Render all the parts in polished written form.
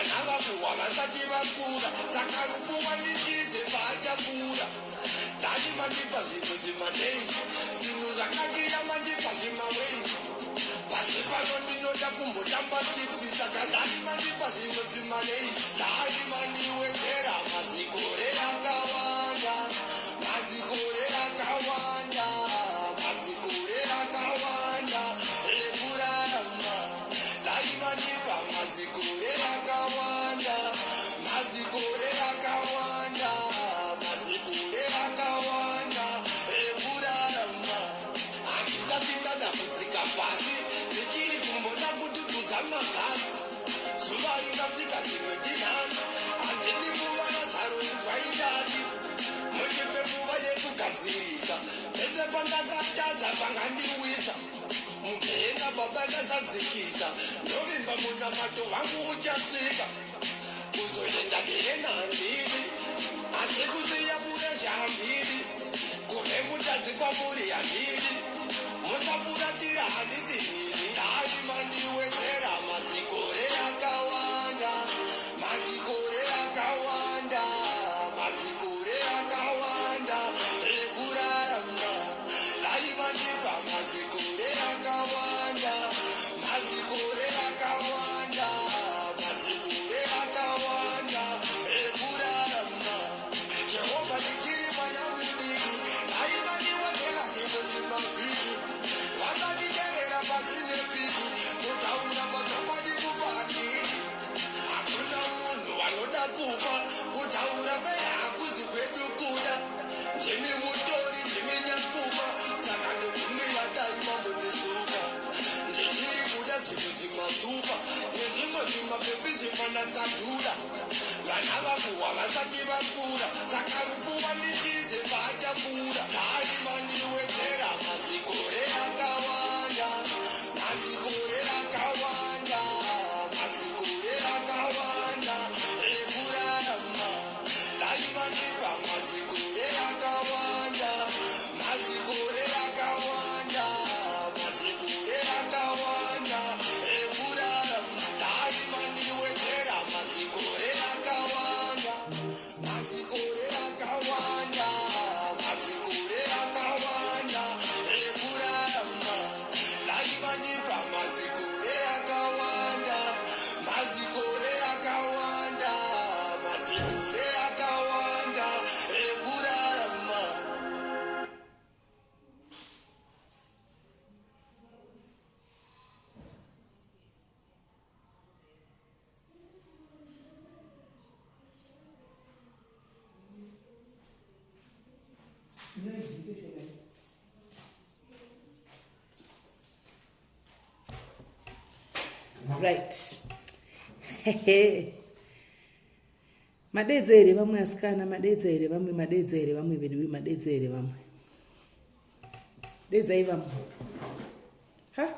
Vana vakuhwa vasati vakura, saka rufu wanditize paachapfuura. Dai mandipa zvinhu zvimaneyi, zvinhu zvakakira mandipa zvimaways. Pasi pano ndinoda kumbotamba chips, saka dai mandipa zvinhu zvimaneyi. Dai mandiwedzera mazikore akawanda, mazikore akawanda, mazikore akawanda ekurarama. Dai mandipa mazikore akawanda, mazikore akawanda, mazikore akawanda ekurarama. Handisati ndada kudzika pasi, ndichiri kumboda kututudza magasi. Zuva ringasvika zvimwe ndinhasi, handidi kuva naZaro inzwaindati. Mundipe nguva yekugadzirisa pese pandakatadza pangandiwisa. Mugehena baba ndazadzikisa, ndovimba munamato wangu uchasvika. Kuzoenda gehena handidi, asi kusiya kurezha handidi. Kuve mutadzi kwamuri handidi, musafuratira handisi ini. Dai mandiwedzera mazikore akawanda, mazikore akawanda, mazikore akawanda ekurarama. Dai mandipa mazikore akawanda, mazikore akawanda, mazikore akawanda ekurarama. Jehovha ndichiri mwana mudiki, dai mandiwedzera zvimwe zvimavhiki. Vasanditerera pasi nepiki, kutaura pachokwadi kufa handidi. Hakuna munhu anoda kufa, kutaura feya hakuzi kwedu kuda. Ndimi mutori, ndimi nyakufa, saka ndokumbira dai mambondisuka. Ndichiri kuda zvinhu zvimasupa nezvimwe zvimapepi zvimanakadhura. Vana vakuhwa vasati vakura, saka rufu wanditize paachapfuura. Dai mandiwedzera mazikore akawanda, mazikore akawanda, mazikore akawanda ekurarama. Dai mandipa mazikore akawanda, mazikore akawanda, mazikore akawanda ekurarama. Dai mandiwedzera mazikore akawanda, mazikore akawanda, mazikore akawanda ekurarama. Dai mandipa mazikore akawanda, mazikore akawanda, mazikore akawanda ekurarama. Right. Madedza here vamwe asikana, madedza here vamwe, madedza here vamwe veduwe, madedza here vamwe. Dedzai vamwe. Ha?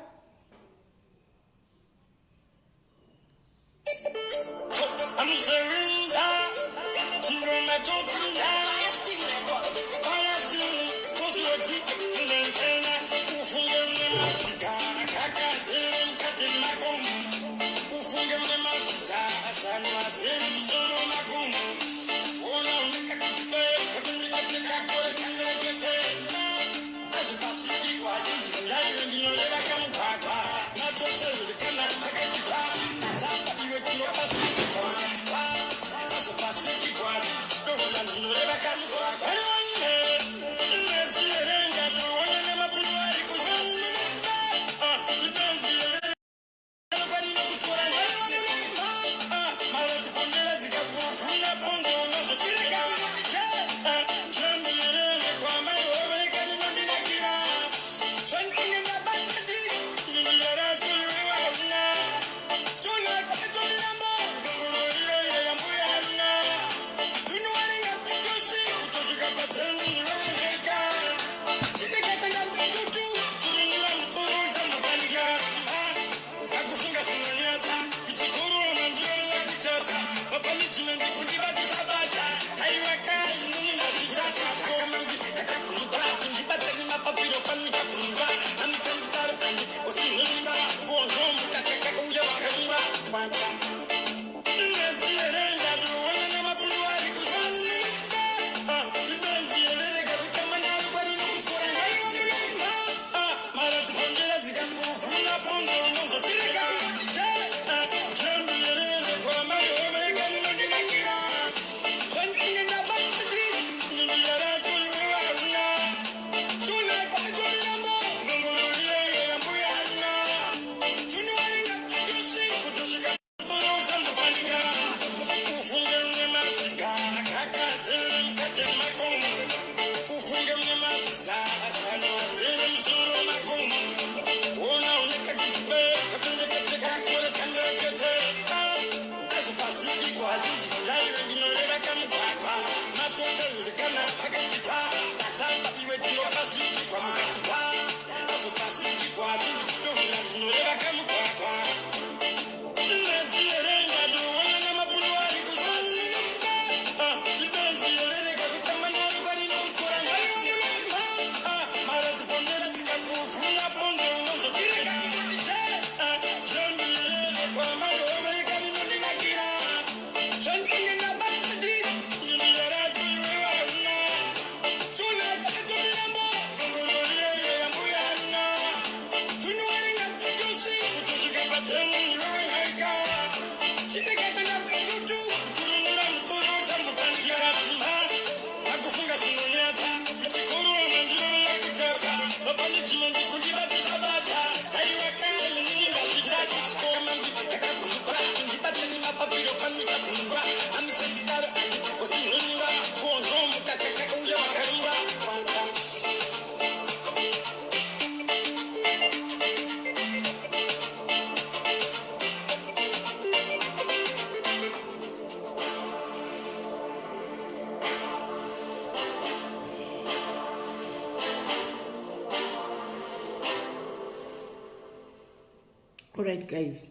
Alright guys,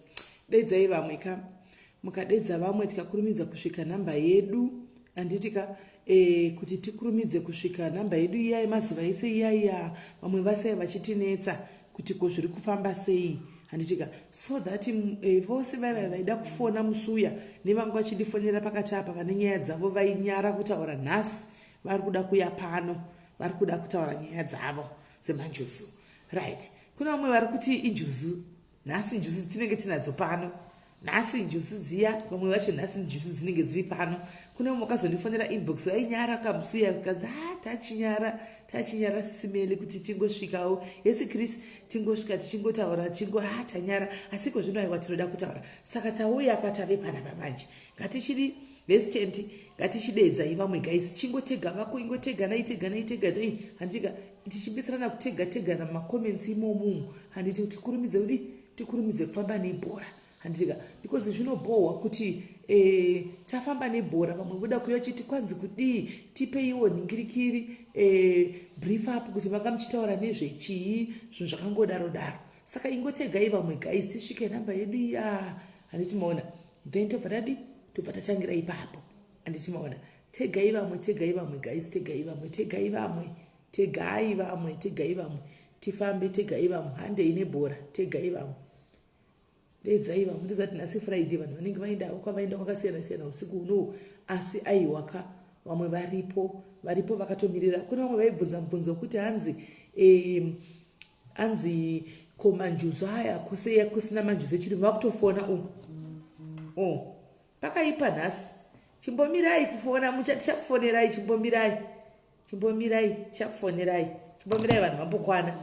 dedzai vamwe ka, mukadedza vamwe tikakurumidza kusvika nhamba yedu, handiti ka e, kuti tikurumidze kusvika nhamba yedu iya yemazuva ese iya iya, vamwe vasai vachitinetsa kuti ko zviri kufamba sei, handiti ka, so that e, vose vaiva vaida kufona musi uya nevanga vachindifonera pakati apa vane nyaya dzavo vainyara kutaura nhasi, vari kuda kuya pano, vari kuda kutaura nyaya dzavo dzemanjuzu. Right, kuna vamwe vari kuti injuzu nhasi, njuzu dzinenge tinadzo pano nhasi, njuzu dziya, vamwe vacho nhasi njuzu dzinenge dziri pano. Kune vamwe vakazondifonera inbox vainyara kamusuya, kanzi ha tachinyara, tachinyara sisimele kuti tingosvikawo yesi Chris, tingosvika tichingotaura tichingo ha tanyara, asi iko zvino aiwa tinoda kutaura. Saka tauya katave panapa manje, ngatichidi restent, ngatichidedzai vamwe guys, chingotega vako, ingoteganai teganai teganai, handika tichibetserana kutega tegana mumacomments imomo, handiti tikurumidze kudi tikurumidze kufamba nebhora, handitika, because zvinobhohwa kuti e, tafamba nebhora, vamwe voda kuya chiti kwanzi kudii, tipeiwo nhingirikiri e, brief up kuti vanga muchitaura nezvechii, zvinhu zvakangodaro daro. Saka ingotegai vamwe guys, tisvike nhamba yedu iya, handiti maona, then tobva tadi tobva tatangira ipapo, handiti maona. Tegai vamwe, tegai vamwe guys, tegai vamwe, tegai vamwe, tegai vamwe, tegai vamwe, tifambe, tegai vamwe, handei nebhora, tegai vamwe, dedzai vamwe. Ndozati nhasi Friday, vanhu vanenge vaendawo kwavaenda kwakasiyana siyana usiku unowu, asi aiwaka vamwe varipo, varipo vakatomirira. Kune vamwe vaibvunza mubvunzo wekuti hanzi hanzi ko manjuzu aya kusei kusina manjuzu echirume? Vakutofona uku oh, pakaipa nhasi. Chimbomirai kufona, tichakufonerai, chimbomirai, chimbomirai, tichakufonerai, chimbomirai, vanhu vambokwana,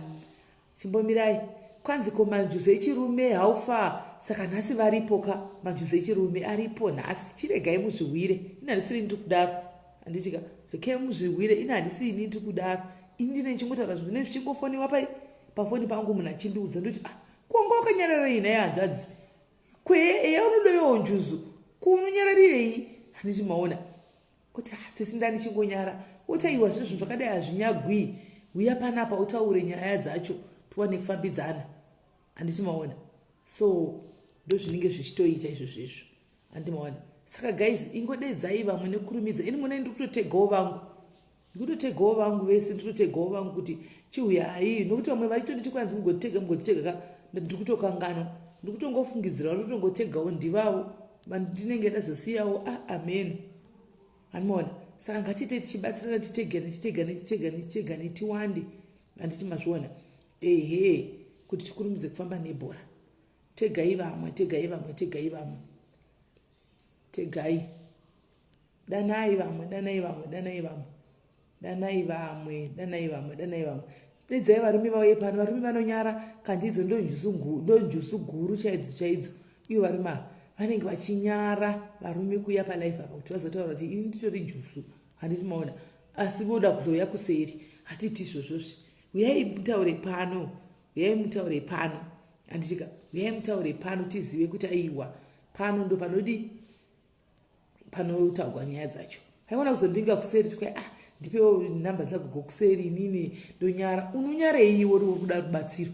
chimbomirai. Kwanzi ko manjuzu echirume how far? Saka nhasi varipo ka, manjuzu echirume aripo nhasi, chiregai muzviwire. Ini handisiri ndiri kudaro, handitika, rekai muzviwire. Ini handisi ini ndiri kudaro, ini ndine ndichingotaura zvinhu zvinenge zvichingofoniwa pai pafoni pangu, munhu achindiudza, ndoti ah, konga wakanyararei naye hanzvadzi kwe eya unodoyowo njuzu kuunonyararirei, handiti maona kuti ah, sisi ndandichingonyara. Otaiwa zvino zvinhu zvakadai hazvinyagwi, uya panapa utaure nyaya dzacho tiwane kufambidzana, handiti maona. So ndozvinenge zvichitoita izvo zvezvo, handiti maona. Saka guys, ingodedzai vamwe nekurumidza. Ini mona ndiri kutotegawo vangu, ndikutotegawo vangu vese, nditotegawo vangu kuti chiuyai, nokuti vamwe vachitonditi kwanzi mugotitega, mugotitega ka, ndiri kutokanganwa, ndiri kutongofungidzira, ndiri kutongotegawo ndivavo vandinenge ndazosiyawo. Ah, amen, handimaona. Saka ngatiite tichibatsirana, titegane, titegane, titegane, titegane, tiwande, handiti mazviona? Ehe, kuti tikurumidze kufamba nebhora. Tegai vamwe, tegai vamwe, tegai vamwe, tegai, danai vamwe, danai vamwe, danai vamwe, danai vamwe, danai vamwe, danai vamwe, dedzai varume vauye pano. Varume vanonyara kandidzo, ndonjusu guru chaidzo chaidzo. Ivo varume ava vanenge vachinyara, varume kuuya palife apa kuti vazotaura kuti ini nditori njusu, handiti maona, asi voda kuzouya kuseri. Hatiti izvozvozvi, uyai mutaure pano, uyai mutaure pano, handitika, uyai mutaure pano tizive kuti aiwa pano ndo panodi panotaurwa nyaya dzacho. Haikona kuzondinga kuseri tikai ah, Ndipewo nhamba dzagogo kuseri inini ndonyara. Unonyarei iwe uri kuda rubatsiro?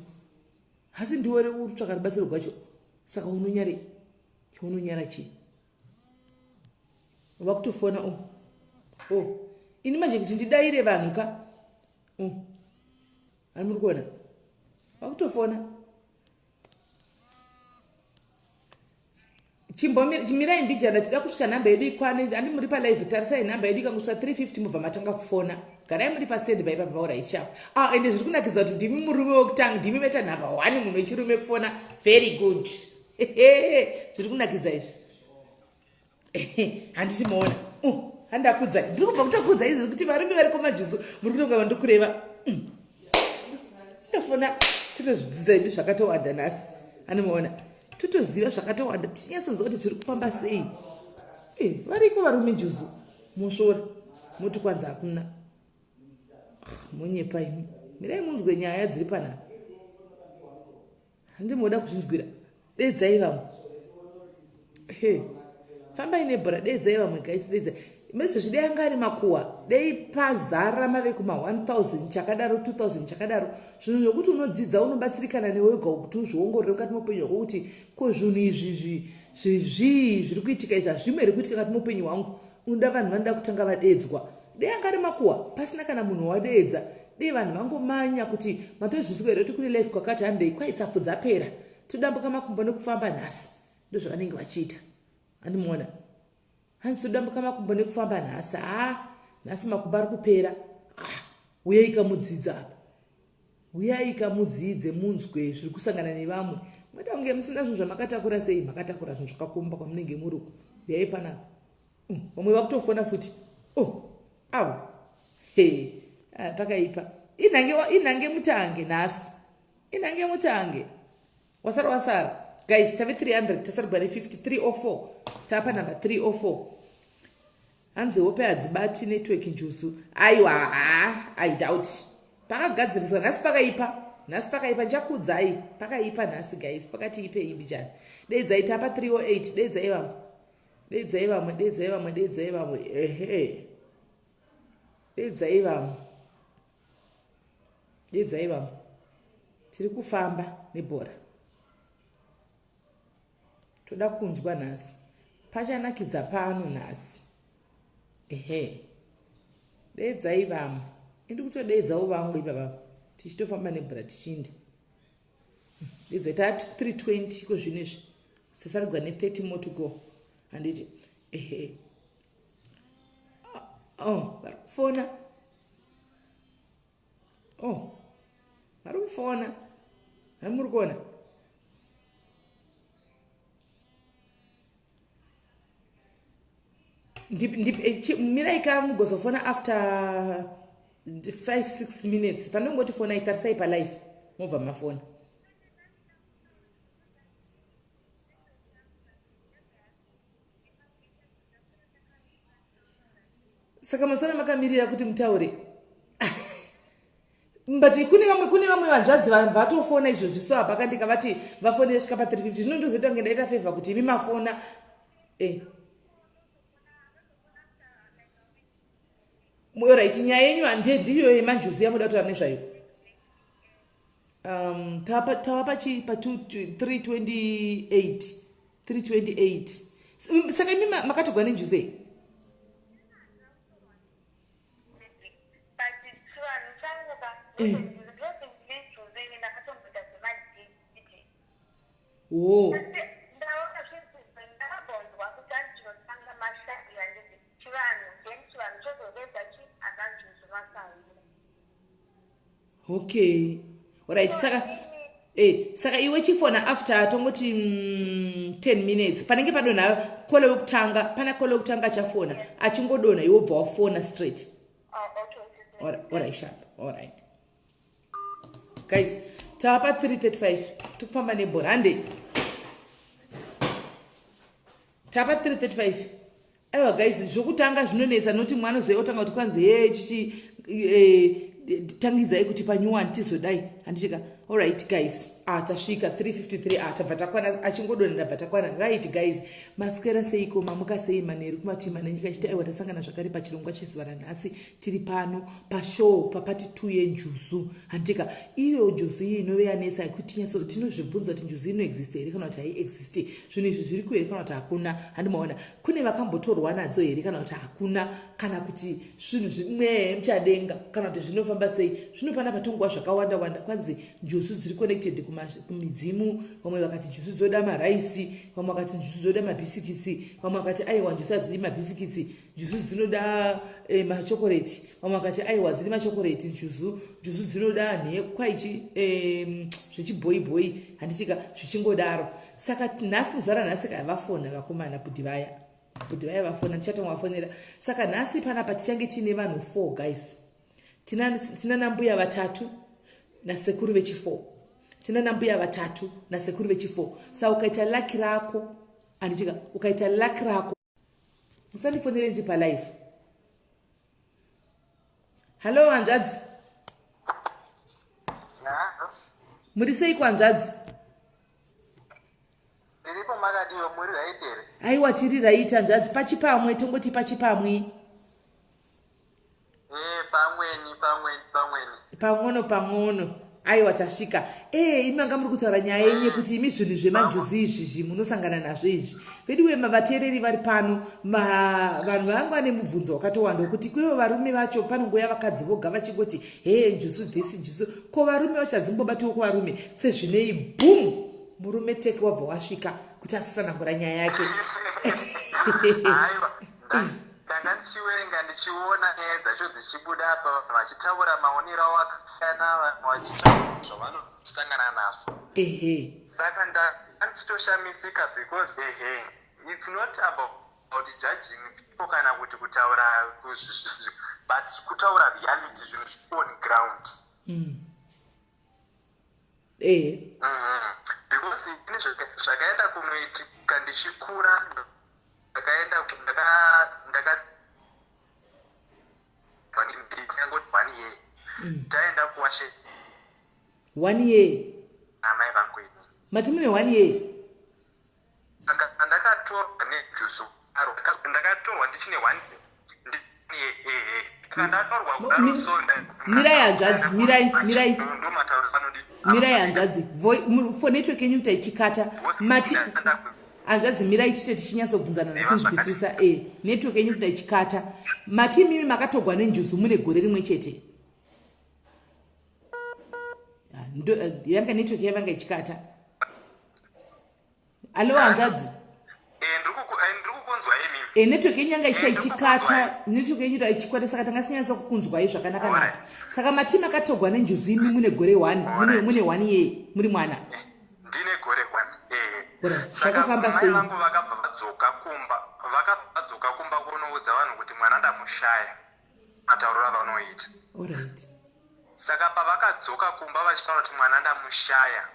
Hasi ndiwe uri kutsvaka rubatsiro rwacho. Saka unonyarei? Unonyara chii? Vakutofona oh. Oh. Ini manje kuti ndidaire vanhu ka. Oh. Ani muri kuona? Vakutofona. Chimbomirai mbijana tida kusvika nhamba yedu ikwane andi muri palive tarisai nhamba yedu ikangosvika 350 mobva matanga kufona garai muri pastand by papa paura ichapa ah ende zviri kunakidza kuti ndimi murume wekutanga ndimi meta nhamba one munhu wechirume kufona very good zviri kunakidza izvi handiti maona oh, handakudza ndiri kubva kutokudza izvi kuti varume vari komajuzu muri kutonga vandikureva mm. tofona totozvidzidza idu zvakatowanda nhasi anomaona totoziva zvakatowanda tinyatsonzwa kuti zviri kufamba sei eh, variko varume njuzu mosvora moti kwanzi hakuna ah, monyepa imi mirai munzwe nyaya dziri panapa Handi moda kuzvinzwira. Dedzai vamwe. He. Fambai nebhora dedzai vamwe guys dedzai. Mese dei anga ari makuwa. Dei pazara mave kuma 1000 chakadaro 2000 chakadaro. Zvinhu zvekuti unodzidza unobatsirikana newe wega kuti uzviongorore mukati meupenyu hwako kuti ko zvinhu izvi zvi zvii zviri kuitika izvi hazvimo here kuitika mukati meupenyu hwangu. Unoda vanhu vanoda kutanga vadedzwa. Dei anga ari makuwa pasina kana munhu wadeedza. Dei vanhu vangomanya kuti matozvinzwa here kuti kune life kwakati handei kwai tsapfu dzapera. Todambuka makumbo nekufamba nhasi. Ndozvavanenge vachiita. Andimuona. Hanzi todambuka makumbo nekufamba nhasi. Haa nhasi makumbo ari kupera. Ah, uyai kamudzidza apa. Uyai kamudzidze munzwe zviri kusangana nevamwe. Moita kunge musina zvinhu zvamakatakura sei makatakura zvinhu zvakakomba kwamunenge muri uko. Uyai panapa. Mm, vamwe vakutofona futi oh avo he ah, pakaipa inhange inhange mutange nhasi inhange mutange wasara wasara guys tave 300 tasarigwa ne50 304 tapa number 304 hanzi hope hadzibati network njuzu aiwa haa i doubt pakagadziriswa nhasi pakaipa nhasi pakaipa ndichakuudzai pakaipa nhasi guys pakati ipei mbijana deidzai tapa 308 deidzai vamwe Deidzai vamwe, deidzai vamwe, deidzai vamwe. Ehe. Deidzai vamwe. Deidzai vamwe. Tiri kufamba nebhora. Toda kunzwa nhasi. Pachanakidza pano nhasi. Ehe. Deidzai vamwe. Indi kutodeedzawo vamwe ipapa. Tichitofamba nebhora tichiinda. Ndidze tati 320 ko zvino izvi sasarigwa ne 30 more to go handiti ehe oh vari kufona oh vari kufona hamuri kuona Eh, mirai ka mugozofona after 5 6 minutes panongoti fonai tarisai palife mobva mafona saka masana makamirira kuti mutaure but kune vamwe kune vamwe vanzvadzi vatofona izvozvi so apa kandika vati vafone svika pa 350 zvino ndozoita kunge ndaita favor kuti imi mafona eh. Right, nyaya yenyu ndiyo yemanjuzu yamuda kutaura nezvayo um, tava pachi pa 328 328 saka imi makatogwa nenjuzu ei Eh. Wo. Okay. Alright, saka eh saka iwe chifona after tongoti mm, 10 minutes panenge padonha kole wekutanga pana kole wekutanga achafona achingodonha iwe wobva wafona straight. Oh, okay. Alright, sharp. Alright. Guys, tava pa 3:35 tikufamba nebhora handei. Tava 3:35. Aiwa guys, zvokutanga zvinonetsa noti mwana zve otanga kuti kwanzi he chichi eh, tangidzai kuti panyuwani tizodai handichika. Alright guys, ah, tasvika 3:53. Ah, tabva takwana, achingodonhera bva takwana. Right guys, maswera seiko? Mamuka sei manheru kumativi mana enyika? Chiti aiwa, tasangana zvakare pachirongwa chezuva ranhasi. Tiri pano pashow papart 2 yenjuzu, handika? Iyo njuzu iyi inove yanetsa yekuti tinyatso tinozvibvunza kuti njuzu inoexist here kana kuti haiexist. Zvinhu izvi zviri kuhere kana kuti hakuna? Handimaona kune vakambotorwa nadzo here kana kuti hakuna, kana kuti zvinhu zvimwe muchadenga, kana kuti zvinofamba sei? Zvinopana patonguva zvakawanda wanda. Kwanzi njuzu dziri connected kumidzimu. Vamwe vakati njuzu dzoda maraisi, vamwe vakati njuzu dzoda mabhisikitsi, vamwe vakati aiwa, njuzu hadzidi mabhisikitsi, njuzu dzinoda machokoreti, vamwe vakati aiwa, dziri machokoreti njuzu, njuzu dzinoda nhekwaichi zvechibhoibhoi, handitika? Zvichingodaro. Saka nhasi, muzuva ranhasi ka, vafona vakomana, bhudhi vaya, bhudhi vaya vafona, ndichatongovafonera. Saka nhasi panapa tichange tiine vanhu four guys. Tina nambuya vatatu nasekuru vechi4. Tina nambuya vatatu nasekuru vechi4. Saka ukaita lucky rako, handitika? Ukaita lucky rako, musandifonere, ndiri palive. Hallo hanzvadzi, muri seiko hanzvadzi? Ndiripo, makadiwa? Muri right here? Aiwa, tiri right hanzvadzi. Pachipamwe, tongoti pachipamwe. Pamweni, pamweni, pamweni. Pang'ono pang'ono. Aiwa, tasvika. Imi manga muri kutaura nyaya yenyu yekuti imi zvinhu zvemanjuzu izvizvi munosangana nazvo izvi. Veduwe, mavateereri vari pano, vanhu vanga vane mubvunzo wakatowanda wekuti kuivo varume vacho, panongouya vakadzi voga vachingoti hee, njuzu this, njuzu. Ko varume vacho hadzimbobatiwo kuvarume sezvinei? Boom, murume teke wabva wasvika kuti asitsanangura nyaya yake. Aiwa, ndanga ndichiverenga, ndichiona nyaya dzacho dzichibuda apa, vanhu vachitaura maonero avo akasiyana, vanhu vachitaura zvavanosangana nazvo. Saka ndanga ndichitoshamisika because ehe, it's not about judging people kana kuti kutaura but kutaura reality, zvinhu zviri on ground. Because ini zvakaenda kunoitika ndichikura, ndakaenda ndaka ndangoti 1 year, taenda kuwashe. 1 year? Amai vangu ini. Mati mune 1 year? Saka ndakatorwa nejuzu aro, ndakatorwa ndichine one year, ehe. Saka ndatorwa kudaro, so Mirai hanzvadzi, mirai, mirai. Ndo matauro anodi. Mirai hanzvadzi. For network yenyu kuti ichikata. Mati hanzvadzi, mirai tite tichinyatsobvunzana nachinzwisisa. Network yenyu kuti ichikata. Mati mimi makatogwa nenjuzu mune gore rimwe chete? Ah, yanga network yavanga ichikata. Alo hanzvadzi? Ndiri kukunzwa imimi. Network yenyu yanga ichita ichikata, network yenyu ita ichikwata, saka tanga sinyatsa kukunzwai zvakanaka naka. Saka mati makatogwa nenjuzu imi mune gore one, mune 1 year, muri mwana? Ndine gore one, ehe. Alright, Saka zvakafamba mai sei? vangu vakabva vadzoka kumba, vakabva vadzoka kumba kunoudza vanhu kuti mwana ndamushaya, matauriro avanoita. Saka pavakadzoka kumba vachitaura kuti mwana ndamushaya,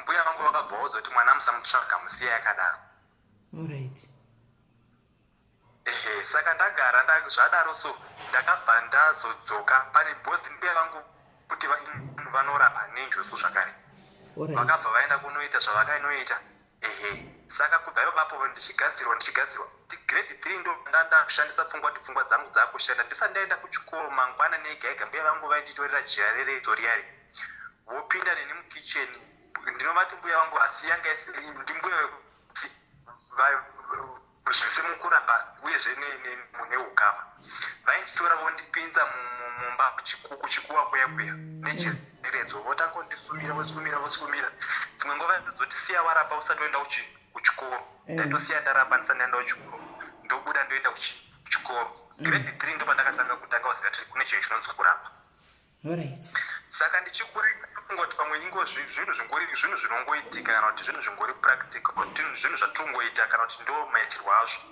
mbuya vangu vakabva vaudza kuti mwana musamutsvaga, musiye akadaro. Ehe, saka ndagara zvadaro, so ndakabva ndazodzoka pane bhozi mbuya vangu kuti vanorapa nenjuzu zvakare. Vakabva vaenda kunoita zvavakanoita, ehe. Saka kubva ipapo ndichigadzirwa, ndichigadzirwa, grade 3 ndo ndakushandisa pfungwa, kuti pfungwa dzangu dzakushanda. Ndisati ndaenda kuchikoro mangwana nega ega, mbuya vangu vainditorera jira reredzo riyari, vopinda neni mukicheni. Ndinovati mbuya vangu, asi yanga ndimbuya vekuti zvese mukurapa uyezve mune ukama. Vainditora vondipinza mumba kuchikuwa kuya kuya nechireredzo, votanga kundisumira, vosumira, vosumira. Dzimwe nguva vaitozoti siya warapa usati waenda kuchikoro. Ndaitosiya ndarapa ndisati ndaenda kuchikoro, ndobuda ndoenda kuchikoro. Grade 3 ndo pandakatanga kutanga kuziva kuti kune chinhu chinonzi kurapa. Saka ndichikura kungoti pamwe ingo zvinhu zvingori, zvinhu zvinongoitika, kana kuti zvinhu zvingori practical, zvinhu zvatingoita, kana kuti ndo maitirwo azvo,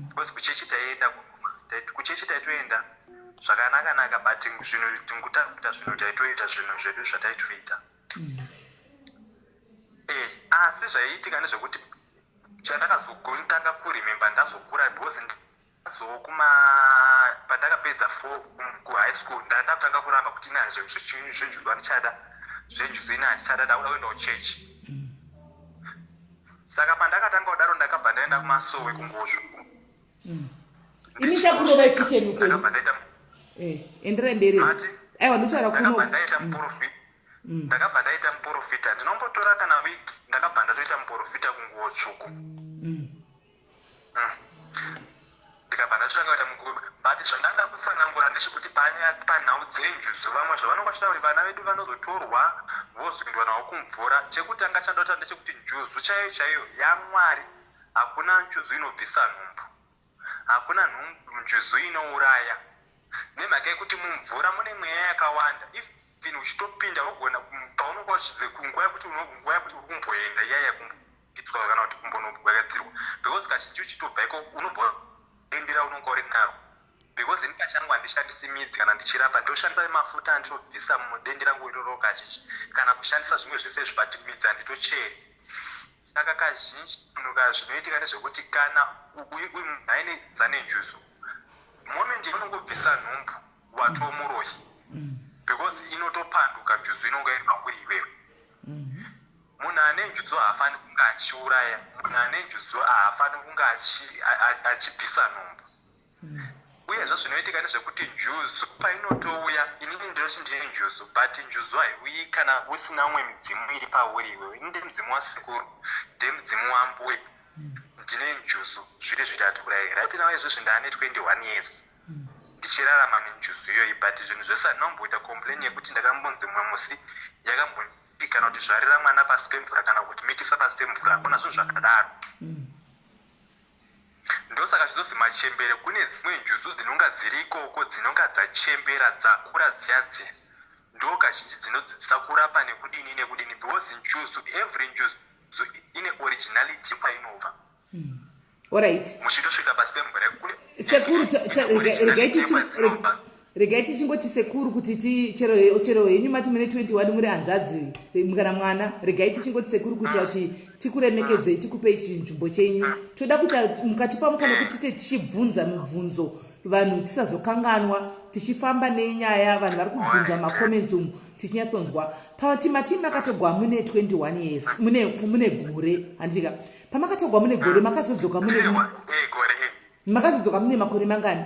because kuchechi taienda, kuchechi taitoenda zvakanaka naka, but zvinhu tingutakuta zvinhu, taitoita zvinhu zvedu zvataitoita. Asi zvaiitika ndezvekuti chandakazogotanga kuremember ndazokura, because ndazokuma pandakapedza four kuhigh school, ndatanga kuramba kuti ina zvezvinjuzu handichada. Zvenjuzu ini handichada, ndakuda kuenda kuchechi. Saka pandakatanga kudaro, ndakabva ndaenda kumasowe kungosvo. Ini chakurovai kitchen uko. Ndakabva ndaita Enderai mberi. Mati? Aiwa, ndotaura kuno. Ndakabva ndaita muprofita. Ndakabva ndaita muprofita, ndinombotora kana wiki. Ndakabva ndatoita muprofita kunguo tsvuku. Ndikabva ndatotanga kuita munguo, but zvandanga kutsanangura ndezvekuti panhau dzenjuzu, vamwe zvavanonga vachida kuti vana vedu vanozotorwa vozoendwa navo kumvura. Chekutanga chandota ndechekuti njuzu chaiyo chaiyo yaMwari, hakuna njuzu inobvisa nhumbu, hakuna njuzu inouraya, nemhaka yekuti mumvura mune mweya yakawanda. Even uchitopinda, wogona paunonga uchidze kunguva yekuti nguva yekuti uri kumboenda iyaya kumboitwa kana kuti kumbonogadzirwa, because kazhinji uchitobva iko unobva dendera unonga uri naro, because ini pachangu handishandisi midzi kana ndichirapa. Ndoshandisa mafuta andinobvisa mudende rangu iroro kazhinji, kana kushandisa zvimwe zvese izvi, but midzi handitocheri. Saka kazhinji munhu ka zvinoitika ndezvekuti kana munhu aine dzane njuzu, moment yaunongobvisa nhumbu watomuroyi, because inotopanduka njuzu inonga iri pauri iwewe. Munhu ane njuzu haafani kunge achiuraya, munhu ane njuzu haafani kunge achibvisa nhumbu. Uyezve zvinoitika ndezvekuti njuzu painotouya, inini ndinoti ndine njuzu, but njuzu haiuyi kana usina umwe midzimu iri pauri iwewe. Ini ndemudzimu wasekuru, ndemudzimu wambuya, ndine njuzu, zviri zvitatu kudai. Right now izvozvi ndaane 21 years ndichirarama nenjuzu iyoyi, but zvinhu zvese handinomboita complain yekuti ndakambonzi mumwe musi yakamboti kana kuti zvarira mwana pasi pemvura kana kuti mitisa pasi pemvura. Hakuna zvinhu zvakadaro. Ndosaka zvizozi machembere, kune dzimwe njuzu dzinonga dziri ikoko, dzinonga dzachembera, dzakura dziya dziya, ndo kazhinji dzinodzidzisa kurapa nekudini nekudini, because njuzu, every njuzu ine originality kwainobva. Alright. Muchitosvika pasi pemvura kune Sekuru, ine regai originality yekwadzinobva. Regai tichingoti sekuru, kuti chero henyu mati mune 21, muri hanzvadzi kana mwana, regai tichingoti sekuru kuitira kuti tikuremekedzei, tikupei chinzvimbo chenyu. Toda kuti mukatipa mukana kuti tite tichibvunza mibvunzo, vanhu tisazokanganwa tichifamba nenyaya. Vanhu vari kubvunza macomments umu, tichinyatsonzwa pati mati makatogwa mune 21 years, mune gore, handika? Pamakatogwa mune gore, makazodzoka mune Gore. Makazodzoka mune makore mangani?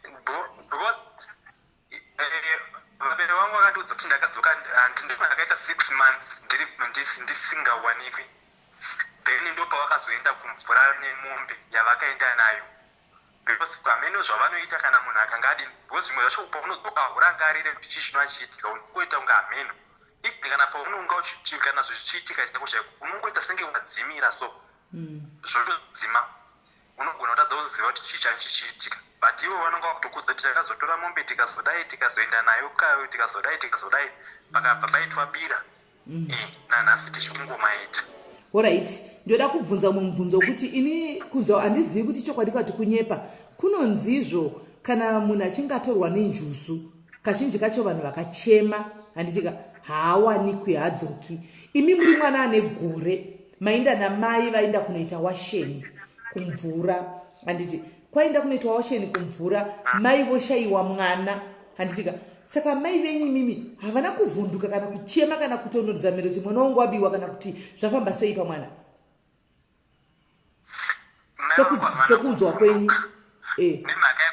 Because vabereki vangu vakandiudza kuti ndakadzoka, ndakaita 6 months ndisingawanikwi. Then ndo pavakazoenda kumvura nemombe yavakaenda nayo, because pamene zvavanoita kana munhu akanga adini, because zvimwe zvacho paunodzoka haurangarire kuti chii chinoachiitika, unongoita kunge hameno. Even kana paunonga kana zvichiitika chaiko chaiko, unongoita senge wadzimira, so zvotodzima, unogona kutadza kuziva kuti chii chani chichiitika. But ivo vanonga vakutokudza kuti takazotora mombe, tikazodai, tikazoenda nayo kayo, tikazodai, tikazodai, pakabva paitwa bira. Nanhasi tichikungomaita. Alright, ndoda kubvunza mumwe mubvunzo wekuti ini kunzwa handizivi kuti chokwadi kwati kunyepa. Kunonzizvo kana munhu achinge atorwa nenjuzu, kazhinji kacho vanhu vakachema, handitika, haawanikwi, haadzoki. Imi muri mwana ane gore, mainda namai, vaenda kunoita washeni kumvura, handiti? Kwaenda kunoitwa washeni kumvura, mai voshayiwa mwana, handitika? Saka mai venyu imimi havana kuvhunduka kana kuchema kana kutonorodza mhero kuti mwana wangu wabiwa, kana kuti zvafamba sei pamwana? Mai vangu havana Sekunzwa kwenyu. kuvhunduka. Nemhaka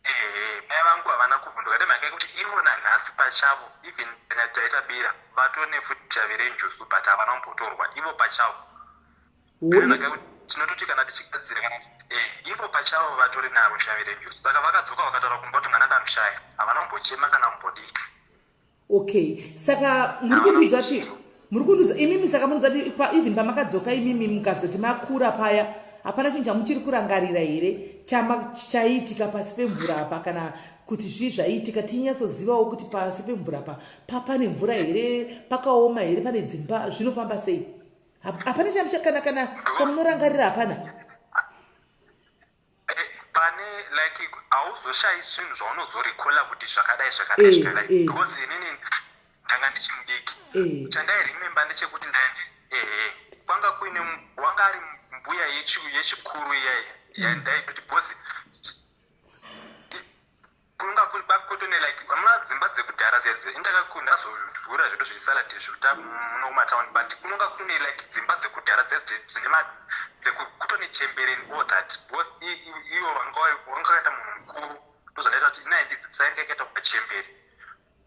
ehe, mai vangu havana kuvhunduka nemhaka yekuti ivo nanhasi pachavo, even kana taita bira, vatone futi shavi renjuzu, but havana kumbotorwa ivo pachavo. Nemhaka yekuti tinototi kana tichigadzira kana ivo pachavo vatori naro shavi renjuzu. Saka vakadzoka vakataura kumba kuti mwana ndamushaya, havana kumbochema kana kumbodii. Okay, saka muri kundiudza kuti, muri kundiudza imimi, saka munodza kuti even pamakadzoka imimi mukazoti makura paya, hapana chinhu chamuchiri kurangarira here chaiitika pasi pemvura apa, kana kuti zvii zvaiitika? Tinyatsozivawo kuti pasi pemvura apa pane mvura here, pakaoma here, pane dzimba, zvinofamba sei? Hapana kana chamunorangarira, hapana? Pane like hauzoshayi zvinhu zvaunozorikola kuti zvakadai, zvakadai, zvakadai, because inini ndanga ndichimudiki. Chandai ndechekuti ndaende, ehe, kwanga kuine wanga ari mbuya yechikuru iyai yandaitoti, because Kunga kutone like amuna dzimba dzekudhara dziya indakakundazodhura zvedu zvesalad zvuta muno kumatown, but kunonga kune like dzimba dzekudhara dziya dzine kutone chembere and all that, because ivo vanga vakaita munhu mukuru. Ndozvandaita kuti inai ndidzidzisa, inga yakaita kukachembere.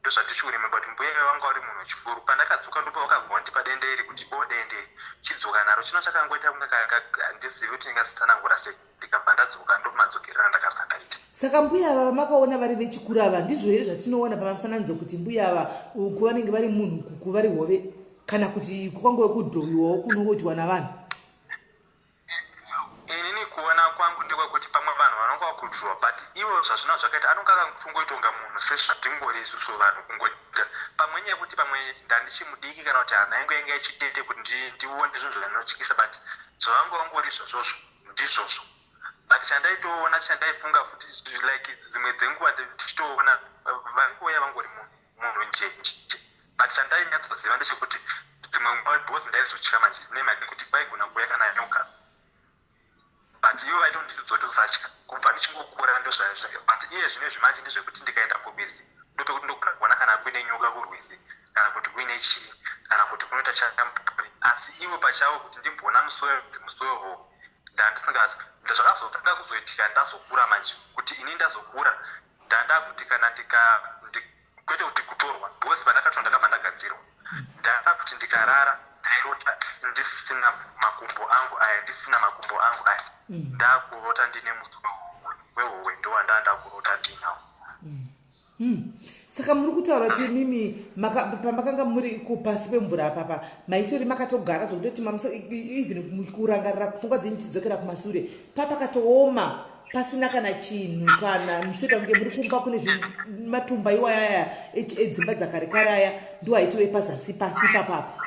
Ndozvatichiurema, but mbuya vanga vari munhu wechikuru. Pandakadzoka, ndopa vakabva vandipa dende iri kuti o, dende chidzoka naro. Chino chakangoita kunge handizivi kuti ndingazitsanangura sei. Ndikabva ndadzoka, ndomadzokerera ndakabva ndaita. Saka mbuya ava vamakaona vari vechikuru ava, ndizvo here zvatinoona pamafananidzo kuti mbuya ava uku vanenge vari munhu, kuku vari hove, kana kuti kwangove kudhirowiwawo kunongoitwa navanhu? Inini kuona kwangu ndekwekuti pamwe vanhu vanonga vakudhirowa, but ivo zvazvina zvakaita anonga akangoitonga munhu sezvatingori isusu vanhu kungoita. Pamwe nyaya yekuti pamwe ndandichimudiki kana kuti hana yangu yanga ichitete kuti ndione zvinhu zvanotyisa, but zvavanga vangori izvozvozvo ndizvozvo. But chandaitoona, chandaifunga futi, like dzimwe dzenguva ndichitoona vaingouya vangori munhu njenje, but chandainyatsoziva ndechekuti dzimwe nguva, because ndaizotya manje nemhaka yekuti kwaigona kuuya kana nyoka, but ivo vaitonditiudza kuti usatya kubva ndichingokura. Ndozvazvo. But iye zvino izvi manje ndezvekuti ndikaenda kurwizi, ndopekuti ndogona kuona kana kuine nyoka kurwizi, kana kuti kuine chii, kana kuti kunoita chamupupuri. Asi ivo pachavo kuti ndimboona musoyo ndandisingazi. Zvakazotanga kuzoitika ndazokura manje, kuti ini ndazokura ndandakuti kana ndika kwete kuti kutorwa, because pandakatorwa ndakabva ndagadzirwa. Ndakakuti ndikarara, ndairota ndisina makumbo angu aya, ndisina makumbo angu aya. Ndakurota ndine musoro wehowe, ndowanda ndakurota ndinawo. Saka muri kutaura kuti mimi pamakanga muri kupasi pemvura apapa, maitori makatogara zvokutoti even kurangarira pfungwa dzenyu tidzokera kumasure, papakatooma pasina kana chinhu, kana muchitoita kunge muri kumba kune matumba iwayaya edzimba dzakare kare aya, ndo aitove pazasi pasi papapa?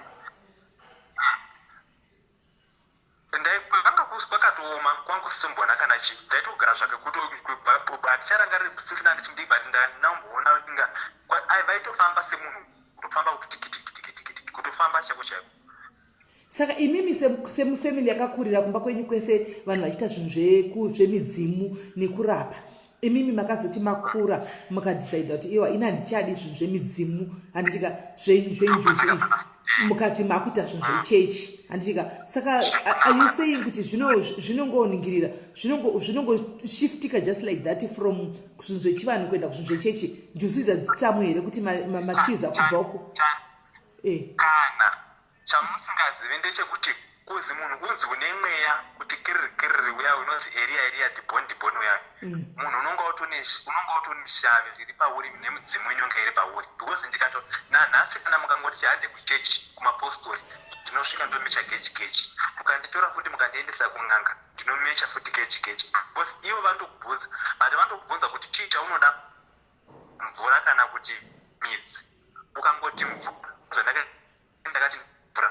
Kwanga kwakatooma, kwanga kusimbona kana chii. Ndaitogara zvake kuti handicharangariri since ndandichimudiki, but ndandinamboona inga vaitofamba semunhu kutofamba kuti tikitikitikitikiti, kutofamba chaiko chaiko. Saka imimi semufamily yakakurira kumba kwenyu kwese vanhu vachiita zvinhu zvemidzimu nekurapa, imimi makazoti makura mukadhisaidha kuti iwa, ini handichadi zvinhu zvemidzimu, handitika, zvenjuzu izvi, mukati makuita zvinhu zvechechi, handitika? Saka are you saying kuti zvinongoningirira, zvinongoshiftika just like that from zvinhu zvechivanhu kuenda kuzvinhu zvechechi? Njuzu idzi hadzitsamwe here kuti matiza kubva uko? Kana chamusingazivi ndechekuti kuzi munhu unzi une mweya kuti kiriri kiriri uya unonzi Eria Eria dhibhoni dhibhoni uya, munhu unonga utone shavi riri pauri nemudzimu inonga iri pauri. Because ndikato nanhasi, kana mukangoti chihande kuchechi kumapostori, ndinosvika ndomecha geji geji. Mukanditora futi mukandiendesa kun'anga, ndinomecha futi geji geji, because ivo vandokubvunza, but vandokubvunza kuti chii chaunoda, mvura kana kuti midzi. Ukangoti mvura, ndakati mvura,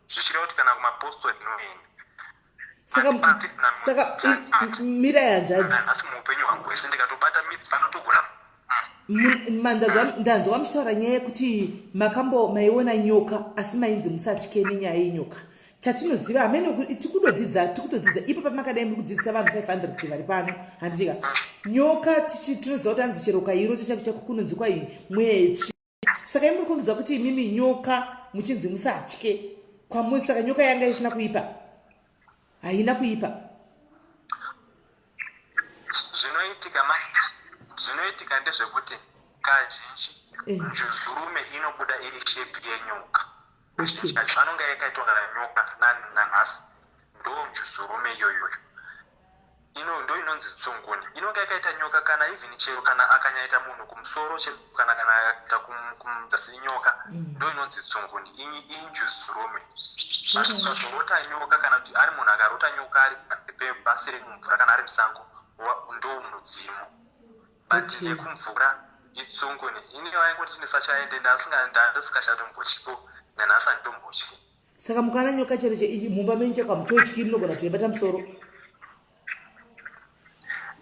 zvichireva kuti kana kumapostori ndinoenda. Saka mirai, hanzvadzi. Nhasi muupenyu hwangu hwese ndikatobata midzi panotogona. Ndanzwa muchitaura nyaya yekuti makambo maiona nyoka, asi mainzi musatye nenyaya yenyoka. Chatinoziva hamene, tikutodzidza, tikutodzidza ipo pamakadai muri kudzidzisa vanhu 500 vari pano, handitika? Nyoka tinoziva kuti anzi chero ukairota chako chako kunonzi kwai mweya yetsvi. Saka imuri kundudza kuti imimi nyoka muchinzi musatye kwamuri, saka nyoka yanga isina kuipa, haina kuipa? Zvinoitika manje, zvinoitika ndezvekuti kazhinji njuzurume inobuda iri shape yenyoka. Kazhinji kacho anonga yakaitwa kana nyoka. Nanhasi ndo njuzurume iyoyoyo ino ndo inonzi tsunguni, inonga yakaita nyoka. Kana even chero kana akanyaita munhu kumusoro chero kana akaita kumuzasi inyoka. Ndo inonzi tsunguni, injuzurume. But ukazorota nyoka, kana kuti ari munhu akarota nyoka ari pabasi remumvura kana ari musango, ndo mudzimu. But yekumvura itsunguni. Ini vaingoti ndisachaende, ndasingachatombotyipo, nanhasi handitombotyi. Saka mukaona nyoka chero mumba menyu chako, hamutotyi? Munogona kutoibata musoro?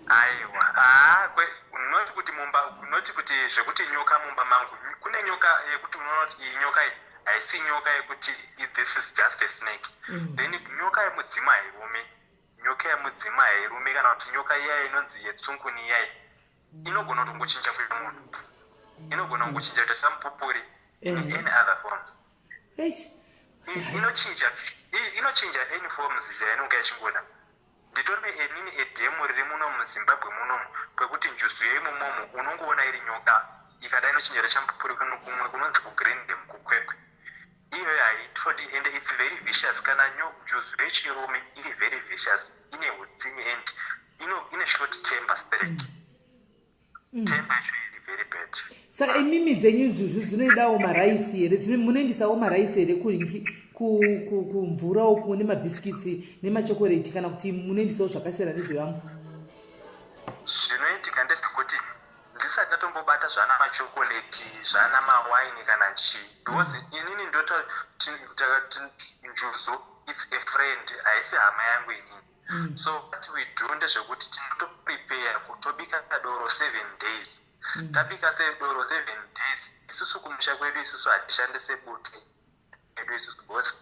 Aiwa, haa, noti kuti mumba, noti kuti zvekuti nyoka mumba mangu, kune nyoka yekuti unoona kuti iyi nyoka iyi haisi nyoka yekuti this is just a snake. Then nyoka yemudzimu hairume, nyoka yemudzimu hairume, kana kuti nyoka iya inonzi yetsunguni iyai. Inogona kutongochinja kuita munhu, inogona kungochinja kuita chamupupuri in any other forms. Inochinja, inochinja any forms yainonga ichingoda. Nditori inini edhemu riri muno muZimbabwe munomu, kwekuti njuzu yeimomomo unongoona iri nyoka ikada, inochinja chamupupuri. Kumwe kunonzi kuGreen Dam kuKwekwe, iyoyo haitodi, ende it's very vicious. Kana njuzu yechirume iri very vicious, ine utsinye and ine short temper streak. Temper yacho iri very bad. Saka imimi dzenyu njuzu dzinoidawo maraisi here? Munoendisawo maraisi here kumvura uku, nemabhisikitsi nemachokoreti, kana kuti munoendisawo zvakasiyana nezvevamwe? Zvinoitika ndezvekuti ndisati ndatombobata zvana machokoreti, zvana mawaini kana chii, because inini ndota njuzu it's a friend, haisi hama yangu inini. So what we do ndezvekuti tinotoprepare kutobika doro 7 days. Tabika sedoro 7 days, isusu kumusha kwedu isusu hatishandise bute edu isusu, because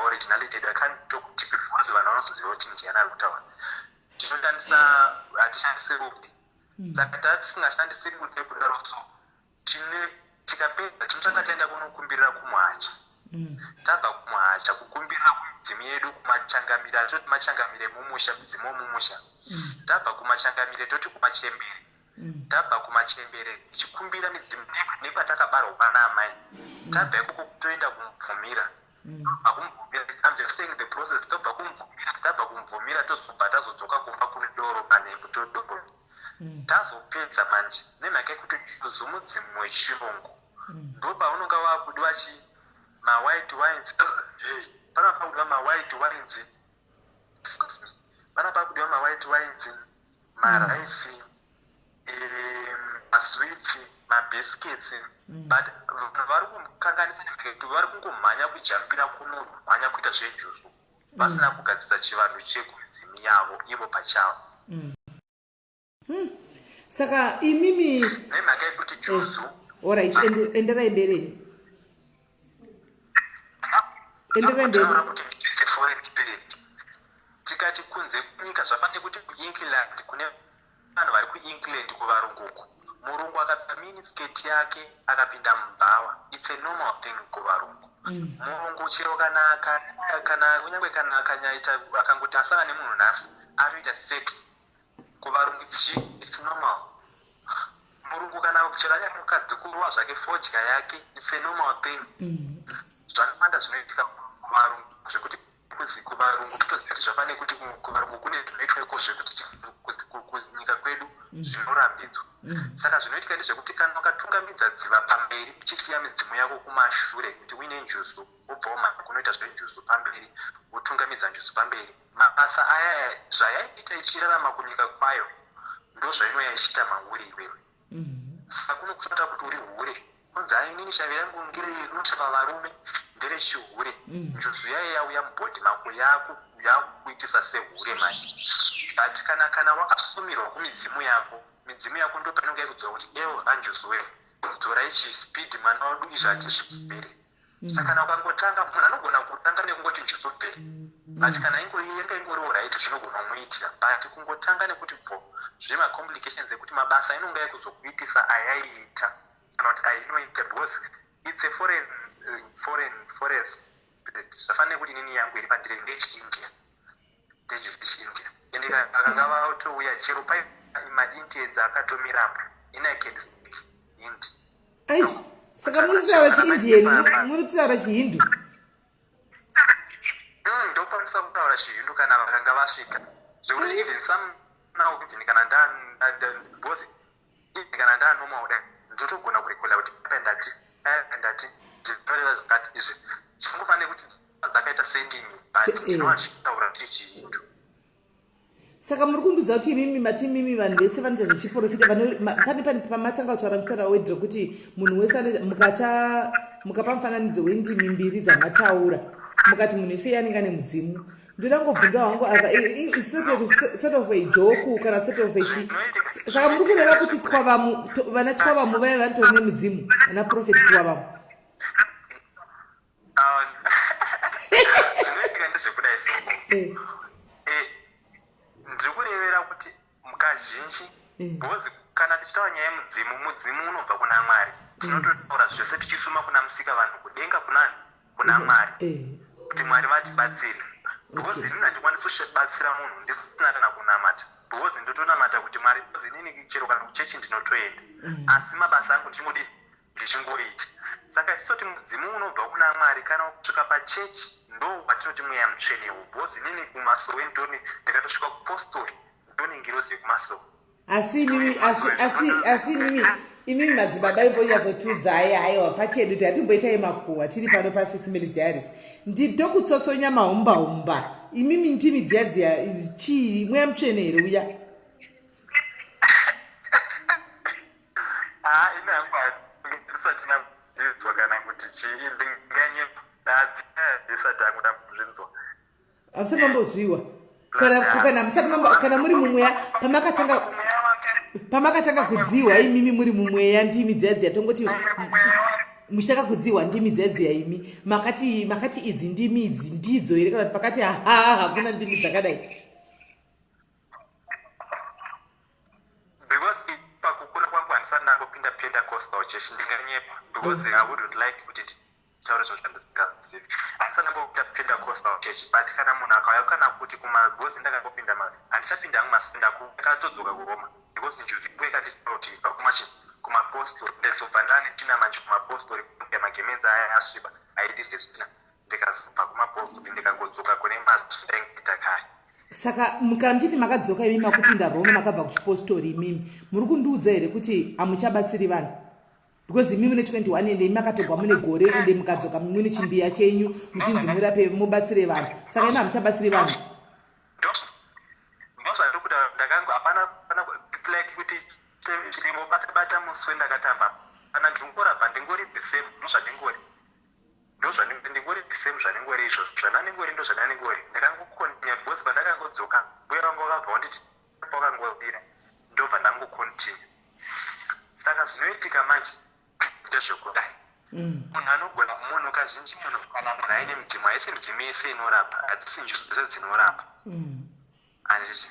originality yedu, I can't talk deep because vanhu vanozoziva kuti ndiani ari kutaura. Tinoshandisa, hatishandisi bute. Saka tatisingashandisi bute kudaro, so tine tikapedza tinotanga taenda kunokumbirira kumuhacha. Tabva kumuhacha kukumbirira kumidzimu yedu, kumachangamire, atoti machangamire mumusha, midzimu womumusha. Tabva kumachangamire toti kumachembere. Tabva kumachembere tichikumbira midzimu nekwatakabarwa kwana amai. Tabva ikoko toenda kumubvumira. Akumubvumira, I'm just saying the process. Tobva kumubvumira, tabva kumubvumira, tozobva tazodzoka kumba kune doro manheru, todoro. Tazopedza manje, nemhaka yekuti zumudzimu wechirungu, ndopaunonga wakudiwa chi mawhite wines. Hey, pana pakudiwa mawhite wines, excuse me, pana pakudiwa mawhite wines, maraisi, masweets, mabiscuits. But vanhu vari kukanganisa nemhaka yekuti vari kungomhanya kujambira kunomhanya kuita zvenjuzu vasina kugadzisa chivanhu chekumidzimu yavo ivo pachavo. Saka imimi Nemhaka yekuti juzu Alright, enderai mberi, enderai mberi. Taura kuti it's a foreign spirit. Tikati kunze kunyika, zvafanira kuti kuEngland kune vanhu vari kuEngland, kuvarungu uku, murungu akapinda miniskirt yake akapinda mubhawa, it's a normal thing kuvarungu. Murungu chero kana kunyange kana akanyaita akangoti asangana nemunhu nhasi atoita sex, kuvarungu it's normal. Murungu kana chero anyari mukadzi, kurova zvake fodya yake, it's a normal thing. Zvakawanda zvinoitika kuvarungu zvekuti kuzi kuvarungu totoziva kuti zvafanira kuti kuvarungu kune zvinoitwa iko zvekuti kunyika kwedu zvinorambidzwa. Saka zvinoitika ndezvekuti kana ukatungamidza dziva pamberi uchisiya midzimu yako kumashure, kuti uine njuzu, wobva womhanya kunoita zvenjuzu pamberi, wotungamidza njuzu pamberi, mabasa aya zvayaiita ichirarama kunyika kwayo ndozvainouya ichiita mauri iwewe. Saka kunokusata kuti uri hure, kunzi hai, inini shavi rangu ngerinoshava varume, nderechihure. Njuzu yaiya yauya mubody mako yakukuitisa sehure manje. But kana wakasumirwa kumidzimu yako, midzimu yako ndo painonge yakudzora kuti ewo anjuzu we, dzorai chispeed mwana wedu, izvi hatizvibvere. Saka kana ukangotanga, munhu anogona kutanga nekungoti njuzu bve, but kana yanga ingoriwo right, zvinogona kumuitira. But kungotanga nekuti bvo, zvine macomplications ekuti mabasa inonga yekuzokuitisa ayaiita kana kuti ainoita, because it's a foreign spirit. Zvafanira kuti inini yangu iri pandiri ndechiIndia, ndechiIndia, ende akanga vatouya chero pai maIndians akatomirapo, ini I can speak Hindi. Ai, saka muri kutaura chiIndian, muri kutaura chiHindu? Ndokwanisa kutaura chiHindu kana vakanga vasvika, zvekuti even some now, even kana because even kana ndanormal kudai, ndotogona kurekoda kuti apa ndati, apa ndati, zvinoreva zvakati izvi. Zvingofanira kuti dzakaita sendimi, but ndinova ndichitaura chiri chiHindu. Saka muri kundudza kuti imimi mati imimi vanhu vese vanoita zvechiprofita pane pamatanga kutaura muchitaura wedhiro kuti munhu wese mukata mukapa mufananidzo wendimi mbiri dzamataura, mukati munhu wese anenge ane mudzimu. Ndoda ngobvunza wangu apa, sort of a joke kana sort of a chi, saka muri kureva kuti twavamu, vana twavamu vaya vanotori nemudzimu, vana Prophet Twavamu? Zvinoitika ndezvekudai so. Ndiri kurevera kuti kazhinji, because kana ndichi tichitaura nyaya yemudzimu, mudzimu unobva kuna Mwari. Tinototaura zvese tichisuma kuna Musika vanhu, kudenga kunani, kuna Mwari, kuti Mwari vatibatsire, because inini handikwanisi kubatsira munhu ndisina kana kunamata, because ndotonamata kuti Mwari, because inini chero kana kuchechi ndinotoenda, asi mabasa angu ndichingodini, ndichingoita. Saka isitoti mudzimu unobva kuna Mwari. Kana kusvika pachechi, ndo watinoti Mweya Mutsvenewo, because inini kumasowe ndoni, ndikatosvika kupostori, ndoni ngirozi yekumasowe. Asi imimi, asi imimi madzibaba, imbonyatsotiudzai, haiwa, pachedu kuti hatimboitai makuhwa tiri pano paSis Melly's Diaries. Nditokutsotsonya mahumbahumba. Imimi ndimi dziya dziya, chii, Mweya Mutsvene here uya? Ha, ine hangu ndisati nazvinzwa kana kuti chii, ndinganyepa, ndisati hangu ndambozvinzwa. Hamusati mambozviwa? Kana musati mambo, kana muri mumweya, pamakatanga Mweya wake. Pamakatanga kudziwa imimi muri mumweya, ndimi dziya dziya, tongoti muchitanga kudziwa ndimi dziya dziya, imi makati idzi ndimi idzi ndidzo here, kana kuti pakati haha, hakuna ndimi dzakadai? Because pakukura kwangu handisati ndangopinda Pentecostal church, ndinganyepa, because I wouldn't like kuti nditaure zvinhu zvandisingazivi. Handisati ndambopinda Pentecostal church, but kana munhu akauya kana kuti kumagozi, ndakambopinda, handichapinda hangu ndakatodzoka kuRoma, because njuzu ikanditaura kuti ibva kumachi kumapostori. Ndazobva ndane tsvina manje kumapostori, magemenzi aya asviba, aidi zvetsvina. Ndikazobva kumapostori, ndikangodzoka kune mazwi ndaingoita kare. Saka kana muchiti makadzoka imi makupinda Roma, makabva kuchipostori, imimi muri kundiudza here kuti hamuchabatsiri vanhu? Because imi mune 21, ende imi makatogwa mune gore, ende mukadzoka mune chimbiya chenyu, muchinzi murape, mubatsire vanhu. Saka imi hamuchabatsiri vanhu? Ndozvandiri kutaura, ndakango hapana, it's like kuti ndingobata muswe ndakatamba kana ndingorapa, ndingori the same. Ndozvandingori, ndingori the same zvandingori izvo, zvandandingori, ndo zvandandingori. Ndakangokontinya because pandakangodzoka, mbuya vangu vakabva vanditi pakangodira, ndobva ndangokontinya. Saka zvinoitika manje ndezvekudai, munhu anogona, munhu kazhinji, munhu kana munhu aine mudzimu, haisi midzimu yese inorapa, hadzisi njuzu dzese dzinorapa, handiti?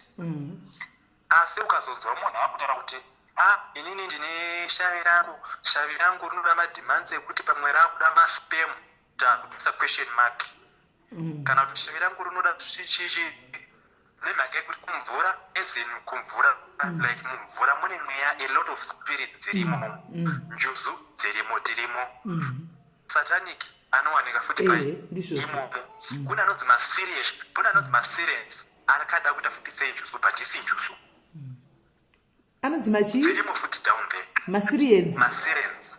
Asi ukazonzwa munhu akutaura kuti, "A, inini ndine shavi rangu, shavi rangu rinoda mademands ekuti pamwe rakuda masperm," takuisa question mark, kana kuti shavi rangu rinoda chichi, nemhaka yekuti kumvura, as in kumvura, like mumvura mune mweya, a lot of spirit dzirimo, njuzu dzirimo, tirimo, satanic anowanika futi Ndizvozvo. imomo. Kune anonzi masirens, kune anonzi masirens akada kuita futi senjuzu, but isi njuzu. Anonzi machii? Dzirimo futi down there. Masirians? Masirens.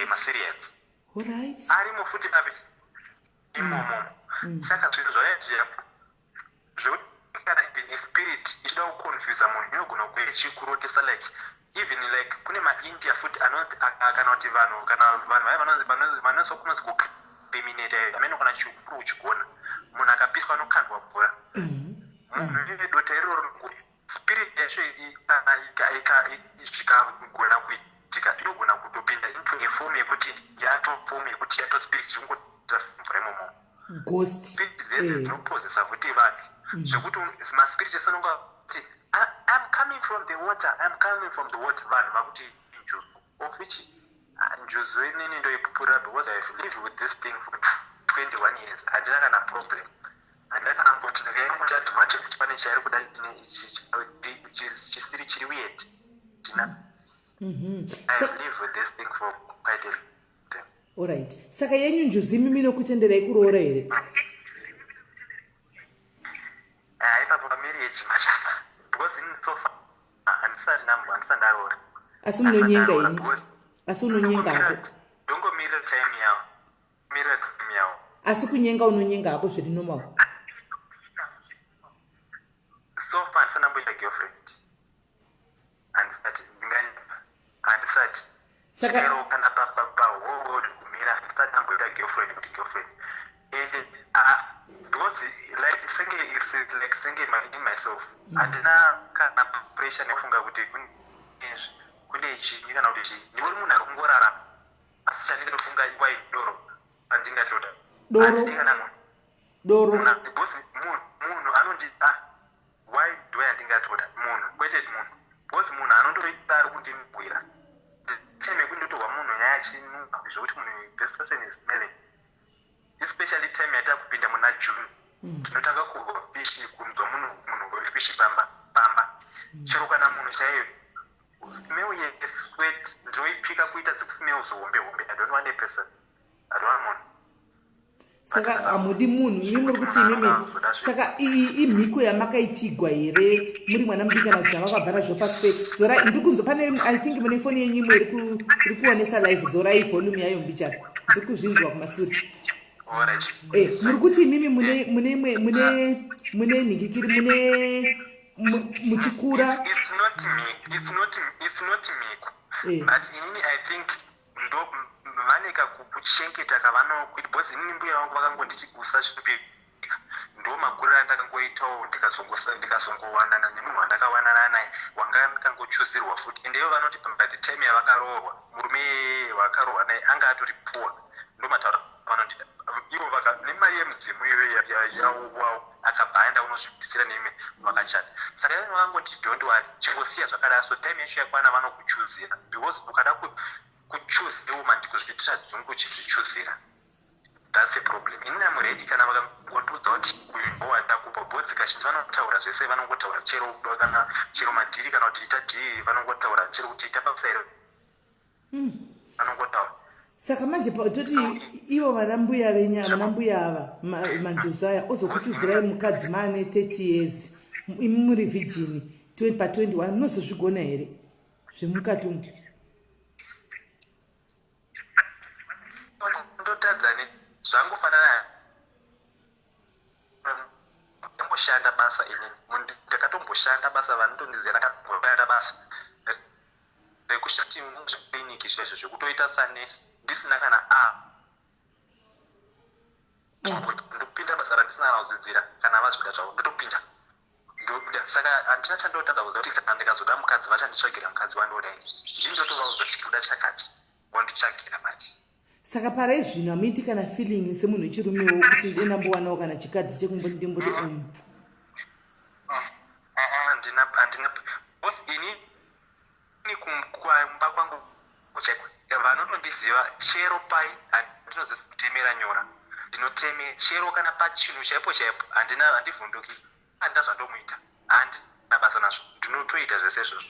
Masirians. Arimo futi api imomo. Saka zvinhu zvauya zviya zvekuti kana even spirit ichida kuconfusa munhu, inogona kuuya ichikurotesa, like even like kune maIndia futi anoti kana kuti vanhu, kana vanhu vaya vanonzi kunonzi kucriminate, amene kana chikuru uchigona, munhu akapiswa anokandwa mvura, munhu ine dota iroro, spirit yacho kana zvikagona kuitika, inogona kutopinda into a form yekuti yato form yekuti yato spirit ichingotira mvura imomo. Ghost. Spirit dzese dzinopozesa futi vanhu, zvekuti maspirit ese anonga kuti, "I'm coming from the water, I'm coming from the water." Vanhu vakuti njuzu, of which, ah, njuzu inini ndoipupurira, because I have lived with this thing for 21 years. Handina kana problem, handina kana mboti ndakaingoti advantage kuti pane chairi kuda chisiri chiri weird tina. I have lived with this thing for quite a time. Alright, saka yenyu njuzu imimi inokutenderai kuroora here? Ah, ipapo pamarriage machapa, because ini so far handisati handisati ndaroora. Asi munonyenga imi? Asi unonyenga hako? Ndongomirira time yawo, mirira time yawo. Asi kunyenga unonyenga hako zviri normal? So far handisati ndamboita girlfriend, handisati, ndinganyepa, handisati. Chero kana pawhole world kumira, handisati ndamboita girlfriend, kuti girlfriend. And because like senge it's like senge in myself handina kana pressure nekufunga kuti kune chinyi kana kuti chii. Ndingori munhu ari kungorarama, asi chandingatofunga iwai doro pandingatoda. Doro? Handidi kana munhu. Doro? Munhu, because munhu anondi, ah, why do yandingatoda munhu, kwete munhu, because munhu anondoita ari achinhuwa zvekuti munhu, this person is smelling, especially time yata kupinda muna June. Tinotanga kurwa fishi, kunzwa munhu wefishi pamba. Chero kana munhu chaiyo, smell yesweat ndinoipika kuita zikusmell zihombe hombe. I don't want a person, I don't want munhu. Saka hamudi munhu imi, muri kuti imimi, saka iyi imhiko yamakaitigwa here muri mwana mudiki, kana kuti zvamakabva nazvo pasi pe dzorai? Ndiri pane, I think mune foni yenyu imwe iri kuonesa live. Dzorai volume yayo mbichana, ndiri kuzvinzwa kumasure. Muri kuti imimi mune mune imwe mune nhingikiri, mune muchikura. It's not mhiko, but inini I think ndo vane kakuchengeta kavanokuita, because inini mbuya vangu vakangonditi usasvipika. Ndo makuriro andakangoitawo, ndikazongowanana nemunhu wandakawanana naye, wanga ndikangochuzirwa futi. Ende ivo vanoti by the time yavakaroorwa, murume wakaroorwa naye anga atori poor. Ndo matauro vanondida ivo nemari yemudzimu iyoyo yawavo, akabva aenda unozvipisira neimwe, vakachata. Saka ivo vakangoti, "Don't worry, chingosiya zvakadaro, so time yacho yakwana vanokuchuzira," because ukada kuchoose woman, kuzviitira dzungu uchizvichuzira, that's a problem. Inini am ready kana vakangondiudza kuti uyu ndowadakupa bhodzi. Kazhinji vanotaura zvese, vanongotaura chero kana chero madhiri, kana kuti ita dhiri vanongotaura, chero kuti ita basa iro vanongotaura. Saka manje toti ivo vana mbuya venya, vana mbuya ava, manjuzu aya ozokuchuzirai mukadzi maane 30 years, imi muri virgin pa21, munozozvigona here zvemukati umu? Ndotadza ne zvangofanana ndamboshanda basa inini. Ndakatomboshanda basa, vanotondiziva, ndakamboshanda basa rekushati muzvikliniki zvezvo zvekutoita sanesi ndisina kana a ndopinda basa randisina kana kudzidzira. Kana vazvida zvavo, ndotopinda, ndobuda. Saka handina chandotadza kuziva kuti kana ndikazoda mukadzi, vachanditsvagira mukadzi wandodai. Ndini ndotovaudza kuti kuda chakati, vonditsvagira manje. Saka parai zvino hamuiti kana feeling semunhu wechirumewo kuti ndendambowanawo kana chikadzi chekumbo ndimboti Handina, handina. Boss, ini kumba kwangu chaiko vanotondiziva, chero pai handinoziva kutemera nyora, ndinoteme chero kana pachinhu chaipo chaipo, handina, handivhunduki, handina zvandomuita, handina basa nazvo, ndinotoita zvese izvozvo,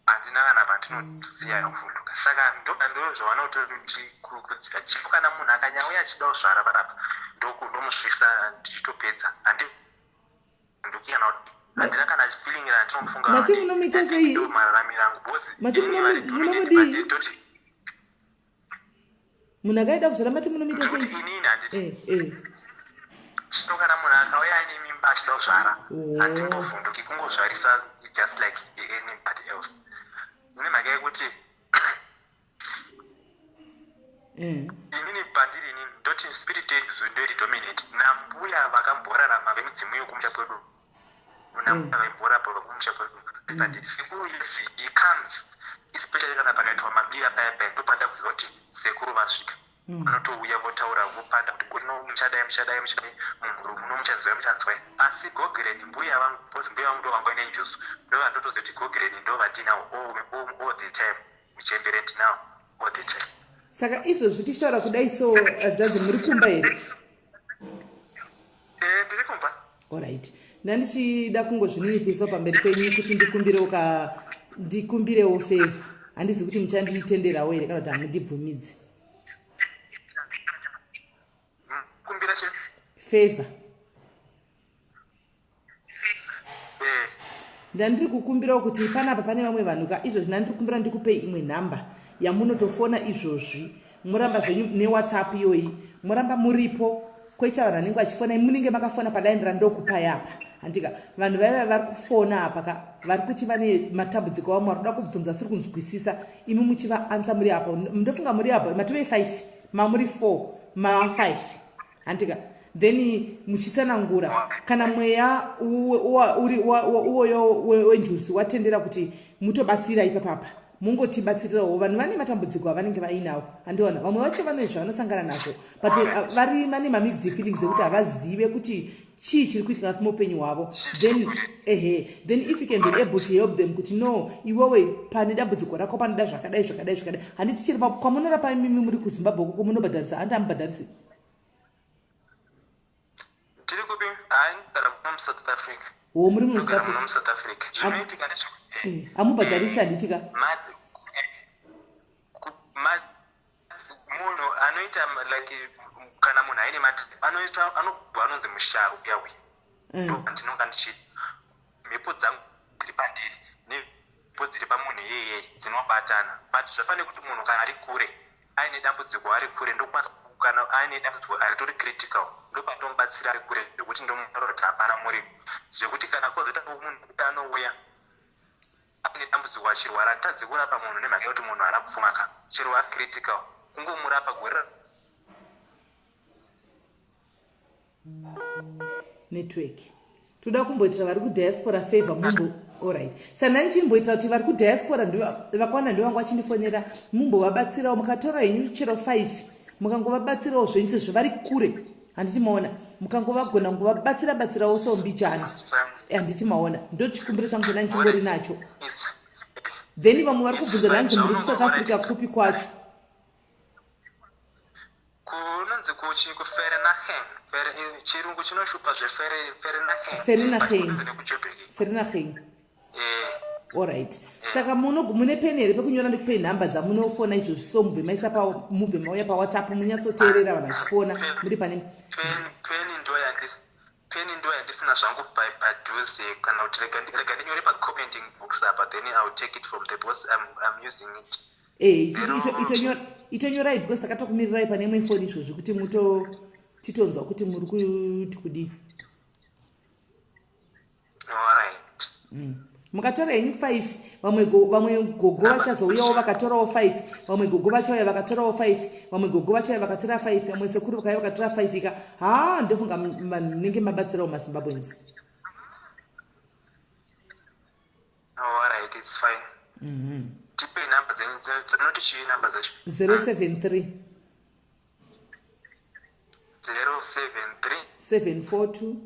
handina kana pandinosiya kuvhunduka. Saka ndo zvavanotondikurudzira, chero kana munhu akanyauya achida kuzvara panapa, ndomusvisa ndichitopedza, handivhunduki kana kuti handina kana feeling randinomufunga. Mati munomuita sei? Ndo mararamiro angu, because Mati inini vari munomudii? ndoti Munhu akaida kuzvara, mati munomuita ndikuti sei? Inini handiti chino kana munhu akauya aine mimba achida kuzvara, handimbovhunduki, kungozvarisa just like anybody else, nemhaka yekuti inini pandiri inini ndoti spirit ndoiri dominate nambuya vakamborarama vemudzimu yekumusha kwedu, nambuya vaimborapa vekumusha kwedu pandiri. Sekuru, yes, he comes, especially kana pakaitwa mabira paya paya, ndopanda kuziva kuti sekuru vasvika. Vanotouya votaura, vopanda kuti kuno muchadai, muchadai, muchadai, mumhuri muno muchanzwai, muchanzwai. Asi gogireni mbuya vangu, because mbuya vangu ndo vanga ine njuzu, ndo vandotoziva kuti gogireni ndo vandinawo all the time, muchembere ndinawo all the time. Saka izvozvi tichitaura kudai so, dzadzi, muri kumba here? Eh, ndiri kumba. Alright, ndandichida kungozvininipisa pamberi penyu kuti ndikumbirewo ka ndikumbirewo favor. Handizi kuti muchanditenderawo here kana kuti hamundibvumidzi. Kumbira che Favor. Eh. Ndandiri kukumbirawo kuti panapa pane vamwe vanhu ka izvozvi, ndandiri kukumbira ndikupei imwe nhamba yamunotofona izvozvi, muramba zvenyu neWhatsApp iyoyi, muramba muripo, kwoita vanhu vanenge vachifona, munenge makafona palaini randokupai apa, handika? Vanhu vaiva vari kufona apa ka, vari kuti vane matambudziko, vamwe vari kuda kubvunza siri kunzwisisa, imi muchivaanswer muri apa. Ndofunga muri apa matove 5, mamuri 4, ma 5, handika? Then muchitsanangura kana mweya uwoyo wenjuzi watendera kuti mutobatsira ipapapa. Mungotibatsirirawo, vanhu vane matambudziko avanenge vainawo, handiona? Vamwe vacho vane zvavanosangana nazvo, but vari vane mamixed feelings ekuti havazive kuti chii chiri kuitika muupenyu hwavo. Then ehe, then if you can be able to help them kuti, "No, iwewe pane dambudziko rako, panoda zvakadai, zvakadai, zvakadai," handiti? Chero kwamunorapa imimi muri kuZimbabwe koko, munobhadharisa, handi? Amubhadharisi? Tiri kupi? Hai, ndogara kuno muSouth Africa. Wo, muri muSouth Ndogara muno Africa? muSouth Africa. Zvinoitika ndezvekuti Hamubhadharisi, handiti ka? Munhu anoita like kana munhu aine mati anoita, anobva anonzi musharu uya uya. Ndinonga ndichiti mhepo dzangu dziri pandiri nemhepo dziri pamunhu iyeyeye dzinobatana, but zvafanira kuti munhu kana ari kure, aine dambudziko ari kure, ndokwanisa, kana aine dambudziko aritori critical, ndopandomubatsira ari kure, zvekuti ndomutaura kuti hapana muripo, zvekuti kana kwozoita munhu kuti anouya aine dambudziko achirwara, hatitadzi kurapa munhu nemhaka yekuti munhu haana kupfuma ka. Chero ari critical, kungomurapa gore. Network. Toda kumboitira vari kudiaspora favor, mumbo. Alright, saka ndichimboitira kuti vari kudiaspora vakawanda ndovanga vachindifonera, mumbovabatsirawo. Mukatora henyu chero 5, mukangovabatsirawo zvenyu sezvo vari kure, handiti maona? Mukangovagona kungovabatsira batsirawo so mbichana, handiti maona? Ndo chikumbiro changu chona ndichingori nacho. Then vamwe vari kubvunza, hanzi muri kuSouth Africa kupi kwacho? Kunonzi kuchi kuVereeniging. Chirungu chinoshupa zveVereeniging. Vereeniging. NekuJoburg. Vereeniging. Eh. Alright, saka mune peni here pekunyora? Ndikupei nhamba dzamunofona izvozvi, so mubve maisa pa, mubve mauya paWhatsApp, munyatsoteerera vanhu vachifona muri pane. Peni ndo yandisina zvangu padhuze, kana kuti rega ndinyore pacommenting box apa, then I will take it from there because I'm using it. Itonyorai because takatokumirirai pane imwe foni izvozvi kuti muto titonzwa kuti muri kuti kudii. Alright. Mukatora henyu 5, vamwe gogo vachazouyawo vakatorawo 5, vamwe gogo vachauya vakatorawo 5, vamwe gogo vachauya vakatora 5, vamwe sekuru vakauya vakatora 5 ika, ha, ndofunga munenge mabatsirawo maZimbabweans. Alright, it's fine. Tipe namba dzenyu, dzinoti chii namba dzacho? 073. 073. 742.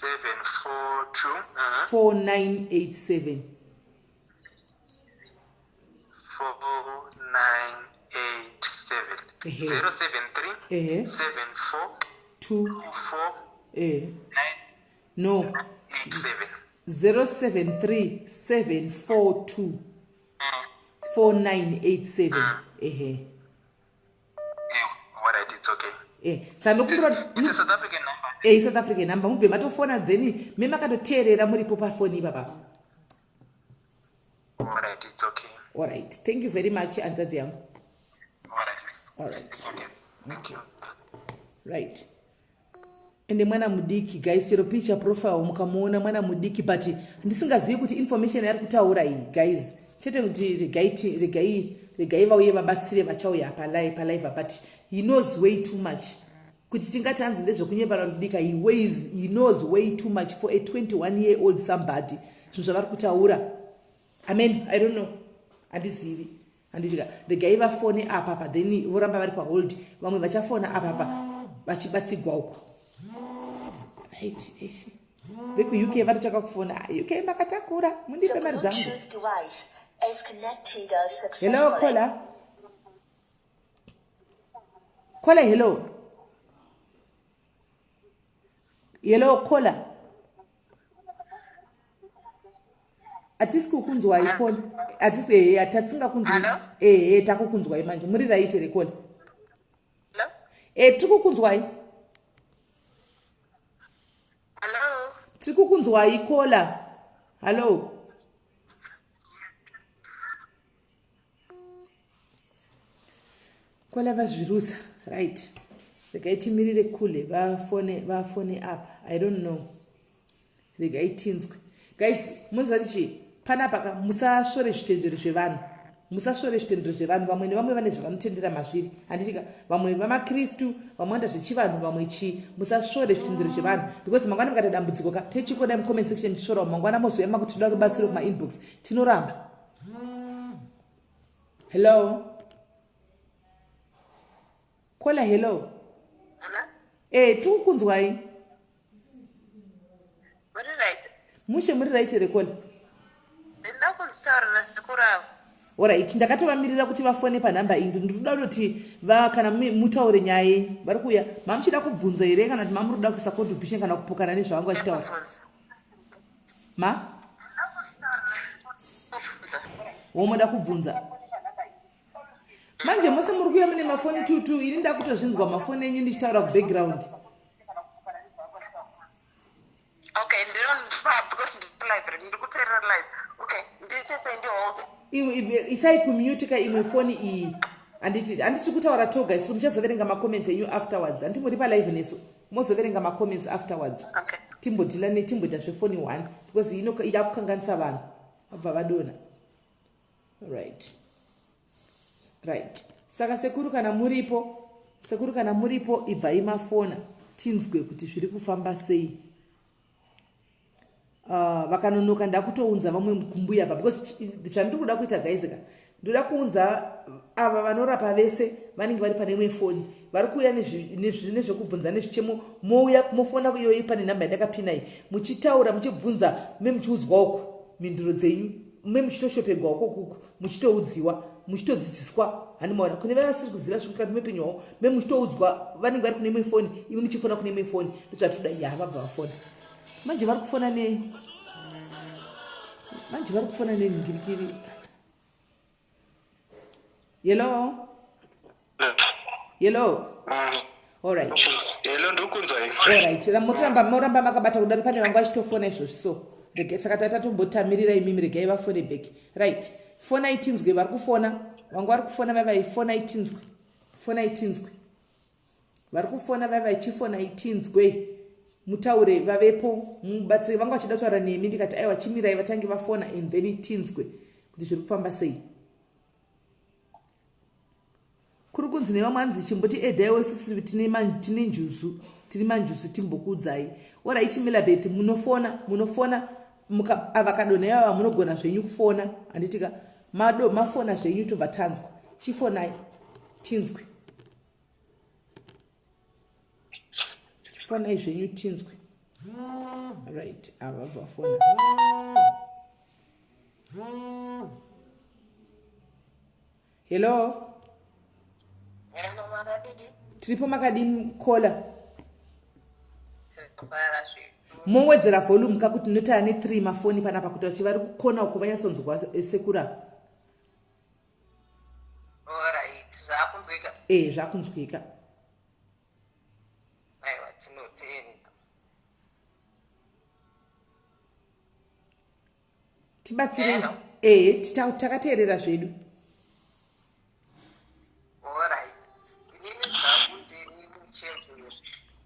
742. 4987. 4987. Ehe. 073 Ehe. 74 2. 4 Eh. 9 No. 87. 073 742 4987, ehe. Yeah, alright, it's okay. Saka ndokumbira. It's a South African number. South African number. Mubve matofona, then memakatoteerera muripo pafoni ipapapa. Alright, it's okay. Alright, thank you very much, hanzvadzi yangu. Alright. Alright. It's okay. Thank you. Right, ende mwana mudiki, guys. Chero picture profile mukamuona, mwana mudiki, but ndisingazivi kuti information yari kutaura iyi, guys, chete kuti regai vauye vabatsire vachauya palive, but he knows way too much kuti tingati hanzi ndezvekunyepana kudika. He knows way too much for a 21 year old somebody. Zvinhu zvavari kutaura, amen, I don't know, handizivi, handitya. Regai vafone apapa, then voramba vari pahold, vamwe vachafona apapa vachibatsigwa uko. Right, eish. VekuUK vatotanga kufona. UK makatakura, mundipe mari dzangu. Bluetooth device is connected Hello. Successfully. Caller, caller, hello, hello, caller, hatisi kukunzwai, caller, hatisi, ehe, tatingakunzwi. Hello? Ehe, takukunzwai manje. Muri right here, caller? Hello? Tiri kukunzwai. Hello? Tiri kukunzwai, caller, hallo. Caller vazvirusa. Right, regai timirire kule vafone, vafone apa. I don't know, regai tinzwe. Guys, munoziva kuti chii panapa ka? Musasvore zvitendero zvevanhu. Musasvore zvitendero zvevanhu. Vamwe nevamwe vane zvavanotendera mazviri, handitika? Vamwe vamakristu, vamwe vanoita zvechivanhu, vamwe chii. Musasvore zvitendero zvevanhu because mangwana mukaita dambudziko ka techiko dai mucomment section muchisvorawo, mangwana mozouya makuti toda rubatsiro kumainbox, tinoramba. Hello caller, hello. E, tikukunzwai. Muri right? Mushe, muri right here, caller? Ndinoda kunditaurira sekuru avo. Alright, ndakatovamirira kuti vafone panhamba iyi. Ndinoda kutoti kana mutaure nyaya yenyu. Vari kuuya. Mamuchida kubvunza here kana kuti mamuri kuda kuisa contribution kana kupokana nezvavangu vachitaura? Kubvunza. Ma Kubvunza. Womoda kubvunza manje? Mose muri kuuya mune mafoni 22. Ini ndakutozvinzwa mafoni enyu ndichitaura kubackground. Okay, ndinopa because ndiri live, ndiri kuteerera live. Okay, ndiite sei? Ndihold? Isai kumute ka imwe foni iyi. Handiti kutaura toga isu? Muchazoverenga macomments enyu afterwards. Handiti muri palive nesu? Mozoverenga macomments afterwards. Okay. Timbodhila netimboita zvefoni one because ino ida kukanganisa vanhu vabva vadona. Right, saka sekuru kana muripo, sekuru kana muripo, ibvai mafona tinzwe kuti zviri kufamba sei. Vakanonoka ndakutounza vamwe kumbuya pa because zvandiri kuda kuita, guys ka, ndoda kuunza ava vanorapa vese vanenge vari pane imwe foni, vari kuuya nezvekubvunza nezvichemo. Mouya mofona iyoyi pane nhamba yandakapina iyi, muchitaura, muchibvunza, memuchiudzwa uku mhinduro dzenyu, memuchitoshopegwa uko kuku, muchitoudziwa, muchitodzidziswa. Handimaona kune vaya vasiri kuziva zviri mukati meupenyu hwavo, memuchitoudzwa. Vanenge vari kune imwe foni, imi muchifona kune imwe foni. Ndozvatoda. Ya, vabva vafona manje. Vari kufona nei manje? Vari kufona nenhingirikiri. Hello, hello. Alright. Hello, ndiri. Alright, motoramba, moramba makabata kudaro. Pane vangu vachitofona izvozvi, so rege saka tatatombotamirira imimi. Regai vafone back. Right, fonai tinzwe. Vari kufona, vangu vari kufona vavai, fonai tinzwe, fonai tinzwe. Vari kufona vavai, chifonai tinzwe, mutaure. Vavepo mubatsire. Vanga vachida kutaura nemi, ndikati aiwa, chimirai vatange vafona and then tinzwe kuti zviri kufamba sei. Kuri kunzi nevamwe, anzi chimboti edhaiwo, isusu tine njuzu, tiri manjuzu, timbokuudzai. Alright, Milabeth, munofona, munofona. Avakadonha ivava, munogona zvenyu kufona, handitika? Mado mafona zvenyu, tobva tanzwa. Chifonai tinzwe, chifonai zvenyu tinzwe. Right, ava vafona. Hello. Hello, makadini? Tiripo, makadini, caller? Tinofara zvedu. Mowedzera volume kakuti notaya ne3 mafoni panapa kuita kuti vari kukona uko vanyatsonzwa sekura. Alright, zvakunzwika? E, zvakunzwika. Aiwa, tinotenda. Tibatsirei. Hello. E, takateerera zvedu. Alright. Inini zvangu ndiri muchembere.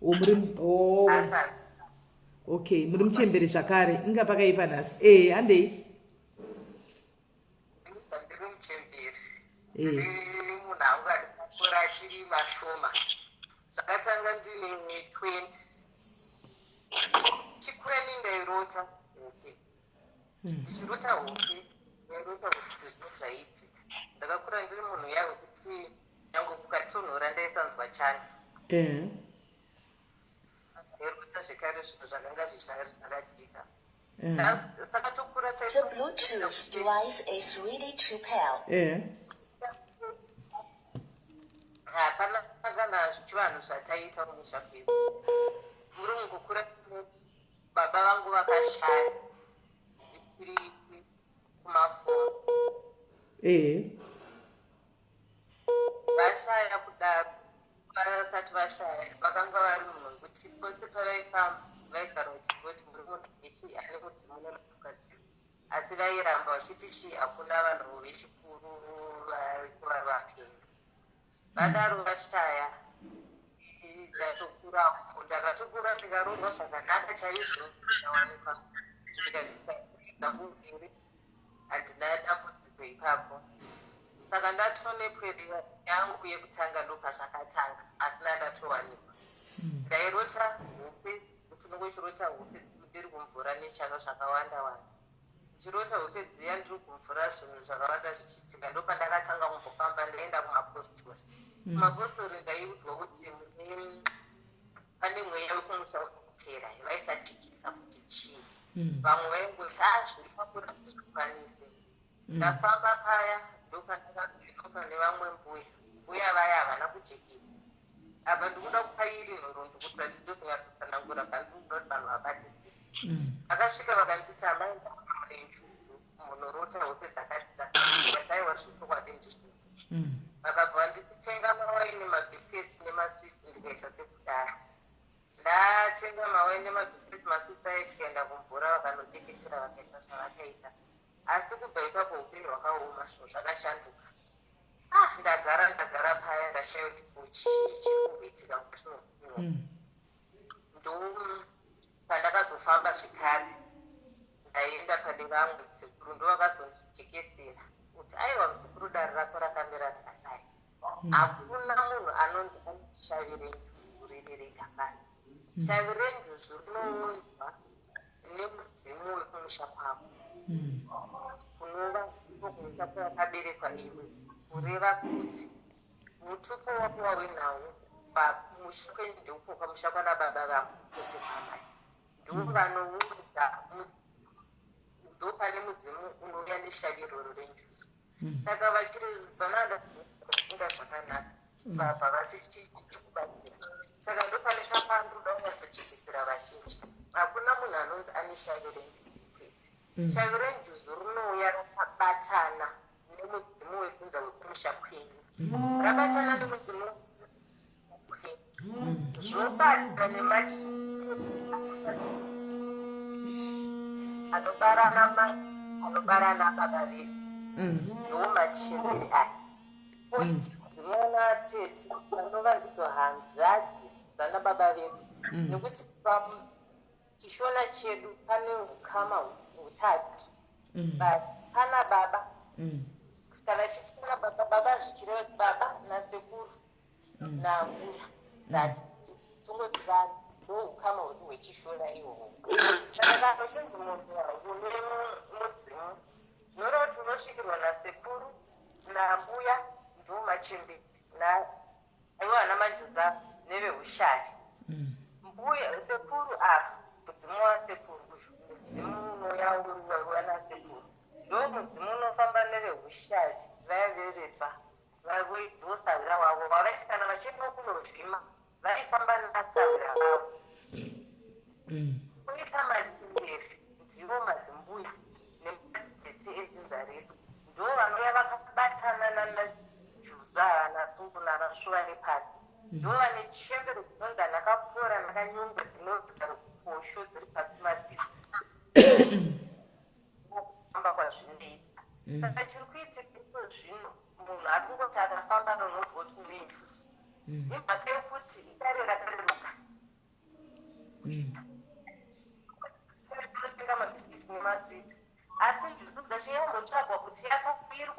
O, muri o? Asa. Okay, muri muchembere zvakare. Inga pakaipa nhasi. E, handei. Ndiri muchembere. Eh. Ndiri munhu angadi makore achiri mashoma. Zvakatanga ndine 20. Chikureni ndairota hope. Ndichirota hope, ndairota kuti zvino zvaiitika. Ndakakura ndiri munhu uya wekuti nyange kukatonhora ndaisanzwa chando. Ndairota zvekare zvinhu zvakanga zvakajeka. Saka tokura. The Bluetooth device is ready to pair. Hapana kana zvichivanhu zvataiita mumusha kwedu. Muri mukukura, baba vangu vakashaya ndichiri kumafomu. Vashaya kudaro, vasati vashaya vakanga vari munhu wekuti pose pavaifamba vaigara vachingoti muri munhu wechi ane mudzimu nemukadziri, asi vairamba vachiti chii, hakuna vanhu vechikuru variko vari vapenyu. Vadaro vashaya, ndatokura, ndakatokura, ndikaroorwa zvakanaka chaizvo, ndikawanikwa ndikati ndakuviri, handina dambudziko ipapo. Saka ndatonepwere yangu yekutanga ndopazvakatanga, asina ndatowanikwa. Ndairota hope, kuti unenge uchirota hope ndiri kumvura nechaka zvakawanda wanda, ndichirota hope dziya ndiri kumvura, zvinhu zvakawanda zvichiitika. Ndopandakatanga kumbofamba ndaenda kumapostori. Kumapostori ndaiudzwa kuti pane mweya wekumusha wekutera, vaisajikisa kuti chii. Vamwe vaingoti a zviri pakura kuti zvikwanise. Ndafamba paya ndopandakazoenda pane vamwe mbuya. Mbuya vaya havana kujekisa. Apa ndikuda kupa iri nhoroondo kuti vatindozonyatsotsanangura pandiri kuda kuti vanhu vabatisise. Vakasvika vakanditi, "Amai, mune njuzu, munorota hope dzakati dzakati." But aiwa, zvechokwadi ndizvozvo. Vakabva vanditi, "Tenga mawaini, mabhisiketi nemaswisi." Ndikaita sekudaro, ndatenga mawaini nemabhisiketi, maswisi aye, tikaenda kumvura, vakanodeketera, vakaita zvavakaita. Asi kubva ipapo upenyu hwakaoma, zvinhu zvakashanduka. Ah, ndagara ndagara paya, ndashaya kuti kuchii chiri kumboitika mukati meupenyu. Ndo pandakazofamba zvekare, ndaenda pane vamwe sekuru, ndo vakazondijekesera kuti, "Aiwa musekuru, dare rako rakamira rakadai. Hakuna munhu anonzi ane shavi renjuzu riri rega basi. Shavi renjuzu rinounzwa nemudzimu wekumusha kwako, kunova iko kumusha kwawakaberekwa iwe. Kureva kuti mutupo wako wauinawo pamusha kwenyu ndeupo pamusha kwana baba vako, kwete kwamai. Ndo vanounza, ndo pane mudzimu unouya neshavi iroro renjuzu." Saka vachiri vanada inga zvakanaka, vabva vati chikubatsira. Saka ndo pane kapanduda kunyatsochekesera vazhinji, hakuna munhu anonzi ane shavi renjuzu, kwete. Shavi renjuzu rinouya rakabatana nemudzimu wedzinza wekumusha kwenyu, rabatana nemudzimu kwenyu, zvobata nemachi anobarana mai, anobarana baba vedu, ndo machembere aya. Dzinoona tete vanova ndidzo hanzvadzi dzana baba vedu, nekuti pachishona chedu pane ukama hutatu. But pana baba, kana chiti pana baba, baba zvichireva kuti baba nasekuru nambuya, that tongoti vanhu, ndo ukama hwedu hwechishona ihwohwo. Saka kana uchinzi munhu une mudzimu, zvinoreva kuti unosvikirwa nasekuru nambuya, ndo machembere, naivo vana manjuza neveushavi. Mbuya sekuru ava, mudzimu wasekuru uyu, mudzimu unouya uri wanasekuru, ndo mudzimu unofamba neveushavi vaya veretwa voisawira wavo vavaiti kana vachienda kunovhima vaifamba nasawira vavo. Kuita machembere ndivo madzimbuya nemadzitete edzinza redu, ndo vanouya vakabatana nanajuzu ava, nasungu, nanasvuva nepasi. Ndo vane chembere dzinonzi anakapfuura nakanyungwe, dzinodza posho dziri pasi madziva kufamba kwazvinoita. Saka chiri kuitika iko zvino, munhu ari kungoti akafamba anononzwa kuti une njuzu, imhaka yekuti idare rakareruka. Unotenga mabhisikiti nemaswiti, asi njuzu dzacho yambotsvagwa kuti iri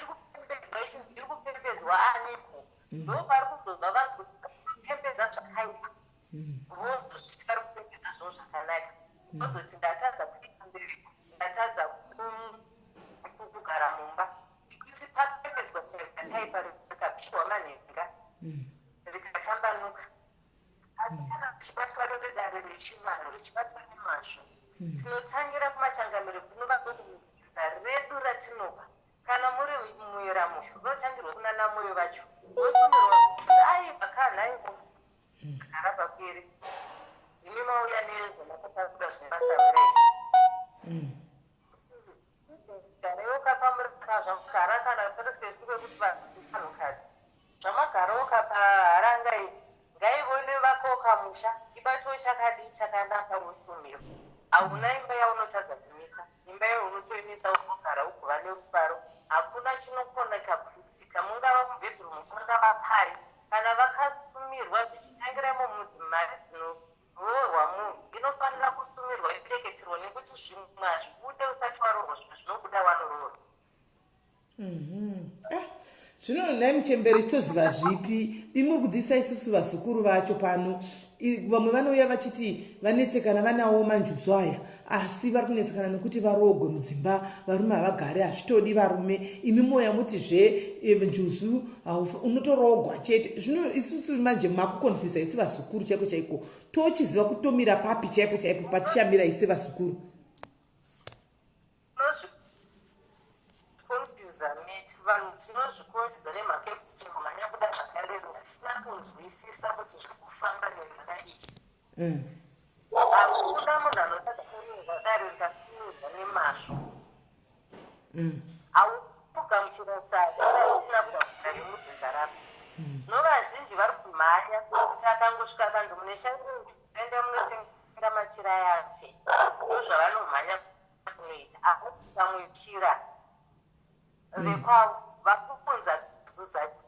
kupembedzwa, ichinzi iri kupembedzwa aniko. Ndo pari kuzobva vanhu kuti kupembedza zvakaipa, vozozviti vari kupembedza zvinhu zvakanaka, vozoti ndatadza kuita mbereko, ndatadza kugara mumba, nekuti papembedzwa chero rakaipa, rikapiwa manhenga, rikatambanuka. Asi kana richibatwa riri dare rechivanhu, richibatwa nemazvo, tinotangira kumachangamiro kunova ndokumudza redu ratinobva. Kana muri muyeramusho, runotangirwa kuna namoyo vacho, vosumirwa, aiwa kanhai gara pakwere, ndimi mauya nezvamakatakura zvine basa rei. Garewoka pamurikazvamugara, kana pari sesu kwekuti vanhukadzi zvamagaroka paharanga iyi, ngaivone vakoka musha ibato chakadii chakanaka, wosumirwa. Hauna imba yaunotadza kumisa, imba yaunotoimisa ugogara ugova nerufaro. Hakuna chinokoneka kuitika, mungava mubedroom, mungava pari, kana vakasumirwa zvichitangira imomo. Mari dzinoroorwa munhu inofanira kusumirwa, ideketerwa, nekuti zvimwe hazvibude usati waroorwa, zvimwe zvinobuda wanoroorwa. Ah. Zvino nhai muchembere, chitoziva zvipi? Imuri kudzidzisa isusu vazukuru vacho pano. Vamwe vanouya vachiti vanetsekana vanawo manjuzu aya, asi vari kunetsekana nekuti varogwe mudzimba, varume havagari, hazvitodi varume. Imi moya muti zve njuzu unotorogwa chete. Zvino isusu manje makukonfisa isi vazukuru chaiko chaiko, tochiziva kutomira papi chaipo chaipo patichamira isi vazukuru. Tinozvikonfuza mate, vanhu tinozvikonfuza nemhaka yekuti tinomhanya kuda zvakareruka tisina kunzwisisa kuti zviri kufamba nenzira iyi. Hakuna munhu anotadza kurinzwa dare rikasimudzwa nemazvo. Haukugamuchira sadza usina kugamuchira remudzinza rako. Zvino vazhinji vari kumhanya kuti akangosvika akanzi mune shairi, enda munotenga machira yake, ndozvavanomhanya kunoita. Akugamuchira vekwavo vakuunza njuzu dzacho.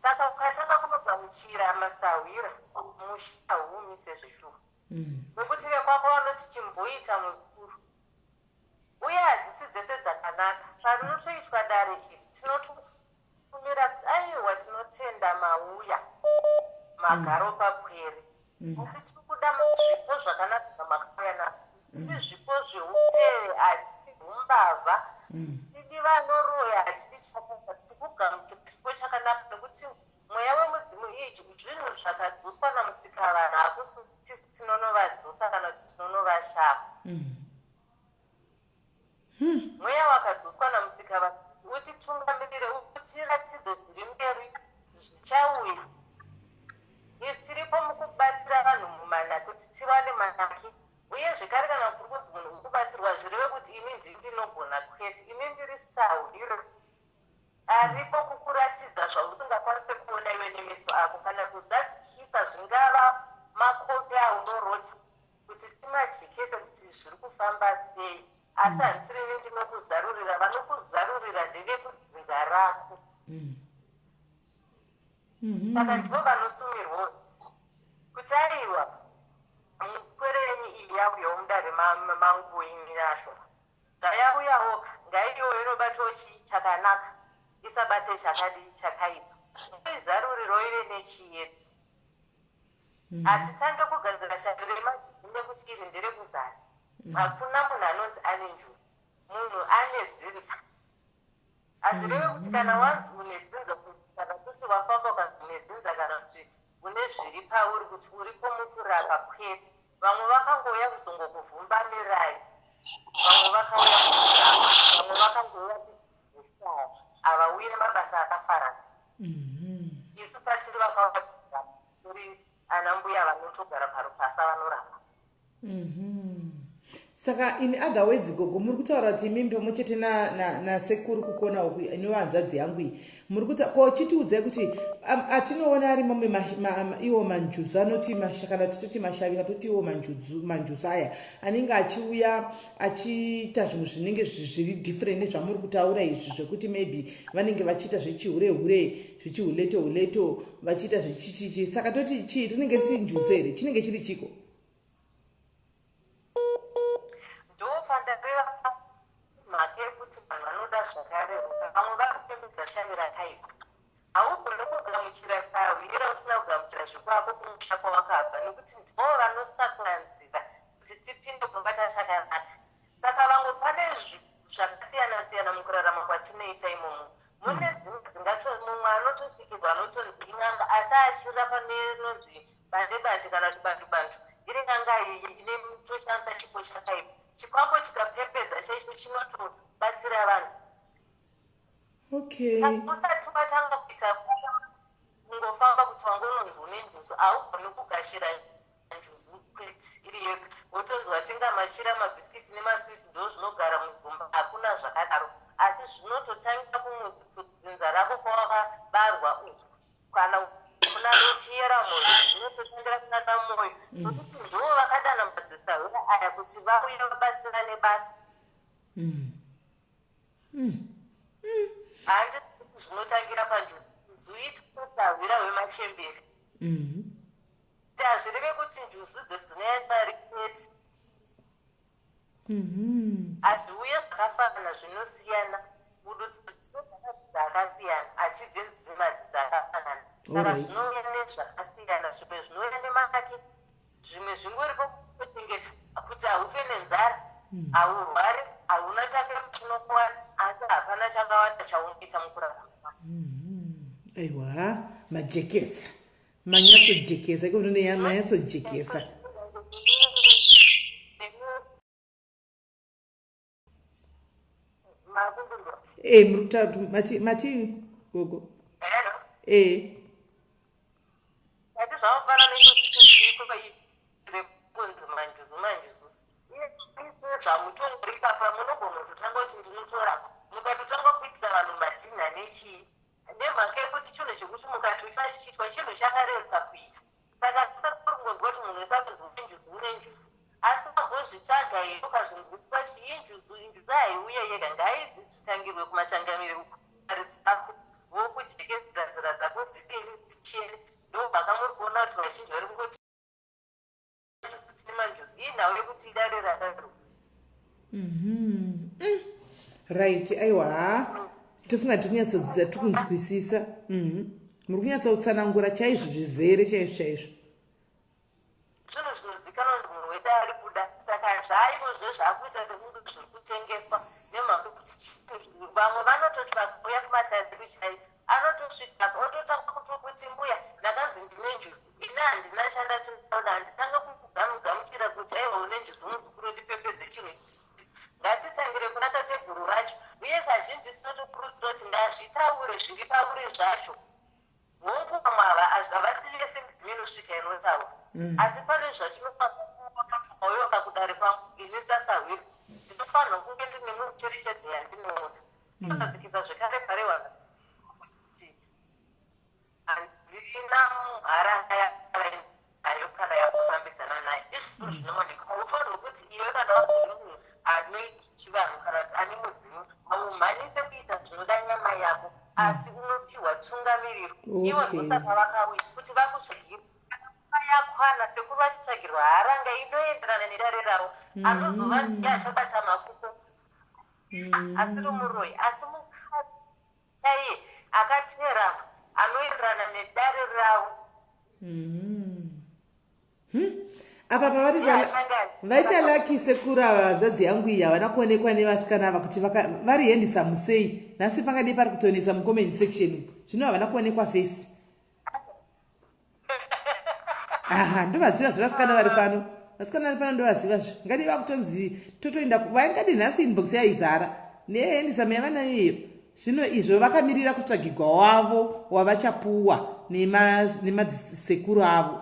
Saka ukatanga kunogamuchira masahwira, musha hauumi sezvishuwa, nekuti vekwako vanoti chimboita muzukuru. Uye hadzisi dzese dzakanaka. Parinotoitwa dare iri, tinotosumira kuti aiwa, tinotenda mauya, magaro papwere, asi tiri kuda zvipo zvakanaka zvamakauya nazvo. Tidi zvipo zveupere, hatidi umbavha, tidi vanoroya, hatidi chakaipa. Tiri kugamuchira chipo chakanaka, nekuti mweya wemudzimu iji zvinhu zvakadzoswa naMusikavanhu. Hakusi kuti tisu tinonovadzosa kana kuti tinonovashama. Mweya wakadzoswa naMusikavanhu kuti utitungamirire, utiratidze zviri mberi zvichauya. Isi tiripo mukubatsira vanhu mumanaki kuti tiwane manaki. Uye zvekare, kana kuri kunzi munhu uri kubatsirwa, zvireve kuti ini ndini ndinogona, kwete. Ini ndiri sahwira aripo kukuratidza zvausingakwanise kuona iwe nemeso ako, kana kuzadzikisa zvingava makope aunorota, kuti timajekese kuti zviri kufamba sei. Asi handisirini ndinokuzarurira, vanokuzarurira ndevekudzinza rako. Saka ndivo vanosumirwa kuti aiwa, mupwere yenyu iyi yauyawo mudare mangu inasho, ngayauyawoka, ngaiyoyo inobatawo chii chakanaka, isabate chakadii chakaipa, izaruriro ive nechiedza. Hatitange kugadzira shavi remadzimai nekuti iri nderekuzasi. Hakuna munhu anonzi ane njuzu, munhu ane dzinza. Hazvireve kuti kana wanzi une dzinza, kana kuti wafamba ukanzi une dzinza, kana kuti une zviri pauri, kuti uripo mukurapa, kwete. Vamwe vakangouya kuzongokuvhumbamirai, vamwe vakauya kukurapa, vamwe vakangouya kukushaya, havauyi nemabasa akafanana. Isu patiri vakauya tiri ana mbuya vanotogara parupasa vanorapa. Saka in other words, gogo, muri kutaura kuti imimi pamwe chete nasekuru kukona uku, inova hanzvadzi yangu iyi, muri kuta ko chitiudzai kuti atinoona ari mamwe iwo manjuzu anoti kana titoti mashavi, katoti iwo manjuzu aya anenge achiuya achiita zvinhu zvinenge zviri different nezvamuri kutaura izvi, zvekuti maybe vanenge vachiita zvechihure hure, zvechihuleto huleto, vachiita zvechichichi. Saka toti chii? Rinenge risiri njuzu here? Chinenge chiri chiko? Ndopandareva mhaka yekuti vanhu vanoda zvakareruka, vamwe vari kupembedza shavi rakaipa. Haugone kugamuchira sahwira usina kugamuchira zvekwako kumusha kwawakabva, nekuti ndo vanosakura nzira kuti tipinde kunobata chakanaka. Saka vamwe pane zvakasiyana siyana mukurarama kwatinoita imomo. Mune dzimwe dzingato mumwe anotosvikirwa anotonzi in'anga, asi achirapa nenonzi bande bande kana kuti bandu bandu, iri n'anga iyi inotoshandisa chipo chakaipa. Chikwambo chikapembedza chaicho chinotobatsira vanhu. Usati watanga kuita kungofamba kuti wangononzi une njuzu, haugoni kugashira njuzu kwete iri yega wotonzi watenga machira, mabhisikiti nemaswitsi, ndo zvinogara muzumba. Hakuna zvakadaro, asi zvinototangira kumudzi, kudzinza rako kwawakabarwa uku, kana kuna Chiyera Moyo, zvinototangira kunana Moyo, nokuti ndo vakadana madzisahwira aya kuti vauye vabatsirane basa. Handiti kuti zvinotangira panjuzu zuitwa sahwira wemachembere? Hazvireve kuti njuzu dzinoenda riketi. Hadziuye zvakafanana, zvinosiyana. Budu. akasiyana, hatibve nzimadzidzi akafanana. Saka zvinouya nezvakasiyana, zvimwe zvinouya nemaki, zvimwe zvingoripo kuchengeta kuti haufe nenzara, haurwari, hauna chake chinokuwana, asi hapana chakawanda chaunoita mukurarama. Aiwa, majekesa, manyatsojekesa iko, manyatsojekesa. E, muri mati mati gogo e. Ati zvakafanana nekunzi manjuzu, manjuzu zvamutongori papa, munogona kutotanga kuti ndinotorapa, mukatotanga kuitira vanhu madhina nechii, nemhaka yekuti chinhu chekuti mukati uchachiitwa chinhu chakareruka kuita. Saka kuri kungonzwa kuti munhu wese akunzi une njuzu, une njuzu, asi wambozvitsvaga here, ukazvinzwisisa chii njuzu? Njuzu haiuye yega, ngaidzitangirwe kumachangamire ukari dzako, vokujekezera nzira dzako dzidini, dzichene. Ndobvaka muri kuona kuti vazhinji vari kungoti tine manjuzu, inhau yekuti idare rakaro. Right, aiwa, tofunga tiri kunyatsodzidza, tiri kunzwisisa. Muri kunyatsotsanangura chaizvo, zvizere chaizvo chaizvo. Zvinhu zvinozikanwa kuti munhu wese ari kuda, saka zvaivozve zvaakuita sekunge zviri kutengeswa, nemhaka yekuti vamwe vanototi vakauya kumatare chai, anotosvika ototanga kutokuti, "Mbuya, ndakanzi ndine njuzu." Ini handina chandati ndaona, handitanga kugamuchira kuti, "Aiwa, une njuzu muzukuru, ndipepedze chinhu." Ngatitangire kuna tateguru vacho. Uye kazhinji tinotokurudzira kuti ngazvitaure zviri pauri zvacho. Hongu, vamwe ava havasi vese midzimu inosvika inotaura, asi pane zvatinofanira kuona. Ukauyoka kudare kwangu ini sasahwiri, ndinofanirwa kunge ndine mucherechedzo yandinoona. Inozadzikisa zvekare parehwa kuti handina haranga yavainayo kana yakufambidzana nayo. Izvozvo zvinooneka. Haufanirwi kuti iwe kana wazori munhu anoita chivanhu kana kuti ane mudzimu, haumhanyise kuita zvinoda nyama yako, asi unopiwa tungamiriro ivo. Ndosaka vakauya kuti vakutsvagire. Kana nguva yakwana, sekuru vachitsvagirwa haranga inoenderana nedare ravo, anozova ndiye achabata mafuko, asiri muroyi, asi mukadzi chaiye akaterama anoenderana nedare ravo. Apa vaita lucky sekuru ava, hanzvadzi yangu iyi havana kuonekwa nevasikana ava kuti vari handsome sei. Nhasi pangadii pari kutonetsa mucomment section, zvino havana kuonekwa face. Aha, ndovaziva zvevasikana vari pano, vasikana vari pano ndovaziva zve. Ngadii vakutonzi totoenda, vaingadi nhasi inbox yaizara nehandsome yavanayo iyo. Zvino izvo vakamirira kutsvagigwa wavo wavachapuwa nemadzisekuru avo,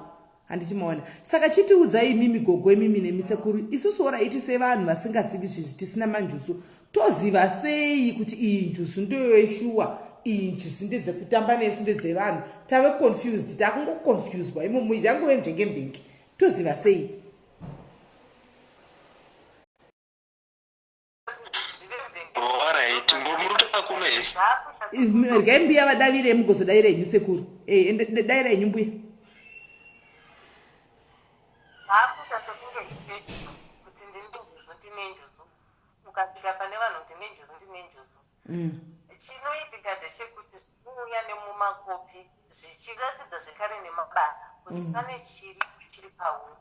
handiti maona? Saka chitiudzai imimi gogo, imimi nemisekuru, isusu oraiti sevanhu vasingazivi zvinhu, tisina manjuzu, toziva sei kuti iyi njuzu ndoyeshuwa, iyi njuzu ndedzekutamba nesu, ndedzevanhu? Tave confused, takungoconfuswa imomo, yangove mvenge mvenge. Toziva sei? Alright, muri kutopa kuno here? Regai mbuya vadavire, mugozodavira henyu sekuru. Daira henyu mbuya. Zvakuita sekunge ifashion kuti ndine njuzu, ndine njuzu. Ukasvika pane vanhu, "Ndine njuzu, ndine njuzu." Chinoitika ndechekuti zvinouya nemumakopi, zvichiratidza zvekare nemabasa kuti pane chiri pauri.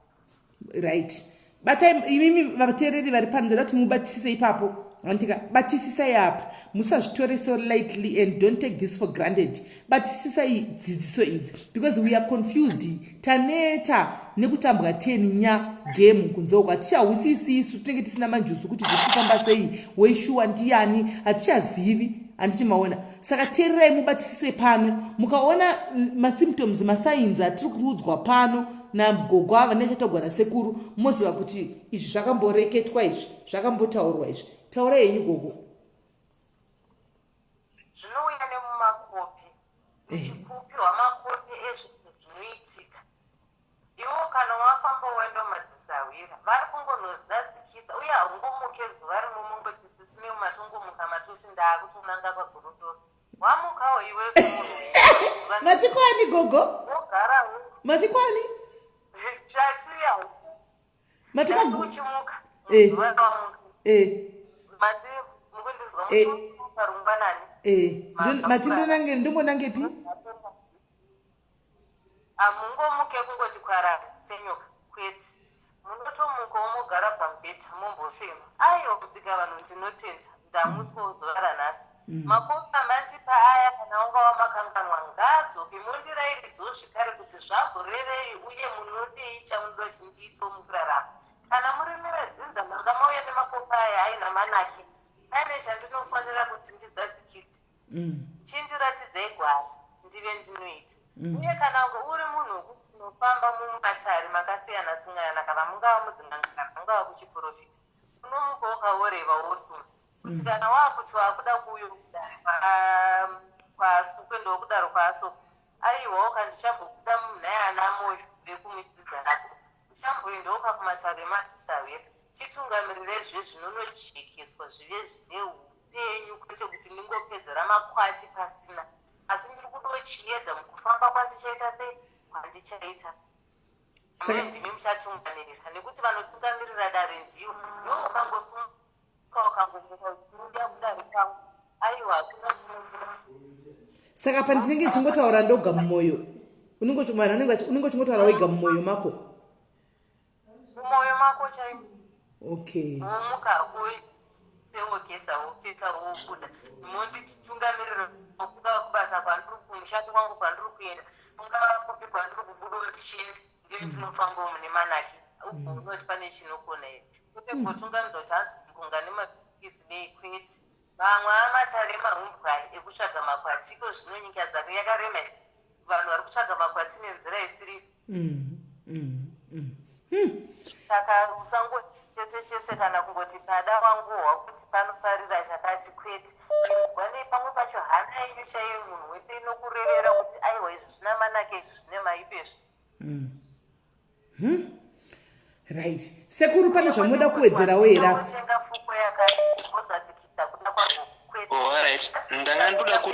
Right, batai imimi vateereri vari pano, ndoda kuti mubatisise ipapo, andika batisisai apa, musazvitore so lightly and don't take this for granted. Batisisai dzidziso idzi because we are confused. Taneta nekutambwa tenya game kunze uko, hatichahwisisi isu tinenge tisina manjuzu kuti zviri kufamba sei, weishuwa ndiani, hatichazivi, handiti maona? Saka teererai, mubatisise pano. Mukaona masymptoms, masigns atiri kuriudzwa pano nagogo ava nechatagwa nasekuru, moziva kuti izvi zvakamboreketwa, izvi zvakambotaurwa izvi. Taurai henyu gogo. Zvinouya nemumakopi, uchikupiwa makopi ezvinhu zvinoitika. Iwo kana wafamba waenda mumadzisahwira, vari kungonozadzikisa. Uye haungomuke zuva rimwe mungoti sisine matongomuka matoti ndaakutonanga kwagorondoro. Wamukawo iwe semunhu Matikwani gogo? Wogarawo. Matikwani? Tatiya. Matikwa uchimuka, Eh. zuva rawamuka, mati mukundinzwa? Muchimuka rungwanani. Eh, mati ndonange ndongonangepi? Hamungomuke kungoti kwarara senyoka kwete. Munotomukawo mogara pamubhedha mombofema. Aiwa kusika vanhu ndinotenda ndamutswawo zuva ranhasi. Makopi amandipa aya kana wanga wamakanganwa ngaadzoke mondirayiridzawo zvekare kuti zvamborevei uye munodei chamunoda kuti ndiitewo mukurarama. Kana murimi vedzinza manga mauya nemakopi aya aina manake pane chandinofanira kuti ndizadzikise. Chindiratidzai gwara ndive ndinoita. Uye kana uri munhu wekuti unofamba mumatare makasiyana singana kana mungava mudzin'anga kana mungava kuchiporofita unomuka ukaoreva wosuma kuti kana wakuti wakuda kuuya kudare kwaasukwe ndokudaro kwaasoko aiwawo kandichambobuda munhai ana moyo vekumudzidza rako ndichamboendawo kakumatare emadzisahwira chitungamirire zve zvinonojekeswa zvive zvine upenyu kwete kuti ndingopedzera makwati pasina asi ndiri kudawo chiedza mukufamba kwandichaita sei kwandichaita. Amai ndimi muchatungamirira nekuti vanotungamirira dare ndivo iwe ukangosumuka ukangomuka uchiuya kudare kwangu aiwa hakuna chinobuda. Saka pandinenge ndichingotaura ndoga mumoyo unenge vanhu vanenge unenge uchingotaura wega mumoyo mako. Mumoyo mako chaimo. Okay. Womuka wogeza wopfeka wobuda monditungamirira kungava kubasa kwandiri kumushando kwangu kwandiri kuenda kungava kupi kwandiri kubuda ndichienda ndiri ndinofamba mune manake ugoona kuti pane chinokona here kwete kugotungamidza kuti hanzi mpunga nemapikisi nei kwete vamwe amatare emahumbwe aya ekutsvaga makwati iko zvino nyika dzake yakarema vanhu vari kutsvaga makwati nenzira isiri Saka usangoti chese chese kana kungoti pada wanguhwa kuti panoparira chakati kwete. Inzwa nei pamwe pacho hana yenyu chaiyo munhu wese inokurevera kuti aiwa izvi zvina manake izvi zvine maipe izvi. Right. Sekuru pane zvamunoda kuwedzerawo here apa? Tenga fuko yakati wozadzikisa kuda kwako kwete. Oh, alright. Ndanga ndoda ku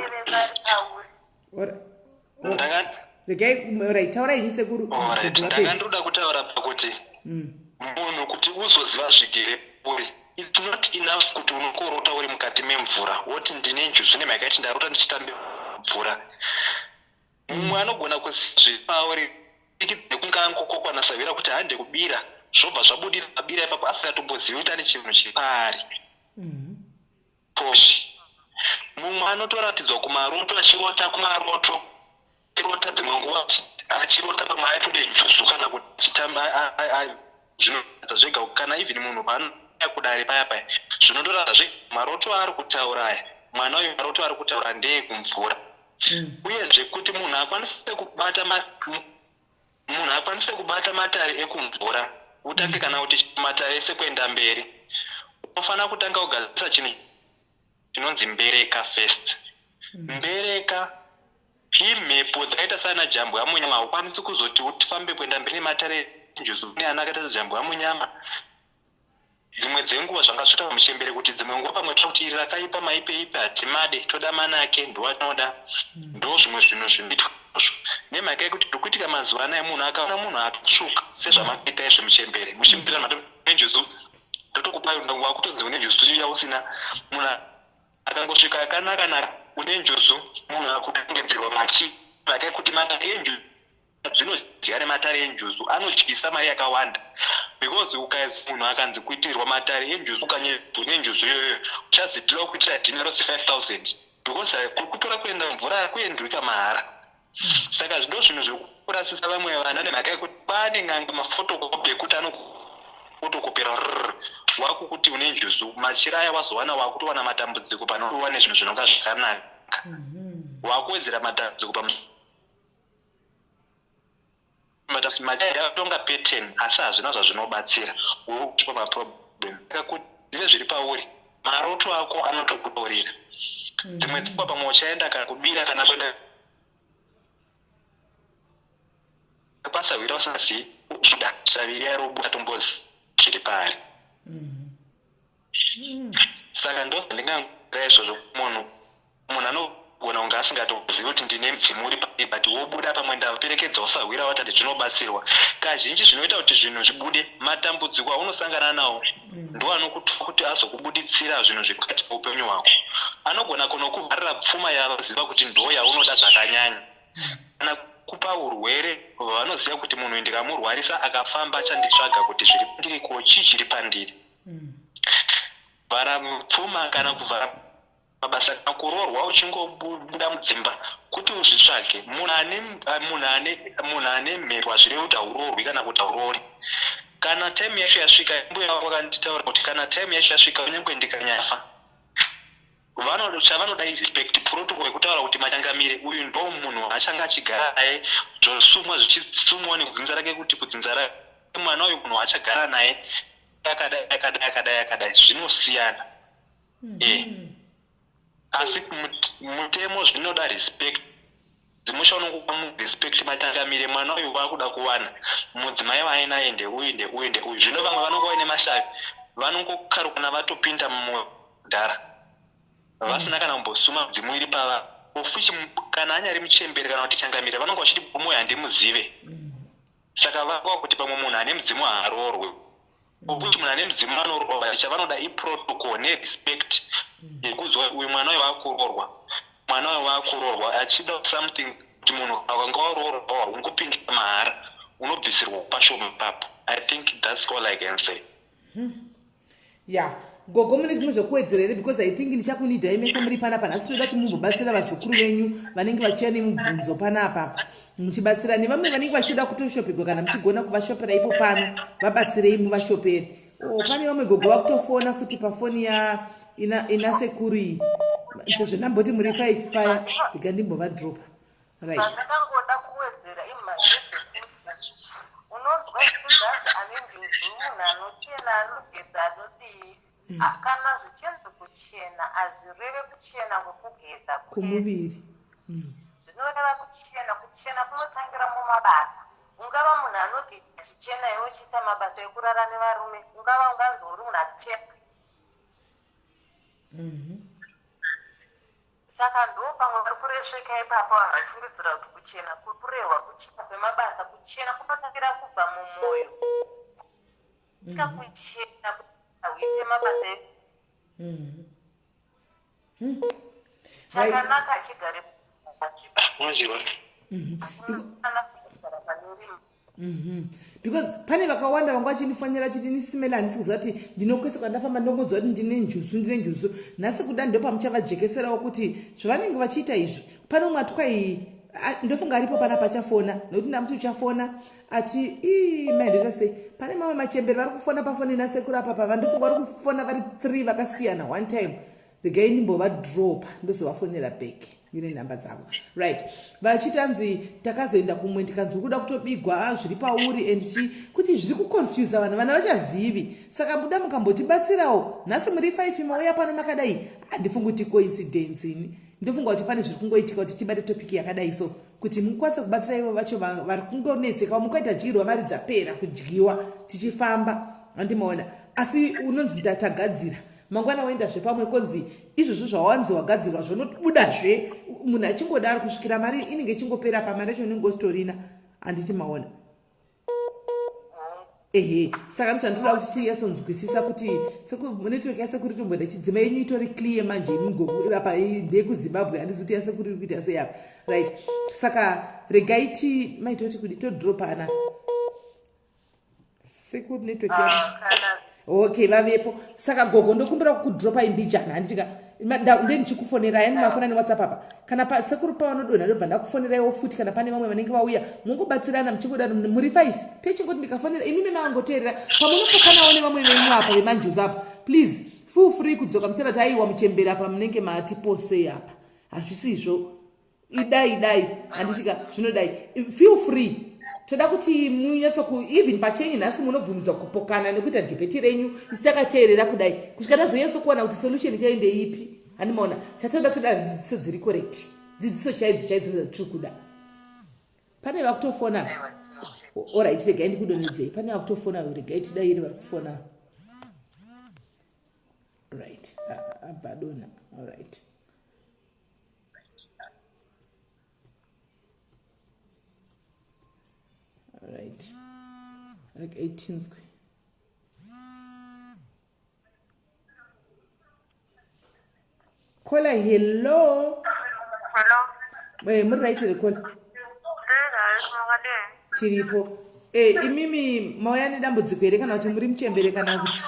Ndanga regai right taurai henyu sekuru. Alright. Ndanga ndoda kutaura pakuti munhu kuti uzoziva zvigere uri it's not enough kuti unokorota uri mukati memvura woti ndine njuzu nemhaka yekuti ndarota ndichitambe mvura. Mumwe anogona kuzvipauri nekunge angokokwa nasahwira kuti hande kubira zvobva zvabudira pabira ipapo asingatombozivi kuti ane chinhu chiri paari. Poshi. Mumwe anotoratidzwa kumaroto achirota kumaroto achirota dzimwe nguva achirota pamwe aitode njuzu kana kuti achitamba zvinoratidza zvega kana even munhu paanouya kudare paya paya zvinotoratidza zvega maroto aari kutaura aya mwana uyu maroto aari kutaura ndeekumvura uyezve kuti munhu akwanise kubata munhu akwanise kubata matare ekumvura utange kana kuti matare ese kuenda mberi unofanira kutanga kugadzirisa chinhu chinonzi mbereka first. Mbereka imhepo dzakaita sana jambwa munyama haukwanisi kuzoti ufambe kuenda mberi nematare enjuzu neana akaita sejambwa munyama Dzimwe dzenguva zvanga zvoita muchembere kuti dzimwe nguva pamwe toda kuti iri rakaipa maipeipe hatimade toda manake ndoatinoda ndo zvimwe zvinhu zvinoitwa izvozvo nemhaka yekuti zviri kuitika mazuva anaya munhu akaona munhu akatsvuka sezvamakaita izvi muchembere muchembere nenjuzu ndotokupai wakutonzi une njuzu yausina munhu akangosvika akanaka naka une njuzu munhu akutongedzerwa machi mhaka yekuti manake enjuzu Zvinodya nematare enjuzu anodyisa mari yakawanda because ukazi munhu akanzi kuitirwa matare enjuzu ukanyedzo nenjuzu iyoyo uchazi tinoda kuitira dhina rose 5000 because kutora kuenda mvura kuendwika mahara saka ndo zvinhu zvekurasisa vamwe vana nemhaka yekuti kwaane n'anga mafotokopi ekuti anokufotokopera rr wakukuti une njuzu machira aya wazowana wakutowana matambudziko panodiwa nezvinhu zvinonga zvakanaka wakuwedzera matambudziko pa Matonga pattern asi hazvina zvazvinobatsira urikupa maproblem kuti zive zviri pauri maroto ako anotokutaurira dzimwe dzikuva pamwe uchaenda kana kubira kana kuenda kwasahwira usingazivi kuda saviri yarobuda tombozi zviri paari Saka ndozvandingangoda izvozvo munhu munhu anogona kunge asingatozivi kuti ndine mudzimu uri pai but wobuda pamwe ndaperekedzawo sahwira watati zvinobatsirwa kazhinji zvinoita kuti zvinhu zvibude matambudziko aunosangana nawo ndo anokutora kuti azokubuditsira zvinhu zvekati muupenyu hwako. Anogona kunokuvharira pfuma yavaziva kuti ndo yaunoda zvakanyanya, kana kupa urwere vanoziva kuti munhu ndikamurwarisa akafamba achanditsvaga kuti zviri pandiri, ko chii chiri pandiri. Vhara pfuma kana kuvhara mabasa kana kuroorwa uchingobuda mudzimba kuti uzvitsvage. Munhu ane munhu ane munhu ane mhepo hazvirevi kuti hauroorwi kana kuti hauroori. Kana time yacho yasvika, mbuya vangu vakanditaura kuti kana time yacho yasvika kunyange ndikanyafa, vano chavanoda irespect, protocol yekutaura kuti machangamire uyu ndo munhu achanga achigara naye, zvosumwa zvichisumwa nekudzinza rake kuti kudzinza rake mwana uyu munhu achagara naye akadai akadai akadai akadai, zvinosiyana. Asi mutemo zvinoda respect. Musha unongopa murespect machangamire mwana uyu wakuda kuwana mudzimai waainaye ndeuyu ndeuyu ndeuyu. Zvino vamwe vanonga vaine mashavi, vanongokarukana vatopinda mudhara vasina kana kumbosuma mudzimu iri pava ofuchi. Kana anyari muchembere kana kuti changamire, vanonga vachiti moyo handimuzive. Saka vanga kuti pamwe munhu ane mudzimu haaroorwe, okuti munhu ane mudzimu anoroorwa. Chavanoda iprotocol nerespect yekudzwa uyu mwana uyu waakuroorwa, mwana uyu waakuroorwa achida something, kuti munhu akanga waroorwa haungopindi mahara, unobvisirwa pashoma papo. I think that's all I can say. Ya gogo, mune zvimwe zvekuwedzera here? Because I think ndichakunidhai mese muri panapa nhasi. Toda kuti mumbobatsira vazukuru venyu vanenge vachiuya nemubvunzo panapa, muchibatsira nevamwe vanenge vachitoda kutoshopegwa. Kana muchigona kuvashopera ipo pano, vabatsirei muvashopere. Oh, pane vamwe gogo vakutofona futi pafoni ya ina sekuru iyi, sezvo ndamboti muri 5 paya, ndika ndimbovadropa. Right. Zvandakangoda kuwedzera imhazvezvekuti unonzwa zvichinzanzi ane njuzu munhu anochena, anogeza, anodii. Ah, kana zvichinzi kuchena hazvireve kuchena kwekugeza kwete. Kumuviri. Zvinoreva kuchena, kuchena kunotangira mumabasa. Ungava munhu anogeza achichena iwe uchiita mabasa ekurara nevarume, ungava unganzi uri munhu achena. Saka ndo pamwe vari kuresveka ipapo, vanhu vachifungidzira kuti kuchena kuri kurehwa kuchena kwemabasa. Kuchena kunotangira kubva mumwoyo. Ka kuchena huite mabasa chakanaka achigare Unoziva. Kugara pane rima. Because pane vakawanda vanga vachindifonera chiti nisimele, handisi kuziva kuti ndinokwese kwandafamba, ndongonzwa kuti ndine njuzu, ndine njuzu. Nhasi kuda ndo pamuchavajekeserawo kuti zvavanenge vachiita izvi. Pane umwe atwai, ndofunga aripo pana pachafona, nekuti ndamuti uchafona ati ii mai ndoita sei. Pane mamwe machemberi vari kufona pafoni nasekuru apa pava, ndofunga vari kufona vari three vakasiyana one time. Regai ndimbovadropa, ndozovafonera back, ndine nhamba dzavo. Right, vachitanzi takazoenda kumwe, ndikanzi uri kuda kutobigwa, zviri pauri and chi kuti zviri kuconfusa vanhu, vana vachazivi. Saka buda mukambotibatsirawo nhasi muri 5 mauya pano makadai, handifungi kuti coincidence ini, ndofunga kuti pane zviri kungoitika kuti tibate topic yakadai so kuti mukwanise kubatsira ivo vacho vari kungonetseka. Mukaita dyirwa mari dzapera kudyiwa tichifamba, handimaona, asi unonzi ndatagadzira, mangwana woendazve pamwe konzi izvozvo zvawanzi wagadzirwa zvonobudazve, munhu achingodaro kusvikira mari inenge ichingopera. Pamari yacho unenge usitorina, handiti maona? Ehe, saka ndozvandinoda kuti tinyatsonzwisisa kuti network yasekuru tomboenda chidzima yenyu itori clear manje. Imigogo apa ndeyekuZimbabwe, handisi kuti yasekuru iri kuita sei apa. Right, saka regai ti maitoti kudi todropana sekuru network. Ah, kana Okay, vavepo. Saka gogo, ndokumbira kukudropa imbijana, handitika nde ndichikufonerai ani mafona neWhatsApp apa. Kana sekuru pavanodonha ndobva ndakufoneraiwo futi. Kana pane vamwe vanenge vauya, mungobatsirana muchingodaro muri 5, techingoti ndikafonera imimi maangoteerera pamunopokanawo nevamwe venyu apa vemanjuzu apa. Please feel free kudzoka muchitaura kuti aiwa muchembera apa munenge matiposei apa, hazvisizvo, idai idai, handitika zvinodai. Feel free, toda kuti munyatsoku even pachenyu nhasi munobvumidzwa kupokana nekuita debate renyu, isi takateerera kudai kusvika tazonyatsokuwana kuti solution chayo ndeipi. Handimaona chatoda, toda dzidziso dziri correct, dzidziso chaidzo chaidzo ndodzatiri kuda. Pane vakutofona. Aiwa, tinotenda. Alright, regai ndikudonhedzei, pane vakutofona, regai tidaire vari kufona. Right, abva adonha. Alright, right, regai tinzwe. Kola hello. Hello. Eh, muri right here kola? Ndiri right, makadii? Tiripo. Eh, imimi mauya nedambudziko here kana kuti muri muchembere kana kuti?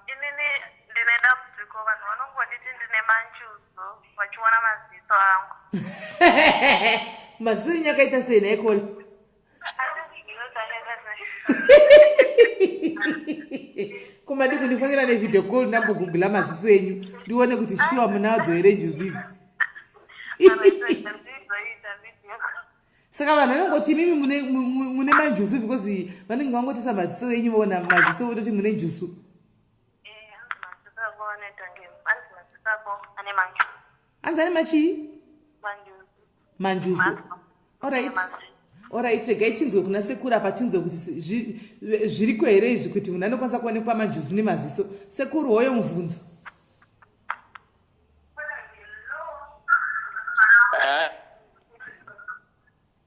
Inini ndine dambudziko, vanhu vanongonditi ndine manjuzu vachiona maziso angu. Maziso enyu akaita sei nhai kola? Ko madii kundifonera nevideo call ndambogugula maziso enyu ndione kuti shuwa munadzo here njuzu idzi. Saka vanhu vanongoti imimi mune manjuzu because vanenge vangotisa maziso enyu voona maziso vototi mune njuzu. Hanzi ane machii? Manjuzu. Alright. Alright, regai tinzwe kuna sekuru apa tinzwe kuti zviriko here izvi kuti munhu anokwanisa kuonekwa manjuzu nemaziso. Sekuru hoyo mubvunzo.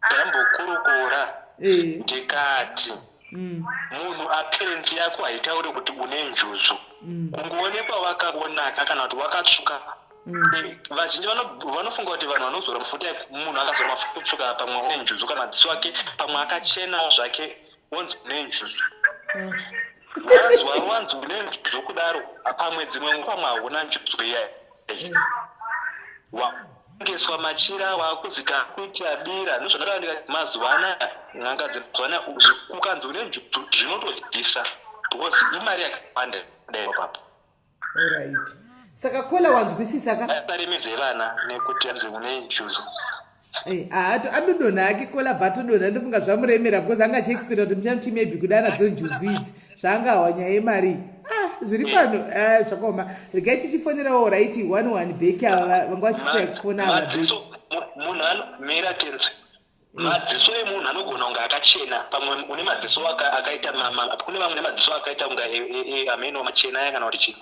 Ndambokurukura ndikati munhu appearance yako haitauri kuti une njuzu. Kungoonekwa wakaonaka kana kuti wakatsvuka. Vazhinji vanofunga kuti vanhu vanozora mafuta, munhu akazora mafuta ekutsvuka pamwe une njuzu, kana madziso ake pamwe akachena zvake wonzi une njuzu. Wanzwa wanzi une njuzu kudaro, pamwe dzimwe nguva pamwe hauna njuzu iya. Watengeswa machira wakuzi takuita bira. Ndozvandakava ndikati mazuva anaya n'anga dzemazuva anaya kukanzi une njuzu zvinotodyisa because imari yakawanda dai papo. Alright. Saka kola wanzwisisa ka? Asaremedze vana nekuti anzi une njuzu. Eh, adodonha hake kola bva atodonha ndofunga zvamuremera because anga achiexpecta kuti muchamuti maybe kuda anadzo njuzu idzi zvaanga awa nyaya yemari. Ah, zviri pano. Ah, zvakaoma. Regai tichifonerawo right one one back ava vanga vachitry kufona ava back. Munhu anomira tenzi. Madziso emunhu anogona kunge akachena, pamwe une madziso akaita kune vamwe nemadziso akaita kunge ameno machena aya kana kuti chii.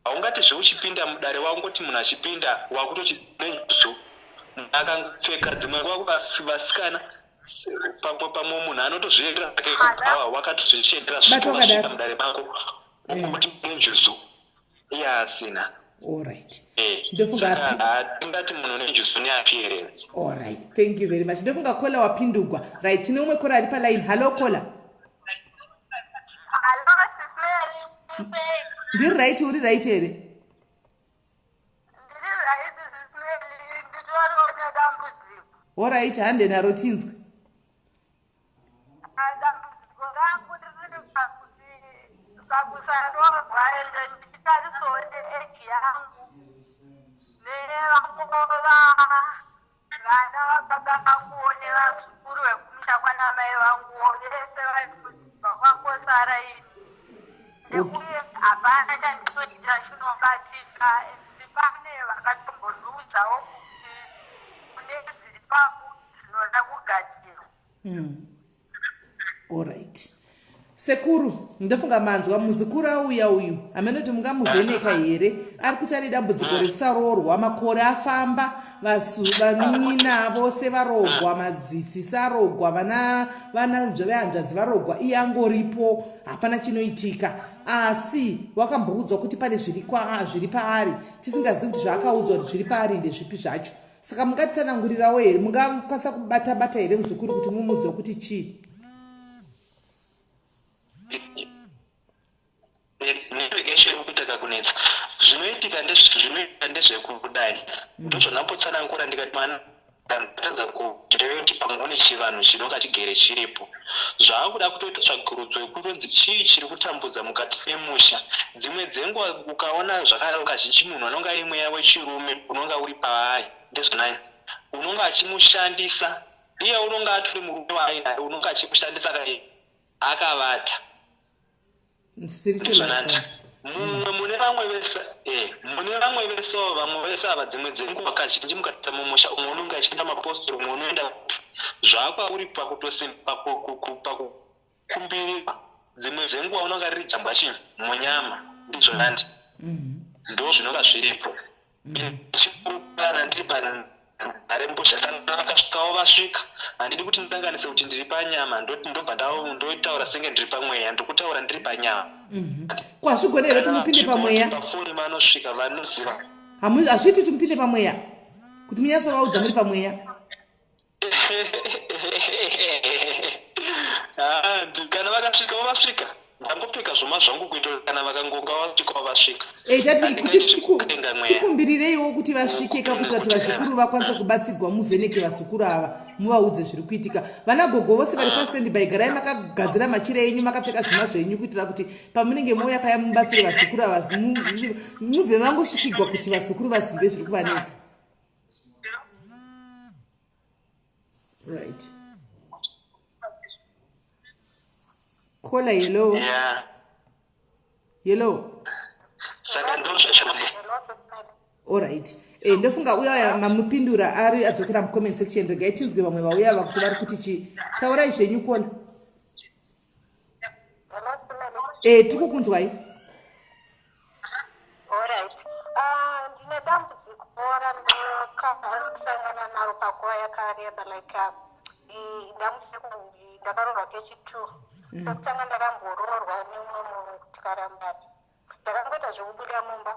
Haungati zve uchipinda mudare wangoti munhu achipinda wakutoti nenjuzu. Munhu akangopfeka dzimwe nguva vasikana pamwe pamwe munhu anotozviendera hake kubhawa wakatozvichenera Bata wakadaro. svika mudare mako kuti nenjuzu iye asina. Alright. Ndofunga hatingati munhu nenjuzu neappearance. Alright, thank you very much. Ndofunga kola wapindugwa. Right, tine umwe kola ari paline. Hello kola. Hello, Sis Mary. Ndiri right, uri right here? Ndiri right, Sis Mary. Nditoriwo nedambudziko. Alright, hande naro tinzwe. Dambudziko rangu riri pakuti pakusaroorwa ende ndichitarisawo neage yangu nevangova vana vababa vanguwo nevazukuru vekumusha kwanamai vanguwo vese vari kudzimba kwangosara ini. Uye hapana chandinoita chinobatika and pane vakatombondiudzawo kuti kune zviri paku zvinoda kugadzirwa. Alright. Sekuru, ndofunga manzwa muzukuru auya uyu. Hameno kuti mungamuvheneka here? Ari kuti ane dambudziko rekusaroorwa, makore afamba, vanin'ina vose varogwa, madzisisi arogwa, vana vana vehanzvadzi varogwa, iye angoripo, hapana chinoitika. Asi wakamboudzwa kuti pane zviri zviri paari, tisingazivi kuti zvaakaudzwa kuti zviri paari ndezvipi zvacho. Saka mungatitsanangurirawo here, mungakwanisa kubata bata here muzukuru kuti mumuudze kuti chii? Network yacho iri kuita kakunetsa. Zvinoitika ndezvinoitika ndezvekudai. Ndozvandambotsanangura ndikati mwana atadza kureva kuti pamwe une chivanhu chinonga chigere chiripo. Zvaakuda kutoita tsvagurudzo yekutonzi chii chiri kutambudza mukati memusha. Dzimwe dzenguva ukaona zvakadaro kazhinji munhu anonga ari mweya wechirume unonga uri paari ndezvonai unonga achimushandisa iye unonga atori murume waainaye unonga achimushandisa akavata. Spiritual husband. Mumwe mune vamwe vese mune vamwe vesewo vamwe vese ava dzimwe dzenguva kazhinji mukaita mumusha umwe unonge achienda mapostori umwe unoenda kupi zvakwauri pakutosimba pakukumbirirwa dzimwe dzenguva unonga riri jambwa chii munyama ndizvo nandi ndo zvinonga zviripo. Ndichikurukana ndiri panharembozha kana vakasvikawo vasvika handidi kuti ndisanganise kuti ndiri panyama ndoti ndobva ndotaura senge ndiri pamweya ndikutaura ndiri panyama. Ko hazvigone here kuti mupinde pamweya? Pafoni vanosvika vanoziva. Hazviiti kuti mupinde pamweya kuti munyatsovaudza muri pamweya. Ah, kana vakasvika vavasvika ndangopfeka zvoma zvangu kuita kana vakangonga vasvika vavasvika. Eh, tati kuti tikumbirireiwo kuti vasvike ka kuitira kuti vazukuru vakwanise kubatsigwa muvheneke vazukuru ava muvaudze zviri kuitika. Vana gogo vose vari pastand by garai makagadzira machira enyu makapfeka zvima zvenyu kuitira kuti pamunenge mouya paya mubatsire vazukuru ava mubve mangosvikigwa kuti vazukuru vazive zviri kuvanetsa. Right. Caller, hello. Yeah. Hello. Saka ndozvachona. Alright. Eh, ndofunga uya uya mamupindura ari adzokera mucomment section regai tinzwe vamwe vauya vakuti vari kuti chii. Taurai zvenyu caller. Eh, tiri kukunzwai. Alright. Ah, ndine dambudziko randakasangana naro panguva yakareba like uh, ndakaroorwa kechitwo. Pekutanga ndakamboroorwa neumwe munhu tikarambana. Ndakangoita zvekubuda mumba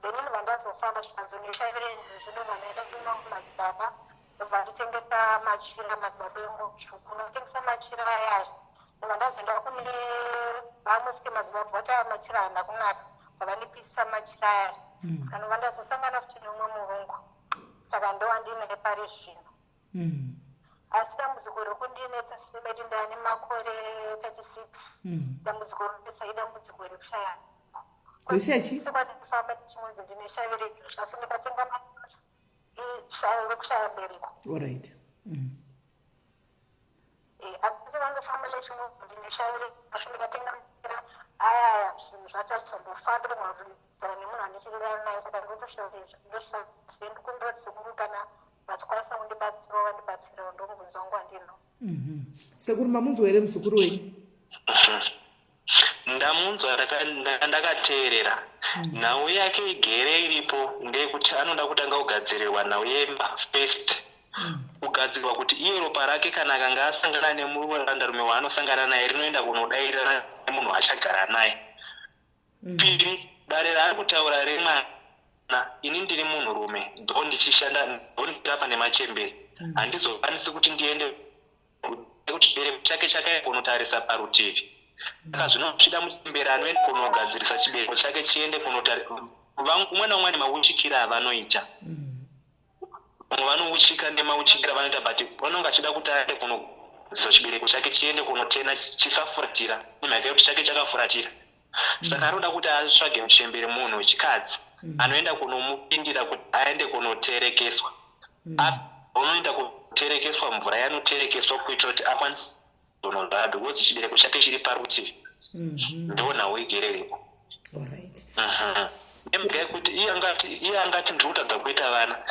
then ndobva ndazofamba zvikanzi uneshaivire njuzu ndobva ndaenda kumba kumadzibaba ndobva nditengesa machira madzibaba engutsvuku ndatengesa machira ayaya ndobva ndazoenda kune vamwe futi madzibaba vati aya machira haana kunaka bva vandipisa machira ayaya saka ndobva ndazosangana futi neumwe murungu saka ndowandinaye pari zvino. Asi dambudziko riri kundinetsa simeti ndane makore 36. Dambudziko rinetsa idambudziko rekushaya. Rekushaya chii? Sekwandifamba ndichingonzi ndine shavi rejusu asi ndikatenga rekushaya mbereko. Alright. Asi vandofamba ndichingonzi ndine shavi rejusu ndikatenga aya zvinhu zvacho hazvichambofambi ndogona nemunhu andichiwirirana naye saka ndotoshandikumbira sekuru kana vachikwanisa kundibatsirawo vandibatsirawo ndomubvunzo wangu wandinawo. Sekuru mamunzwa here muzukuru wenyu? Ndamunzwa ndakateerera. Nhau yake igere iripo ndeyekuti anoda kutanga kugadzirirwa nhau yemba first. Kugadzirwa kuti iye ropa rake kana akanga asangana nemurandarume waanosangana naye rinoenda kunodairana nemunhu achagara naye. Piri, dare raari kutaura remwana, ini ndiri munhurume though ndichishanda though ndichirapa nemachembere handizokwanisi kuti ndiende kuti chibereko chake chakaenda kunotarisa parutivi. Saka zvinochida muchembere anoenda kunogadzirisa chibereko chake chiende kunotarisa. Umwe naumwe ane mauchikira avanoita. Vamwe vanouchika nemauchikira avanoita but vanonge achida kuti aende kunogadzirisa chibereko chake chiende kunotena chisafuratira nemhaka yekuti chake chakafuratira. Saka anoda kuti atsvage muchembere munhu wechikadzi anoenda kunomupindira kuti aende kunoterekeswa. Unoenda kuterekeswa mvura yanoterekeswa kuitira kuti akwanise kuzonozvara because chibereko chake chiri parutivi. Ndo nhau igere iripo. Alright. Nemhaka yekuti iye angati ndiri kutadza kuita vana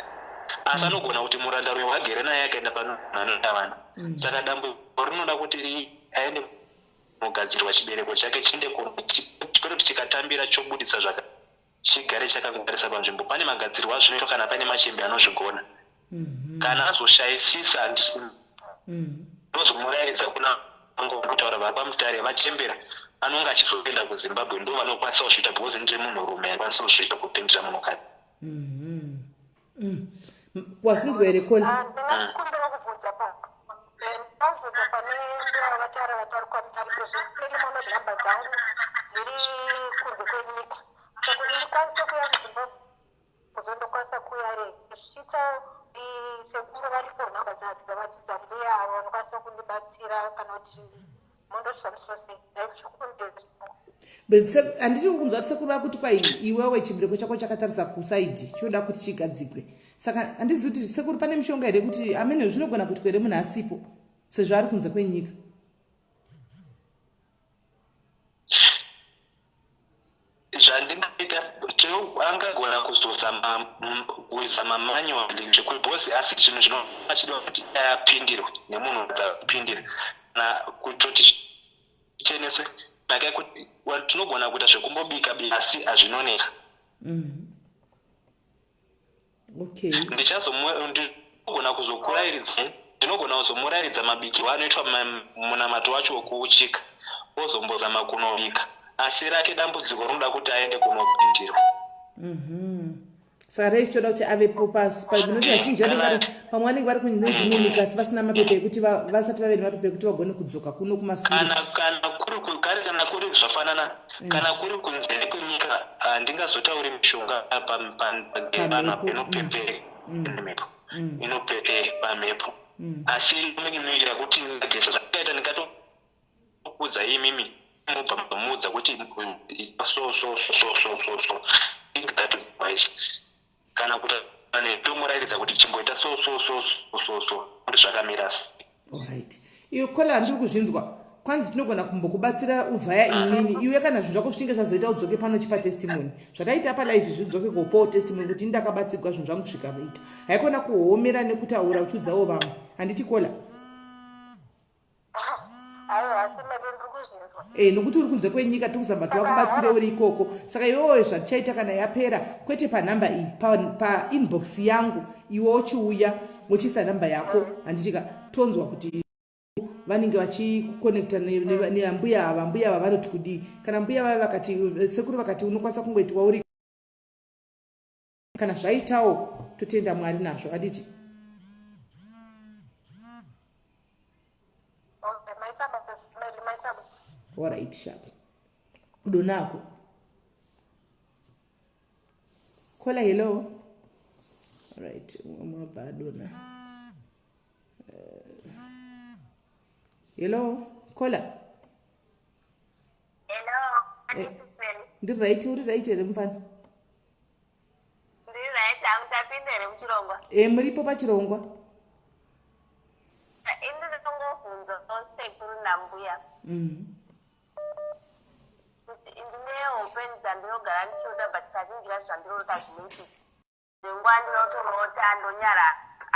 asi anogona kuti murandarume wagere naye akaenda pano anoita vana. Saka dambudziko rinoda kuti aende kunogadzirwa chibereko chake chiende kwete kuti chikatambira chobuditsa zvaka chigare chakangwarisa panzvimbo. Pane magadzirwo azvinoitwa kana paine machembe anozvigona. Kana azoshayisisa ndozomurayiridza kuna kutaura vari pamutare vachembera anonge achizoenda kuZimbabwe ndo vanokwanisa kuzviita because ndiri munhurume anokwanisa kuzviita kupindira munhukadzi. Wazinzwa here Koli? Ndinokumbira kubvunza pa ndinobvunza pane mbuya vatara vatari kwamutare sezvo peri mono nhamba dzangu dziri kunze kwenyika saka kuti ndikwanise kuuya kuZimbabwe kuzondokwanisa kuuya here zvichiita sekuru varipo nhamba dzavati dzambuya avo vanokwanisa kundibatsira kana kuti mondozvifambiswa sei ndaichikumbira. Handiti kukunzwa kuti sekuru vari kuti kwai iwewe chibereko chako chakatarisa kusaidhi chinoda kuti chigadzigwe. Saka handizivi kuti sekuru pane mishonga here kuti amene zvinogona kuitwa here munhu asipo sezvo ari kunze kwenyika. Zvandingaita angagona kuzozama kuzama manually zvekuti asi zvinhu zvinobachida kuti apindirwe nemunhu apindira kana kutoti chicheneswe mhaka yekuti tinogona kuita zvekumbobika bika asi hazvinonetsa. Okay. Ndinogona kuzokurayiridza ndinogona kuzomurayiridza mabikirwo anoitwa munamato wacho wekuuchika ozombozama kunobika asi rake dambudziko rinoda kuti aende kunopindirwa. Saka dai tichitoda kuti avepo pasi panoti vazhinji vanenge vari pamwe vanenge vari kune dzimwe nyika asi vasina mapepa ekuti vasati vave nemapepa ekuti vagone kudzoka kuno kumasure. Kana kana kuri kare kana kuri zvafanana kana kuri kunze kwenyika handingazotauri mishonga pamhepo inopepere mhepo inopepere pamhepo asi inenge kuti ndageza zvakaita ndingatokuudza imimi mobva mamuudza kuti so so so so so so so think that wise kana kuti tomuratidza kuti chimboita so so so so so so kuti zvakamira Alright, iyo kola handiri kuzvinzwa. Kwanzi tinogona kumbokubatsira uvhaya inini iwe kana zvinhu zvako zvichinge zvazoita udzoke pano chipa testimony zvataita palive zvidzoke kopawo testimony kuti ndakabatsigwa zvinhu zvangu zvikaita. Haikona kuhomera nekutaura uchiudzawo vamwe, handiti kola? E, nokuti uri kunze kwenyika, tiri kuzama kuti vakubatsire uri ikoko. Saka iwewo zvatichaita kana yapera, kwete panhamba iyi, painbox pa yangu, iwe uchiuya uchiisa nhamba yako, handitika? Tonzwa kuti vanenge vachikukonekta neambuya ava. Mbuya ava vanoti kudii? Kana mbuya vave vakati, sekuru vakati unokwanisa kungoitwa uri, kana zvaitawo totenda Mwari nazvo, handiti? Alright, sharp donako kola. Hello. Alright, umwe wabva adona. Hello kola. Hello. Eh, ndiri right. Uri right here mufana? Ndiri right hangu. Tapinda here muchirongwa? E, muripo pachirongwa. Ini ndinongobvunza sekuru nambuya kuti ndine hope dzandinogara ndichiota, but kazhinji kacho zvandinoota zvinoitika zvenguva ndinotorota ndonyara,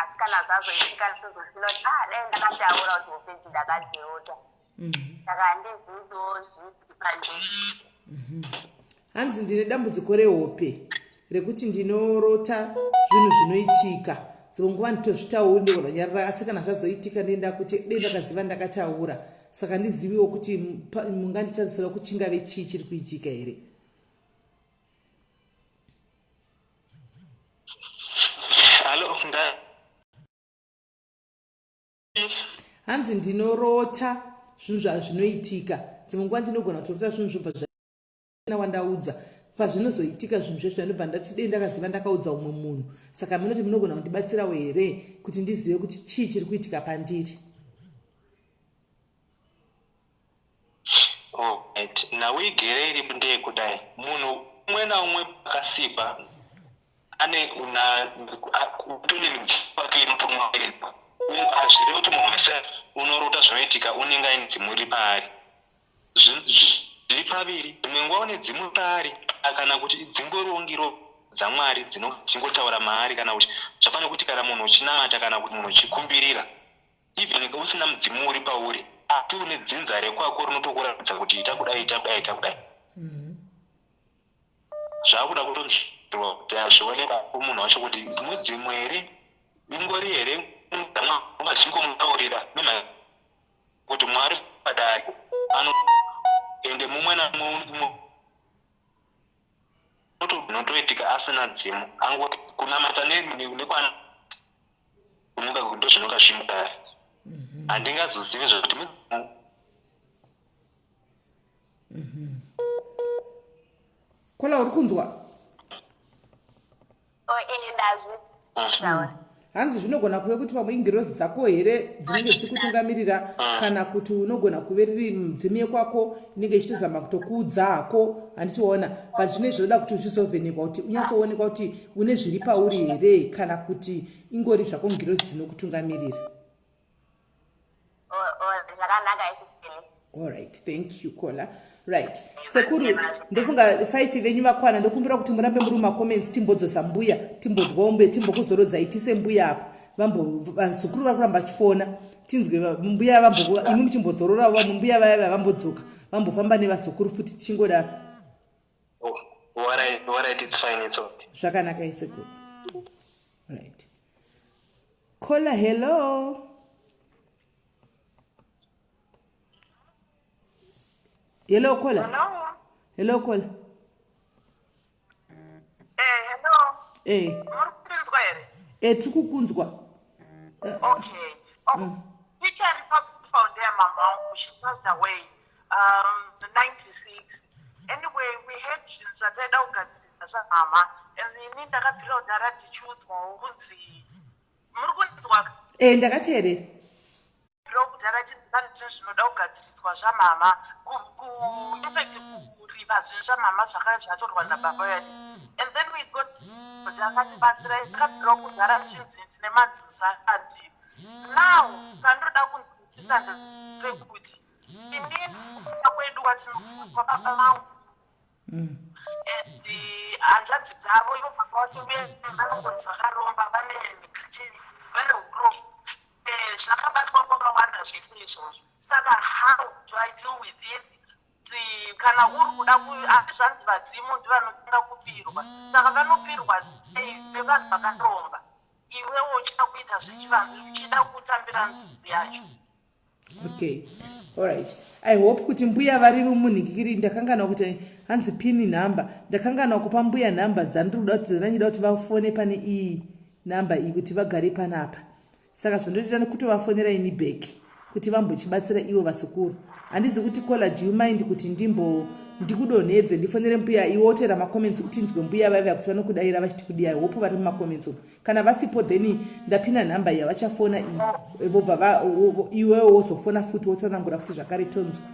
asi kana zvazoitika ndinozofila kuti ah, dai ndakataura kuti hope idzi ndakadzirota. Saka handiziviwo zvipi pandiri. Hanzi ndine dambudziko rehope rekuti ndinorota zvinhu zvinoitika, dzimwe nguva nditozvitauri ndogona nyarara, asi kana zvazoitika ndenda kuti dei ndakaziva ndakataura. Saka ndiziviwo kuti munganditarisira kuti chingave chii chiri kuitika here? Hallo, nda Hanzi ndinorota zvinhu zvazvinoitika, dzimwe nguva ndinogona kutorota zvinhu zvobva zvana wandaudza, pazvinozoitika zvinhu zvezvo ndobva ndati dei ndakaziva ndakaudza umwe munhu. Saka munoti munogona kundibatsirawo here kuti ndizive kuti chii chiri kuitika pandiri? Alright. Nhau igere iripo ndeyekudai, munhu umwe naumwe pakasikwa ane kutone midzimu wake inotomwarirwa. Hazvirevi kuti munhu wese unorota zvinoitika unenge aine dzimu riri paari. Zviri paviri, dzimwe nguva une dzimu paari kana kuti dzingoriwo ngiro dzaMwari dzinochingotaura maari, kana kuti zvafanira kuti kana munhu uchinamata kana kuti munhu uchikumbirira, even usina mudzimu uri pauri, asi une dzinza rekwako rinotokuratidza kuti ita kudai, ita kudai, ita kudai. Zvakuda kutonzvirwa kuti azvioneka munhu wacho kuti mudzimu here, ingori here ungazingomutaurira nemhaka kuti Mwari padai ano ende mumwe namumwe unotoitika asina dzimu, ango kunamata nekwana ndozvinonga zvimukari. Handingazozivi zvekuti mudzimu. Kola, uri kunzwa? Oh, ndazvi. Hanzi zvinogona kuve kuti pamwe ingirozi dzako here dzinenge dzikutungamirira, kana kuti unogona kuve riri mudzimu yekwako inenge ichitozama kutokuudza hako, handitiona? But zvine zvoda kuti zvizovhenekwa kuti unyatsoonekwa kuti une zviri pauri here kana kuti ingori zvako ngirozi dzinokutungamirira. Zvakanaka isisini. Alright, thank you kola. Right, sekuru, ndofunga five venyu vakwana. Ndokumbira kuti murambe muri mumacomments, timbodzosa mbuya, timbodzwawo mbuya, timbokuzorodzai tise mbuya apa. Vambo vazukuru vari kuramba vachifona, tinzwe mbuya vambo, imi muchimbozorora, vamwe mbuya vaya vaya vambodzoka, vambofamba nevazukuru futi, tichingodaro. Alright, alright, it's fine, it's okay. Zvakanaka isekuru. Right, kola, hello. Hello kola. Hello. Hello kola. Eh, hello. Eh. Muri kupinzwa here? Eh, tiri kukunzwa. Okay. Oh, Picture Republic there, mama wangu, she passed away 96. Anyway, we had zvinhu zvataida kugadzirisa zvamama, and ini ndakabvira kudhara ndichiudzwawo kunzi, muri kunzwa? Eh, ndakateerera. Kudhara chinzi pane zvinhu zvinoda kugadziriswa zvamama, infact kuriva zvinhu zvamama zvakanga zvatorwa nababa vedu, and then we got kuti akatibatsira. Ndakabvirawo kudhara chinzi ndine manjuzu akati. Now pandoda kunzwisisa ndepekuti inini kwedu kwababa vangu and hanzvadzi dzavo, ivo baba vacho vanongonzi vakaromba, vane vane uroyi. Zvakabatwa kwakawanda zvese izvozvo. Saka how do I deal with it? Kana uri kuda, asi zvanzi vadzimu ndivanotanga kupirwa, saka vanopirwa sei vevanhu vakaromba, iwewo uchida kuita zvechivanhu, uchida kutambira nzizi yacho? Okay, alright. I hope kuti mbuya vari mumunhikiri. Ndakanganwa kuti hanzi pin nhamba. Ndakanganwa kupa mbuya nhamba dzandiri kuda kuti, dzandachida kuti vafone pane iyi nhamba iyi kuti vagare panapa. Saka zvondotoita nekutovafonera ini back kuti vambochibatsira ivo vasekuru. Handizi kuti caller, do you mind kuti ndimbo ndikudonhedze, ndifonere mbuya, iwe wotera macomments, utinzwe mbuya vaiva kuti vanokudayira vachiti kudii? I hope vari mumacomments umu. Kana vasipo, then ndapina nhamba iyi yavachafona iyi, vobva iwewo wozofona futi, wotsanangura futi zvakare, tonzwa.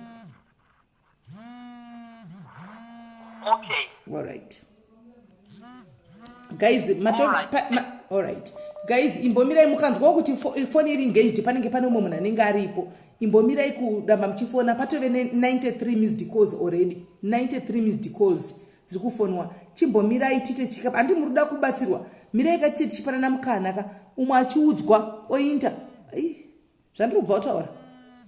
Okay. Alright guys, mato, pa, ma, alright guys, imbomirai. Mukanzwawo kuti foni iri engaged, panenge pane umwe munhu anenge aripo. Imbomirai kuramba muchifona. Patove ne93 missed calls already, 93 missed calls dziri kufonwa. Chimbomirai tite chika, handi muri kuda kubatsirwa? Mirai ka, tite tichipanana mukana ka, umwe achiudzwa oinda. Zvandiri kubva kutaura,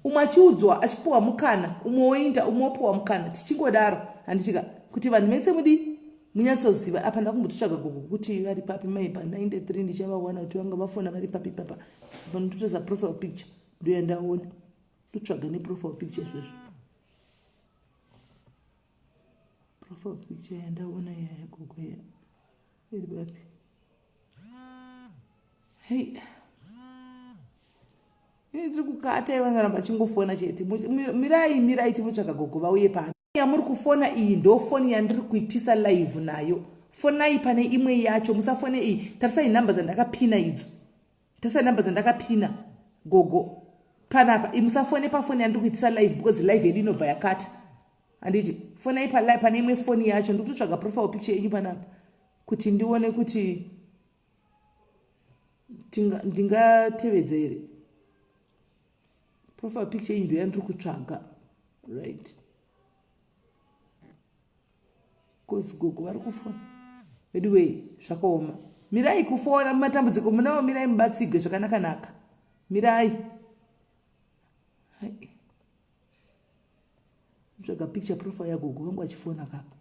umwe achiudzwa achipiwa mukana, umwe oinda, umwe opiwa mukana, tichingodaro, handitika, kuti vanhu mese mudi munyatsoziva. Apa ndakumbototsvaga gogo kuti vari papi. Mai pa 93 ndichavawana kuti vanga vafona vari papi papa. Panototoza profile picture ndoyandaona, ndotsvaga neprofile picture izvozvo. Profile picture yandaona yaya gogo ya iri papi? Hei, ini tiri kukata, ivangaramba chingofona chete. Mirai, mirai, timbotsvaga gogo vauye pano. Yamuri kufona iyi ndo foni yandiri kuitisa live nayo. Fonai pane imwe yacho, musafone iyi. Tarisai nhamba dzandakapina idzo, tarisai nhamba dzandakapina gogo panapa. Musafone pafoni yandiri kuitisa live because live yedu inobva yakata, handiti? Fonai pane imwe foni yacho. Ndikutotsvaga profile picture yenyu panapa kuti ndione kuti ndingatevedza here. Profile picture iyi ndo yandiri kutsvaga, right? Cause gogo vari kufona. Anyway, zvakaoma. Mirai kufona, mumatambudziko munawo. Mirai mubatsigwe zvakanaka-naka, mirai. Tsvaga picture profile yagogo vangu achifona kapa.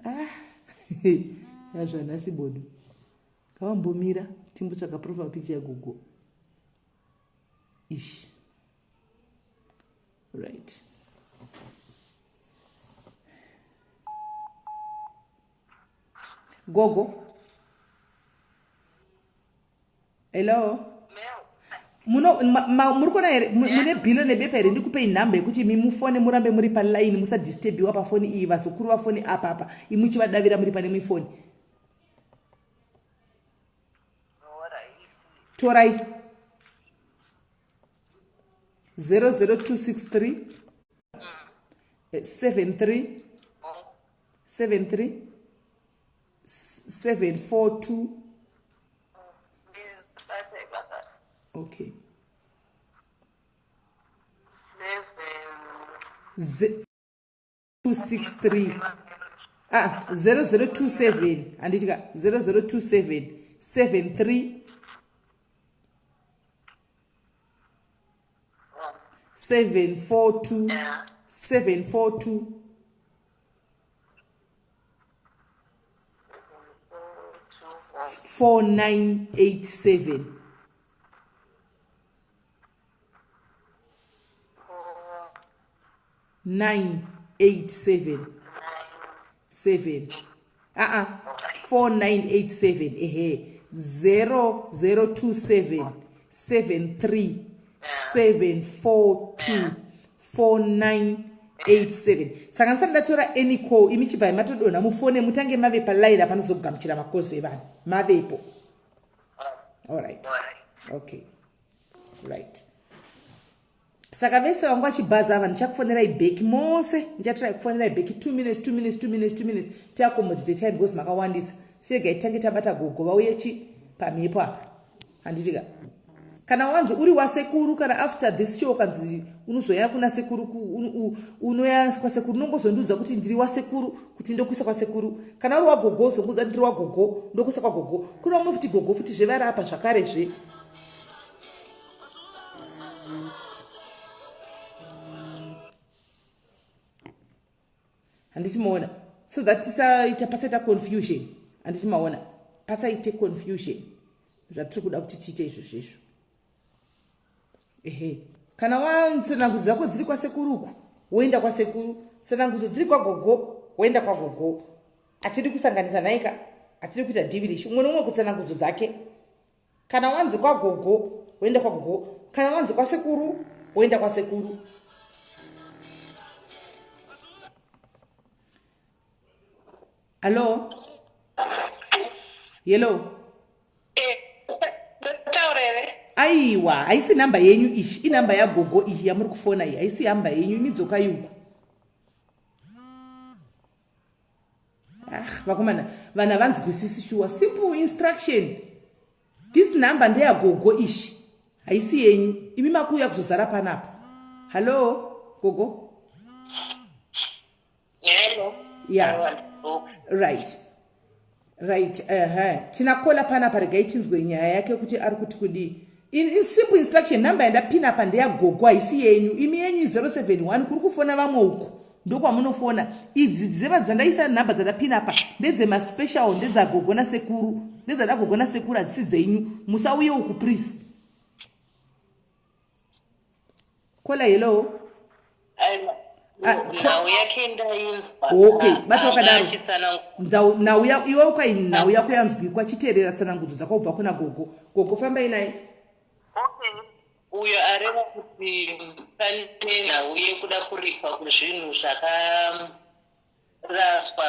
Ah, yazvanhasi bodo. Ngavambomira timbotsvaga profile picture yagogo. Ish, right. Gogo, hello. Muno muri kuona here? Mune bhilo nebepa here? Ndikupei nhamba yekuti imi mufone, murambe muri paline, musadisturbiwa pafoni iyi. Vazukuru vafoni apa apa, imi muchivadavira muri pane mifoni. Torai 00263 73 73 742. Okay, 263, ah, 0027, handiti ka? 0027 73 742 742 4987. 987. 7 aa 4987 ehe 0027 73 742 4987. Saka ndisati ndatora any call, imi chibvai matodonha mufone, mutange mave palaini apanozogamuchira makozi evanhu mavepo. Allright, okay, right. Saka vese vanga vachibhaza ava, ndichakufonerai back mose. Ndichatorai kufonerai back 2 minutes, 2 minutes, 2 minutes, 2 minutes, tiaccommodate time because makawandisa. Siregai titange tabata gogo vauye chi pamhepo apa, handiti ka? Kana wanzi uri wasekuru, kana after this show kanzi unozoya kuna sekuru, unoya kwasekuru, unongozondiudza kuti ndiri wasekuru kuti ndokuisa kwasekuru. Kana uri wagogo, uzongoudza ndiri wagogo, ndokuisa kwagogo. Kune vamwe futi gogo futi zvevari apa zvakare zve. Handiti maona? So that tisaita, pasaita confusion, handiti maona? Pasaite confusion, zvatiri kuda kuti tiite izvozvo izvo. Ehe, kana watsanangudzo dzako dziri kwasekuruku, woenda kwasekuru. Tsanangudzo dziri kwagogo, woenda kwagogo. Hatidi kusanganisa nhaika, hatidi kuita devilish. Umwe neumwe kutsanangudzo dzake. Kana wanzi kwagogo, woenda kwagogo. Kana wanzi kwasekuru, woenda kwasekuru. Hallo, hello. Ndotaura here? Aiwa, haisi nhamba yenyu iyi, inhamba yagogo iyi yamuri kufona iyi, haisi hamba yenyu. Imidzokai uku. Ah, vakomana, vanhu havanzwisisi shuwa. Simple instruction, this number ndeyagogo ishi, haisi yenyu. Imi makuuya kuzozara panapa. Hallo, gogo. Hello. Yeah, right. Tina caller panapa, regai tinzwe nyaya yake kuti ari kuti kudii. In simple instruction, nhamba yandapina apa ndeyagogo, haisi yenyu. Imi yenyu 071, kuri kufona vamwe uku ndokwamunofona. Idzi dzeva dzandaisa, nhamba dzandapina apa ndedzemaspecial, ndedzagogo nasekuru, ndedzadagogo nasekuru, hadzisi dzenyu. Musauye uku, please. Caller, hello. Aiwa. Ah, nhau yake ndainzwa. Okay, bata wakadaro. Achitsanangura. Nhau iwe ukai nhau yako yanzwikwa. Chiteerera tsanangudzo dzakobva kuna gogo. Gogo, fambai naye. Okay. Uyo areva kuti pane nhau yekuda kuripwa kwezvinhu zvakaraswa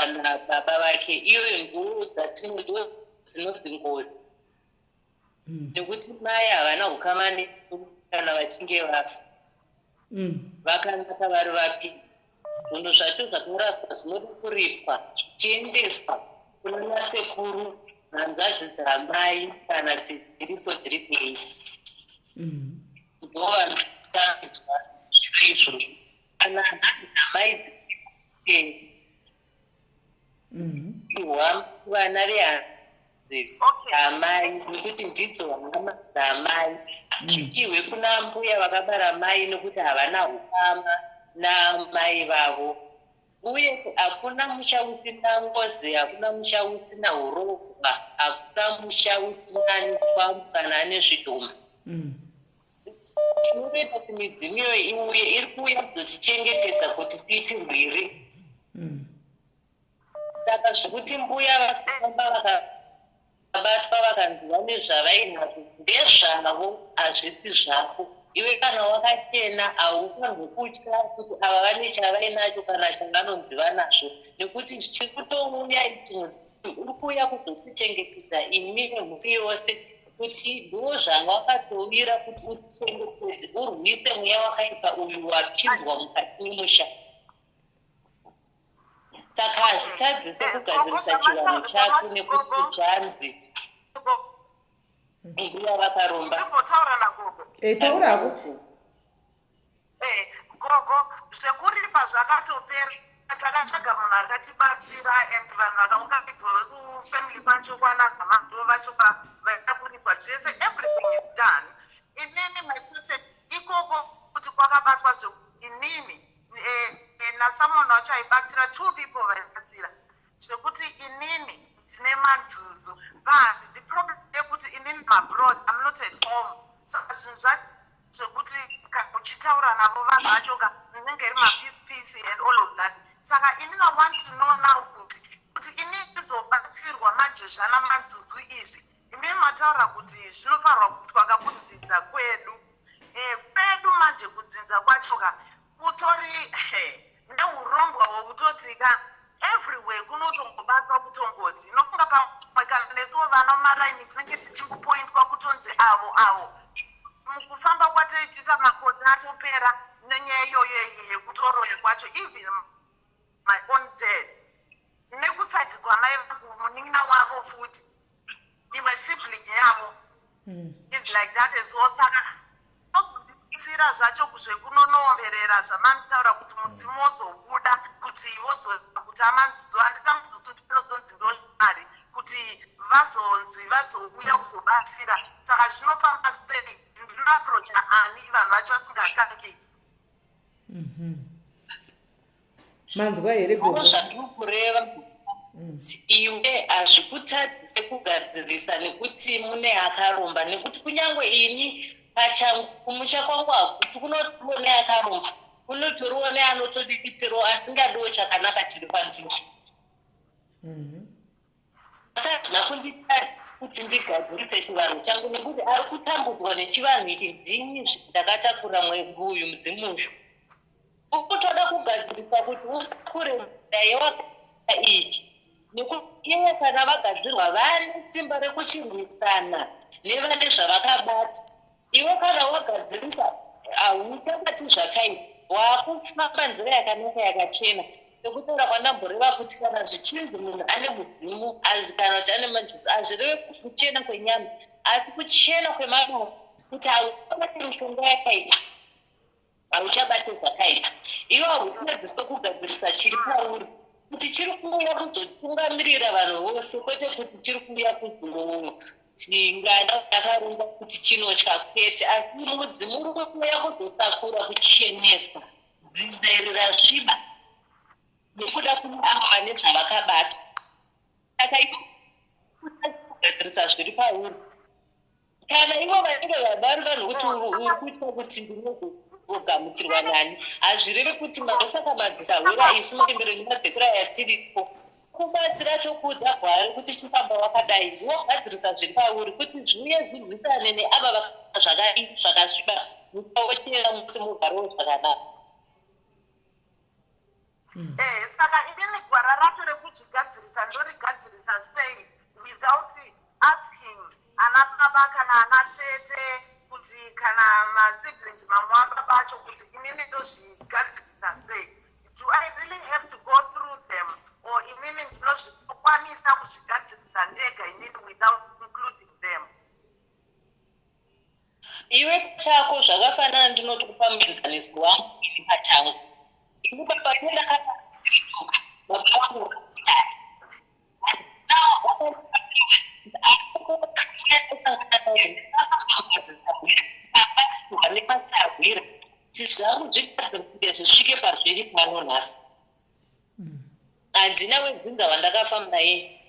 nababa vake, iyoyo ndo dzatino ndo dzinonzi ngozi, nekuti mai havana ukama nesu kana vachinge vafa. Vakanaka vari vapi, zvinhu zvacho zvakaraswa zvinoda kuripwa zvichiendeswa kuna nasekuru, hanzvadzi dzamai kana dziripo dziri penyu, ndo vanotangidzwa zviro izvozvo. Kana hanzvadzi dzamai dziri penyu, vana vehanzvadzi dzamai, nekuti ndidzo hama dzamai, zvipiwe kuna mbuya vakabara mai, nekuti havana ukama namai vavo. Uye hakuna musha usina ngozi, hakuna musha usina urohwa, hakuna musha usina kwambu kana ane zvidhoma. Tinotoita kuti midzimu iyoyo iuye, iri kuuya kuzotichengetedza kuti tiitirwire. Saka zvekuti mbuya vasifamba vakabatwa vakanzi vane zvavainazvo, ndezvavo, hazvisi zvako iwe. Kana wakachena, haufanirwi kutya kuti ava vane chavainacho kana chavanonzi vanazvo, nekuti chiri kutouya ichi, mudzimu uri kuuya kuzokuchengetedza imi nemhuri yose, kuti ndo zvawakatouyira kuti utichengetedze, urwise mweya wakaipa uyu wapinzwa mukati memusha. Saka hazvitadzise kugadzirisa chivanhu chako nekuti zvanzi mbuya vakaromba. Ndimbotaura nagogo. E, taurako. Gogo, zvekuripa zvakatopera. Takatsvaga munhu akatibatsira and vanhu vakaunganidzwa vekufamily kwacho, kwanagama vacho vaida kuripa zvese. Everything is done. Inini my question ikoko kuti kwakabatwa inini nasomeone wacho aibatsira, two people vaibatsira, zvekuti inini ndine manjuzu, but the problem yekuti inini abroad, I'm not at home. Saka zvinhu zvacho zvekuti uchitaura navo vanhu vacho ka, rinenge ri mapeace peace and all of that. Saka inini I want to know now kuti manje zvana manzuzu izvi, imi mataura kuti zvinofanirwa kuitwa kakudzidza kwedu. Kwedu manje kudzinza kwacho ka kutori neurombwa hwekutoti ka everywhere kunotongobatwa kutongoti inofunga pamwe kana nesuwo vana mumaraini tinenge tichingopointwa kutonzi avo avo. Mukufamba kwataichiita makore atopera nenyaya iyoyo iyi yekutoroya kwacho, even my own dad nekuside kwamai vangu, munin'ina wavo futi, imwe sibling yavo is like that as well. Saka tsira zvacho zvekunonoomberera zvamanotaura kuti mudzimu wozobuda kuti wozoa kuti amanzuzu handina muzuzu ndinozonzi ndomari kuti vazonzi vazouya kuzobatsira. Saka zvinofamba sei? Ndinoapproacha ani vanhu vacho vasingatangi? Manzwa here, gogo? Zvandiri kureva, iwe hazvikutadzise kugadzirisa nekuti mune akaromba, nekuti kunyange ini pachangu kumusha kwangu hakuti kunotoriwo neakaromba, kunotoriwo neanotodikitirawo asingadiwo chakanaka chiri pandiri. Hazvina kunditadzisa kuti ndigadzirise chivanhu changu, nekuti ari kutambudzwa nechivanhu ichi ndini. Ndakatakura uyu mudzimu uyu, ukutoda kugadzirisa kuti usakure yewaka iyi, nekuti ivo kana vagadzirwa vane simba rekuchirwisana nevane zvavakabata. Iwe kana wagadzirisa hauchabati zvakaipa, waakufamba nzira yakanaka yakachena. Sekutaura kwandamboreva kuti kana zvichinzi munhu ane mudzimu azi kana kuti ane manjuzu, hazvireve kuchena kwenyama, asi kuchena kwemabasa, kuti hauchabati mishonga yakaipa, hauchabati zvakaipa. Iwe hautadziswe kugadzirisa chiri pauri, kuti chiri kuuya kuzotungamirira vanhu vose, kwete kuti chiri kuuya kuzongana yakarongwa kuti chinotya, kwete, asi mudzimu uri kuuya kuzotakura kuchenesa dzinza iri rasviba nekuda kune avo vane zvavakabata. Saka iwe kugadzirisa zviri pauri, kana ivo vanenge vari vanhu kuti uri kuitwa kuti ndinogamuchirwa nani, hazvirevi kuti ndosaka madzisahwira isu machembere nemadzekura yatiripo kubatsira tokuudza gwari kuti chifamba wakadai, wogadzirisa zviri pauri kuti zviuye zvirwisane neava zvakadii zvakasviba, musawochera musi mugarewo zvakanaka. Saka inini gwara racho rekuzvigadzirisa ndorigadzirisa sei without asking ana baba kana ana tete kuti kana masiblings mamwe ababa acho kuti inini ndozvigadzirisa sei? Do I really have to go through them, or inini ndinozvikwanisa kuzvigadzirisa ndega inini without including them? Iwe pachako zvakafanana, ndinoti kupa muenzaniso wangu ini pachangu, ini baba ndakaaoka baba vangu vakadai. Ndakabatsirwa nemasahwira kuti zvangu zvigadzirisike zvisvike pazviri pano nhasi. Handina wedzinza wandakafamba naye.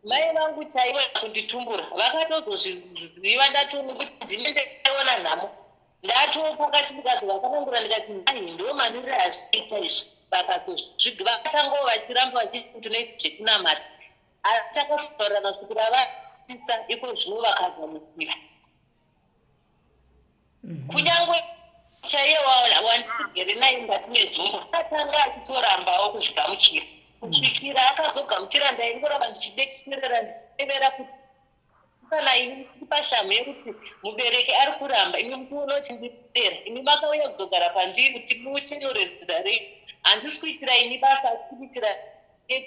Mai vangu chaivo kunditumbura vakatozozviziva ndatoona kuti ndine ndaiona nhamo ndatoo pakati, ndikazovakanangura ndikati, "Mai, ndo maniriro azviita izvi." Vakazozviga vakatangawo vachiramba vachiti tinoita zvekunamata, asi takafaurirana kusvikira vatisa iko zvino vakagamuchira. Kunyange chaiye wandigere naye mukati medzumba akatanga achitorambawo kuzvigamuchira kusvikira akazogamuchira. Ndaingoramba ndichidekerera, ndichitevera kuti kana ini pashamhu yekuti mubereki ari kuramba, imi muchiona kuti ndidera, imi makauya kuzogara pandiri kuti muchenure dzinza renyu. Handisi kuitira ini basa, asi kuitira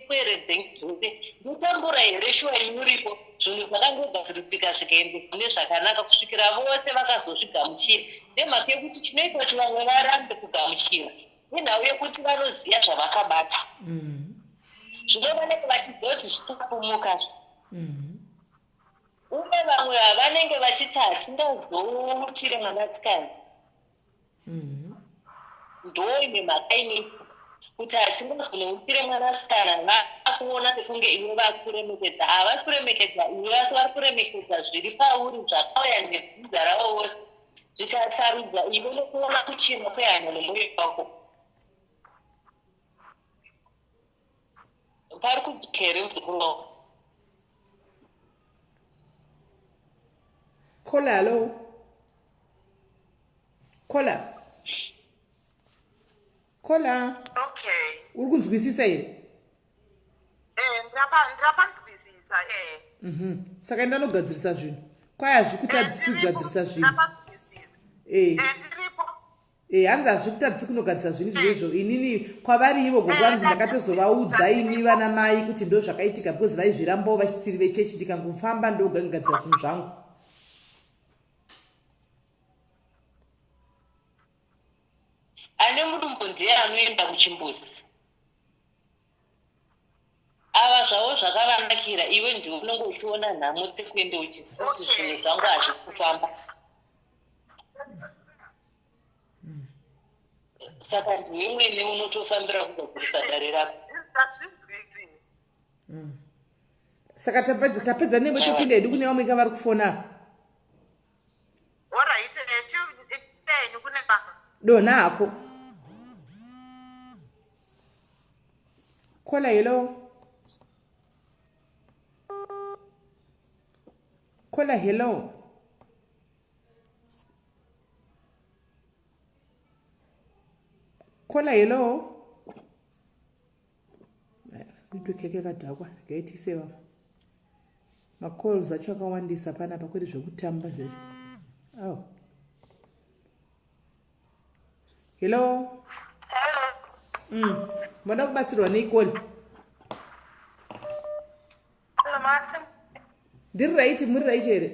pwere dzenyu dzose. Ndotambura here shuwa imi muripo? Zvinhu zvakangogadzirisika zvikaendeka nezvakanaka kusvikira vose vakazozvigamuchira, nemhaka yekuti chinoita kuti vamwe varambe kugamuchira nenhau yekuti vanoziva zvavakabata. Zvino vanenge vachiziva kuti zvichapumuka, uye vamwe vanenge vachiti hatingazoutire mwanasikana. Ndo imwe mhaka inoita kuti hatingazonoutire mwanasikana. Vakuona sekunge iwe vakuremekedza, havasi kuremekedza iwe, asi vari kuremekedza zviri pauri zvakauya nedzinza ravo vose zvikasarudza iwe nekuona kuchena kwehana nemwoyo wako. Pari kudzoka here, muzukuru wangu? Kola, hallo. Kola. Kola. Okay. Uri kunzwisisa here? Eh, ndapanzwisisa eh. Saka enda nogadzirisa zvinhu. Kwai hazvikutadzisi Eh, kugadzirisa zvinhu. Ndapanzwisisa. Eh. Eh, ndiripo. Eh, hanzi hazvikutadzisi kunogadzirisa zvinhu izvozvo. Inini kwavari ivo gogo hanzi ndakatozovaudza ini vana mai kuti ndo zvakaitika because vaizvirambawo vachitiri vechechi, ndikangofamba ndogangadzira zvinhu zvangu. Ane mudumbu ndiye anoenda kuchimbuzi. Ava zvavo zvakavanakira, iwe ndiwe unenge uchiona nhamo dzekuende uchiziva kuti zvinhu zvangu hazvisi kufamba. Saka ndiwe mwene unotofambira kugadzirisa dare rako. Ndazvinzwisi. Saka tapedza newe, topinda hedu kune vamwe ka vari kufona. Alright, eh, chipenyu kune vamwe. Dona hako. Kola, hello. Kola, hello. Kola, hello. Network yake yakadhakwa, regai tiise vamwe. Macalls acho akawandisa panapa, kwete zvekutamba zvezvo. Oh. Hello. Hello. Moda kubatsirwa neikoli? Hello, Martin. Ndiri right, muri right here?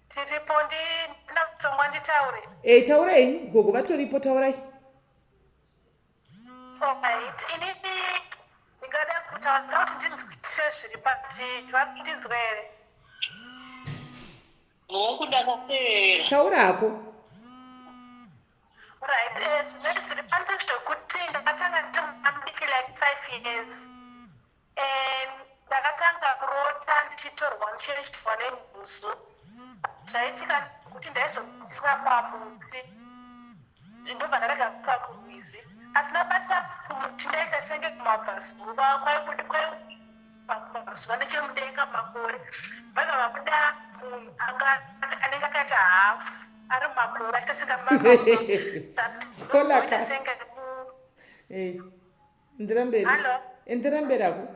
Tiripo, ndina kutongwa nditaure. E, taurai henyu, gogo vatoripo, taurai. Alright. Inini ndingada kutaura kuti ndinzwisise zviri pati vari kundinzwa here? Hongu, ndakateerera. Taura hako. Right. Zvinenge zviri pandi zvekuti ndakatanga ndiri mwana mudiki, like 5 years. Ndakatanga kurota ndichitorwa, ndichiendwa nenjuzu. Zvaitika kuti ndaizobatirwa pamuti, ndobva ndarega kupa kurwizi, asi ndabatira kumuti ndaita senge kumabvazuva kwaibuda nechemudenga makore, vaibva vabuda munhu anenge akaita hafu ari mumakore, achiita senge Kolaka. senge Eh, endera mberi. Hello? Endera mberi hako.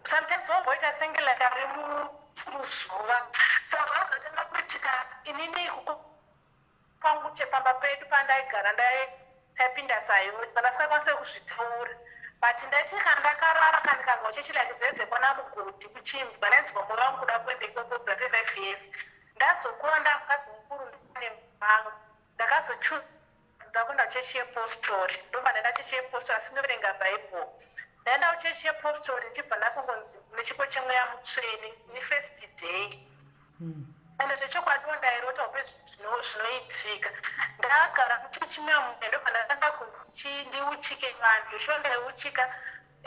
Sometimes womboita senge like ari muzuva. Saka zvakazotanga kuitika, inini kwangu chepamba pedu pandaigara taipinda ZAOGA, kana ndisingakwanise kuzvitaura, but ndaiti kana ndakarara, kana ndikanzwa chechi like dzedze kwana mugodhi kuchimbwa, ndainzwa mwoyo wangu kuda kuenda ikoko. Dzati 5 years, ndazokura ndamukadzi mukuru, ndane vangu, ndakazochuza ndoda kuenda kuchechi yepostori. Ndobva ndaenda chechi yepostori, asi ndoverenga Bhaibheri. Ndaenda kuchechi yepostori, ndichibva ndasongonzi nechipo chemweya mutsvene nefirst day. Ende zvechokwadiwo ndairota hope, zvinoitika. Ndakagara muchechi muya, ndobva ndatanga kunzi ndiuchike vanhu. Zveshuwa ndaiuchika,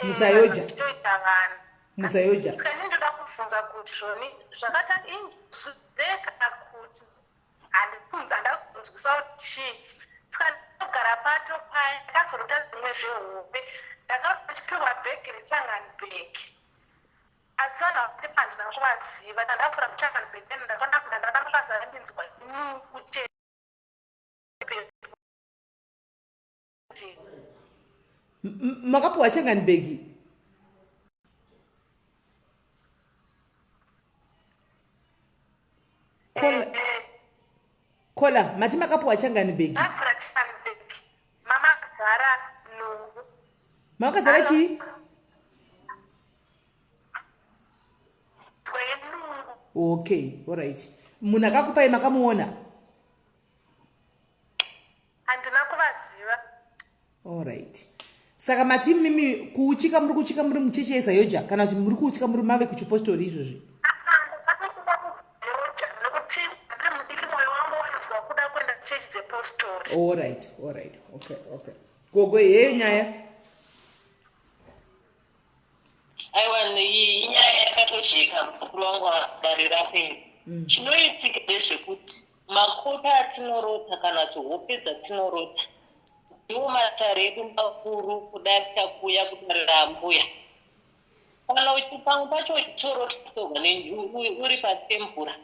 MuZAOGA. vanhu vachitoita vanhu. MuZAOGA. Saka ini ndoda kubvunza kuti zvoni zvakatanga injuzu kana kuti handikunzi, handa kunzwisa kuti chii. Saka ndakagara pato paya, ndakazorota dzimwe zvehope, ndakarota ndichipiwa bhegi rechangani bhegi, asi vanhu vakati handina kuvaziva. Ndandapfuura muchangani bhegi, ndakaona kuti ndandada makazara minzwa kuche. Makapiwa changani bhegi? Kola, kola, mati makapiwa changani bhegi? Ndapfuura changani bhegi, mamakazara nungu. Makazara chii? Twenungu. Okay, alright. Munhu akakupai makamuona? Handina kuvaziva. Alright. Saka mati mimi kuuchika, muri kuuchika muri muchechi yeZAOGA, kana kuti muri kuuchika muri mave kuchipostori izvozvi? Ndakatokuda kuZAOGA nekuti ndiri mudiki, mwoyo wangu wainzwa kuda kuenda kuchechi dzepostori. Alright, okay. Gogo, heyo nyaya. Aiwa, iyi inyaya yakatocheka, muzukuru wangu, dare rapera. Chinoitika ndezvekuti makota atinorota kana kuti hope dzatinorota ndiwo matare edu makuru kudarika kuya kudare rambuya. Kana. Pamwe pacho uchitorotorwa uri pasi pemvura.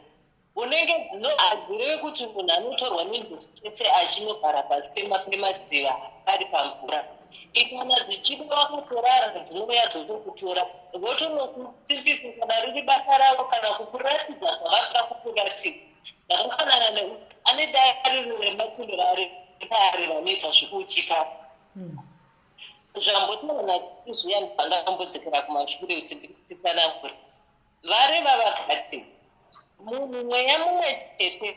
Unenge dzino hadzireve kuti munhu anotorwa nenjuzu chete achinogara pasi pemadziva ari pamvura. Kana dzichida wakatorara dzinouya dzotokutora votonokusimbisa kana riri basa ravo kana kukuratidza zvavanoda kukuratidza. Zvakafanana ne ane dariro remachembere vari paari vanoita zvekuuchika. Zvambotaura naTsitsi zviya ndibva ndambodzokera kumashure kuti nditsanangure. Vareva vakati, Munhu mweya mumwe chete,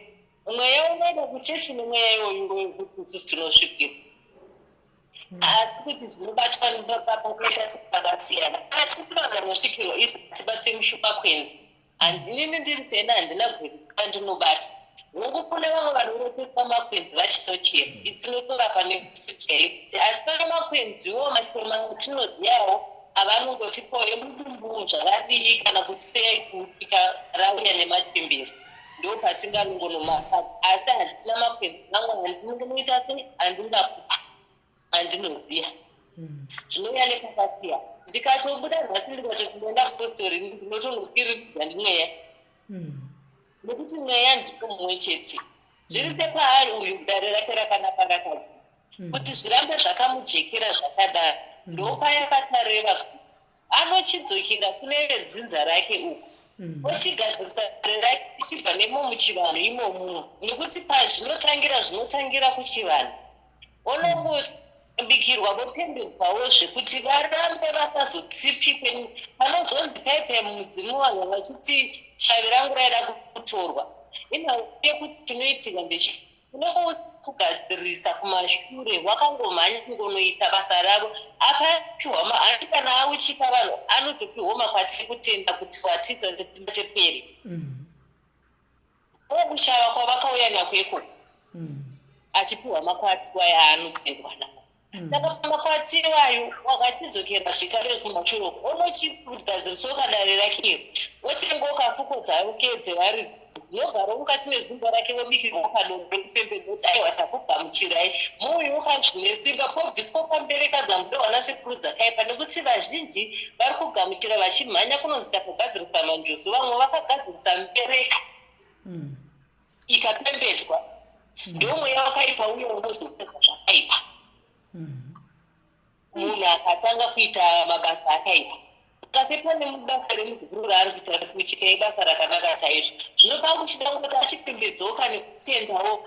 mweya unoenda kuchechi nemweya iwoyu wekuti isusu tinosvikirwa. Asi kuti zvinobatwa pakaita sepakasiyana. Kana tiri vanhu vanosvikirwa isu hatibate mushupakwenzi. Handinini ndiri sena handina gweru randinobata. Hongu kune vamwe vanorotesa makwenzi vachitochera. Isu tinotorapa nepfuti chaiyo. Asi pane makwenziwo mashoma atinoziyawo avanongotipawo emudumbu zvakadii kana kuti sei kusvika rauya nemachembere ndopatinganongonomapa asi handina makwenzi mamwe andinoita sei andingakupa andinoziya zvinouya nepakasiya ndikatobuda nhasi ndikatoti ndaenda kupostori ndinotonokwiridzwa ndimweya nekuti mweya ndipo mumwe chete zviri sepaari uyu dare rake rakanaka rakadzi kuti zvirambe zvakamujekera zvakadaro ndopaya patareva kuti anochidzokera kune vedzinza rake uku ochigadzirisa dare rake richibva nemo muchivanhu imomumo nekuti pazvinotangira zvinotangira kuchivanhu onongobikirwa vopembedzwawo zvekuti varambe vasazotsipikwe panozonzi paipai mumudzimu vanhu vachiti shavi rangu raida kutorwa inhau yekuti chinoitika ndeche Unenge usina kugadzirisa kumashure wakangomhanya kungonoita basa ravo apa apiwa ma hanti kana auchika vanhu anotopiwa makwati ekutenda kuti watiita kuti tibate pere ndokushava kwavakauya nako ikoko achipiwa makwati waye aanotendwa nawo Saka pamakwati iwayo wakachidzokera zvekare kumashure uko onochigadzirisawo dare rake iro otengawo kafuko dzake dzevaridzi dzinogarawo mukati mezimba rake vobikirwa kadoro rekupembedza kuti aiwa takugamuchirai muuyewo zvine simba pobviswa pambereka dzambuya wanasekuru dzakaipa nekuti vazhinji vari kugamuchira vachimhanya kunonzi takagadzirisa manjuzu vamwe vakagadzirisa mbereka Ikapembedzwa ndomweya wakaipa uye unozopedza zvakaipa. Munhu akatanga kuita mabasa akaipa. Saka sepane basa remuzukuru raari kuita rekucheka ibasa rakanaka chaizvo. Zvino pakuchida kungoti achipembedzoka nekutendawo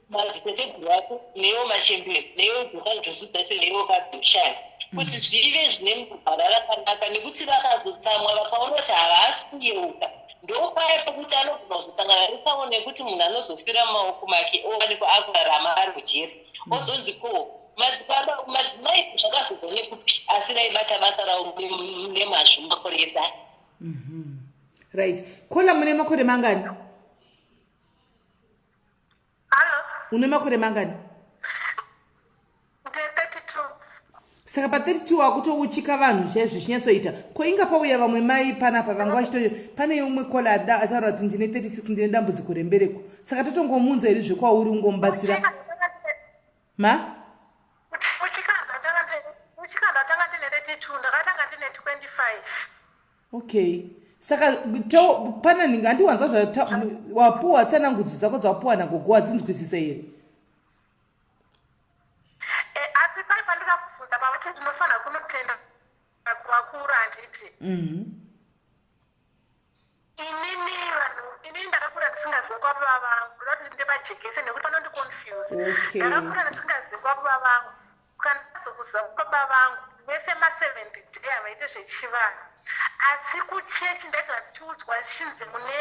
madziteteguru ake neiwo machembere neiwo dzoka njuzu dzacho neiwo kabhemshaya kuti zvive zvine gwara rakanaka nekuti vakazotsamwa vakaona kuti havasi kuyeuka Ndopaya pekuti anogona kuzosangana netsaona yekuti munhu anozofira mumaoko make owanikwa akurarama ari mujeri ozonzi ko madzibaba madzimai zvakazobva nekupi asi vaibata basa ravo nemazvo makore ese aya. Right. Kola mune makore mangani? Hallo. Une makore mangani? Ndine 32. Saka pa 32 wakutouchika vanhu chaizvo zvichinyatsoita. Ko inga pauya vamwe mai panapa vanga vachito pane umwe kola ataura kuti ndine 36 ndine dambudziko rembereko. Saka totongomuunza here zvekwauri ungomubatsira? Ma? Uchika ndatanga ndine 32 ndakatanga ndine 25. Okay. Saka to, pana nhinga handiwanza zvawapuwa tsanangudzo dzako dzawapuwa nagogo wadzinzwisisa here? Eh, asi pai pandinoda kubvunza pavati ndinofanira kunotenda kuvakuru handiti? Inini vanhu inini ndakakura ndisingazive kwababa vangu ndoda kuti ndipajekese nekuti panondiconfuse. Okay. Ndakakura ndisingazive kwababa vangu kana ndazokuziva kwababa vangu vese maseventh day havaite zvechivanhu asi kuchechi ndaigara ndichiudzwa zvichinzi mune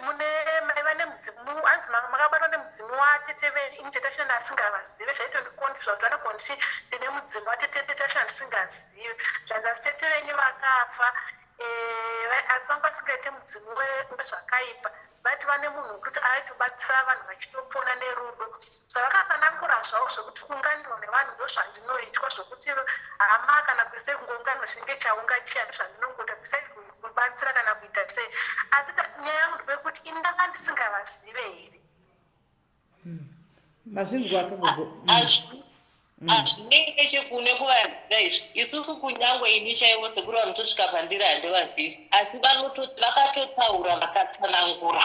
mune maiva nemudzimu hanzi makabatwa nemudzimu watete venyu ini tete ashina ndasingavazive zvaitondikonfisa kuti vanogonditi ndine mudzimu watete tete ashina ndisingazive zvanzi asi tete venyu vakafa Eh, asi vanga vasingaite mudzimu wezvakaipa vati vane munhu wekuti aitobatsira vanhu vachitopona nerudo zvavakatsanangura zvavo zvekuti kuunganirwa nevanhu ndozvandinoitwa zvokuti hama kana kuise kungounganirwa chinenge chaunga chiya ndozvandinongoita besides kubatsira kana kuita sei asi nyaya yangu ndepekuti ini ndanga ndisingavazive here Mazvinzwa kagogo. Hazvinei nechekune kuvaziva izvi. Isusu kunyangwe ini chaivo sekuru vanotosvika pandiri handivazivi, asi vakatotaura vakatsanangura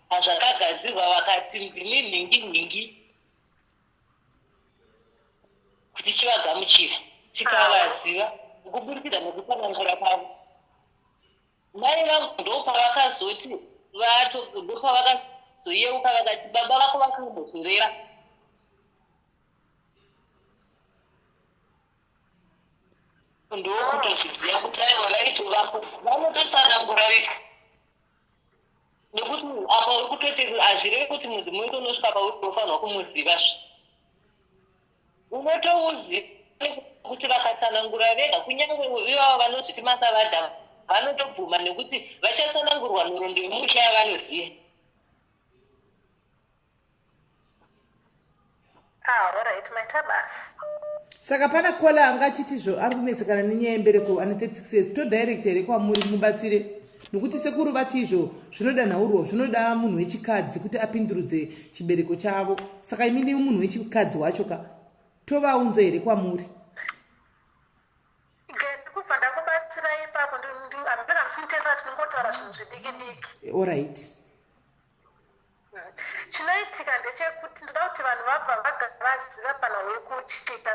pazvakagadzirwa, vakati ndini nhingi nhingi kuti chivagamuchira, tikavaziva kuburikidza nekutsanangura kwavo. Mai vangu ndopavakazoti ndopavakazoyeuka vakati baba vako vakambotorera. Ndokutozviziva kuti aiwa vaitovapo, vanototsanangura vega. Nekuti apa uri kutoti hazvirevi kuti mudzimu wese unosvika pauri unofanirwa kumuziva zve. Unotouziva nekuti vakatsanangura vega, kunyange ivava vanozviti masavadha vanotobvuma nekuti vachatsanangurwa nhoroondo yemusha yavanoziva. Ah, alright, maita basa. Saka pana kola anga achiti zvo ari kunetsekana nenyaya yembereko, ane 36 years, todirect here kwamuri mubatsire? Nokuti sekuru vati izvo zvinoda nhaurwa, zvinoda munhu wechikadzi kuti apindurudze chibereko chavo. Saka imi ndimi munhu wechikadzi wacho ka, tovaunza here kwamuri? Ndikubva ndakubatsira ipapo, ndinga muchinitendera tinongotaura zvinhu zvidiki diki. Alright. Chinoitika ndechekuti ndoda kuti vanhu vabva vagara vaziva panhau yekuchika.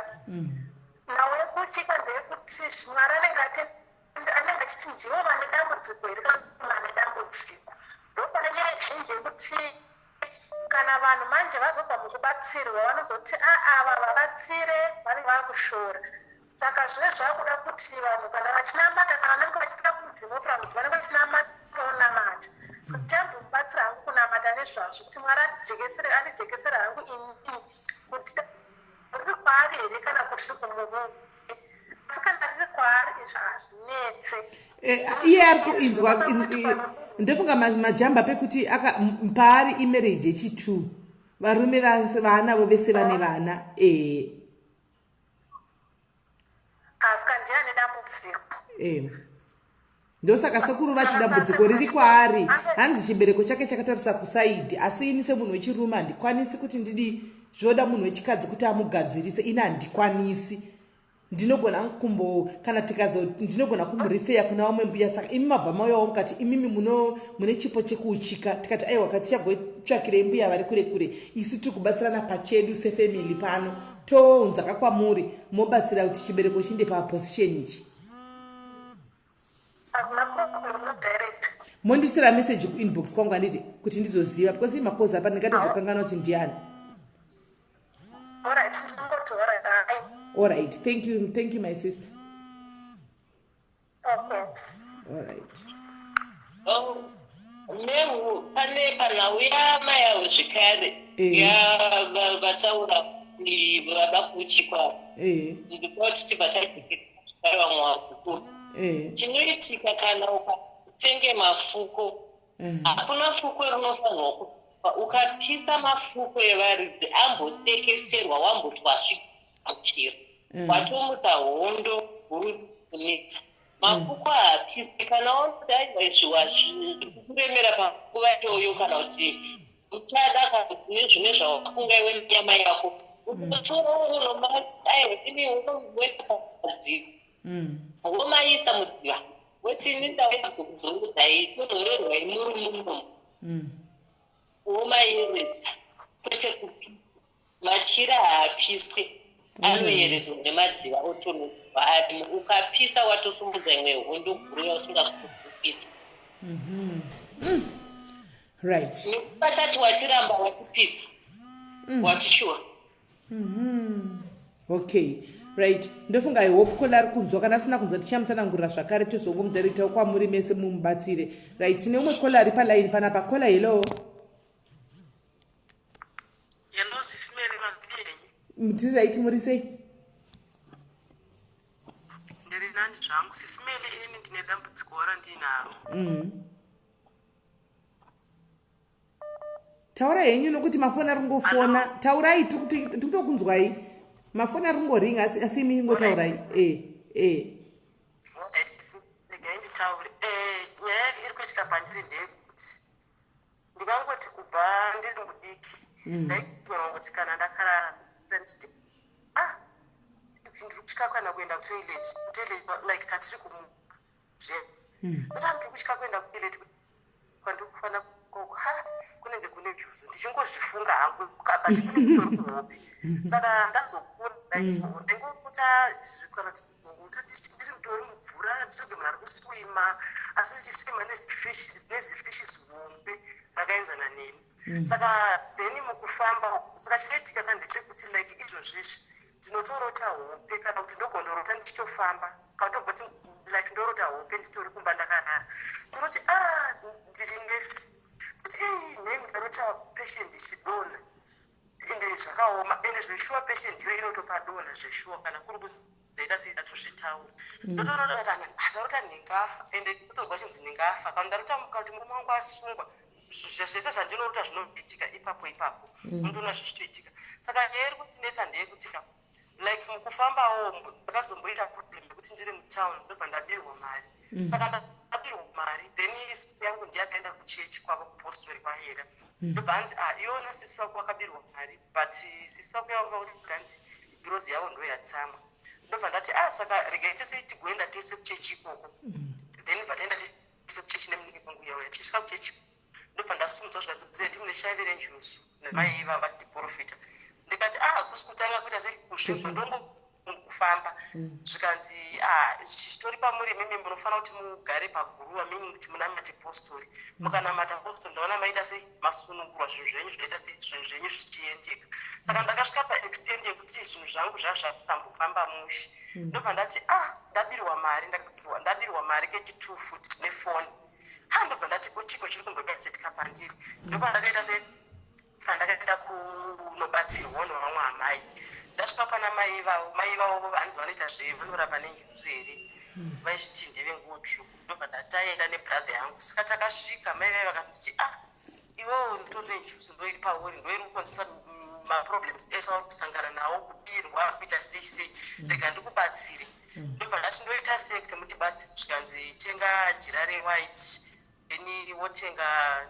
Nhau yekuchika ndeyekuti Mwari anenge anenge achiti ndivo vane dambudziko here kana kuti vane dambudziko. Ndopane nyaya zhinji yekuti kana vanhu manje vazobva mukubatsirwa vanozoti a ava vabatsire vanenge vakushora. Saka zvinenge zvakuda kuti vanhu kana vachinamata, kana vanenge vachida kumudzimu pamudzi, vanenge vachinamata onamata. Saka ndichambomubatsira hangu kunamata nezvazvo kuti Mwari andijekesere, andijekesere hangu inini kuti riri kwaari here kana kuti riri kumurume. Asi kana riri kwaari izvo hazvinetse. Iye ari kuinzwa, ndofunga majamba pekuti paari imarriage yechi2, varume vaanavo vese vane vana. Asi ndiye ane dambudziko. Ndosaka sekuru vati dambudziko riri kwaari, hanzi chibereko chake chakatarisa kusaidhi, asi ini semunhu wechirume handikwanisi kuti ndidi, zvoda munhu wechikadzi kuti amugadzirise, ini handikwanisi. Ndinogona kumbo kana tikazo ndinogona kumurifeya kuna vamwe mbuya. Saka imi mabva mauyawo mukati imimi mune chipo chekuuchika, tikati aiwa katichagotsvakirei mbuya vari kure kure, isu tiri kubatsirana pachedu sefamily pano, tounzaka kwamuri mobatsira kuti chibereko chiinde paposition ichi. Hakuna problem, direct. Mondisira message kuinbox kwangu handiti, kuti ndizoziva, because imakozi apa ndingatozokanganwa kuti ndiani. Alright, ndingoti alright. Alright, thank you, thank you my sister. Okay. Alright. Oh, mehu pane panhau yamai avo zvekare vataura kuti vada kuuchikwa, ndikuda kuti tibva tajekesa zvekare vamwe vazukuru. Chinoitika kana ukatenge mafuko, hakuna fuko rinofanirwa kupiswa. Ukapisa mafuko evaridzi amboteketserwa, wambotwasvika, watomutsa hondo huru kunyika. Mafuko haapiswe. Kana wakuti aiwa izvi wazvikuremera panguva iyoyo, kana kuti uchada, kana kuti nezvimwe zvawafunga iwe nenyama yako, unotora unomati aiwa ini unoenda padziva, womaisa mudziva, woti ini ndauya kuzokudzorodai, tonhorerwai muri munomu, womayeredza, kwete kupisa. Machira haapiswe, anoyeredzwa nemadziva otonhorerwa arimo. Ukapisa watosumudza imwe hondo guru yausingakupedza. Right. Nekuti vachati watiramba, watipisa, watishura. Okay, right, ndofunga I hope kola ari kunzwa. Kana asina kunzwa tichamutsanangurira zvakare, tozongomudirectawo kwamuri mese mumubatsire. Right, tine umwe kola ari palaini panapa. Kola, hello. Hello, Sis Mary, makadini? Tiri right, muri sei? Ndiri nani zvangu. Sis Mary, inini ndine dambudziko randinaro. Taura henyu nokuti mafoni ari kungofona. Taurai, tiri kutokunzwai. Mafoni ari kungoringa, asi imi ingotaurai. Alright, Sis, regai nditaure. Nyaya iri kuitika pandiri ndeyekuti ndingangoti kubva ndiri mudiki ndaigona kuti kana ndakarara ndichiti ah. kuenda kutoilet, kutoilet like tatiri kumuzve kuti andiri kutya kuenda kutoilet kwandikufanira ha kunenge kune juzu, ndichingozvifunga hangu, but kune kutori kuhope. Saka ndazokura daiso ndaingopota kana kuti ndiri mutori mumvura, nditonge munhu ari kuswima, asi ndichiswima nezifishi zihombe rakaenzana neni. Saka then mukufamba, saka chinoitika ka ndechekuti like izvozvezvi ndinotorota hope, kana kuti ndogondorota ndichitofamba, kana tomboti like ndorota hope nditori kumba ndakarara, ndinoti a ah, ndiri nesi, kuti ei neni ndarota patient ichidonha, ende zvakaoma, ende zveshuwa patient iyo inotopadonha zveshuwa, kana kuri kuzoita sei atozvitaura. Ndotoona kuti ah, ndarota ndingafa, ende kutozwa chinzi ndingafa, kana ndarota kuti murume wangu asungwa, zvese zvandinoita zvinoitika ipapo ipapo. Undoona zvichitoitika. Saka nyaya iri kundinetsa ndeyekuti ka like mukufambawo ndakazomboita problem yekuti ndiri mutown, ndobva ndabirwa mari. Saka ndabirwa mari, then sisi yangu ndiyakaenda kuchechi kwavo kupostori kwayera. Ndobva hanzi, ah, iwona sisi wako wakabirwa mari, but sisi wako yavo vakuti hanzi girozi yavo ndo yatsamwa. Ndobva ndati, ah, saka regai tese tigoenda tese kuchechi ikoko. Then bva taenda tese kuchechi nemunini wangu yauya. Tichisvika kuchechi, ndobva ndasumudzwa, zvikanzi zedi mune shavi renjuzu nemai ivava vachiprofita. Ndikati, ah, kusi kutanga kuita sei kuzvinzwa, ndongo kufamba. Zvikanzi, ah, chitori pamuri imimi, munofanira kuti mugare paguruva, meaning kuti munamate postori. Mukanamata postori, ndaona maita sei masunungurwa, zvinhu zvenyu zvinoita sei, zvinhu zvenyu zvichiendeka. Saka ndakasvika paextent yekuti zvinhu zvangu zvazvasambofamba mushe. Ndobva ndati, ah, ndabirwa mari, ndabirwa mari kechi2 futi nefoni. Ha, ndobva ndati, ko chiko chiri kumbonyatsoitika pandiri? Ndobva ndakaita sei, pandakaenda kunobatsirwa nevamwe amai, ndasvika pana mai ivavo, mai ivavo hanzi vanoita zve vanorapa nenjuzu here, vaizviti ndevenguo tsvuku. Ndobva ndataenda nebrother yangu. Saka takasvika, mai vai vakatiti, ah, iwewo nditori nenjuzu, ndoiri pauri, ndoiri kukonzesa maproblems ese auri kusangana nawo, kubirwa, kuita sei sei, rega ndikubatsire. Ndobva ndati, ndoita sei kuti mundibatsire? Zvikanzi, tenga jira rewhite, then wotenga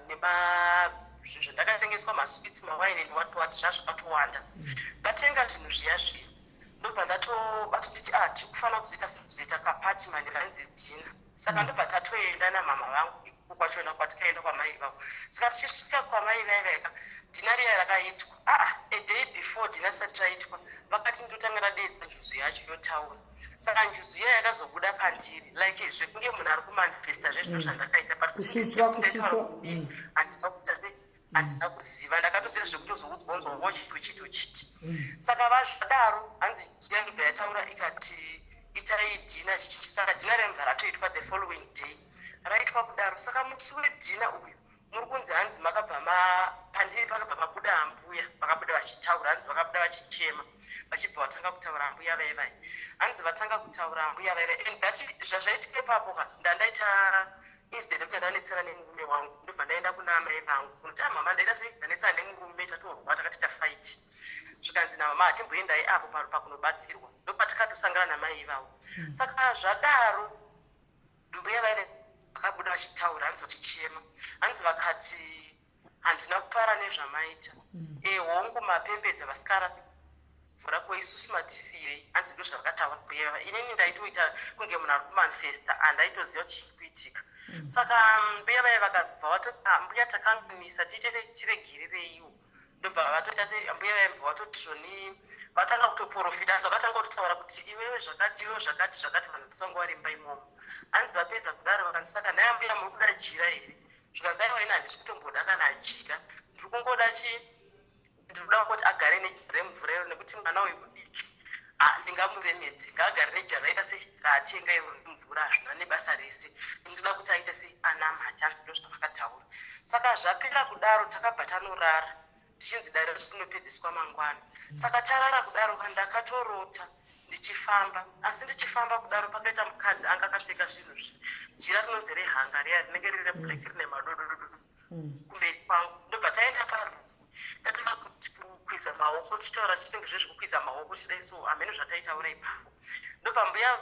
nema zvinhu zvandakatengeswa, masweets, mawaini and what what, zvazvakatowanda. Ndatenga zvinhu zviya zviya, ndobva ndatobatotiti, ah, tiri kufanira kuzoita sekuzoita kaparty mani, ranzi dinner. Saka ndobva tatoenda namama vangu iko kwachona kwatikaenda kwamai vavo. Saka tichisvika kwamai vaivaika, dinner riya rakaitwa. Aa, a day before dinner risati raitwa, vakati ndotanga ndadeedza njuzu yacho yotaura. Saka njuzu iya yakazobuda pandiri like zvekunge munhu ari kumanifesta zvezvino zvandakaita, but Kusutswa, kusutswa. Handina kuita sei, handina kuziva, ndakatoziva zvekutozoudzwa unzwa wochiti uchiti uchiti. Saka vazvadaro, hanzi njuzu yandobva yataura ikati, itai dinner chichichi. Saka dinner remva ratoitwa the following day, raitwa kudaro. Saka musi wedinner uyu muri kunzi hanzi makabva ma pandiri pakabva pabuda ambuya, vakabuda vachitaura, hanzi vakabuda vachichema, vachibva vatanga kutaura ambuya vaivai, hanzi vatanga kutaura ambuya vaivai. And that zvazvaitika ipapo ka, ndandaita incident yekuti ndanetsana nemurume wangu. Ndobva ndaenda kuna amai vangu kunoti, ah, mama, ndaita sei, ndanetsana nemurume, tatorwa, takati tafight. Zvikanzi namama, hatimboendai apo pakunobatsirwa. Ndopatikatosangana namai ivavo. Saka zvadaro, mbuya vaive vakabuda vachitaura, hanzi vachichema, hanzi vakati, handina kupara nezvamaita. Hongu, mapembedza vasikana mvura, ko isusu matisiyei? Hanzi ndo zvavakataura mbuya ivava. Inini ndaitoita kunge munhu ari kumanifesta, handaitoziva kuti chiri kuitika. Saka mbuya vaya vakabva vatoti, ah, mbuya, takanganisa, tiite sei, tiregerereiwo. Ndobva vatoita sei, mbuya vaya mbva vatoti zvoni, vatanga kutoprofita, hanzi vakatanga kutotaura kuti iwewe zvakati, iwewe zvakati zvakati, vanhu vasanga varimba imomo. Hanzi vapedza kudaro vakanzi, saka nhai ambuya, muri kuda jira here? Zvikanzi, aiwa, ini handisi kutomboda kana jira, ndiri kungoda chi ndiri kuda kungoti agare nejira remvura iro, nekuti mwana uyu mudiki, ndingamuremedze, ngaagare nejira raita sei raatenga iro remvura, hazvina nebasa rese, ndinoda kuti aite sei, anamate. Hanzi ndo zvavakataura. Saka zvapera kudaro, takabva tanorara, tichinzi dare rinopedziswa mangwana. Saka tarara kudaro ka, ndakatorota ndichifamba, asi ndichifamba kudaro pakaita mukadzi anga akapfeka zvinhu jira rinonzi rehanga riya rinenge riri reblack, rine madodododo kumberi kwangu. Ndobva taenda parudzi, ndatanga kukwiza maoko, tichitaura chitenge zvezvekukwiza maoko chidai so, hameno zvataitaura ipapo. Ndobva mbuya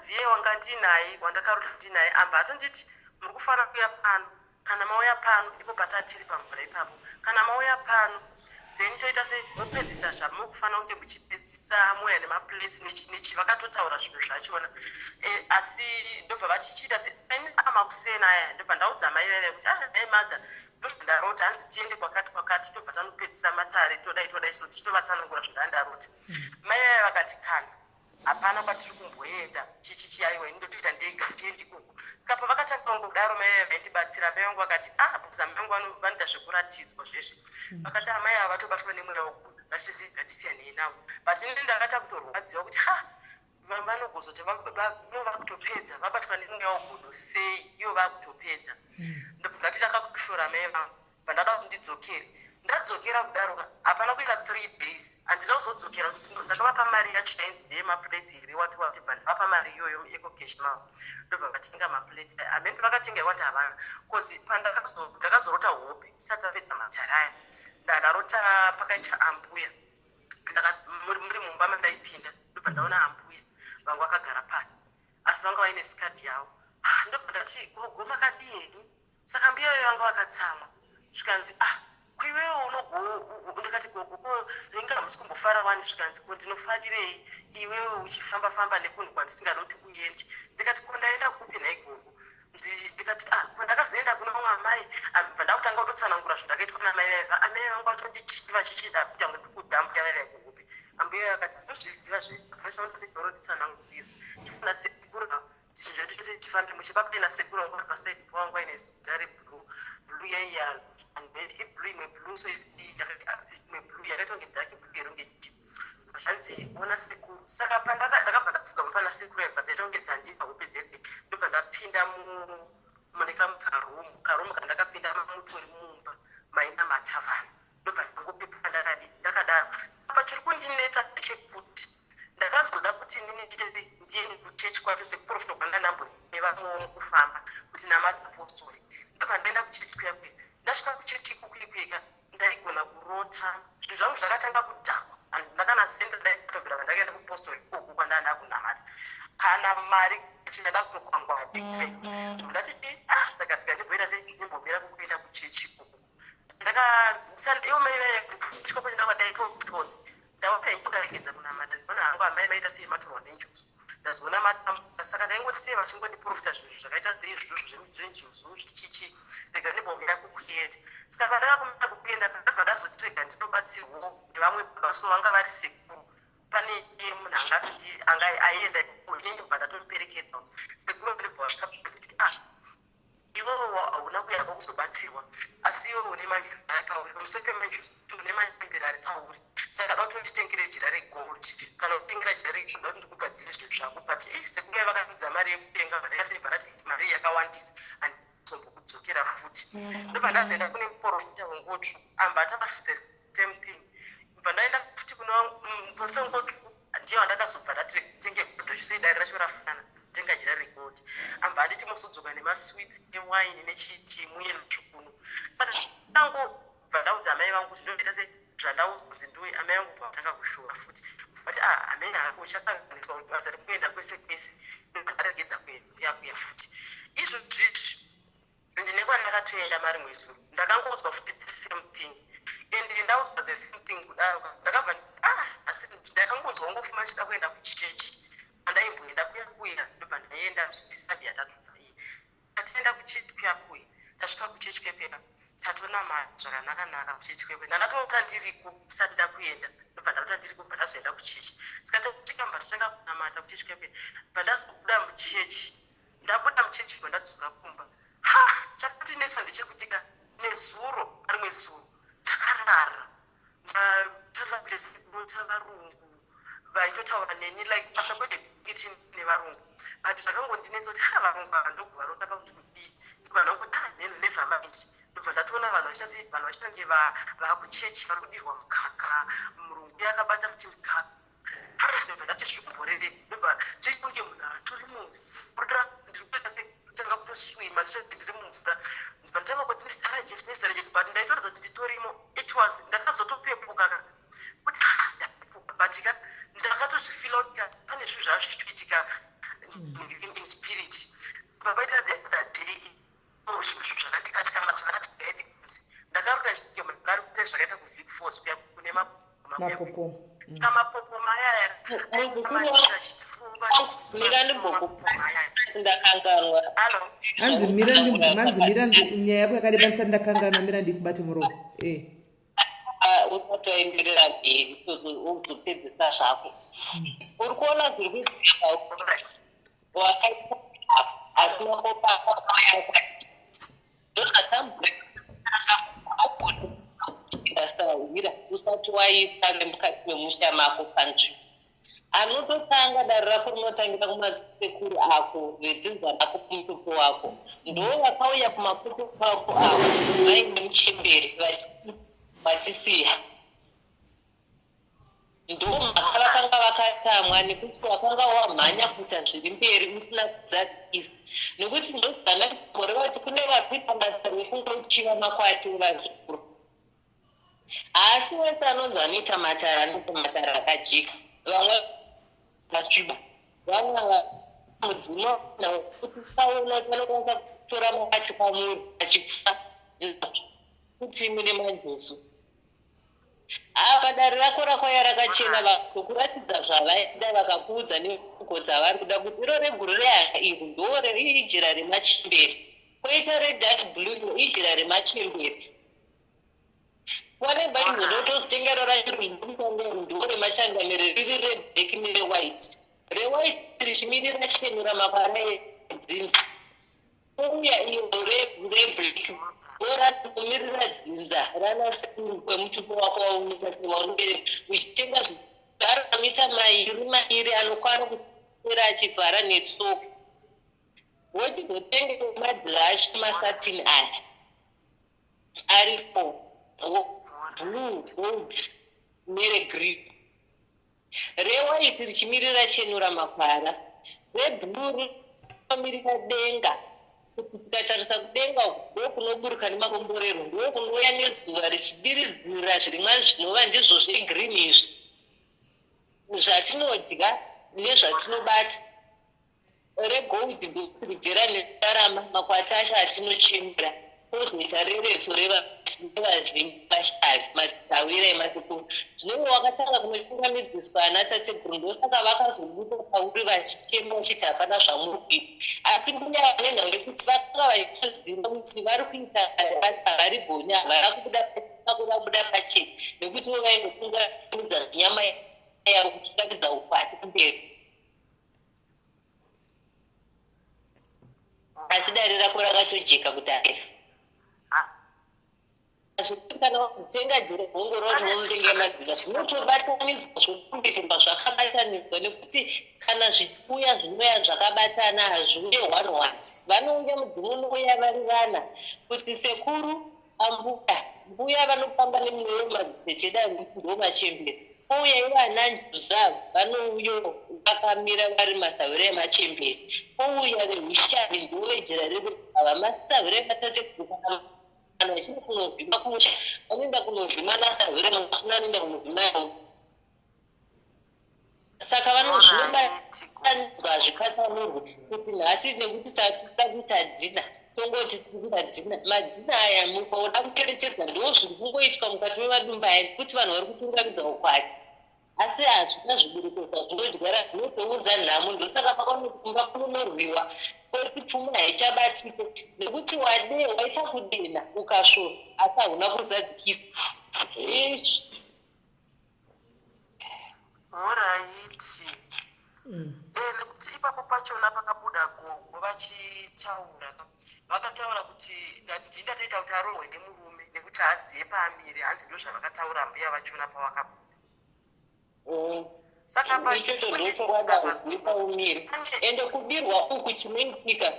dziye wanga ndinaye, wandakarota ndinaye, amba atonditi, muri kufanira kuuya pano, kana mauya pano, ipo patatiri pamvura ipapo, kana mauya pano, then toita sei, mopedzisa zvamuri kufanira kunge muchipedzisa. mouya nemaplates nechi nechi. Vakatotaura zvinhu zvachona. Asi ndobva vachichiita amakuseni aya, ndobva ndaudza mai vaive kuti, ah, hey mother, ndobva ndarota hanzi tiende kwakati kwakati, tobva tanopedzisa matare, todai todai. So tichitovatsanangura zvandandarota. Mai vaive vakati, kana hapana kwatiri kumboenda, chichichi, aiwa, ini ndotoita ndega, tiendi ikoko. Saka pavakatanga kudaro, mai vaive vaindibatsira, mai vangu vakati, ah, because amai vangu vanoita zvekuratidzwa zveshe. Vakati amai ava vatobatwa nemweya wokuda, ngatisiyanei navo. But ini ndakata kutorwadziwa kuti, ha, vanogozoti ivo vakutopedza, vabatwa nemweya wogodo sei ivo vakutopedza? Ndobva ndati ndakakushora mai vangu, bva ndada kuti ndidzokere. Ndadzokera kudaro, hapana kuita 3 days, handina kuzodzokera. Ndakavapa mari yacho yainzi ndeyemaplates here, wati wati, bva ndavapa mari iyoyo muEcoCash mavo, ndobva vatenga maplates. Hamene vakatenga iwati havana, because pandakazorota hope isati vapedza matare aya, ndarota pakaita ambuya muri mumba mandaipinda, ndobva ndaona ambuya vangu vakagara pasi, asi vanga vaine sikati yavo. Ah, ndobva ndati, gogo, makadii? Saka mbuya vayo vanga vakatsamwa, zvikanzi, ah, kuiwewe unogo. Ndikati, gogo, ko ringa hamusi kumbofara wani? Zvikanzi, ko ndinofarirei iwewe uchifamba famba nekunhu kwandisingadi kuti uende? Ndikati, ko ndaenda kupi nhai gogo? Ndikati, ah, ko ndakazoenda kuna vamwe amai. Bva ndakutanga kutotsanangura zvandakaitwa namai vaiva. Amai vangu vatondichiva chichida kuita kunge ndikudha mbuya vaiva kuhope. Ambuya vakati, ndozviziva zve, hapana chavanotsanangurira, chifana sekuru zvinhu tifambe mushe. Papaina sekuru vangu vari pasaidi pavangu vaine zita reblue, blue yaiya and iblue, imwe blue, so imwe blue yakaita kunge dark blue here, kunge chii. Zvanzi, ona sekuru. Saka ndakabva ndapfugama pana sekuru, yaibva dzaita kunge dzandipa hope dzedze. Ndobva ndapinda mune karumu, karumu kandakapinda mamutori mumba mainamata vanhu. Ndobva ndangopepa ndakadi ndakadaro. Apa chiri kundinetsa ndechekuti ndakazoda kuti inini ndiende kuchechi kwacho sekuprofita kwanga ndambonevamwewo mukufamba kuti namapostori. Ndobva ndaenda kuchechi kuya kuya. Ndasvika kuchechi ikukwika, ndaigona kurota zvinhu zvangu zvakatanga kudhakwa. Handina kana senda ndaitobvira pandakaenda kupostori ikoko kwandanga ndakunamata, kana mari chinda kutokwangwara big time. Ndati, ah, saka ndimboita sei? Ndimbomira kukuenda kuchechi ikoko. Ivo mai kusvika kwacho ndakadai totonzi ndaona indokaregedza kunamata. Ndinoona hangu amai maita sei, matorwa nenjuzu. Ndazoona matamba. Saka ndaingoti sei vachingondiprofita zvinhu zvakaita seizvozvo zvenjuzu zvichichi, rega ndimbomira kukuenda. Saka pandakakumira kukuenda, ndabva ndazoti rega ndinobatsirwawo nevamwe baba, so vanga vari sekuru. Pane munhu angatoti anga aienda, inini bva ndatomuperekedza. Sekuru ndibva vasvika kuti, ah, iwewe hauna kuya kuzobatsirwa, asi iwewe une manjuzu ari pauri. Pamusoro pemanjuzu une manyembere ari pauri, saka da kuti unditengere jira regold. Kana kutengera jira regold, da kuti ndikugadzire zvinhu zvako. But sekuru vai vakadudza mari yekutenga, vandakasebva ndati mari iyi yakawandisa, handizombokudzokera futi. Ndobva ndazoenda kune muprofita wengotsvu, amba atava the same thing. Bva ndaenda futi kune muprofita wengotsvu, ndiye wandakazobva ndati tenge gold chisei, dare racho rafanana, tenga jira regold. Ambva anditi muzodzoka nemasweets newaini nechimuye nechukuno. Saka ndangobva ndaudza amai vangu kuti ndoita sei zvandaudzwa kunzi ndiwe. Amai vangu bva vatanga kushora futi, vati, ah, amene hako uchakanganiswa basa rekuenda kwese kwese. Ndobva ndaregedza kuya kuya futi. Izvo zvizvi ndine kwandakatoenda marimwe zuro, ndakangoudzwa futi the same thing. And ndaudzwa the same thing kudaro, ndakabva, ah, asi ndakangonzwa ngofuma ndichida kuenda kuchechi andaimboenda kuya kuya. Ndobva ndaenda Sunday yatatobva iyi. Tatienda kuchechi kuya kuya. Tasvika kuchechi kuya kuya, tatonamata zvakanaka-naka kuchechi kuya kuya. Ndandatota ndiriko ndisati ndakuenda, ndobva ndarota ndiriko, bva ndazoenda kuchechi. Saka tasvika, mbva tatanga kunamata kuchechi kuya kuya. Bva ndazobuda muchechi. Ndabuda muchechi, bva ndadzoka kumba. Ha, chakatinetsa ndechekutika nezuro, rimwe zuro ndakarara, ndatanga kuita sekurota varungu vaitotaura neni, like basa kwete kuti nevarungu, but zvakangondinetsa kuti, ha, varungu ava ndokuvarota pakuti kudii? Ndobva ndangoti, ah, neno, never mind. Ndobva ndatoona vanhu vachiita sei, vanhu vachitange vakuchechi vari kudirwa mukaka, murungu uye akabata futi mukaka. Ndobva ndati zviri kumborevei? Ndobva ndoikunge munhu atori mumvura, ndiri kuita sekutanga kutoswima, ndichange ndiri mumvura. Ndobva ndatanga kuti, nezita raJesu, nezita raJesu, but ndaitoratidza kuti nditorimo. It was ndakazotopepuka ka kuti, ah, ndapepuka, but ka ndakatozvifila kuti pane zvinhu zvava zvichitoitika in spirit. Papaita the other day, zvinhu zvakandikatyamadza zvakati ndakarota ndakarota zvakaita kuVic Falls kuya kune mapopo. Kamapopoma ayaya. Muzukuru wangu, mira ndimbokupa, ndakanganwa. Hanzi mira, manzi mira, nyaya yako yakareba, ndisati ndakanganwa, mira ndikubate muromo e. Ah, usati waenderera mberi, uzopedzisa zvako. Uri kuona zviri kuitika, wakaita asi makopa akauya, ndozvatambura usati waitsa nemukati memusha mako panzvimbo. Anototanga dare rako rinotangira kumasekuru ako vedzinza rako, kumutupo wako. Ndo vakauya kumakutu kwako ako vaine muchemberi vachisiya, ndo mhaka vakanga vakatsamwa nekuti wakanga wamhanya kuita zviri mberi usina kuzadzikisa. Nekuti ndozvana timboreva kuti kune vari kuita basa rekungochiva makwati evazukuru. Haasi wese anonzi anoita matara, anoita matara akajika. Vamwe vasviba, vamwe mudzimu kuti usaona kuti vanokwanisa kutora makwati kwamuri achipfa kuti mune manjuzu. Apa dare rako rakauya rakachena, vakuratidza zvavaida, vakakuudza nenguo dzavari kuda kuti iro reguru reaka iri ndo ijira remachemberi, koita redark blue ijira remachemberi. Wane baizodotozitengero racho ndo remachangamire, riri reblack nerewhite, rewhite richimirira chenura makwara edzinza, ouya iyo reblack ndoramirira dzinza ranasekuru kwemutupo wako waunoita sewaunenge uchitenga zvigaro mamita mairi mairi anokwana kupera achivhara netsoka. Wochizotenga madhirashi masatini aya ari four, blue, gold neregreen. Rewhite richimirira chenura makwara, reblue rinomirira denga, kuti tikatarisa kudenga uku ndokunoburuka nemakomborero, ndokunouya nezuva richidiridzira zvirimwa zvinova ndizvo zvegreen izvi zvatinodya nezvatinobata. Regold ndosirivhera nendarama, makwati acho atinochemera. Kwozoita reretso revazvimbi, madzawira emasekuru. Zvinenge wakatanga kunotungamidziswa ana tateguru, ndosaka vakazobuda pauri vachichema vachiti hapana zvamuri kuita. Asi mbuya vane nhau yekuti vakanga vachitoziva kuti vari kuita basa havarigoni, havana kubuda kubuda pachena nekuti vo vaingotungamidza nyama yavo kutungamidza ukwati kumberi. Asi dare rako rakatojeka kuti aisa zvekuti kana wazitenga jira gongoro kuti unotenga madzira, zvinotobatanidzwa, zvokumbirwa zvakabatanidzwa, nekuti kana zvichiuya zvinouya zvakabatana, hazviuye one one. Vanouya, mudzimu unouya vari vana, kuti sekuru, ambuya, mbuya vanofamba nemunoyo madzitete, ndo machembere. Kouya ivo ananjuza, vanouyo vakamira vari masahwira emachembere. Kouya veushavi, ndovejera redu ava masahwira ematateguru. Kana vanhu vachiri kunovhima kumusha, vanoenda kunovhima nasahwira, anoenda kunovhima. Saka vanozvinobatanidzwa, hazvipatsanurwi kuti nhasi nekuti takuda kuita dhina tongoti tiri kuita dhina. Madhina aya mukaoda kucherechedza, ndo zviri kungoitwa mukati memadumba aya, nekuti vanhu vari kutungamidza ukwati, asi hazvina zvibereko zvazvinodyara, zvinotounza nhamo. Ndosaka pakanoti kumba kunonorwiwa kweti pfuma haichabatike, nekuti wade waita kudena ukasvora asi hauna kuzadzikisa. Alright. Nekuti ipapo pachona pakabuda gogo vachitaura, vakataura kuti ndii ndatoita kuti arohwe nemurume nekuti haaziye paamire. Hanzi ndo zvavakataura mbuya vachona pavakabuda. Saka ichocho ndochokwadi, hauzivi paumire. Ende kubirwa uku chinoitika,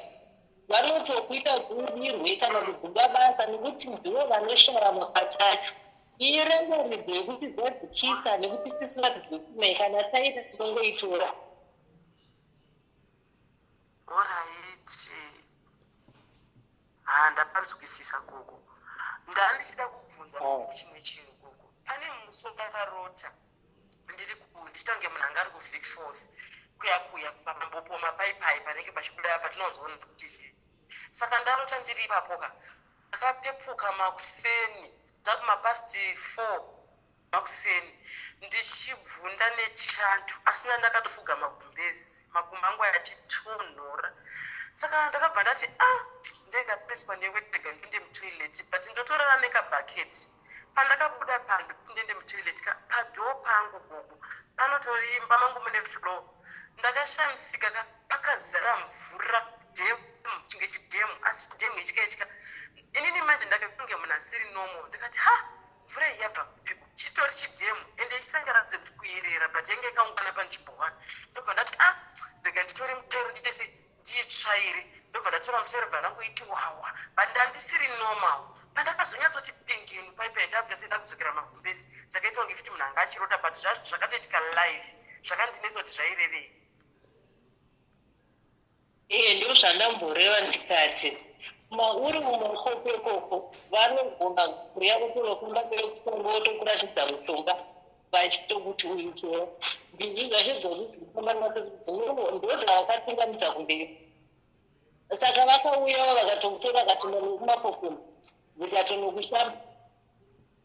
vanotokuita kuti ubirwe kana kudzingwa basa, nekuti ndivo vanoshara makwati acho. Iyi rangaridzo yekuti zadzikisa, nekuti tisu vatidzokumai, kana taita tinongoitora. Alright, ha, ndapanzwisisa gogo. Ndandichida kubvunza chimwe chinhu gogo. Pane musi wandakarota ndiri ndichiita kunge munhu anga ari kuVic Falls kuya kuya pambopo mapaipai panenge pachibuda patinowanzoona kuTV. Saka ndarota ndiri ipapo ka, ndakapepuka makuseni dzakumapast 4. Makuseni ndichibvunda nechando asi ndandakatofuga magumbezi makumbo angu achitonhora saka ndakabva ndati ah ndendapeswa newetega ndinde mutoilet but ndotorara nekabhaketi pandakabuda panze kuti ndiende mutoilet ka padhoo pangu gogo panotori imba mangu mune floor ndakashamisika ka pakazara mvura dhemu chinge chidhemu asi chidhemu ichi kaichika inini manje ndakakunge munhu asiri normal ndikati ha mvura iyi yabva kupiko chitori chidhemu ende ichisangaradze kuti kuyerera but yange yakaungana panzvimbo one ndobva ndati ah rega nditore mutsvairo ndiite sei ndiitsvaire ndobva ndatora mutsvairo bva ndangoiti wawa but ndandisiri normal pandakazonyatsoti bengenu paipai ndakuita sei ndakudzokera magumbezi ndakaita kunge futi munhu anga achirota but zvakatoitika live zvakandinetsa kuti zvairevei. Ehe ndozvandamboreva ndikati mauri mumakopo ikoko vanogona kuuya votonofamba newe kusango votokuratidza mushonga vachitokuti uyu chero mbizvi dzacho dzodzi dzinofamba nematsotsi ndodzavakatungamidza kumberi saka vakauyawo vakatokutora vakatonda nekumapokomo dzikatonokushamba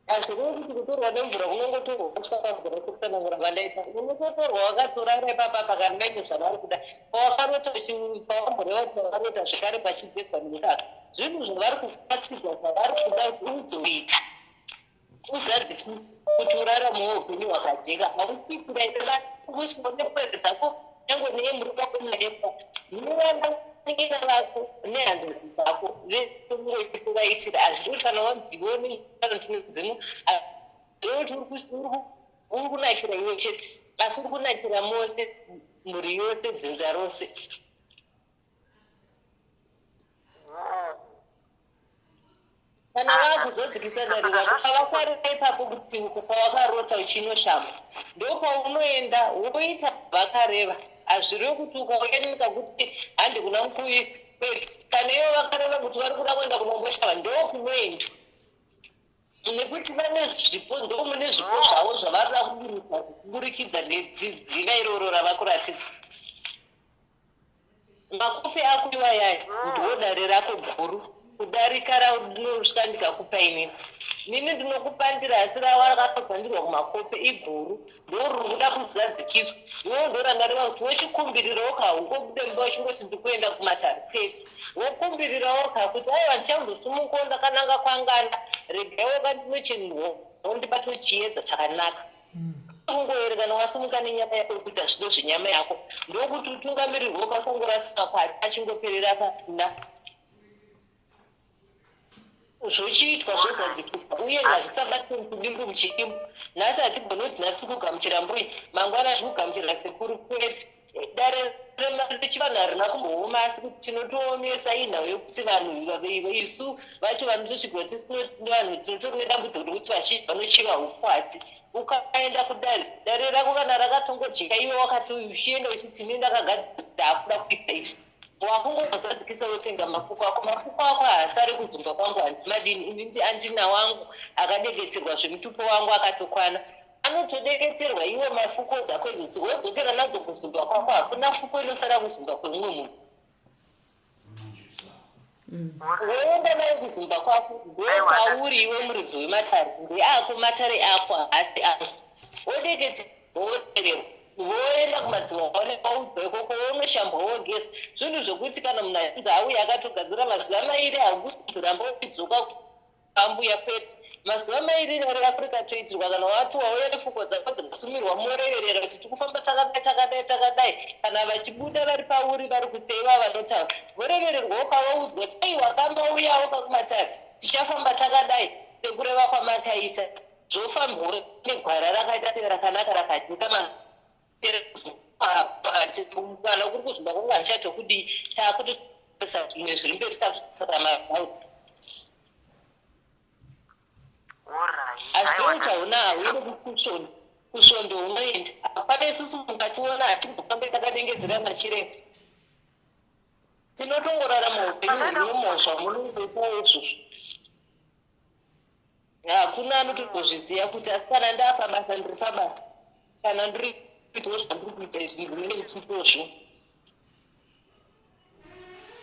Hazvirevi kuti kutorwa nemvura unongotorwa wosvika pamvura sekutsanangura kwandaita. Unototorwa wakatorara ipapa pakanenge zvavari kuda. Pawakarota pawamboreva kuti wakarota zvekare pachigezwa nemukaka. Zvinhu zvavari kukuratidza zvavari kuda kuti uzoita. Uzadzikise kuti uraramewo upenyu hwakajeka. Hausi kuitira iwe basi nepwere dzako nyangwe neyemurume wako nayepa. Nevana vanin'ina vako nehanzvadzi dzako vese unongovaitira. Hazvidi kuti kana wanzi iwe une kana kuti mudzimu hazvirevi kuti uri kunakira iwe chete asi uri kunakira mose mhuri yose dzinza rose. Kana vakuzodzikisa dare rako pavakareva ipapo kuti uko pawakarota uchinoshamba ndopaunoenda woita vakareva hazvirevi kuti ukauya nekakuti handi kuna mukuvisi kwete kana ivo vakareva kuti vari kuda kuenda kunomboshamba ndokunoendwa nekuti vane zvipo ndomune zvipo zvavo zvavarida kuburitsa kuburikidza nedziva iroro ravakuratidza Makope ako iwayaya ndiwo dare rako guru kudarika raunosvika ndikakupa inini. Nini ndinokupandira asi rawakatopandirwa kumakope iguru ndoriri kuda kuzadzikiswa. Iwewe ndorandareva kuti wochikumbirirawo ka ungobude mumba uchingoti ndikuenda kumatare kwete. Wokumbirirawo ka kuti aiwa ndichambosumukawo ndakananga kwangana regaiwo ka ndinochenurwa ndibatwe chiedza chakanaka. Kungoerekana wasimuka nenyama yako yekuita zvido zvenyama yako ndokuti utungamirirwe ukasangorasika kwati achingoperera pasina zvochiitwa zvozadzikiswa uye ngazvisabatwe muchidimbu muchidimbu nhasi hatigoni kuti nhasi kugamuchira mbuya mangwana tikugamuchira sekuru kwete dare rechivanhu harina kumbooma asi kuti chinotoomesa inhau yekuti vanhu isu vacho vanotosvikirwa vanhu tinotori nedambudziko rekuti vazhinji vanochiva ukwati ukaenda kudare dare rako kana rakatongojeka iwe wakati uchienda uchiti ini ndakagadzira ndakuda kuita izvi wakungozadzikisa wotenga mafuko ako mafuko ako haasari kuzumba kwangu handimadini ini ndi andina wangu akadeketserwa zvemutupo wangu akatokwana Anotodeketerwa iwe mafuko dzako idzodzi wodzokera nadzo kuzumba kwako hakuna fuko inosara kuzumba kwemumwe munhu. Woenda nayo kuzumba kwako ndokwauri iwe muridzi wematare ndeako matare ako haasi ako. Wodeketerwa wotererwa voenda kumadzimambo waudzwa ikoko wonoshambwa wogeza zvinhu zvekuti kana munhu achinzi auya akatogadzira mazuva mairi hakusi ramba uchidzoka Ambuya kwete. Mazuva mairi dare rako rikatoitirwa kana wati wauya nefuko dzako dzikasumirwa moreverera kuti tikufamba takadai takadai takadai kana vachibuda vari pauri vari kusei vava vanotaura vorevererwawo kawaudzwa kuti aiwa kamauyawo kakumatare tichafamba takadai sekureva kwamakaita zvofambwa negwara rakaita sei rakanaka rakajeka kana kuri kuzvimba kwangu handichatokudii takutosa zvimwe zviri mberi takutosa madoubts asi uchaona hauende kusvondo kusvondo unoenda hapana isusu mukationa hatimbofambe takadengezera machirenzi tinotongorarama upenyu huri nomozva munongoitawo izvozvo Hakuna anotozviziva kuti asi kana ndaapabasa ndiri pabasa kana ndiri kuitawo zvandiri kuita izvi ndinenge ndichiitozvo.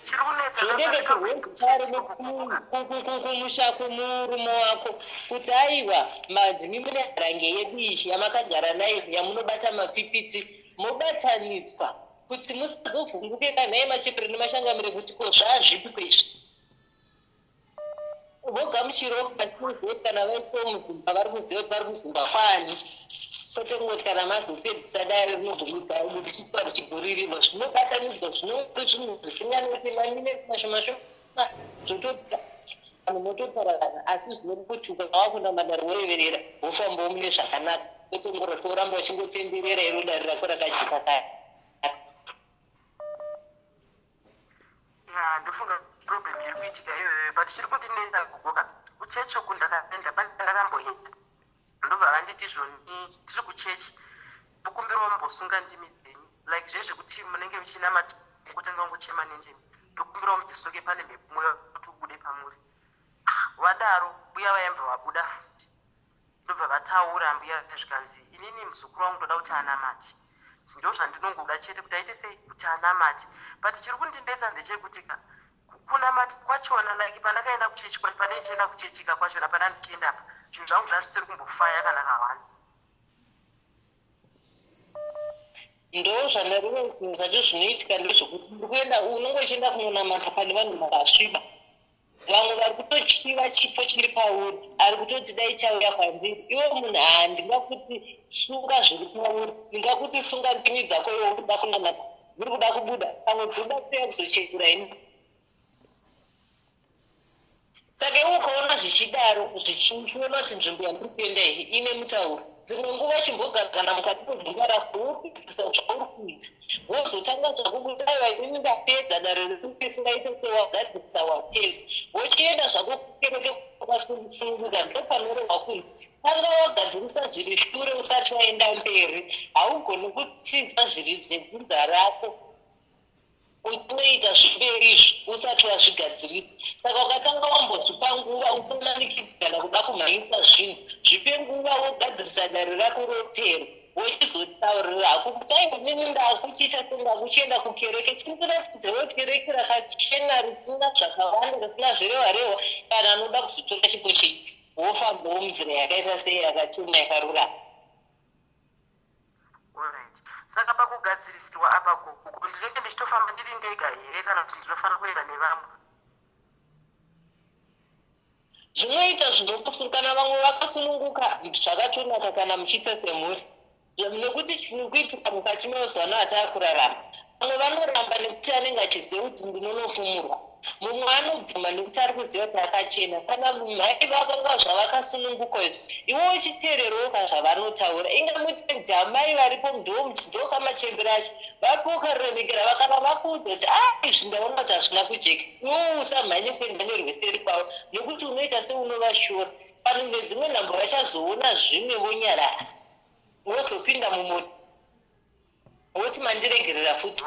Chiri kunetsa Zvoderekerwe zvekare kumusha kumurume wako kuti aiwa madzimi mune harange yedu iyi yamakagara nayo yamunobata mapfipiti mobatanidzwa kuti musazovhunduke kanhai machembere nemashangamire kuti ko zvaazvipi kwezvi vogamuchirawo kuti kana vaiswawo muzumba vari kuziva kuti vari kuzumba kwani kwete kungoti kana mazopedzisa dare rinogumidza richiitwa richiguririrwa zvinobatanidzwa zvinongori zvinhu zvisinganeti mamineti mashoma shoma zvototi vanhu motopararana asi zvinoti ukanga wakunda madare woreverera wofambawo mune zvakanaka kwete kungorati woramba uchingotenderera iro dare rako rakajeka kare. Ya ndofunga problem iri kuitika iyoyo but chiri kundinetsa gogo ka kuchechi uku ndakaenda pane pandakamboenda ndobva vanditi zvoni tiri kuchechi ndokumbirawo mumbosunga ndimi dzenyu like zve zvekuti munenge muchinamata kutanga kungochema nendimi ndokumbirawo mudzisunge pane mhepo mweya kuti ubude pamuri ah, vadaro mbuya vayambva vabuda futi Ndobva vataura ambuya zvikanzi inini muzukuru wangu ndoda kuti anamate ndozvandinongoda chete kuti aite sei kuti anamate but chiri kundinetsa ndechekuti ka kunamata kwachona like pandakaenda kuchechi kwacho pane ndichienda kuchechika kwachona pana ndichienda apa zvinhu zvangu zvazvisiri kumbofaya kana kahwani Ndozvandareva zvinhu zvacho zvinoitika ndezvekuti uri kuenda unonge uchienda kunonamata pane vanhu vakasviba vamwe vari kutochiva chipo chiri pauri ari kutoti dai chauya kwandiri iwe munhu haa ndingakuti sunga zviri pauri ndingakuti sunga ndimi dzako iwe uri kuda kunamata dziri kuda kubuda pamwe dziri kuda kuuya kuzochekura ini Saka iwe ukaona zvichidaro, zvichiona kuti nzvimbo yandiri kuenda iyi ine mutauro, dzimwe nguva chimbogara kana mukati medzimba rako wopedzisa zvauri kuita, wozotanga zvako kuti aiwa inini ndapedza dare risingaite sewagadzirisa wapedza, wochienda zvako kukereke kwakasununguka ndopanorohwa kunzi tanga wagadzirisa zviri shure usati waenda mberi, haugoni kutiza zviri zvedzinza rako. Unoita zvemberi izvi usati wazvigadzirisa saka ukatanga wambozvipa nguva usamanikidzana kana kuda kumhanyisa zvinhu zvipe nguva wogadzirisa dare rako ropera wochizotaurira hako kuti aiwa inini ndakuchiita sendakuchienda kukereke chindiratidzewo kereke rakachena risina zvakawanda risina zvirewa rewa kana anoda kuzotora chipo chenyu wofambawo munzira yakaita sei yakachena yakarurama. Alright. Saka pakugadzirisirwa apa gogo ndinenge ndichitofamba ndiri ndega here kana kuti ndinofanira kuenda nevamwe? Zvinoita zvinokusu kana vamwe vakasununguka zvakatonaka kana muchiita semhuri nekuti chinokuitika mukati memazuva ano ataakurarama vamwe vanoramba nekuti anenge achiziva kuti ndinonofumurwa Mumwe anobvuma nekuti ari kuziva kuti akachena. Kana mhai vakanga zvavakasununguka izvi, iwe uchiteererawo ka zvavanotaura. Inga mutendi amai varipo ndokamachembere acho. Varipo ukaremekera vakana vakuudza kuti ah izvi ndaona kuti hazvina kujeka. Iwewo usamhanye kuenda nerweseri kwavo nekuti unoita seunovashora. Pano nedzimwe nhambo vachazoona zvimwe vonyarara. Wozopinda mumoto woti mandiregerera futi.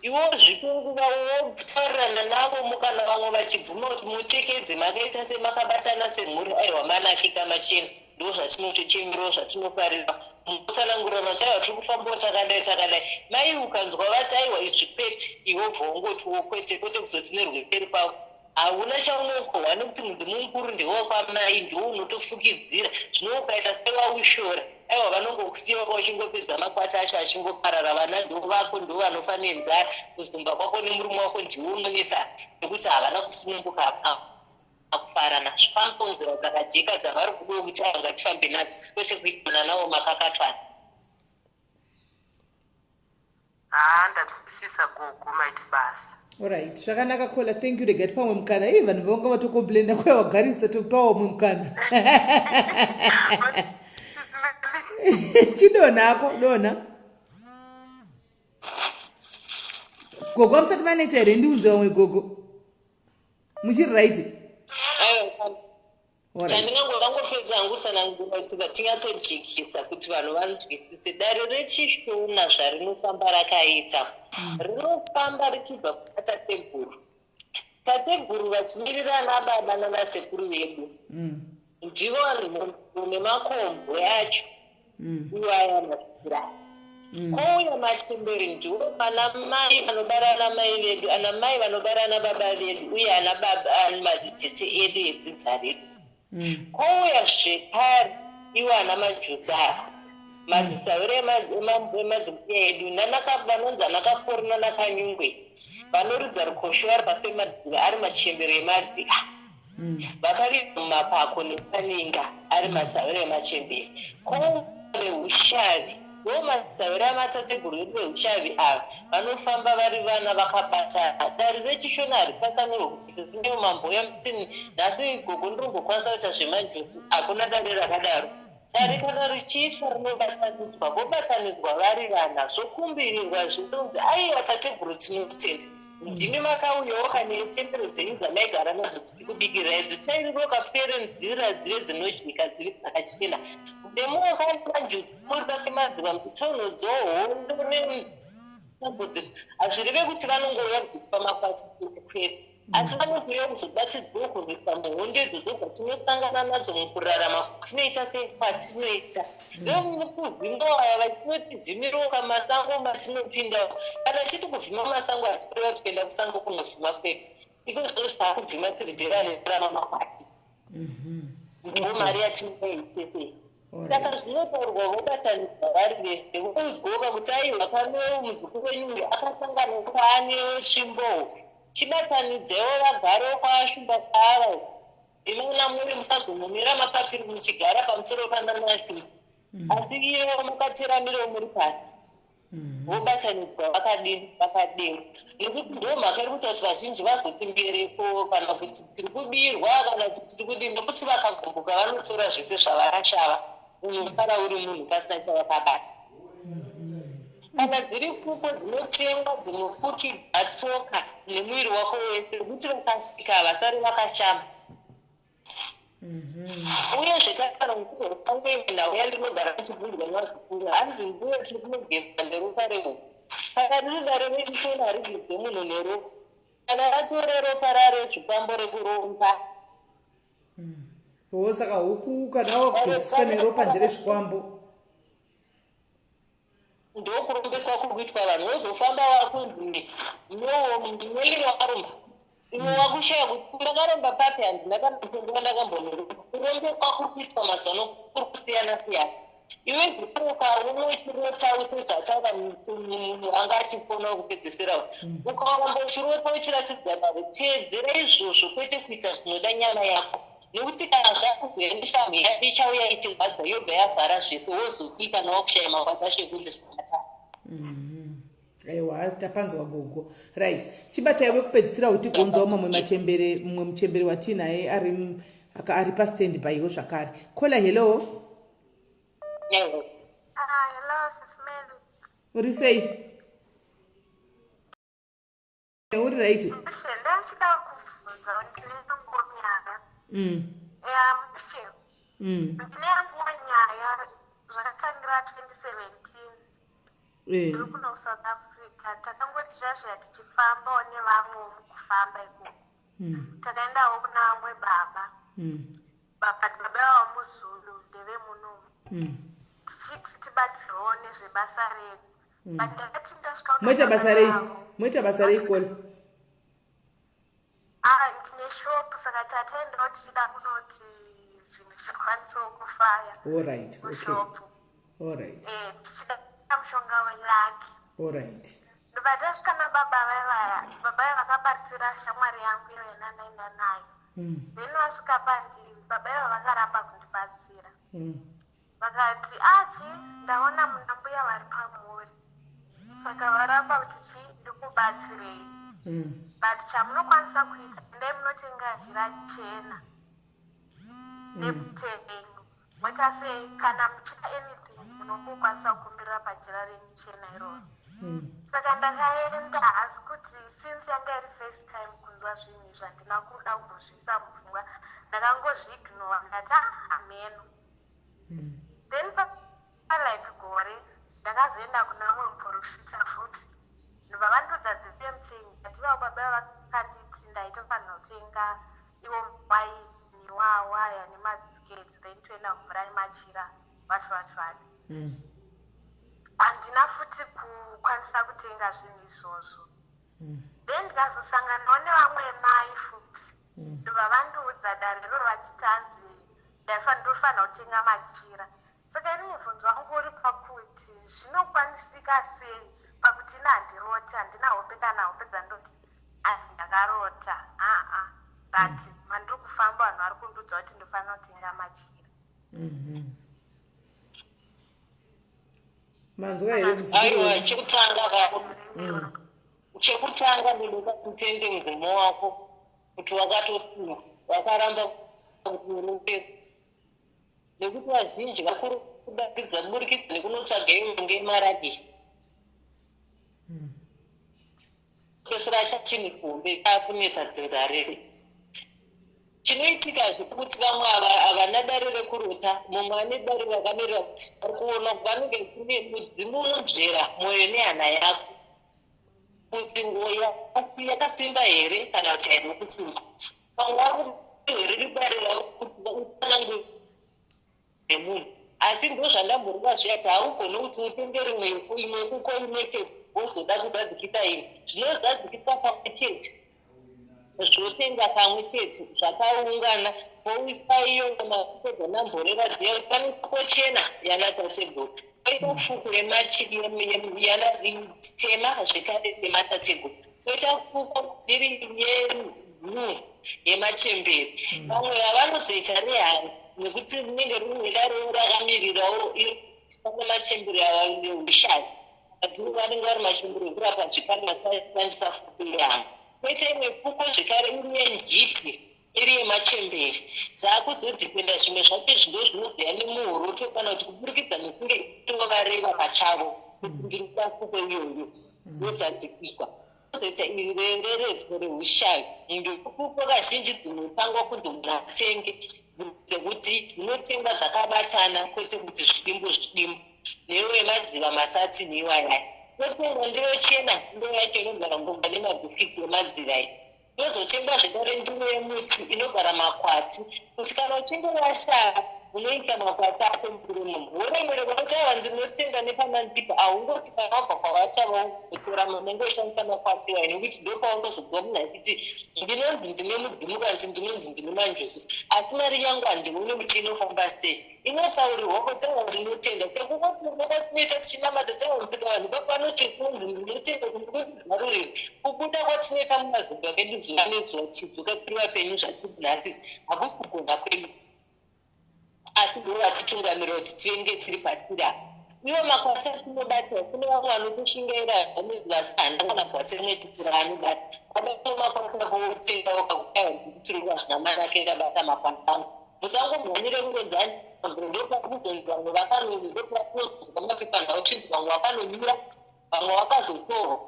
Iwe zvipe nguva wotaurirana navo mukana vamwe vachibvuma kuti muchekedze makaita semakabatana semhuri aiwa manakika machena ndozvatinotochemerawo zvatinofarira motsanangurirana kuti aiwa tiri kufambawo takadai takadai mai ukanzwa vati aiwa izvi kwete iwe ubva wongotiwo kwete kwete kuzoti nerweperi kwavo Hauna chaunokohwa nekuti mudzimu mukuru ndewekwamai ndiwo unotofukidzira zvino ukaita sewaushora aiwa vanongokusiya waka uchingopedza makwati acho achingoparara vana ndovako ndovanofa nenzara kuzumba kwako nemurume wako ndiwo unonetsa nekuti havana kusununguka kufara nazvo pambo nzira dzakajeka dzavari kudiwa kuti ava ngatifambe nadzo kwete kuitana nawo makakatwana. Haa ndanzwisisa gogo maita basa. Alright, zvakanaka kola thank you rega tipamwe mukana ii vanhu vanga vatocomplaina kuya wagarisa topawo mumwe mukana chidonha ako donha gogo amusati maneta here ndiunze vamwe gogo muchiri right Chandingangoda ngopedza hangu tsanangura kuti tinyatsojekesa kuti vanhu vanzwisise dare rechishona zvarinofamba rakaita. Rinofamba richibva kuna tateguru. Tateguru vachimirira ana baba nana sekuru vedu. Ndivo vanhu nemakombwe acho iwaya masvikiro aya. Kouya machembere, ndiwo ana mai vanobara ana mai vedu, ana mai vanobara ana baba vedu, uye ana baba madzitete edu edzidza redu. Kouya zvekare iwo ana majuzi ava, madzisahwira emadzimbuya edu, vanonzi ana Kapori nanaKanyungwe, vanoridza rukosho vari pasi pemadziva, ari machembere emadziva, vakaviga mumapako nepaninga, ari masahwira emachembere. Kouya veushavi, vo masahwira amatateguru edu veushavi ava, vanofamba vari vana vakabatana. Dare rechiShona haripatsanurwe kuti sisi ndiwo mamboya musini, nhasi gogo ndinombokwanisa kuita zvemanjuzu. Hakuna dare rakadaro. Dare kana richiitwa rinobatanidzwa, vobatanidzwa vari vana, zvokumbirirwa zvese, kunzi aiwa tateguru, tinotenda, ndimi makauyawo kane chembero dzenyu dzamaigara nadzo dzichikubikirai, dzitsvairiroka pwere nzira dzive dzinojeka, dzive dzakachena. Nemuokananjuzu muri pasi madziva muchitonhodzo hondo nemambudziko, hazvireve kuti vanongouya kuzotipa makwati kwete kwete, asi vanouya kuzobatidzwa kurwisa muhondo idzodzo dzatinosangana nadzo mukurarama kwatinoita sekwatinoita. Vekuvhima aya vachinoti vhimiroka masango matinopinda. Kana chiti kuvhima masango, hatikureva kuti kuenda kusango kunovhima, kwete. Iko zvino taakuvhima tiri vherarama makwati, ndo mari yatinoitese. Saka zvinotaurwa, vobatanidzwa vari vese, vouzwoka kuti aiwa, pano muzukuru wenyu uyu akasangana kwaane tsvimbo, chibatanidzewo vagarewo kwaashumba kwaava. Inoona muri musazomumira mapapiro muchigara pamusoro pananati, asi iyewo makateramirawo muri pasi. Vobatanidzwa vakadini, vakadero, nekuti ndo mhaka iri kuita kuti vazhinji vazoti mbereko kana kuti tiri kubirwa kana kuti tiri kudini, nekuti vakagumbuka vanotora zvese zvavakashava, unosara uri munhu pasina chavakabata. Kana dziri fuko dzinotengwa dzinofukidza tsoka nemuviri wako wese, nekuti vakasvika havasari vakashama. Uyezve kana uchizorwa, nhau yandinogara ndichibvunzwa nevazukuru, hanzi mbuya, tiri kunogezwa neropa rehuku. Kana riri dare rechiShona, harigezwe munhu neropa. Kana ratore ropa rarezvikwambo rekuromba. O, saka huku kana wakugezeswa neropa nderezvikwambo? Ndokurombeswa kuri kuitwa vanhu. Wozofamba wakunzi nomelini wakaromba, iwe wakushaya kuti ndakaromba papi, handina kana mutongo wandakambonoromba. Kurombeswa kuri kuitwa mazuva ano kuri kusiyana siyana. Iwe zvikuru ukaona uchirota sezvataura munhu anga achipona wekupedzisira, ukaramba uchirota uchiratidza dare, teedzera izvozvo, kwete kuita zvinoda nyama yako, nekuti kana zvakuzoya neshamhu yacho ichauya ichirwadza, yobva yavhara zvese, wozodii kana wakushaya makwati acho ekundisata? Aiwa, tapanzwa gogo. Right, chibatai wekupedzisira kuti gonzawo mamwe machembere. Mumwe muchembere watiinaye ari pastand byiwo zvakare. Caller, hello. Ah, hello, Sis Mary. Uri sei? Uri right? Mushe, ndachida kubvunza kuti ndine yanguwo nyaya. Ya, mushe, ndine yanguwo nyaya zvakatangira 2017. Ndiri kuno kuSouth Africa. Takangoti zvazviya tichifambawo nevamwe mukufamba ikoko. Takaendawo kuna vamwe baba. Baba baba vava muZulu, ndevemunomu. Tichiti tibatsirwewo nezvebasa redu. But ndakati ndasvika kuna Moita basa baba rei? avo. Moita basa rei, caller? Ah, ndine shop, saka tataendawo tichida kunoti zvinhu zvikwanisewo kufaya Allright, okay. mushop. Allright. Tichida mushonga welaki. Allright. Ndobva tasvika nababa vaivaya, baba vaya vakabatsira shamwari yangu iyo yananaenda nayo. Then vasvika pandiri, baba iva vakaramba kundibatsira. Vakati achi ndaona muna mbuya vari pamuri, saka varamba kuti chi ndikubatsirei. But chamunokwanisa kuita, endai munotenga jira chena nebute renyu, moita sei, kana muchida anything munongokwanisa kukumbirira pajira renyu chena iroro. Saka ndakaenda, asi kuti since yanga iri first time kunzwa zvinhu izvi, handina kuda kumbozviisa mupfungwa, ndakangozviignora, ndati ah, hameno. Then palike gore ndakazoenda kuna mumwe muprofita futi, ndobva vandiudza the same thing, but ivavo baba vakanditi ndaitofanira kutenga iwo waini wawaya nemabhisiketi, then toenda mumvura nemachira, what what what. Handina futi. kukwanisa kutenga zvinhu izvozvo. Then ndikazosanganawo nevamwe mai futi, ndobva vandiudza dare iroro vachiti hanzi ndofanira kutenga machira. Saka ini mubvunzo wangu uri pakuti zvinokwanisika sei pakuti ini handiroti, handina hope kana hope dzandoti hanzi ndakarota, aa, but mandiri kufamba vanhu vari kundiudza kuti ndofanira kutenga machira. Manzwa here? Aiwa, chekutanga ka, chekutanga ndinoda kutende mudzimu wako kuti wakatosima wakaramba kuti urope, nekuti vazhinji vakuru kudarikidza kuburikidza nekunotsvaga imwe ngemaragi, pesera chachinhu hombe akunetsa dzinza rese. Chinoitika zvekuti vamwe ava havana dare rekurota, mumwe ane dare rakamirira kuti ari kuona vanenge kune mudzimu unonzvera mwoyo nehana yako kuti nguo yako yakasimba here kana kuti haina kusimba. Vamwe vari riri dare ravo kuti utsanangure nemunhu, asi ndo zvandamboreva zviya kuti haugoni kuti utenge rimwe imwe kuko imwe chete wozoda kuzadzikisa imwe. Zvinozadzikiswa pamwe chete, zvotenga pamwe chete zvakaungana, poiswa iyo mapedza namborera dziya. Pane fuko chena yana tateguru, poita fuko yana tema zvekare yematateguru, poita fuko iri yeblue yemachembere. Vamwe vavanozoita rehari nekuti rinenge rine dare rakamirirawo pane machembere ava neushavi, vanenge vari machembere ekurapa zvekare, vasashandisa fuko yehama. Poita imwe fuko zvekare iri yenjiti, iri yemachembere. Zvaakuzodhipenda zvimwe zvacho zvindo zvinobveya nemuhoroto kana kuti kuburikidza nekunge tovareva pachavo kuti ndiri kuda fuko iyoyo, yozadzikiswa. Kozoita iri reredzo reushavi, ndofuko kazhinji dzinotangwa kunzi munhu atenge dzekuti dzinotengwa dzakabatana, kwete kuti zvidimbu zvidimbu. Newe wemadziva masati neiwayaya, totengwa ndiro chena, ndiro yacho inogara mbuga nemabhisikiti emadziva iyi. Yozotengwa zvekare ndiro yemuti inogara makwati, kuti kana uchinge washaya unoisa makwati ako mundiro imomo, woremererwa kuti aiwa, ndinotenga nepamandipa. Haungoti kana wabva kwavachava ugotora, unenge ushandisa makwati iwayo, nekuti ndopaunozobva munhu achiti ndinonzi ndine mudzimu kana kuti ndinonzi ndine manjuzu, asi mari yangu handioni kuti inofamba sei. Inotaurirwa kuti aiwa, ndinotenda, sekungotenda kwatinoita tichinamata tawanzika vanhu papanoti kunzi ndinotenda kuti kubuda kwatinoita mumazimba medu zuva nezuva tichidzoka tiri vapenyu zvatiri nhasi hakusi kugona kwedu, asi ndo vatitungamirira kuti tivenge tiri patiri apa. Iwo makwati atinobata, kune vamwe vanotoshingaira vanevasi hana kana gwati rimwe tukura anobata abata makwati ako, wotenga wakakudai ndikuturikwa zvina manake ndabata makwati angu. Musangomhanyire kungonzani ndopakuzonzi vamwe vakanondopakunozonzwa mapepanhau chinzi vamwe vakanonyura, vamwe vakazotorwa,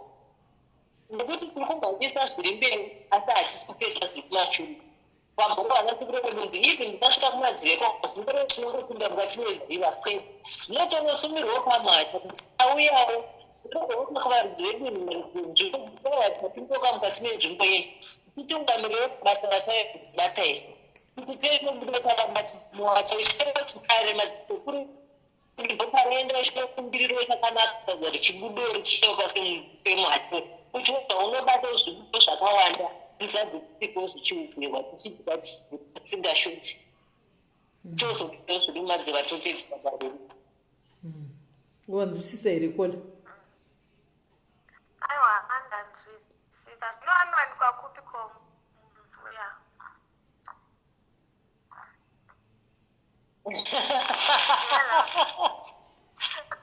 nekuti tiri kumhanyisa zviri mberi asi hatisi kupedza zviri kumashure. Kwamborova nasekuru even ndisasvika kumadziveko zindoro tinongopinda mukati medziva kwete zvinotonosumirwawo pamwacho kuti auyawo zvinogona kuvaridzi vedunhu nzvimbo tapindoka mukati menzvimbo ino titungamirire basa rachaibata iri kuti tienobuda takabata mwacho kare masekuru ndoparoenda uchinokumbiriro chakanaka sadza richibudo richiyoka pemwacho kuti unobata zvibudo zvakawanda zvizadzisiko zvichiudzirwa tichidya tisingashoti tozobuda zviri mumadziva topedzisa baruru. Wanzwisisa here, kola? Aiwa, andanzwisisa. Zvino anowanikwa kupi ko ya?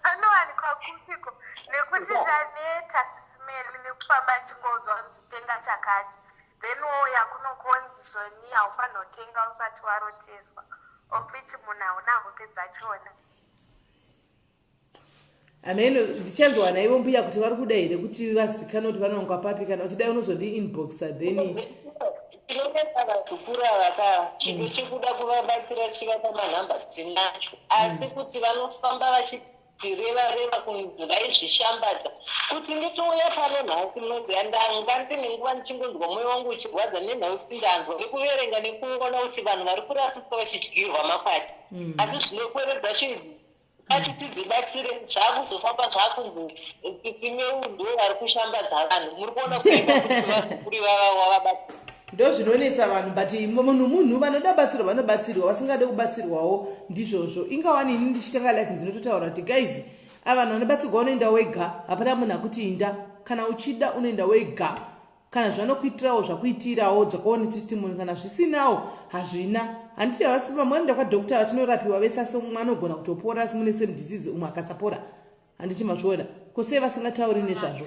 Anowanikwa kupiko? Nekuti ndaneta, Sis Meli, nekufamba ndichingonzwa kunzi tenga chakati, then wouya kunokonzi zvoni haufanira kutenga usati waroteswa, of which munhu hauna hope dzachona. Ameno ndichanzwa naivo mbuya kuti vari kuda here kuti vazikanwe kuti vanowanikwa papi, kana kuti dai unozondi inboxa then. Tinobesa vazukuru ava ka chido chekuda kuvabatsira tichivapa manhamba tinacho, asi kuti vanofamba vachitireva reva kunzi vaizvishambadza kuti nditouya pano nhasi. Munoziva ndanga ndine nguva ndichingonzwa mwoyo wangu uchirwadza nenhau kuti ndanzwa nekuverenga nekuona kuti vanhu vari kurasiswa vachidyirwa makwati, asi zvinokweredza cho idzi. Kati tidzibatsire zvakuzofamba zvakunzi sisi meu ndo vari kushambadza vanhu. Muri kuona kuenda kuti vazukuru ivava wavabatsira. Ndozvinonetsa vanhu but munhu munhu vanoda batsirwa vanobatsirwa vasingade kubatsirwawo ndizvozvo. Ingawani ini ndichitanga life ndinototaura kuti guys ava vanhu vanobatsirwa unoenda wega hapana munhu akuti inda kana uchida unoenda wega kana zvanokuitirawo zvakuitirawo dzakawo netestimony kana zvisinawo hazvina handiti havasi vamwe vanoenda kwadoctor vachinorapiwa vese asi umwe anogona kutopora asi mune same disease umwe akasapora handiti mazviona ko sei vasingatauri nezvazvo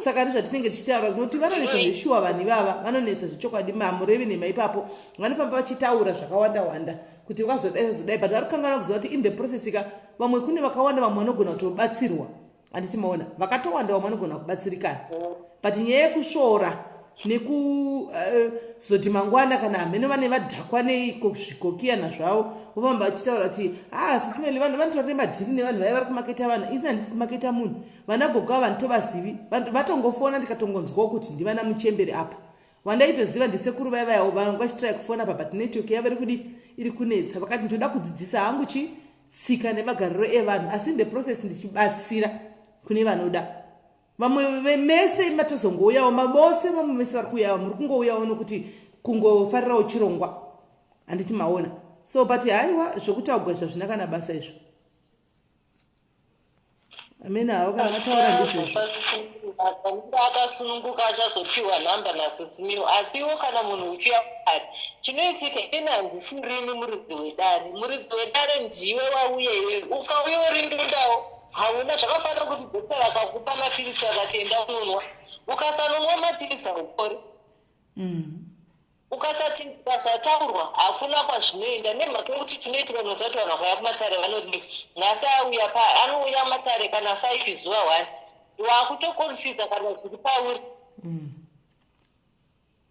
saka ndozvatinenge tichitaura nokuti vanonetsa zveshuwa vanhu ivava vanonetsa zvechokwadi mamurevi nhema ipapo vanofamba vachitaura zvakawanda wanda kuti vakazodai vazodai but vari kukanganwa kuziva kuti in the process ka vamwe kune vakawanda vamwe vanogona kutobatsirwa handiti maona vakatowanda vamwe vanogona kubatsirikana but nyaya yekusvora nekuzoti eh, mangwana kana hameno vane vadhakwa neiko zvikokiyana zvavo vofamba vachitaura kuti ah sisimeli vanhu vanotora nemadhiri nevanhu vaya vari kumaketa vanhu ini handisi kumaketa munhu vana gogo ava nditovazivi vatongofona ndikatongonzwawo kuti ndivana muchembere apa wandaitoziva ndisekuru vaya vaya vanga vachitrai kufona pa but network yavo iri kudi iri kunetsa vakati ndoda kudzidzisa hangu chi tsika nemagariro evanhu asi in the process ndichibatsira kune vanoda vamwe vemese matozongouyawo mavose vamwe mese vari kuuyawo muri kungouyawo nokuti kungofarirawo chirongwa handiti maona so but haiwa zvokutaugwa izvo hazvina kana basa izvo amene havo kana vataura ndizvozvo akasununguka achazopiwa nhamba nasisimiwo asi iwo kana munhu uchiya ari chinoitika ini handisirini muridzi wedare muridzi wedare ndiwe wauya iwewe ukauya uri ndundawo hauna zvakafanira kuti doctor vakakupa mapiritsi vakati enda unonwa ukasanonwa mapiritsi haupori mm. Ukasatenda zvataurwa hakuna kwazvinoenda nemhaka yekuti chinoitika unoziva kuti vanhu vakauya kumatare vanodii nhasi auya pa anouya matare kana five zuva one wakutoconfusa kana zviri pauri mm.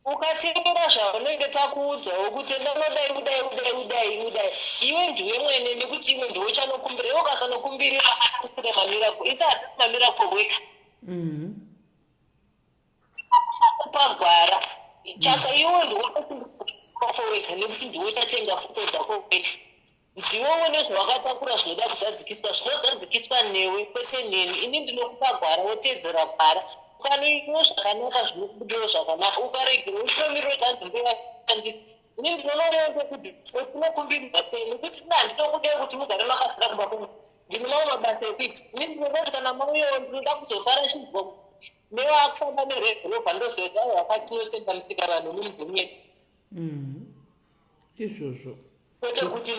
ukateera zvaunenge takuudzawo kuti enda unodai udai udai udai udai iwe ndiwe mwene nekuti iwe ndiwe uchanokumbira iwe ukasanokumbirira usatarisire mamiracle isi hatisi mamiracle worker mm. Kupa gwara chaka iwe ndiwe wako wega nekuti ndiwe uchatenga fuko dzako wega ndiwe une zvawakatakura zvinoda kuzadzikiswa zvinozadzikiswa newe kwete neni ini ndinokupa gwara woteedzera gwara ukanoitawo zvakanaka zvinokubudirawo zvakanaka ukaregerwa uchinomirira kuti hanzi mbuya vanditi ini ndinonorewo kuti tinokumbirwa sei nekuti ina handinokudei kuti mugare makagara kumba kwenyu ndine mamwe mabasa ekuita ini ndinoda kuti kana mauyawo ndinoda kuzofara chinzwa Newakufamba neRed Rover ndoziva kuti aiwa kwatinotenda musika vanhu nemudzimu yedu. Mm. Ndizvozvo.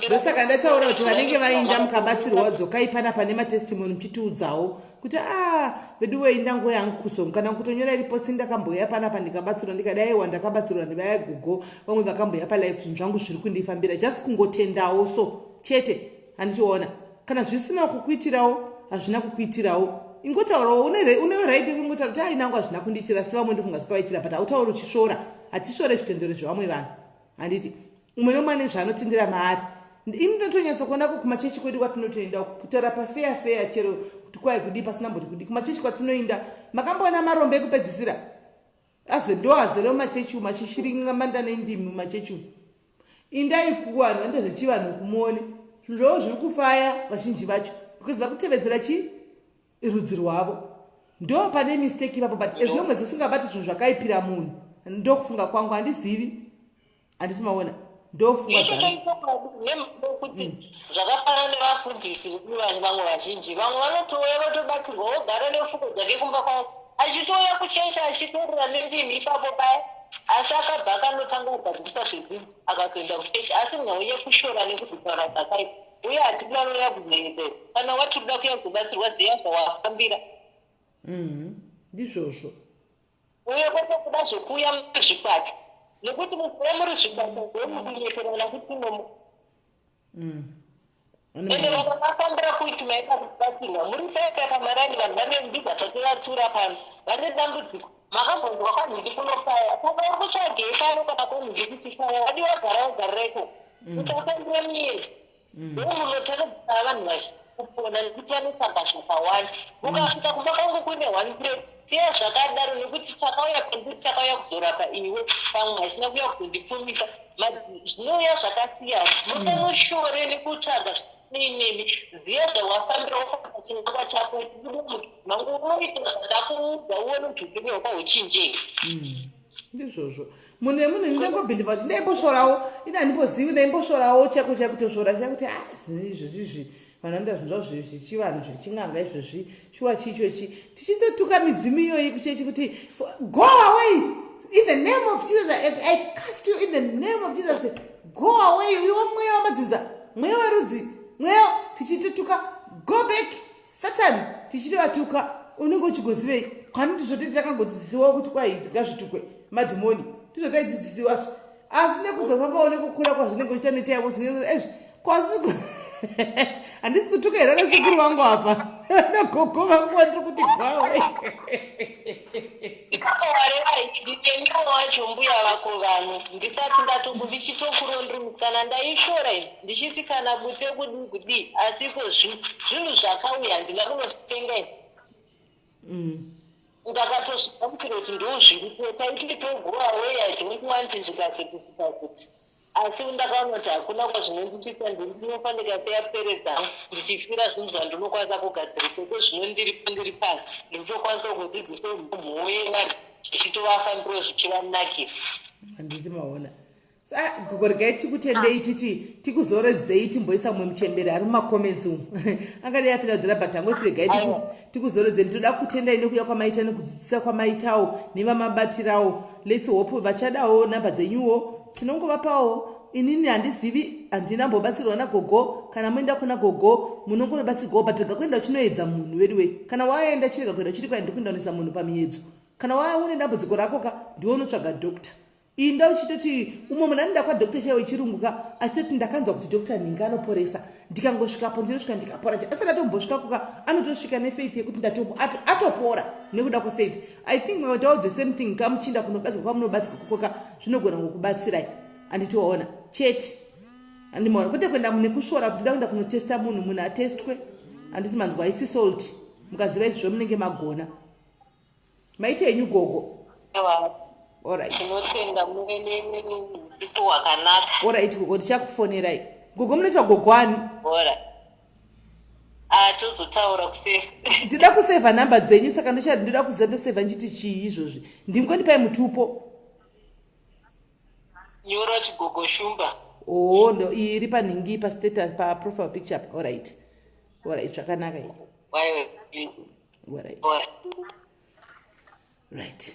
Ndosaka ndataura kuti vanenge vainda mukabatsirwa dzokai panapa nematestimony muchitiudzawo kuti a ah, veduwei ndanguva yangu kuzo kana kutonyora iri posti ndakambouya panapa ndikabatsirwa ndikadai aiwa ndakabatsirwa ndivaya gogo vamwe vakambouya palife zvinhu zvangu zviri kundifambira just kungotendawo so chete handichiona kana zvisina kukuitirawo hazvina kukuitirawo ingotaurawo une right yekungotaura kuti ainangu hazvina kundiitira asi vamwe ndofunga zvakavaitira but hautauri uchisvora hatisvore zvitendero zvevamwe vanhu handiti umwe nomwe ane zvaanotendera maari ini ndinotonyatsokuona ko kumachechi kwedu kwatinotoenda kutaura pafeya feya chero kuti kwai kudii pasina mboti kudii kumachechi kwatinoinda makamboona marombe ekupedzisira aze ndo azere mumachechi umu achishiringa manda nendimi mumachechi umu indai kuvanhu vanoita zvechivanhu kumuone zvinhu zvavo zviri kufaya vazhinji vacho because vari kutevedzera chi rudzi rwavo ndo pane mistake ipapo but as long as usingabati zvinhu zvakaipira munhu ndokufunga kwangu handizivi handiti maona ndofunga nekuti mm. zvakafanana nevafundisi vamwe vazhinji vamwe vanotouya votobatsirwa vogara nefuko dzake kumba kwavo achitouya kuchechi achitorira nendimi ipapo paya asi akabva akanotanga kugadzirisa zvedzinza akazoenda kuchechi asi nhau yekushora nekuzotaura zvakaipa uye hatidi vanouya kuzoedzera kana wati uda kuya kuzobatsirwa ziya zvawafambira mm-hmm. ndizvozvo uye kwete kuda zvekuuya muri zvikwata nekuti mukuuya muri zvikwata ndomukunyeperana kuti imomo mm. ende vana vafambira kuti maida kubatsirwa muri paipa pamarani vanhu vane ndibva tatovatsura pano vane dambudziko makambonzwa kwanhingi kunofaya saka uri kutsvagei pano kana kwanhingi kuti faya wadi wagara wagarira ikoko mm. uchafambira miyeri mm. ndomunotaridza vanhu vachikupona nekuti vanotsvaga zvakawanda mm. ukasvika kumba kwangu kune one plate siya zvakadaro nekuti chakauya pandiri chakauya kuzorapa iwe pamwe hachina kuuya kuzondipfumisa zvinouya zvakasiyana musanoshore nekutsvaga. Nemi ziya zvawafambira wofamba chinangwa chako kuti mangu unoita zvandakuudza uone kuti upenyu hwako huchinjei. Ndizvozvo munhu nemunhu ndinongobhilivha kuti ndaimbosvorawo ini handimbozivi ndaimbosvorawo chako chakutosvora chakuti a ah, zvinhu izvozvi izvi vanhu vanoita zvinhu zvazvo zvechivanhu zvechin'anga izvozvi shuwa chiichochi tichitotuka midzimu iyoyi kuchechi kuti go away in the name of Jesus I, I cast you in the name of Jesus go away iwe mweya wamadzinza mweya werudzi mweya tichitotuka go back satan tichitovatuka unenge uchigozivei kwani ndizvo tete takangodzidzisiwawo kuti kwai ngazvitukwe madhimoni ndizvo taidzidzisiwazve asi nekuzofambawo nekukura kwazvinenge uchiita netaivo zvinezvi kwasi handisi kutuka here nasekuru vangu apa nagogo vangu vandiri kuti gwawe ipapo wareva ndineniwo wacho mbuya vako vano ndisati ndatoku ndichitokuro ndiri musikana ndaishora ini ndichiti kana bute kudii kudii asi iko zvinhu zvakauya handina kunozvitenga ini Ndakatozvigamuchira kuti ndozviripo taiti togo away I don't want zvikazoti zvikazoti asi ndakaona kuti hakuna kwazvinondisvitsa ndinofa ndikateya pwere dzangu ndichifira zvinhu zvandinokwanisa kugadzirisa iko zvino ndiripo ndiri pano ndinotokwanisa kudzidzisa mhou yevanhu zvichitovafambiro zvichivanakira. Handiti maona Ah, gogo regai tikutendei titi tikuzoredzei timboisa mumwe muchembere ari mumacomments umu angadai apinda kudhara but angoti regai tikuzoredzei ndinoda kutendai nekuya kwamaita nekudzidzisa kwamaitawo nevamabatirawo lets hope vachadawo number dzenyuwo tinongovapawo inini handizivi handina mbobatsirwa nagogo kana moenda kuna gogo munongonobatsirwawo but rega kuenda uchinoedza munhu veduwe kana waenda chirega kuenda uchiti kwai ndikuenda unoisa munhu pamiedzo kana waune dambudziko rako ka ndiwe unotsvaga doctor Inda uchitoti umwe munhu anoenda kwadoctor chaiwo wechirungu ka achitoti ndakanzwa kuti doctor nhingi anoporesa ndikangosvikapo ndinosvika ndikapora asati atombosvikako ka anotosvika nefaith yekuti atopora nekuda kwefaith i think makaitawo the same thing ka muchiinda kunobatsirwa kwamunobatsirwa koko ka zvinogona kukubatsirai anditoona chete andimaona kwete kuenda nekusvora kuti ndoda kuenda kunotesta munhu munhu atestwe anditi manzwa isi salt mukaziva izvi zvomunenge magona Maita henyu gogo. Alright. Tinotenda muve neusiku hwakanaka. Alright gogo ndichakufonerai. Gogo munoitwa gogo ani? Alright. Ah, tozotaura kuseva. Ndinoda kuseva number dzenyu saka ndoda kuziva ndoseva ndichiti chii izvozvi. Ndingondipai mutupo. Nyora chigogo shumba. Oh, ndo iri panhingi pa status pa profile picture. Alright. Alright, zvakanaka izvi. Right.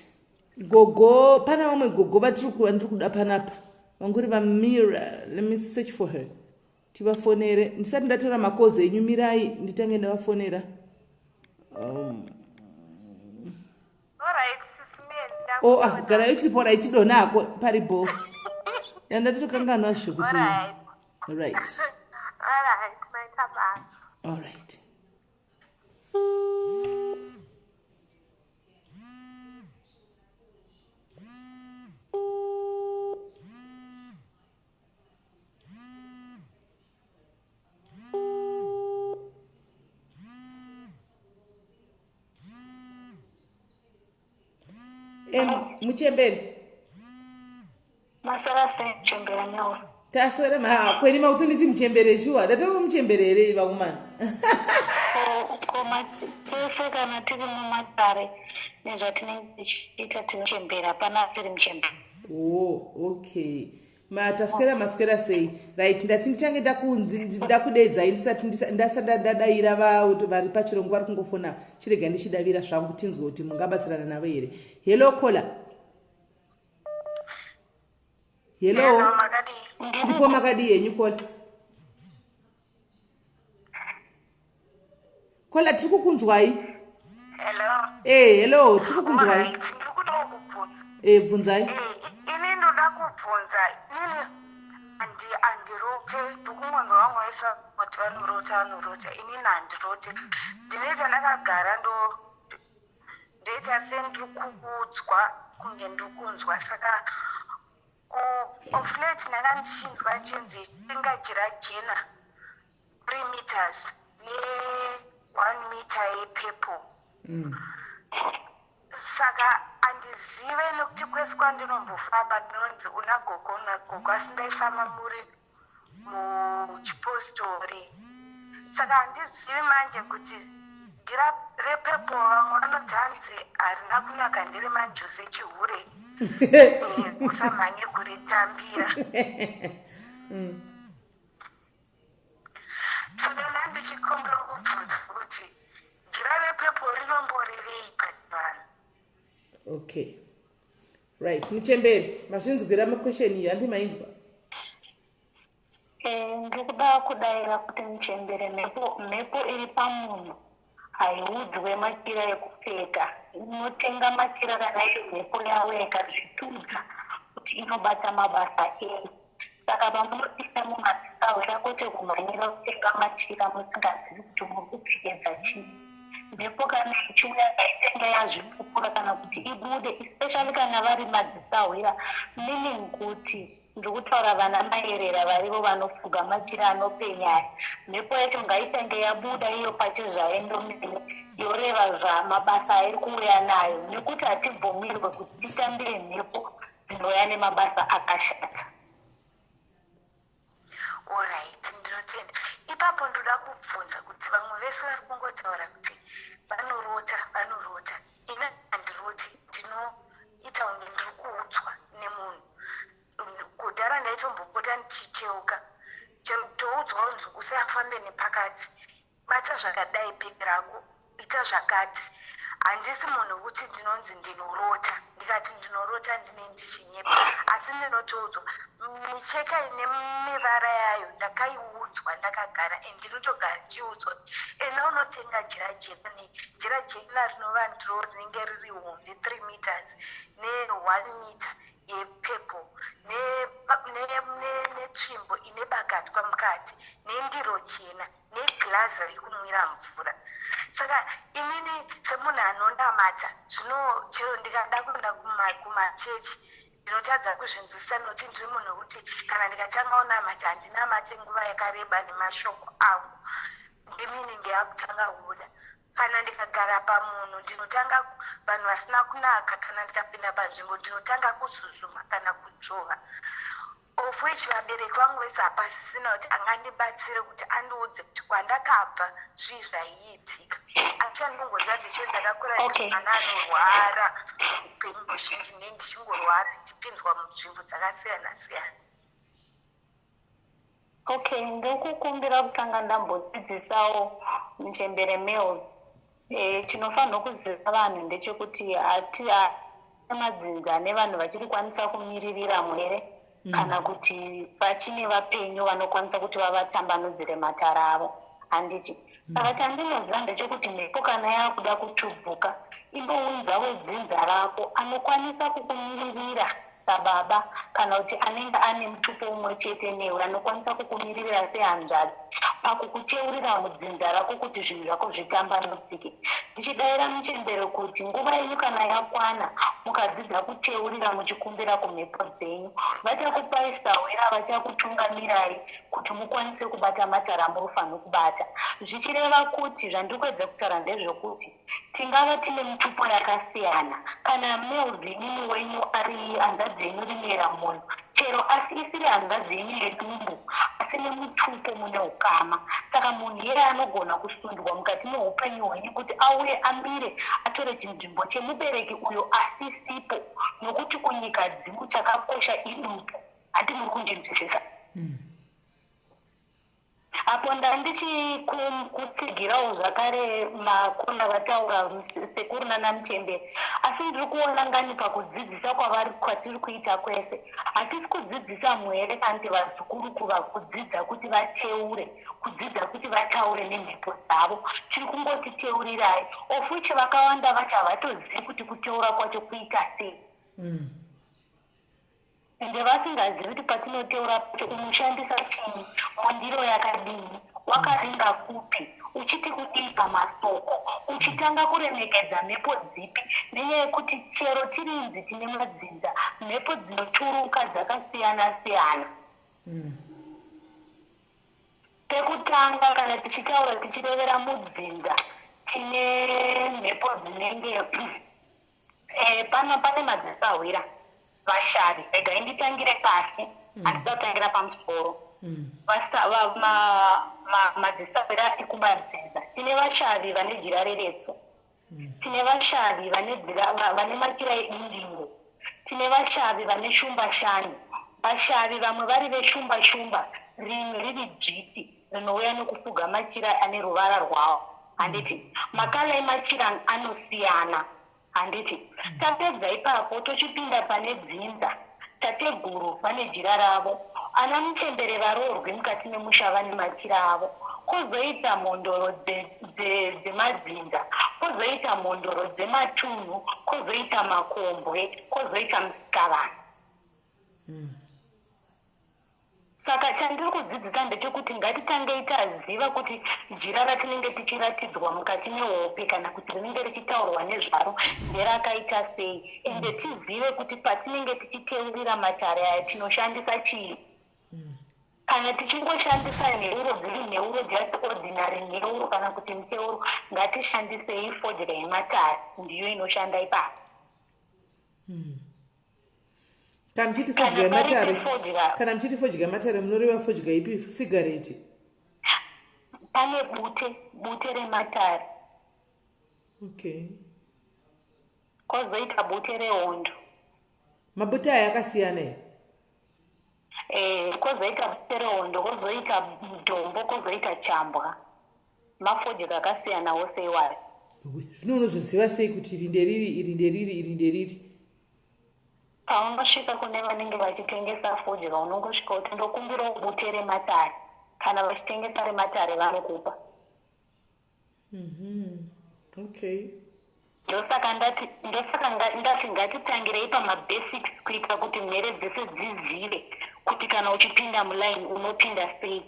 Gogo, pana vamwe gogo vatiri vandiri kuda panapa. Vanguri vamira. Let me search for her. Tivafonere. Ndisati ndatora makozi enyu mirai nditange ndavafonera. Oh, ah, gara ichiripo right idonako paripo. Yandatokanganwa zvekuti. Right. Alright, maita basa. Alright. Muchembere. Masara sei muchembere nyawo? Taswera ma kweni makutonditi muchembere shuwa. Ndatova muchembere here vakomana? Ko tese kana tiri mumatare nezvatinenge tichiita tinochembera hapana asiri muchembere. Oh, okay. Mataswera maswera sei? Right, ndati ndichange ndakunzi ndakudeedzai ndisati ndasati ndadaira vari pachirongwa vari kungofona. Chirega ndichidavira zvangu tinzwe kuti mungabatsirana navo here. Hello caller. Hello. Tiripo makadii henyu caller? Caller tiri kukunzwai. Hello. Eh, hello, tiri kukunzwai. Ndiri kudawo kubvunza. Eh, bvunzai. Eh, ini ndoda kubvunza inini andi andirote ndikungonzwa vamwe vese kuti vanorota vanorota inini handirote ndinoita ndakagara ndo ndoita sendiri kuudzwa kunge ndiri kunzwa saka of late ndanga ndichinzwa ndichinzi tenga jira jena 3 meters ne 1 meter yepurple Saka handizive nekuti kwese kwandinombofamba ndinonzi una gogo una gogo asi ndaifamba muri muchipostori. Saka handizivi manje kuti jira repepo vamwe vanoti hanzi harina kunaka nderemanjuzu echihure usamhanye kuritambira. Saka ndandichikumbira kubvunza kuti jira repepo rinomborevei pachivanhu? Okay, right, muchemberi, mazvinzwira maquestion iyo, handi mainzwa? Eh, ndikuda kudaira kuti muchembere, mhepo mhepo iri pamunhu haiudzwe machira ekupfeka. Inotenga machira kana iri mhepo yavo yakazvitudza kuti inobata mabasa ei. Saka pamunopinda mumadzisahwira, kwete kumhanyira kutenga machira musingazivi kuti muri kupfekedza chii. Mhepo kana ichiuya ngaitenge yazvipupura kana kuti ibude, especially kana vari madzisahwira, meaning kuti ndiri kutaura vana mayerera varivo vanofuga machira anopenya aya. Mhepo yacho ngaitange yabuda iyo pachezvayo ndomene, yoreva zvamabasa airi kuuya nayo, nekuti hatibvumirwe kuti titambire mhepo dzinouya nemabasa akashata. Alright, ndinotenda. Ipapo ndoda kubvunza kuti vamwe vese vari kungotaura kuti vanorota, vanorota. Ini handiroti, ndinoita kunge ndiri kuudzwa nemunhu. Kudhara ndaitombopota ndichicheuka, chero kutoudzwa kunzi usafambe nepakati, bata zvakadai bhegi rako, ita zvakati. Handisi munhu wekuti ndinonzi ndinorota. Ndikati ndinorota ndine ndichinyepa, asi ndinotoudzwa. Micheka ine mivara yayo ndakaiudzwa ndakagara, and ndinotogara ndichiudzwa kuti enda unotenga jira jena, nejira jena rinova ndiro rinenge riri hombe 3 meters ne1 meter yepurple, netsvimbo ine bakatwa mukati, nendiro chena, negirazi rekunwira mvura. Saka inini semunhu anonamata, zvino chero ndikada kuenda kumachechi ndinotadza kuzvinzwisisa, nokuti ndiri munhu wekuti kana ndikatanga kunamata handinamate nguva yakareba nemashoko angu, ndiminenge yakutanga kubuda. Kana ndikagara pamunhu ndinotanga, vanhu vasina kunaka, kana ndikapinda panzvimbo ndinotanga kuzuzuma kana kudzvova, of which vabereki vangu vese hapasisina kuti angandibatsire kuti andiudze kuti kwandakabva zvii zvaiitika. Asi chandinongoziva ndechekuti ndakakura ndiri mwana anorwara upenyu huzhinji, ne ndichingorwara ndichipinzwa munzvimbo dzakasiyana siyana. Okay, ndokukumbira kutanga ndambodzidzisawo muchembere males. Chinofanirwa kuziva vanhu ndechekuti hati madzinza ane vanhu vachiri kwanisa kumiririra mwere kana kuti vachine vapenyu vanokwanisa kuti vavatambanudzire matara avo, handiti? Saka chandinoziva ndechekuti mhepo kana yakuda kutubvuka, imbounza wedzinza rako anokwanisa kukumiririra sababa, kana kuti anenge ane mutupo umwe chete newe anokwanisa kukumiririra sehanzvadzi pakukuteurira mudzinza rako kuti zvinhu zvako zvitambanudzike. Ndichidaira muchembere kuti nguva yenyu kana yakwana, mukadzidza kuteurira muchikumbira kumhepo dzenyu, vachakupai sahwira vachakutungamirai kuti mukwanise kubata matare amuri kubata. Zvichireva kuti zvandiri kuedza kutaura ndezvekuti tingava tine mitupo yakasiyana. Kana males, inini wenyu ari hanzvadzi yenyu rinera munhu chero, asi isiri hanzvadzi yenyu yedumbu, asi nemutupo mune ukama. Saka munhu iyeye anogona kusundwa mukati meupenyu hwenyu kuti auye amire atore chinzvimbo chemubereki uyo asisipo, nokuti kunyika dzimu chakakosha idupo. Handi muri kundinzwisisa? Apo ndandichikutsigirawo zvakare makona vataura sekuru nanamuchembere, asi ndiri kuona ngani pakudzidzisa kwavari kwatiri kuita kwese hatisi kudzidzisa mwere kana kuti vazukuru kuva kudzidza kuti vateure, kudzidza kuti vataure nemhepo dzavo. Tiri kungoti teurirai, of which vakawanda vacho havatozivi kuti kuteura kwacho kuita sei. Ende vasingazivi kuti patinoteura pacho unoshandisa chii, mundiro yakadii, wakaringa kupi, uchiti kudii pamasoko, uchitanga kuremekedza mhepo dzipi, nenyaya yekuti chero tirinzi tine madzinza, mhepo dzinoturuka dzakasiyana siyana. Pekutanga kana tichitaura tichirevera mudzinza, tine mhepo dzinenge pano pane madzisahwira, vashavi. Regai nditangire pasi, handida kutangira pamusoro. Madzisahwira ekumadzinza, tine vashavi vane jira reretso, tine vashavi vane machira edindingo, tine vashavi vane shumba shanu, vashavi vamwe vari veshumba shumba, rimwe riri dzviti rinouya nekufuga machira ane ruvara rwawo, handiti? Makala emachira anosiyana, handiti? Tapedza ipapo tochipinda pane dzinza. Tateguru vane jira ravo, ana muchembere varoorwi mukati memusha vane machira avo, kozoita mhondoro dzemadzinza, kozoita mhondoro dzematunhu, kozoita makombwe, kozoita musikavanhu. Saka chandiri kudzidzisa ndechekuti ngatitangei taziva kuti jira ratinenge tichiratidzwa mukati mehope kana kuti rinenge richitaurwa nezvaro nderakaita sei, ende tizive kuti patinenge tichiteurira matare aya tinoshandisa chii. Kana tichingoshandisa nheuro dziri nheuro just ordinary nheuro kana kuti muteuro, ngatishandisei fodya yematare, ndiyo inoshanda ipapo. Kana muchiti fodya yematare, kana muchiti fodya yematare munoreva fodya ipi? Sigareti? Pane bute, bute rematare. Okay. Kozoita bute rehondo. Mabute aya akasiyana here? Eh, kozoita bute rehondo, kozoita dombo, kozoita chambwa. Mafodya akasiyana ose iwayo. Zvino unozoziva sei kuti iri nderiri, iri nderiri, iri nderiri? Paunosvika kune vanenge vachitengesa fodya unongosvika kuti ndokumbirawo bute rematare. Kana vachitengesa rematare vanokupa. Okay. Ndosaka ndati ndosaka ndati ngatitangirei pamabasics kuitira kuti mhere dzese dzizive kuti kana uchipinda muline unopinda sei.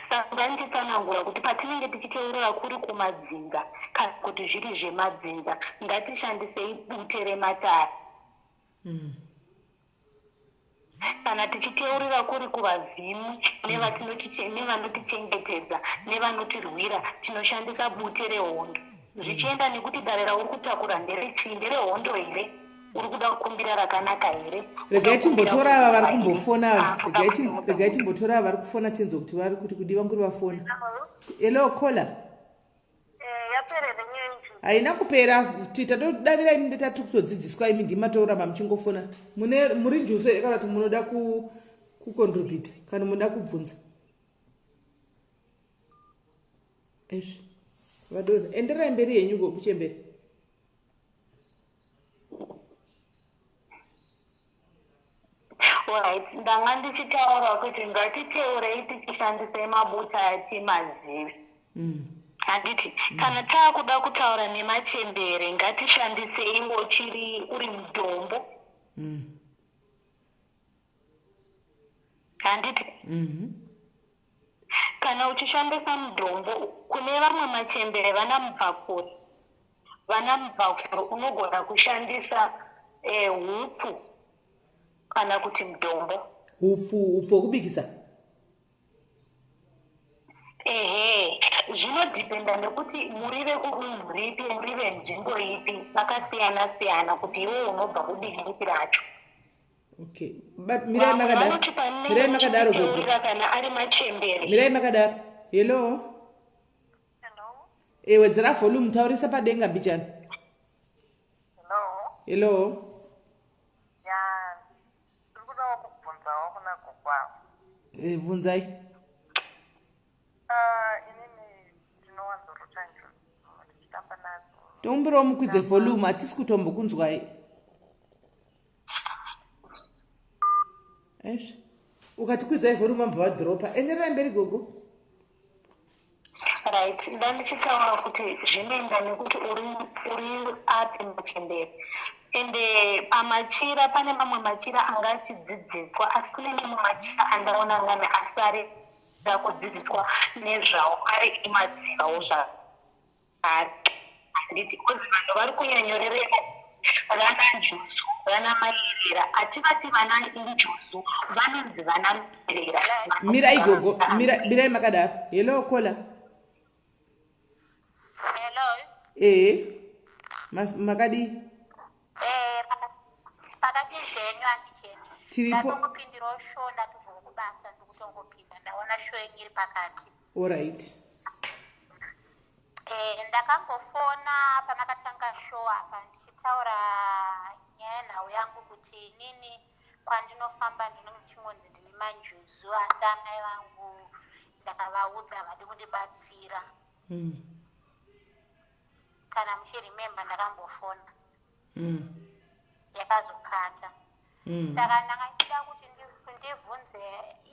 Saka ndanditsanangura kuti patinenge tichiteurira kuri kumadzinza kana kuti zviri zvemadzinza, ngatishandisei bute rematare. Kana tichiteurira kuri kuvadzimu nevanotichengetedza nevanotirwira, tinoshandisa bute rehondo. Zvichienda nekuti dare rauri kutakura nderechii, nderehondo here? Uri kuda kukumbira rakanaka here? Regai timbotora ava vari kumbofona ava. Regai timbotora ava vari kufona tinzwe kuti vari kuti kudi vanguri vafona. Hello caller. Haina kupera, tatodavira imi ndatati kutodzidziswa imi ndimi matoramba muchingofona. Mune muri njuso here kana kuti munoda kucontributa kana munoda kubvunza? Ezvi vadona enderai mberi henyu go muchembere. Right, ndanga ndichitaura kuti ngatiteurei tichishandisei mabuta atimazivi. Handiti kana taakuda kutaura nemachembere ngatishandiseiwo chiri uri mudombo. Handiti kana uchishandisa mudombo kune vamwe machembere vana mubvakure, vana mubvakure unogona kushandisa hupfu kana kuti mudombo. Hupfu, hupfu hwekubikisa? Ehe, zvinodhipenda nekuti muri vekudunhu ripi, muri venzvimbo ipi, vakasiyana siyana kuti iwe unobva kudivi ripi racho. Okay, but mirai Vamwe makadaro. vanoti pamunenge Mirai makadaro gogo. muchiteurira kana ari machembere. Mirai makadaro. Hello. Eh, wedzera volume, taurisa padenga mbichana. Hello. Hello. Ya, ndiri kudawo kubvunzawo kuna gogo avo. Eh, bvunzai. Inini ndinowanzorota njuzu ndichitamba nadzo. Tokumbirawo mukwidze volume, hatisi kutombokunzwai. Eish. Ukati kwidzai volume vabva vadhiropa. Endererai mberi gogo. Right, ndandichitaura kuti zvinoenda nekuti uri uri api machembere. Ende pamachira pane mamwe machira anga achidzidziswa asi kune mamwe machira andaona angani asarira kudzidziswa nezvawo ari emadzivawo zvakare. Handiti because vanhu vari kunyanyorerera vana njuzu, vana mayerera. Hativati vana njuzu, vanonzi vana mayerera. Mirai gogo, mirai makadaro. Hello caller. Hello. Eh. Makadii? Makadii zvenyu aunty Jenny? Tiripo. Ndatongopindirawo show ndatobvawo kubasa ndikutongopinda ndaona show yenyu iri pakati. Alright. Eh, ndakambofona pamakatanga show apa ndichitaura nyaya yenhau yangu kuti inini kwandinofamba ndinonge ndichingonzi ndine manjuzu asi amai vangu ndakavaudza havadi kundibatsira. Kana muchiremember ndakambofona. Yakazokata. Saka ndanga ndichida kuti ndibvunze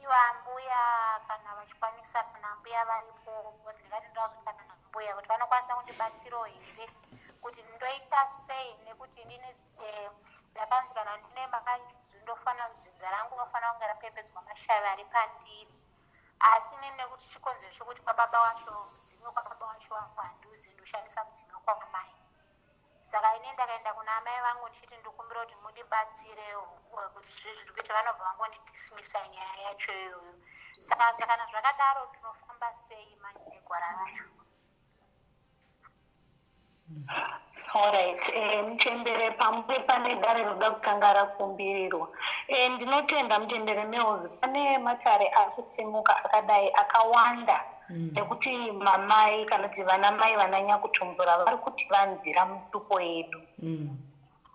ivo ambuya kana vachikwanisa kana ambuya varipo because ndingati ndazotana nambuya kuti vanokwanisa kundibatsirawo here kuti ndoita sei nekuti ndine eh, ndakanzi kana ndine makanjuzu ndofanira dzinza rangu rinofanira kunge rapembedzwa mashavi ari pandiri asi ini nekuti chikonzero chekuti kwababa wacho mudzimu wekwababa wacho wangu handiuzivi ndoshandisa mudzimu wekwamai. Saka ini ndakaenda kuna amai vangu ndichiti ndikumbira kuti mundibatsire kuti zviri zviri kuita vanobva vangondidismisa nyaya yacho iyoyo. Saka kana zvakadaro tinofamba sei manje negwara racho? Alright, eh, muchembere pamuri pane dare rinoda kutanga rakumbirirwa. Eh, ndinotenda muchembere Mills, pane matare ari kusimuka akadai akawanda nekuti mamai kana kuti vana mai vana nyakutumbura vari kutivanzira mitupo yedu.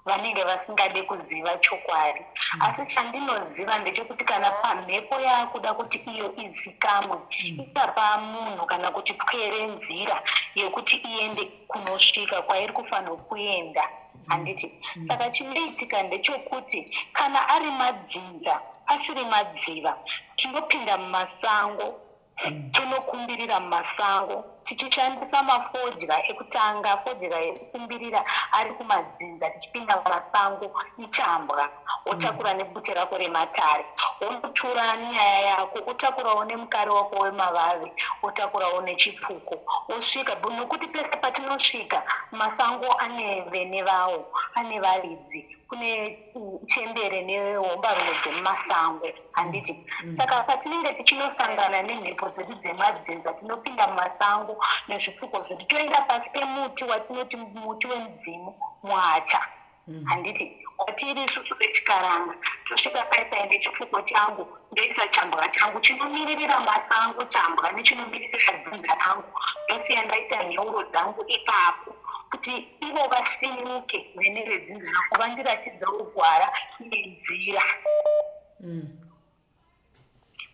Vanenge vasingade kuziva chokwadi. Asi chandinoziva ndechekuti kana pamhepo yaakuda kuti iyo izikamwe, ichapa munhu kana kuti pwere nzira yekuti iende kunosvika kwairi kufanirwa kuenda. Handiti? Saka chinoitika ndechokuti kana ari madzinza asiri madziva, tinopinda mumasango Tonokumbirira mumasango tichishandisa mafodya ekutanga, fodya yekukumbirira ari kumadzinza tichipinda mumasango ichambwa, wotakura nebute rako rematare, wonotura nyaya yako, wotakurawo nemukari wako wemavave, wotakurawo nechipfuko, wosvika nokuti pese patinosvika masango ane vene vawo, ane varidzi. Kune chembere nehombarume dzemumasango handiti? Saka patinenge tichinosangana nemhepo dzedu dzemadzinza tinopinda mumasango nezvipfuko zvedu toenda pasi pemuti watinoti muti wemudzimu muhacha handiti? Watiri isusu vechikaranga tosvika pai pai nechipfuko changu ndoisa chambwa changu chinomiririra masango chambwa nechinomiririra dzinza rangu ndosiya ndaita nheuro dzangu ipapo kuti ivo vasimuke vene vedzinza rangu vandiratidzawo gwara nenzira.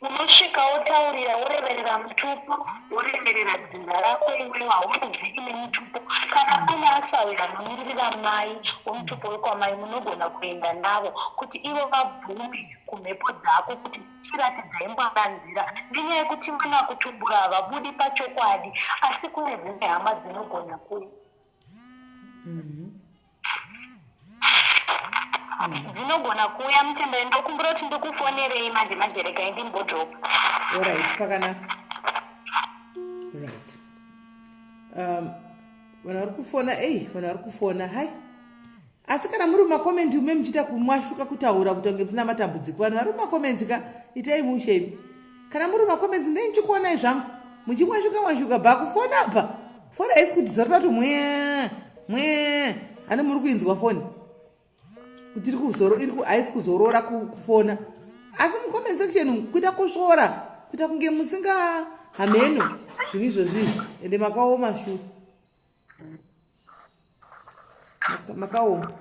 Unosvika wotaurira woreverera mutupo woreverera dzinza rako iwewe haumbozivi nemutupo kana pane asauya anomiririra mai wemutupo wekwamai munogona kuenda navo kuti ivo vabvume kumhepo dzako kuti chiratidzai mwana nzira nenyaya yekuti mwana kutumbura havabudi pachokwadi asi kune dzimwe hama dzinogona ku dzinogona kuuya muchembere ndokumbira kuti ndikufonerei manje manje regai ndimbodropa. Alright, pakanaka. Right. Vanhu vari kufona, ei, vanhu vari kufona, hai. Asi kana muri mumakomendi ume muchiita kumwashuka kutaura kuita kunge musina matambudziko, vanhu vari mumakomenzi ka, itai mushe imi. Kana muri mumakomenzi ndinenge ndichikuonai zvangu muchimwashuka mwashuka bva kufona apa. Foni haisi kuti zorora kuti mwee mwee, hani muri kuinzwa foni kuti iri kuzoro iri haisi kuzorora kufona. Asi mucomment section kuita kusvora kuita kunge musinga hameno zvinhu izvozvi izvi, ende makaoma shu. Makaoma.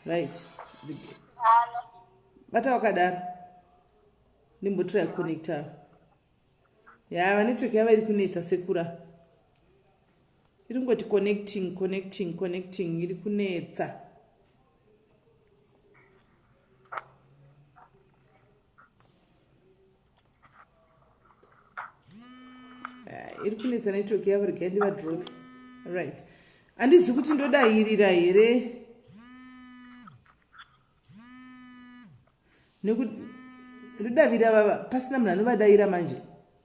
Right. Bata wakadaro. Ndimbotry connector. Ya, network yava iri kunetsa sekura. Iri kungoti connecting, connecting, connecting, iri kunetsa. Iri kunetsa network yavo, regai ndivadrop. Right. Handizivi kuti ndodayirira here. Nekuti ndodavira vava pasina munhu anovadayira manje.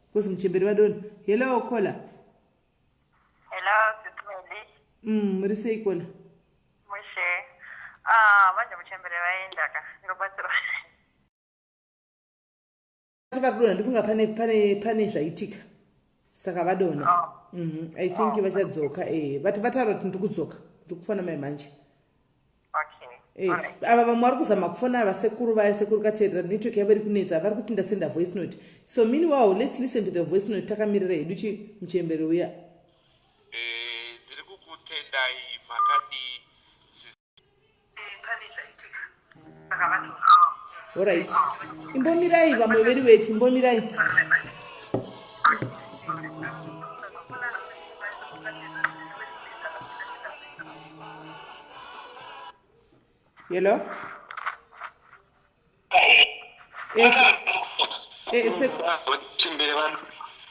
Because muchemberi vadona. Hello caller. Hello, Sismeli. Muri sei caller? Mushe. Ah, manje muchembere vaenda ka. Ndinobatsirwa. Vakadonha ndofunga pane zvaitika. Saka vadonha. Oh. I think vachadzoka eh. Vati vataura kuti ndiri kudzoka. Ndiri kufona mai manje. Okay. Eh, ava vamwe vari kuzama kufona ava sekuru vaya sekuru katerera network yavo iri kunetsa vari kuti ndasenda voice note so meanwhile let's listen to the voice note takamirira hedu chi muchembere uya eh, ndiri kukutendai makadii Alright. Imbomirai vamwe vedu weti imbomirai. Hello? Eh, eh,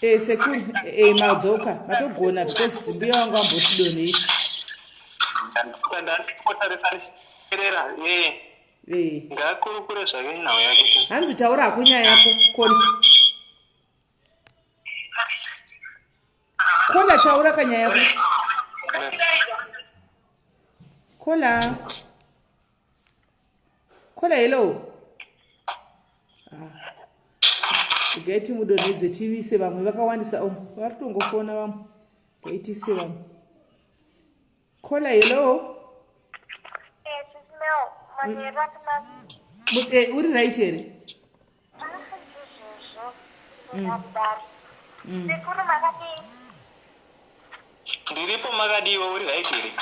eh, sekuru eh, madzoka matogona because mbuya wangu ambotidonei Ngakurukure zvake nhau yake. Hanzi taura hako nyaya yako kona. Kola taura kanyaya yako. Kola. Kola hello. Ah. Regai timudonhedze tivise vamwe vakawandisa omu vari kutongofona vamwe. Regai tiise vamwe. Kola hello. Eh, uri right here? Ndiripo makadiwa uri right here?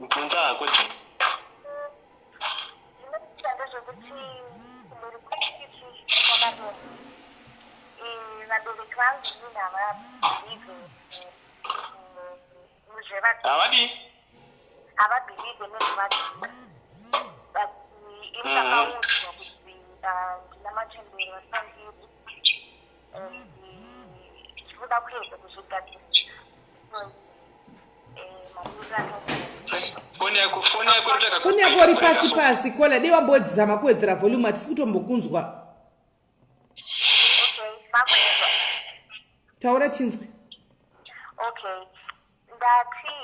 Bvunza hako. Zvinoitika ndezvekuti kumhuri kwedu isusu kwakaroorwa eh, vabereki vangu inini havabhilivhe muzvevadzimu Havadii? havabhilivhe nezvevadzimu but ini ndakaudzwa kuti ah, ndina machembere vari pandiri and ndinoda kuedza kuzvigadzirisa because Foni yako foni yako iri Foni yako iri pasi pasi kola dei wambodzama kuwedzera volume hatisi kutombokunzwa. Okay, makuinzwa? Taura tinzwe. Okay, ndati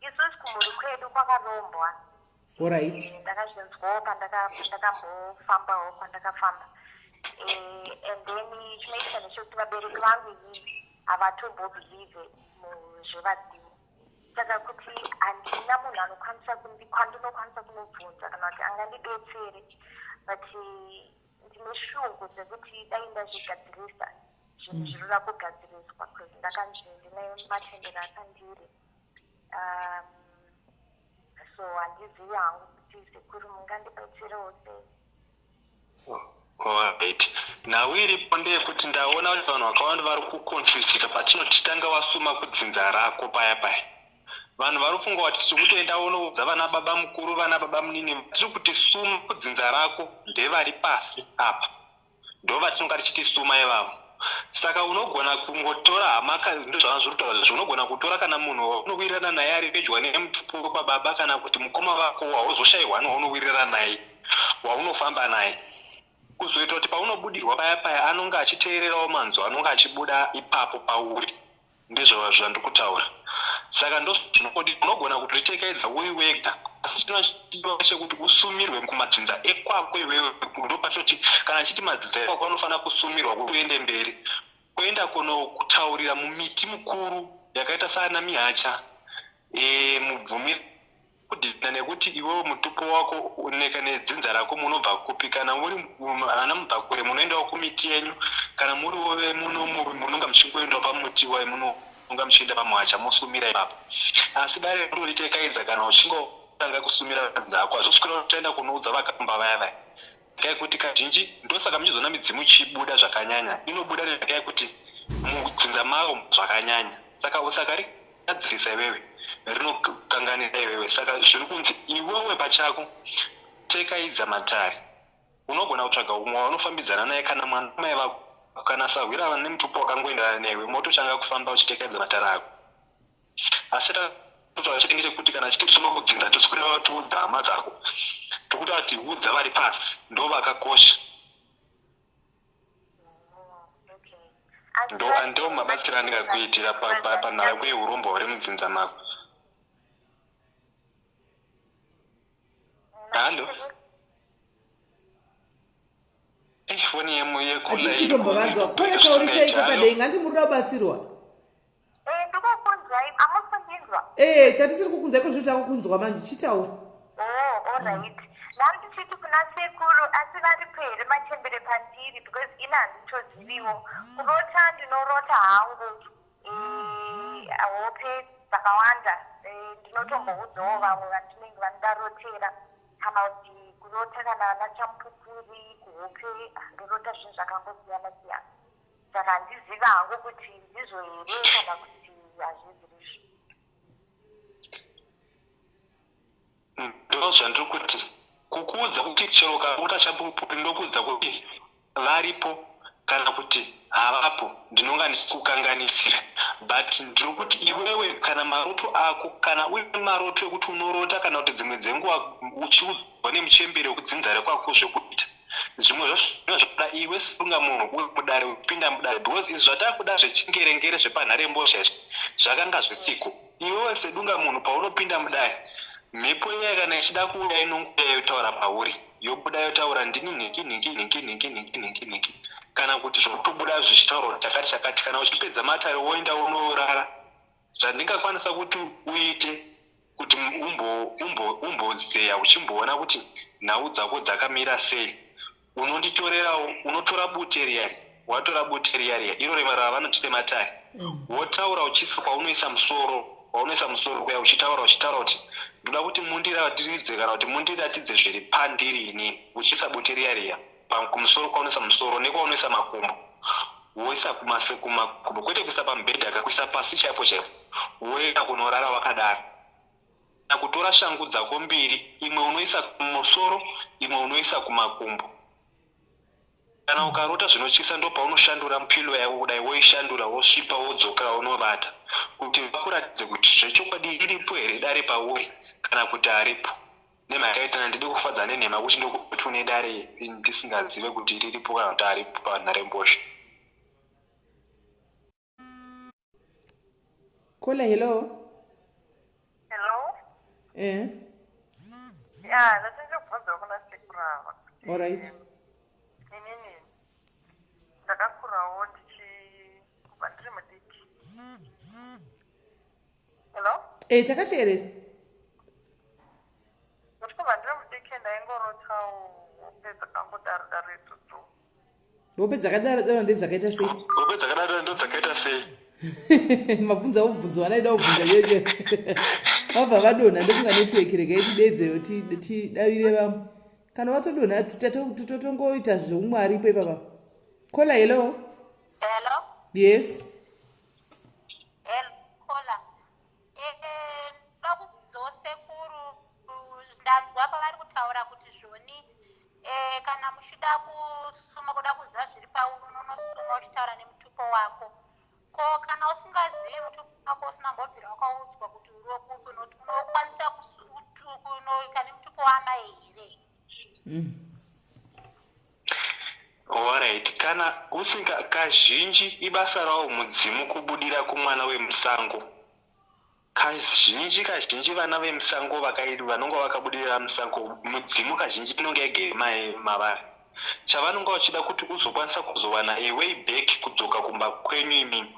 isusu kumhuri kwedu kwakarombwa. Alright. Eh, ndakazvinzwawo pandakambofambawo kwandakafamba eh, and then chinoitika ndechekuti vabereki vangu inini havatombobhilivhe muzvevadzimu saka kuti handina munhu anokwanisa kwandinokwanisa kunobvunza kana kuti angandibetsere but ndine shungu dzekuti dai ndazvigadzirisa zvinhu zvinoda kugadziriswa bcause ndakanzi ndine matendero akandiri um, so handizivi hangu kuti sekuru mungandibatsirewo sei. Alright. Nhau iripo ndeyekuti ndaona kuti vanhu vakawanda vari kuconfusika patinoti tanga wasuma kudzinza rako paya paya. Vanhu vari kufunga kuti tiri kutoenda unoudza vana baba mukuru vana baba munini tiri kuti suma kudzinza rako ndevari pasi apa. Ndovatinonga tichiti suma ivavo. Saka unogona kungotora hama ndozvanga zviri kutaura izvo unogona kutora kana munhu waunowirirana naye ari pedyo nemutupo wekwababa kana kuti mukoma vako wauzoshaiwa newaunowirirana naye waunofamba naye kuzoita kuti paunobudirwa paya paya anonge achiteererawo manzwi anonge achibuda ipapo pauri Ndizvo zvandiri kutaura. Saka ndozvinongodi unogona kutotekaidza uri wega asi chinochidiwa chekuti usumirwe kumadzinza ekwako iwewe ndopatoti kana chiti madzinza ekwako anofanira kusumirwa kuti uende mberi kuenda kunokutaurira mumiti mukuru yakaita saana mihacha e, mubvumira Kudhipenda nekuti iwewe mutupo wako neka nedzinza rako munobva kupi kana muri ana mubvakure munoendawo kumiti yenyu kana muriwo vemuno munonga muchingoendawo pamuti waye munonga muchienda pamuhacha mosumira ipapo asi dare rorite kaidza kana uchinge watanga kusumira madzinza ako hazvoswera uchaenda kunoudza vakamba vaya vaya Nyaya yekuti kazhinji ndosaka muchizoona midzimu ichibuda zvakanyanya inobuda nenyaya yekuti mudzinza mavo zvakanyanya saka usakarigadzirisa iwewe rinokanganisa iwewe saka zviri kunzi iwewe pachako tekaidza matare unogona kutsvaga umwe waunofambidzana naye kana mwana mai vako kana sahwira nemutupo wakangoenderana newe mototanga kufamba uchitekaidza matare ako Asi tatotaura chete ngechekuti kana chiti tisina kudzinza tisi kureva kuti udza hama dzako tikuti ati udza vari pasi ndo vakakosha ndo ndo mabatsiro andingakuitira panhau yako yeurombo huri mudzinza mako hallo foni Hatisi kutombovanzwa. Kona taurisai padenga, hanti muri kuda kubatsirwa? Eh, ndikukunzwai, hamusi kundinzwa? Eh, tatisiri kukunzwa iko zvino takukunzwa manje, chitaura. Oh, alright. Ndanga ndichiti kuna sekuru, asi varipo here machembere pandiri because ini handitoziviwo. Kurota ndinorota hangu eh, hope dzakawanda. Eh, ndinotomboudzawo vamwe vandinenge vandarotera kana kuti kurota kana vana chamupupuri kuhope ndorota zvinhu zvakangosiyana siyana. Saka handizivi hangu kuti ndizvo here kana kuti hazvizirizvo. Ndozvandiri kuti kukuudza kuti chero ukarota chapupuri ndokuudza kuti varipo kana kuti havapo ndinonga ndichikukanganisira but ndiri kuti iwewe kana maroto ako kana uine maroto ekuti unorota kana kuti dzimwe dzenguva uchiudzwa nemuchembere wekudzinza rekwako zvekuita Zvimwe zvacho zvinenge zvakuda iwe sekunga munhu uri mudare uchipinda mudare because izvi zvatakuda zvechingerengere zvepanharembozha izvi zvakanga zvisiko. Iwewe sedunga munhu paunopinda mudare mhepo iya kana ichida kuuya inongouya yotaura pauri yobuda yotaura ndini nhingi nhingi nhingi nhingi nhingi nhingi nhingi kana kuti zvotobuda zvichitaura kuti chakati chakati kana uchipedza matare woenda unorara Zvandingakwanisa kuti uite kuti umbozeya uchimboona kuti nhau dzako dzakamira sei, unonditorerawo, unotora bute riya riya, watora bute riya riya, iro ravanoti rematare, wotaura uchiisa kwaunoisa musoro, kwaunoisa musoro kuya uchitaura, uchitaura kuti ndoda kuti mundiratidze kana kuti mundiratidze zviri pandiri inini, uchiisa bute riya riya kumusoro kwaunoisa musoro nekwaunoisa makumbo. Woisa kumakumbo kwete kuisa pamubhedha ka kuisa pasi chaipo chaipo woenda kunorara wakadaro. Kana kutora shangu dzako mbiri imwe unoisa kumusoro imwe unoisa kumakumbo. Kana ukarota zvinotyisa ndopaunoshandura pillow yako kudai woishandura wosvipa wodzokera wonovata kuti vakuratidze kuti zvechokwadi iripo here dare pauri kana kuti haripo. Nemhaka yekuti handidi kufadza nenhema kuti ndokuti une dare ndisingazive kuti riripo kana kuti haripo panharembozha. Kola, hello. Hello. Eh. Yeah, ndati ndikubvunza kuna sekuru ava. All right. Inini ndakakurawo ndichi kubva ndiri mudiki. Hello? Eh, takateerera. Kuti kubva ndiri mudiki ndaingorotawo hope dzakangodaro daro idzodzo. Hope dzakadaro daro ndedzakaita sei? Hope dzakadaro daro ndodzakaita sei? Mabvunza ubvunzo wanaida kubvunza cheche. Vabva vadonha ndofunga network regai tidedzewo tidavire vamwe. Kana watodonha totongoita zveumwe aripo ipapa. Kola hello. Hello. Yes. Hello, Kola. Eh, ndoda kubvunzawo sekuru ndanzwa pavari kutaura kuti zvoni eh, kana muchida kusuma kuda kuziva zviri pauri unonosuma uchitaura nemutupo wako ko kana usingazivi mutupo wako usina mbobvira wakaudzwa kuti uri wekupi unokwanisa kunoita nemutupo waamai here Alright, kana usinga kazhinji ibasa rawo mudzimu kubudira kumwana wemusango. Kazhinji kazhinji vana vemusango vanonga vakabudirira musango mudzimu kazhinji inonga igere mavari. Chavanonga vachida kuti uzokwanisa kuzowana a way back kudzoka kumba kwenyu imimi.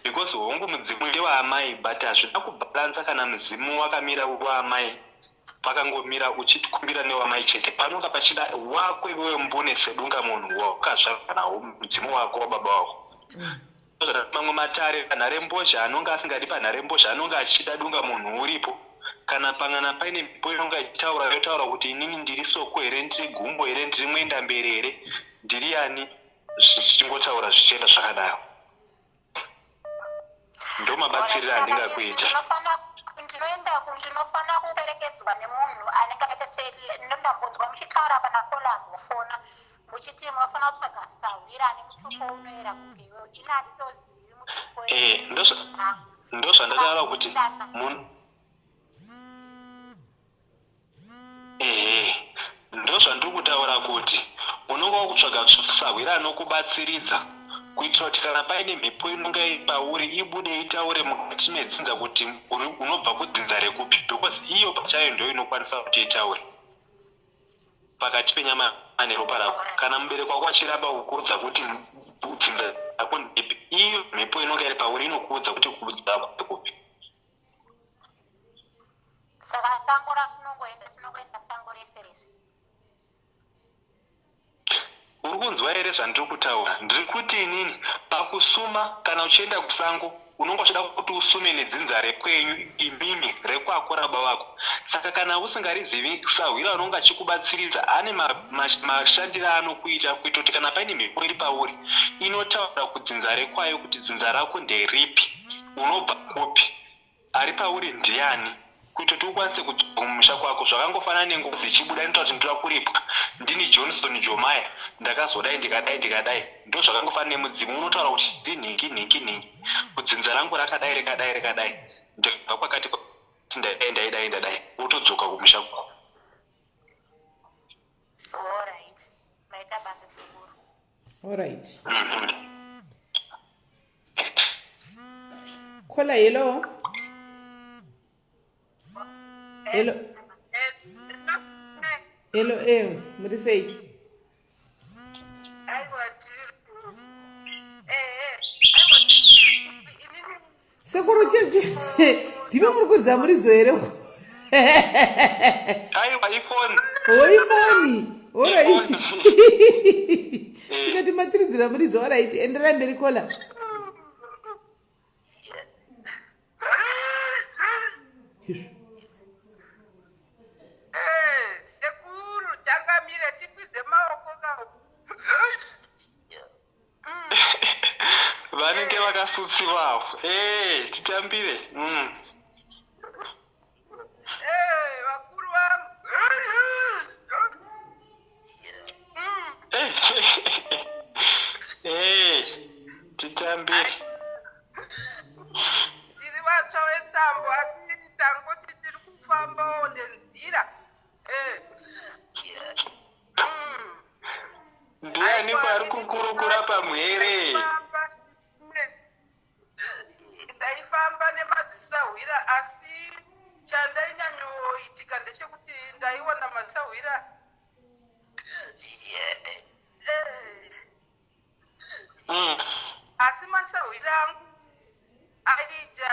Because hongu mudzimu ndewaamai but hazvina kubhalansa kana mudzimu wakamira waamai Pakangomira uchitikumbira newamai chete panonga pachida wako iwewe mbune sedunga munhu wawakazvarwa nawo mudzimu wako wababa wako. Mamwe matare panharembozha anonga asingadi panharembozha anonga achida dunga munhu uripo. Kana pangana paine mhepo inonga ichitaura yotaura kuti inini ndiri soko here ndiri gumbo here ndiri mwendamberi here ndiri ani zvichingotaura zvichienda zvakadaro. Ndomabatsirire andingakuita. Ndinoenda ndinofanira kuperekedzwa nemunhu anenge akaita se ndambonzwa muchitaura pana kola ambofona muchiti munofanira kutsvaga sahwira ane mutupo unoera kunge iwewe ini handitozivi mutupo eh, ndozvandataura kuti munhu Ehe ndozvandiri kutaura kuti unonga wakutsvaga sahwira anokubatsiridza kuitira kuti kana paine mhepo inonga iri pauri ibude itaure mukati medzinza kuti unobva kudzinza rekupi because iyo pachayo ndiyo inokwanisa kuti itaure. Pakati penyama neropa rako. Kana mubereki wako achiramba kukuudza kuti dzinza rako ndeipi, iyo mhepo inonga iri pauri inokuudza kuti kudza rako ndekupi. Saka sango ratinongoenda tinongoenda sango rese rese. Uri kunzwa here zvandiri kutaura? Ndiri kuti inini pakusuma kana uchienda kusango unonga uchida kuti usume nedzinza rekwenyu imimi rekwako rababa vako. Saka kana usingarizivi sahwira unonga achikubatsiridza ane mashandiro aanokuita kuita kuti kana paine mhepo iri pauri inotaura kudzinza rekwayo kuti dzinza rako nderipi unobva kupi Ari pauri ndiani kuita kuti ukwanise kudzoka kumusha kwako zvakangofanana nengozi ichibuda inotaura kuti ndoda kuripwa ndini Johnson Jomaya ndakazodai ndikadai ndikadai ndozvakangofanana nemudzimu unotaura kuti ndiri nhingi nhingi nhingi kudzinza rangu rakadai rekadai rekadai ndakabva kwakati kwakati ndadai ndaidai ndadai wotodzoka kumusha kwako. Alright. Maita basa sekuru. Alright. Caller, hello. Hello. Hello, eh, muri sei? Sekuru cheche ndimi muri kudza muridzo here? Aiwa ifoni. Oh, ifoni. Alright. Tikati matiridzira muridzo alright. Enderai mberi caller. Izvo. Eh, sekuru changamire tikwidze maoko ka Vanenge vakasutsiwawo. Eh, titambire. Eh, vakuru vangu. Eh, titambire. Tiri vatsva vetambo asi tangoti tiri kufambawo nenzira. Eh. Ndiani kwari kukurukura pamhere? Ndaifamba nemadzisahwira asi chandainyanyoitika ndechekuti ndaiona madzisahwira asi masahwira angu aiita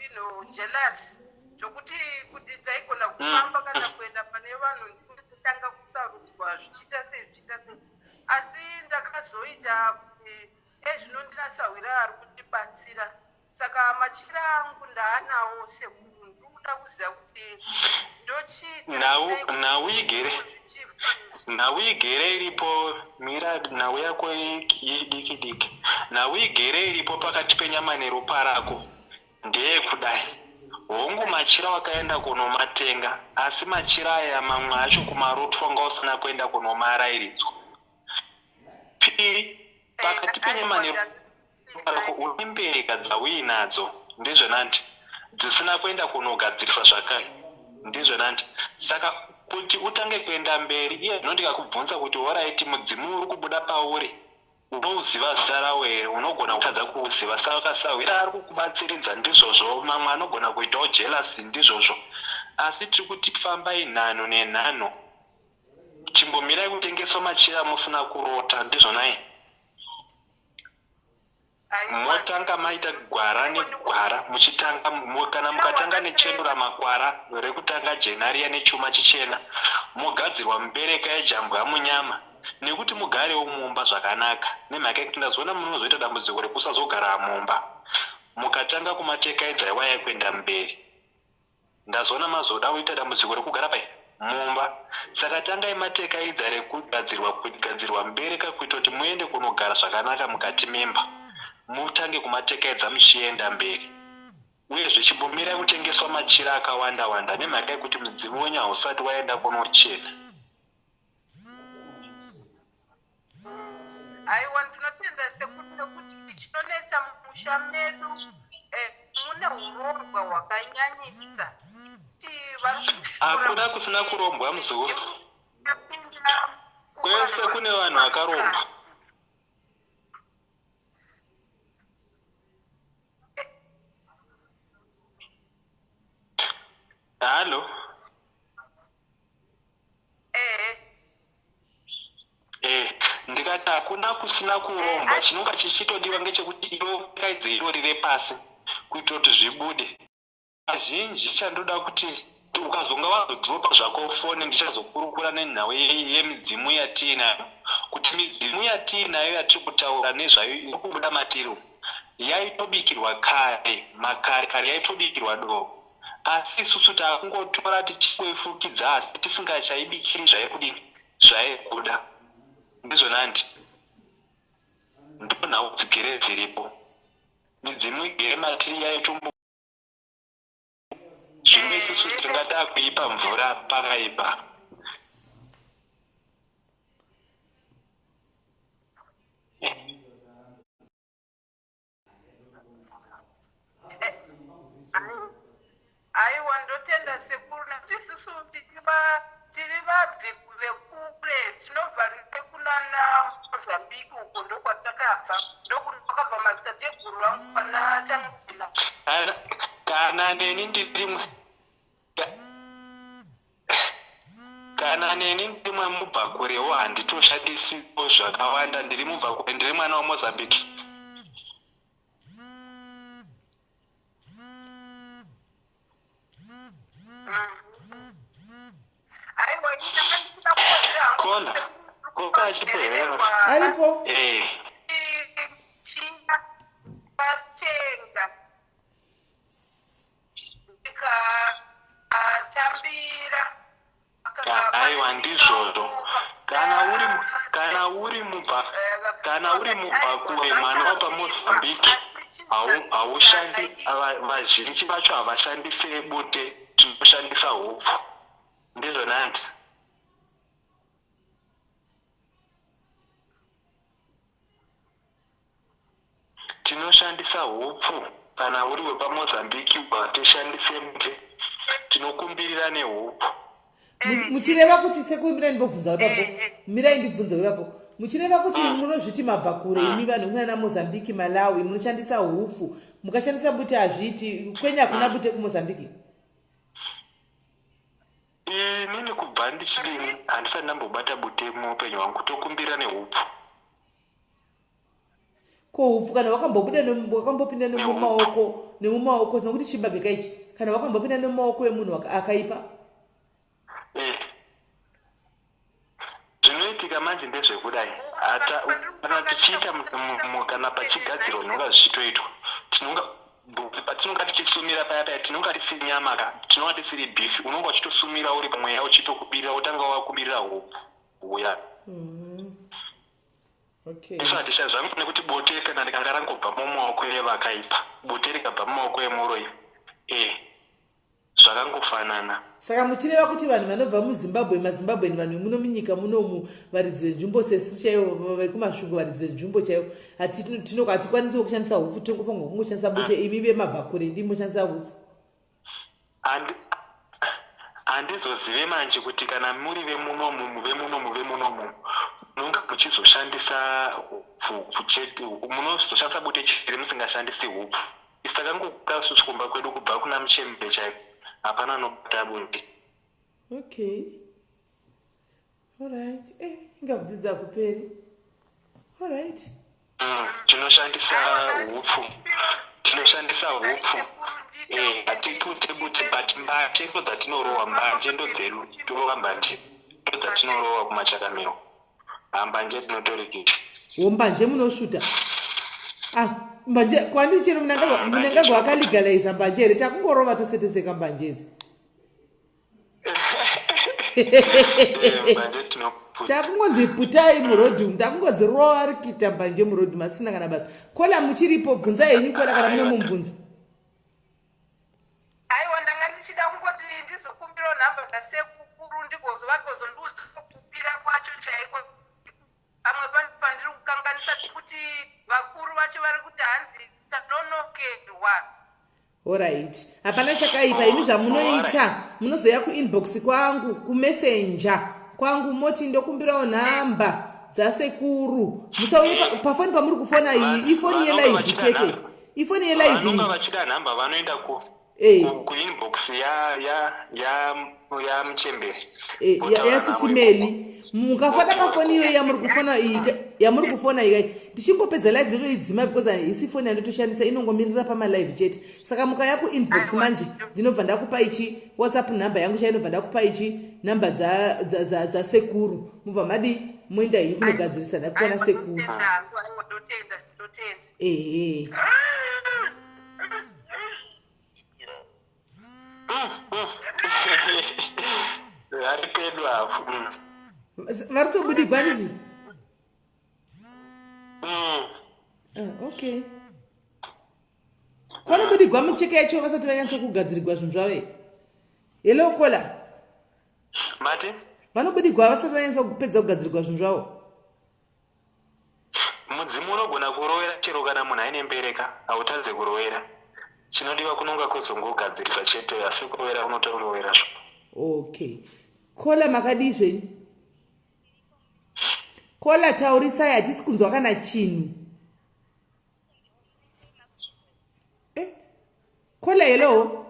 you know, jealous zvokuti kuti taigona kufamba kana kuenda pane vanhu ndinotanga kusarudzwa zvichiita sei zvichiita sei asi ndakazoita kuti ezvino ndinasahwira ari kundibatsira saka machira angu ndaanawo sekuru ndikuda kuziva kuti ndochiita Nhau nhau igere nhau igere iripo mira nhau yako idiki diki nhau igere iripo pakati penyama neropa rako ndeyekudai hongu machira wakaenda kunomatenga asi machira aya mamwe acho kumaroto wanga usina kuenda kunomarairidzwa Piri, pakati penyama neropa rako une mbereka dzauinadzo, ndizvo nanti, dzisina kuenda kunogadzirisa zvakare, ndizvo nanti. Saka kuti utange kuenda mberi, iye zvino ndikakubvunza kuti horaiti mudzimu uri kubuda pauri unouziva zita rawo here, unogona kutadza kuuziva. Saka sahwira ari kukubatsiridza, ndizvozvo, mamwe anogona kuitawo jealousy, ndizvozvo. Asi tiri kuti fambai nhanho nenhanho. Chimbomirai kutengesa machira musina kurota ndizvo nhai? Motanga maita gwara negwara muchitanga kana mukatanga nechenura makwara rekutanga jena riya nechuma chichena mogadzirwa mbereka yejambwa munyama nekuti mugarewo mumba zvakanaka nemhaka yekuti ndazoona munozoita dambudziko rekusazogara mumba mukatanga kumatekaidza iwaya kuenda mberi. Ndazoona mazoda kuita dambudziko rekugara pai? Mumba. Saka tangai matekaidza rekugadzirwa kugadzirwa mbereka kuita kuti muende kunogara zvakanaka mukati memba. Mutange kumatekaidza muchienda mberi. Uyezve chimbomirai kutengeswa machira akawanda wanda nemhaka yekuti mudzimu wenyu hausati waenda kunochena. Aiwa ndinotenda sekuru nekuti chinonetsa mumusha medu eh, mune hurombwa hwakanyanyisa kuti vari kushora Hakuna kusina kurombwa muzukuru. Kwese kune vanhu vakaromba. Halo. Ehe. Hakuna kusina kurombwa, chinonga chichitodiwa ngechekuti iwe ukaidze irori repasi kuitira kuti zvibude. Kazhinji chandoda kuti ukazonga wazodropa zvako foni ndichazokurukura nenhau yemidzimu yatiinayo kuti midzimu yatiinayo yatiri kutaura nezvayo iri kubuda matiri umu yaitobikirwa kare makare kare yaitobikirwa doro asi isusu takungotora tichingoifukidza asi tisingachaibikiri zvaikudini zvaikuda ndizvona handi ndonhau dzigere dziripo midzimu igere matiri yaitombo Zvino isusu tingada kuipa mvura pakaipa. Aiwa ndotenda sekuru nekuti isusu tiri vabvi vekure tinobva nekunana Mozambique uko ndokwatakabva ndokunakabva madzitateguru vangu pana Tangwena. Kana neni ndiri kana neni ndiri mwamubvakurewo handitoshandisiwo zvakawanda ndiri mubvakure ndiri mwana wamozambique. Kona, kona achipo here? Aripo. Eh. Aiwa ndizvozvo. Kana uri kana uri mubva kana uri mubvakure mwana wapaMozambique haushandi vazhinji vacho havashandise bute tinoshandisa hupfu ndizvo nandi Tinoshandisa hupfu kana uri wepaMozambique hatishandise bute tinokumbirira nehupfu. Muchireva kuti sekuru mirai ndimbobvunza ipapo mirai ndibvunze ipapo muchireva kuti munozviti mabva kure imi vanhu kunana Mozambique Malawi munoshandisa hupfu mukashandisa bute hazviiti kwenyu hakuna bute kuMozambique? Inini kubva ndichidini handisati ndambobata bute muupenyu hwangu tokumbira nehupfu. Ko hupfu kana wakambobuda wakambopinda nemumaoko nemumaoko nokuti chibage kaichi kana wakambopinda nemumaoko emunhu akaipa. Eh. Zvinoitika manje ndezvekudai hata kana tichiita kana pachigadzirwa zvinonga zvichitoitwa tinonga patinonga tichisumira paya paya tinonga tisiri nyama ka tinonga tisiri beef unonga uchitosumira uri pamweya uchitokubirira wotanga wakubirira hupfu huya Okay. Isu hatisha zvangu nekuti bote kana rikanga rangobva mumaoko evakaipa bote rikabva mumaoko emuroyi eh zvakangofanana. Saka muchireva kuti vanhu vanobva muZimbabwe maZimbabwean vanhu vemuno munyika munomu varidzi venzvimbo sesu chaivo vekumasvingo varidzi venzvimbo chaivo hatikwanisiwo kushandisa hupfu tinongofanirwa kungoshandisa bute imi vemabvakure ndimi moshandisa hupfu. Handizozive manje kuti kana muri vemunomu vemunomu vemunomu munonga muchizoshandisa hupfu chete munozoshandisa bute chete musingashandisi hupfu. Isu takangokura isusu kumba kwedu kubva kuna muchembere chaiko hapana anobata bute. Okay. Alright. Eh, inga kudzidza hakuperi. Alright. Tinoshandisa hupfu. Tinoshandisa hupfu. Eh, hatipute bute but mbanje ndo dzatinorowa mbanje ndo dzedu torova mbanje ndo dzatinorowa kumachakamiro. Mbanje tinotorikita. Wo mbanje munosvuta. Ah, mbanje kwandi chero Mnangagwa Mnangagwa akalegalize mbanje here takungorova tose tose kambanje idzi. Takungonzi putai muroad umu takungonzi rova rikita mbanje muroad masina kana basa. Kola muchiripo bvunzai henyu kola kana mune mumubvunzo. Aiwa ndanga ndichida kungoti ndizokumbirawo nhamba dzasekukuru ndigozovagozondiudza kupira kwacho chaiko pamwe pane pandiri kukanganisa kuti vakuru vacho vari kuti hanzi tanonokerwa. Horait hapana chakaipa imi zvamunoita munozouya kuinbox kwangu kumessenger kwangu moti ndokumbirawo nhamba dzasekuru musauye pafoni pamuri kufona iyi ifoni yelive chete ifoni yelive vanonga vachida nhamba vanoenda ku eh. kuinbox ya ya ya ya muchembere eh, yasisimeli mukafona pafoni iyoyi yamuri kufona iyi yamuri kufona ikai ndichingopedza live ndotoidzima because haisi foni yandotoshandisa inongomirira pamalive chete saka mukaya kuinbox manje ndinobva ndakupa ichi whatsapp number yangu chainobva ndakupa ichi number dzasekuru dza, dza mubva madi moenda iyi kunogadzirisa ndakupa nasekuru ehe vari pedu apo mm. vari kutobudigwa ndizi mm. ah, okay kwanobudigwa mucheke yacho vasati vanyatsa kugadzirigwa zvinhu zvavo hello kola mati vanobudigwa vasati vanyatsa kupedza kugadzirigwa zvinhu zvavo Mudzimu unogona kurovera chero kana munhu aine mbereka hautadze kurovera. Chinodiwa kunonga kuzongogadzirisa chete asi kurovera unotorovera zvo. Okay. Kola makadii zvenyu? Kola taurisai hatisi kunzwa kana chinhu. Eh? Kola hello.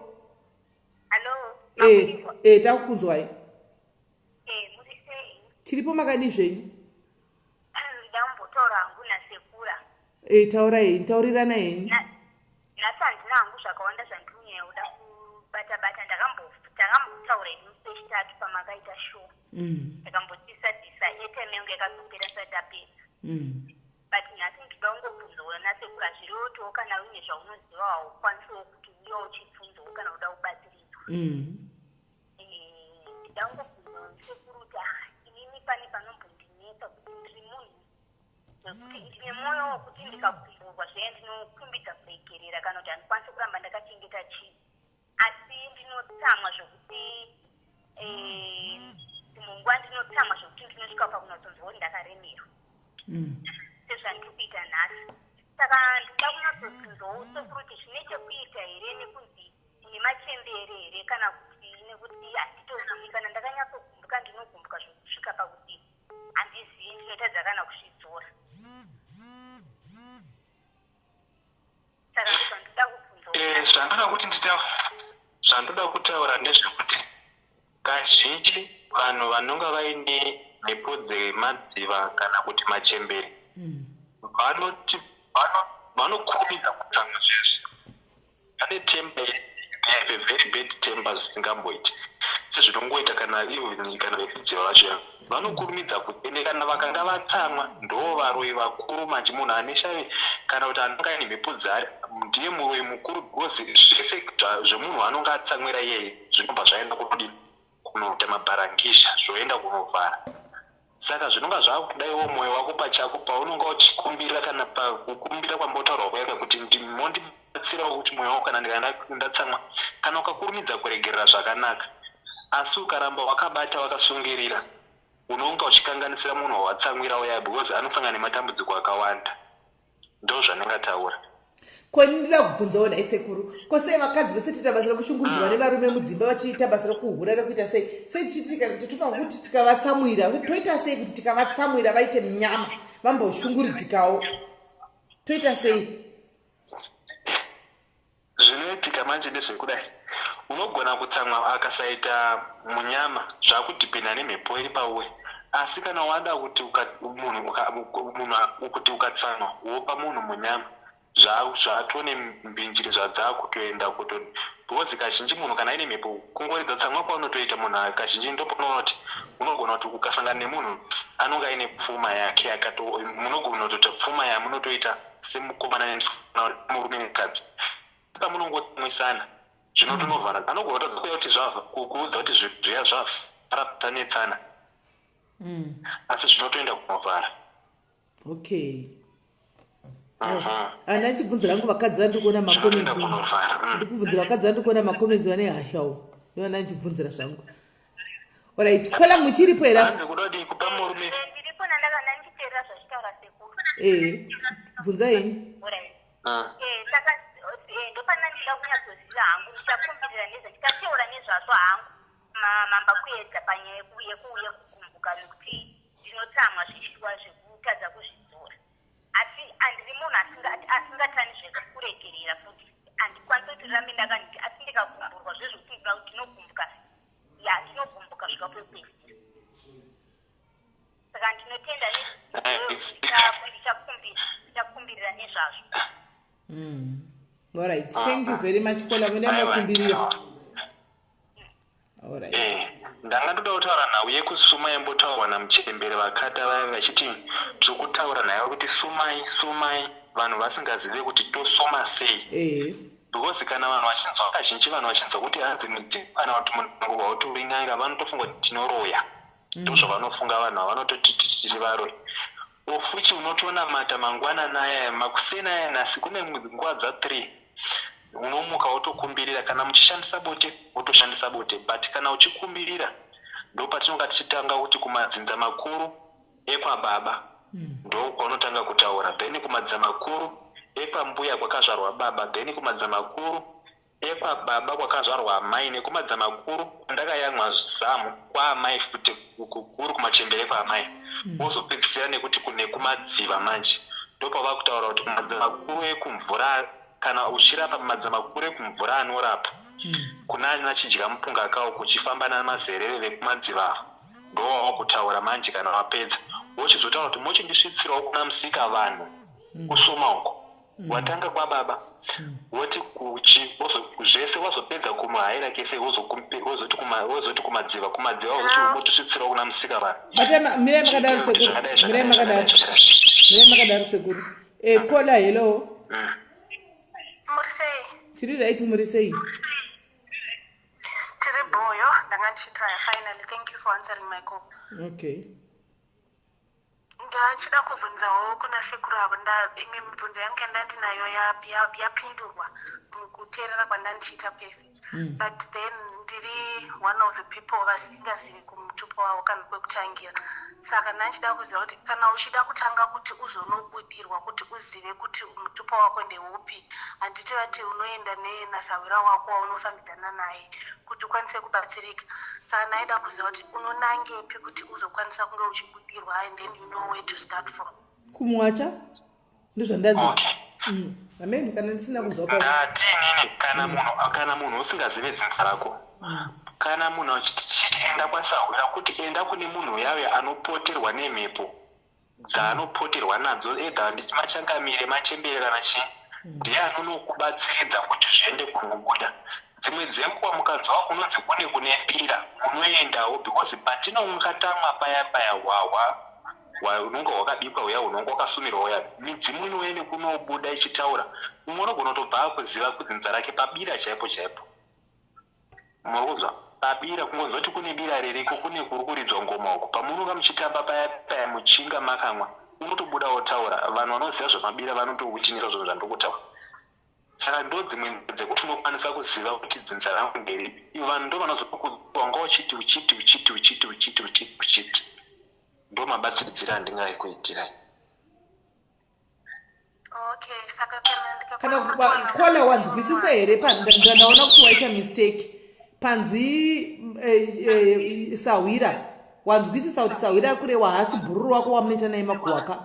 Hello. Eh, eh takukunzwai. Eh, muri sei? Tiripo makadii zvenyu? Ndambotaura hangu nasekura. Eh, taura henyu, taurirana henyu. Nhasi handina hangu zvakawanda zvandiri kuda kubata bata ndakambotaura henyu musi wechitatu pamakaita show. Mm. Ndakambotisa disa airtime yangu yakazopera sati tapedza. Mm. But nhasi ndinoda kungobvunzawo nasekuru hazvirewotiwo kana uine zvaunoziva haukwanisewo kuti uya uchibvunzawo kana uda kubatsiridzwa. Mm. Eh, ndida kungobvunzawo sekuru kuti ah, inini pane panombondinetsa kuti ndiri munhu wekuti ndine mwoyo wekuti ndikagumburwa zviya ndinokumbidza kuregerera kana kuti handikwanisi kuramba ndakachengeta chinhu asi ndinotsamwa zvokuti eh, dzimwe nguva ndinotsamwa zvokuti ndinosvika pakunatsonzwa kuti ndakaremerwa mm. sezvandiri kuita nhasi saka ndinoda kunyatsobvunzawo sekuru kuti zvine chekuita here nekunzi une machembere here kana kuti nekuti handitozivi kana ndakanyatsogumbuka ndinogumbuka zvekusvika pakuti handizivi ndinotadza kana kuzvidzora saka ndozvandoda kubvunza eh, zvandoda kuti nditaura zvandoda kutaura ndezvekuti kazhinji vanhu vanonga vaine mhepo dzemadziva kana kuti machembere hmm. vanoti vanokurumidza kutsamwa zvezvi Vane temper they have a very bad temper zvisingamboiti sezvinongoita kana even kana vekudziva vacho vanokurumidza ende kana vakanga vatsamwa ndo varoyi vakuru manje munhu ane shavi kana kuti anonga aine mhepo dzaari ndiye muroyi mukuru because zvese zvemunhu anonga atsamwira iyeye zvinobva zvaenda kunodii kunoita mabharangisha zvoenda kunovhara saka zvinonga zvakutoda iwo mwoyo wako pachako paunonga uchikumbira kana pakukumbira kwambotaurwa kuya kuti mondibatsirawo kuti mwoyo wako kana ndikanga ndatsamwa kana ukakurumidza kuregerera zvakanaka asi ukaramba wakabata wakasungirira unonga uchikanganisira munhu wawatsamwira uya because anosangana nematambudziko akawanda ndozvandingataura ko ini ndoda kubvunzawo nhai sekuru ko sei vakadzi vese tiita basa rekushungurudzwa ah. nevarume mudzimba vachiita basa rekuhura rekuita sei sei tichiitika kuti tofanira kuti tikavatsamwira toita sei kuti tikavatsamwira vaite munyama vamboshungurudzikawo toita sei Zvinoitika manje ndezvekudai, unogona kutsamwa akasaita munyama zvakudhipenda nemhepo iri pauri asi kana wada kuti munhu kuti ukatsamwa wopa munhu munyama zvatone mbinjiri zvadzakutoenda kuto because kazhinji munhu kana aine mhepo kungoridza tsamwa kwaunotoita munhu kazhinji ndopaunoona kuti unogona kuti ukasangana nemunhu anonge aine pfuma yake yakato munogona kutoita pfuma yamunotoita semukomana nemurume nemukadzi pamunongotsamwisana zvinotonovhara anogona kutadza kuuya kuti zvavha kukuudza kuti zviya zvavhara tanetsana mm. asi zvinotoenda kunovhara okay ana chibvunzira hangu vakadzi vandiri kuona macomments mm. ndikubvunzira vakadzi vandiri kuona macomments vane hashawo ndovana ndichibvunzira zvangu orit kola muchiripo here ee bvunza henyu ah. eh, saka eh, ndofanira ndichida kunyatsoziva hangu ndichakumbirira nezva ndichateura nezvazvo hangu mamba kuedza panyaya yekugumbuka nekuti ndinotsamwa zvishuwa zvekutadza kuzvidzora asi andiri munhu asingatani zvekuregerera futi handikwanisi kuti rirambe ndakaniti asi ndikagumburwa zvezvekuti ndinogumbuka ya ndinogumbuka svika pekupedzisira saka ndinotenda Ndichakumbirira nezvazvo. Alright, thank you very much, Kola. Mune makumbirira. Alright. Eh, ndanga ndoda kutaura nhau yekusuma yambotaurwa namuchembere vakata vaya vachiti tiri kutaura nayo kuti sumai, sumai, vanhu vasingazive kuti tosuma sei. Because kana vanhu vachinzwa, kazhinji vanhu vachinzwa kuti hanzi mudzimu kana kuti munhu wauti uri n'anga, vanotofunga kuti tinoroya. Ndozvavanofunga vanhu ava, vanototi tiri varoyi. Ofuchi unotonamata mangwanani aya, makuseni aya, nhasi kune nguva dza3 unomuka wotokumbirira. Kana muchishandisa bote, wotoshandisa bote, but kana uchikumbirira ndo patinonga tichitanga kuti kumadzinza makuru ekwababa ndo kwaunotanga kutaura, then kumadzinza makuru ekwambuya kwakazvarwa baba, then kumadzinza makuru ekwababa kwakazvarwa amai, nekumadzinza makuru kwandakayamwa zamu kwaamai futi kuri kumachembere kwaamai, wozopedzisira nekuti kune kumadziva. Manje ndopava kutaura kuti kumadzinza makuru ekumvura, kana uchirapa madzinza makuru ekumvura anorapa kuna ana chidya mupunga kawo kuchifamba namazerere vekumadziva ava, ndowava kutaura. Manje kana wapedza wochizotaura kuti mochindisvitsirawo kuna musika vanhu kusoma uko. Watanga kwababa, woti kuchi zvese wazopedza kumuhaira kese, wozoti kumadziva, kumadziva wozoti motisvitsirawo kuna musika vanhu. Batai, mirai makadaro sekuru, mirai makadaro, mirai makadaro sekuru. Kola, hello. Muri sei? Tiri right, muri sei? Tiri boyo. Ndanga ndichitrya finally. Thank you for answering my call. Okay. Ndachida kubvunzawo kuna sekuru avo. Imwe mibvunzo yangu yandandinayo yapindurwa mukuteerera kwandandichiita kwese. But then ndiri one of the people vasingazivi kumutupo wavo kana kwekutangira, saka ndandichida kuziva kuti kana uchida kutanga kuti uzonobudirwa kuti uzive kuti mutupo wako ndeupi, handiti vati unoenda nenasahwira wako waunofambidzana naye kuti ukwanise kubatsirika? Saka ndaida kuziva kuti unonangepi kuti uzokwanisa kunge uchibudirwa and then you know where to start from. Kumwacha, ndozvandanzwa. Amen, kana ndisina kunzwa pa Ndati inini kana munhu usingazive dzinza rako, kana munhu achiti enda kwasahwira, kuti enda kune munhu yave anopoterwa nemhepo dzaanopoterwa nadzo, either machangamire, machembere kana chii, ndiye anonokubatsiridza kuti zviende kunobuda. Dzimwe dzenguva mukanzwa kunonzi kune bira, munoendawo, because patinonga tamwa paya paya hwahwa hunonga hwakabikwa huya, hunonga hwakasumirwa huya, midzimu inouya nekunobuda ichitaura. Umwe unogona kutobva akuziva kudzinza rake pabira chaipo chaipo. Muri kunzwa pabira, kungonzwa kuti kune bira ririko, kune kuri kuridzwa ngoma uko, pamunonga muchitamba paya paya, muchinga makamwa, unotobuda wotaura. Vanhu vanoziva zvemabira vanotokuchinisa zvinhu zvandiri kutaura. Saka ndo dzimwe nzira dzekuti unokwanisa kuziva kuti dzinza rangu nderipi. Ivo vanhu ndo vanozokuudza, wanga uchiti, uchiti, uchiti, uchiti, uchiti, uchiti, uchiti. Ndo mabatsiridziro andingakuitirai. Okay, saka kana Kana ndikakwanisa kuwana Kola, wanzwisisa here? Ndaona kuti waita mistake panzi sahwira. Wanzwisisa kuti sahwira kurewa haasi bhururu wako wamunoita naye makuwaka?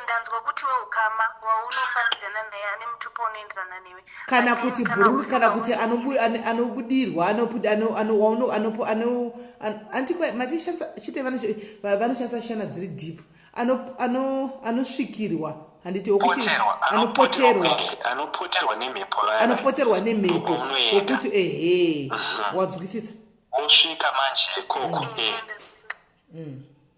Ndanzwa kuti weukama waunofambidzana naye ane mutupo unoenderana newe. Kana But then kuti kana bhururu kana kuti anobudirwa, anopu- ano- ano ano anti matishandisa chite vanoshandisa shana dziri deep, anosvikirwa, handiti, wokuti Poterwa. Anopoterwa. Anopoterwa nemhepo vaya. Anopoterwa nemhepo. Ndokwaunoenda. Wokuti ehe, wanzwisisa. Wosvika manje ikoko,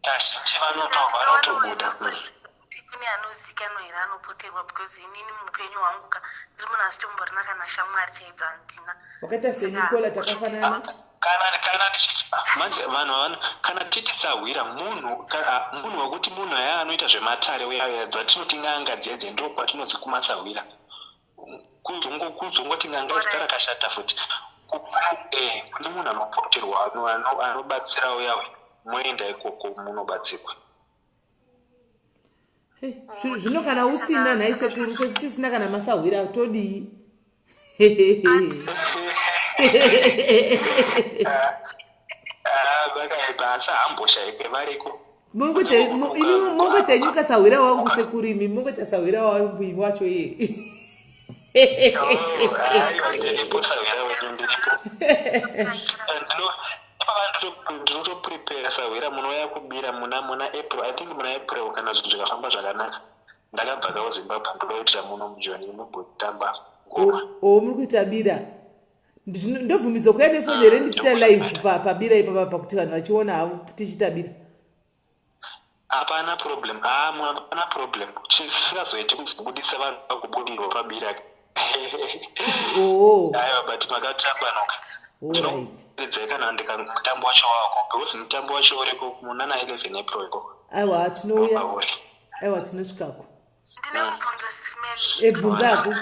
kazhinji vanotobuda. Kuti kune anozikanwa here anopoterwa? Because inini muupenyu hwangu ka, ndiri munhu asitomborina kana shamwari chaidzo, handina. Wakaita senikola, takafanana. Kana ndichiti manje vanhu kana tichiti sahwira munhu, munhu wekuti munhu aya anoita zvematare uya, dzatinoti n'anga dzedze, ndo kwatinonzi kumasahwira. Kuzongoti n'anga izita rakashata futi. Kune munhu anopoterwa, anobatsira uyawe, moenda ikoko munobatsirwa. Hey, zvino kana usina nhai sekuru, sesi tisina kana masahwira, todii? Ah, vakaipa, asi hamboshaikwe, variko. Imi mongoita inyu kasahwira wangu sekuru, imi mongoita sahwira wangu imi wacho iye. Oh, aiwa, ndiripo sahwira wedu, ndiripo. Ndinotoprepare sahwira, munouya kubira muna April, I think muna April, kana zvinhu zvikafamba zvakanaka. Ndakabva kawo Zimbabwe, ndoda kuitira muno muJoni, mumbotamba ngoma. O, muri kuita bira? Ndobvumidzwa kuya nefoni here ndichiita live pabira ipapa, pakuti vanhu vachiona havo tichiita bira? Hapana problem, hapana problem. Chisingazoiti kuzobudisa vanhu vakubudirwa pabira. Aiwa, but makatambanuka. Ndinokudzai kana ndikamutambo wacho wako, because mutambo wacho uriko munana 11 April ikoko. Aiwa, tinouya. Aiwa, tinosvikako. Ndine mubvunzo, Sis Melly. Ebvunzako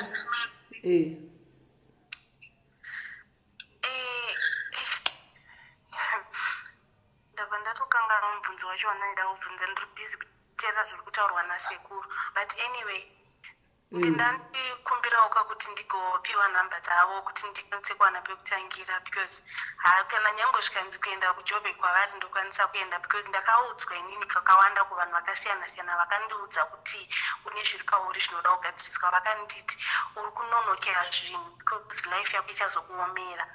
e. Ndabva ndatokanganwa mubvunzo wacho wandaida kubvunza. Ndiri busy kuteerera zviri kutaurwa nasekuru, but anyway, ndandikumbirawo kakuti ndigopiwa nhamba dzavo kuti ndikwanise kuwana pekutangira, because ha, kana nyange zvikanzi kuenda kuJoburg kwavari, ndokwanisa kuenda, because ndakaudzwa inini kakawanda kuvanhu vakasiyana siyana vakandiudza kuti une zviri pauri zvinoda kugadziriswa. Vakanditi uri kunonokera zvinhu because life yako ichazokuomera.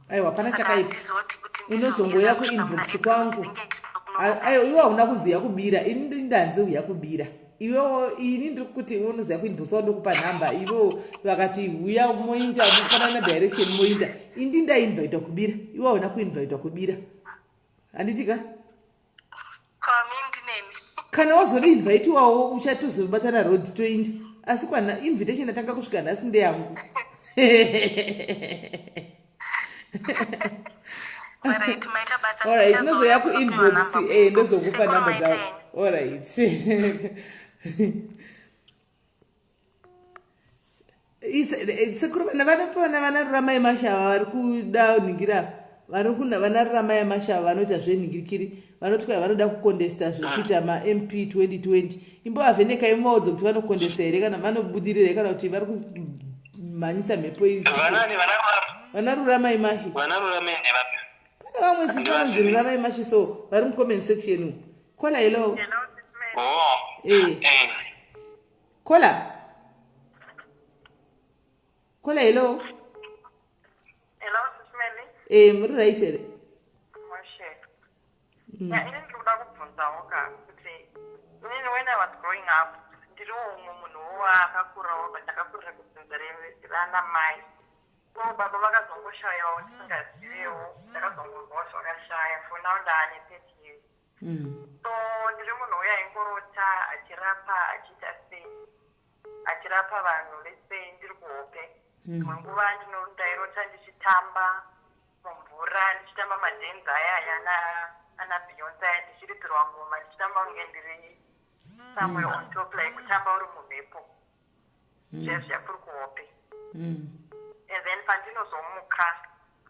Aiwa, hapana Saka chakaipa. handizoti kuti Unozongoya ndizomira kusvika muna kuinbox April, kwangu. ndinenge ndisina kunonoka. Aiwa, iwe hauna kunzi yakubira, ini ndanzi yakubira. Iwewo, ini ndiri kuti iwe unoziva kuinbox wangu, ndokupa nhamba. Iwewo vakati uya moinda, mufanana direction moinda. Indi ndainvaitwa kubira, iwe hauna kuinvaitwa kubira, handiti ka? Kwami ndinemi. Kana wazoinvaitiwawo, uchatozobatana road toinda, asi kwana invitation yatanga kusvika nhasi ndeyangu. Alright, maita basa. Alright, Ndichazouya nozoya kuzopiwa kuinbox. nhamba kuinbox. Ndozokupa Sekuru, nhamba maita dzavo. henyu. Alright. Sekuru, vana vanopona, vanaruramai mashava vari kuda ningira, vari kuna vanaruramai mashava vanoita zvenhingirikiri, vanoti kwai vanoda kukondesta zvekuita maMP 2020. Imbovavhenekai muvaudze kuti vanokondesta here, kana vanobudirira here, kana kuti vari kumhanyisa mhepo isi. Vanani Vanaruramai mashi. Vanaruramai ndevapi? Pane vamwe sisi vanonzi Ruramai Mashi, so vari mucomment section umu. Kola, hello. Oh. Kola, kola, hello. Hello, Sis Melly. Muri right here? Moshe. Ya, ini ndiri kuda kubvunzawo ka kuti inini, when I was growing up, ndiriwo umwe munhuwo akakurawo, but ndakakurira kudzinza rana mai. So baba vakazongoshayawo ndisingazivewo, ndakazongonzwa zvakashaya. For now ndaane 30 years. So ndiri munhu uya aingorota achirapa, achiita sei, achirapa vanhu. Let's say ndiri kuhope, dzimwe nguva ndairota ndichitamba mumvura, ndichitamba madhenzi aya aya ana Beyonce aya, ndichiridzirwa ngoma, ndichitamba kunge ndiri somewhere on top, like kutamba uri mumhepo zviya zviya, kuri kuhope. And then pandinozomuka,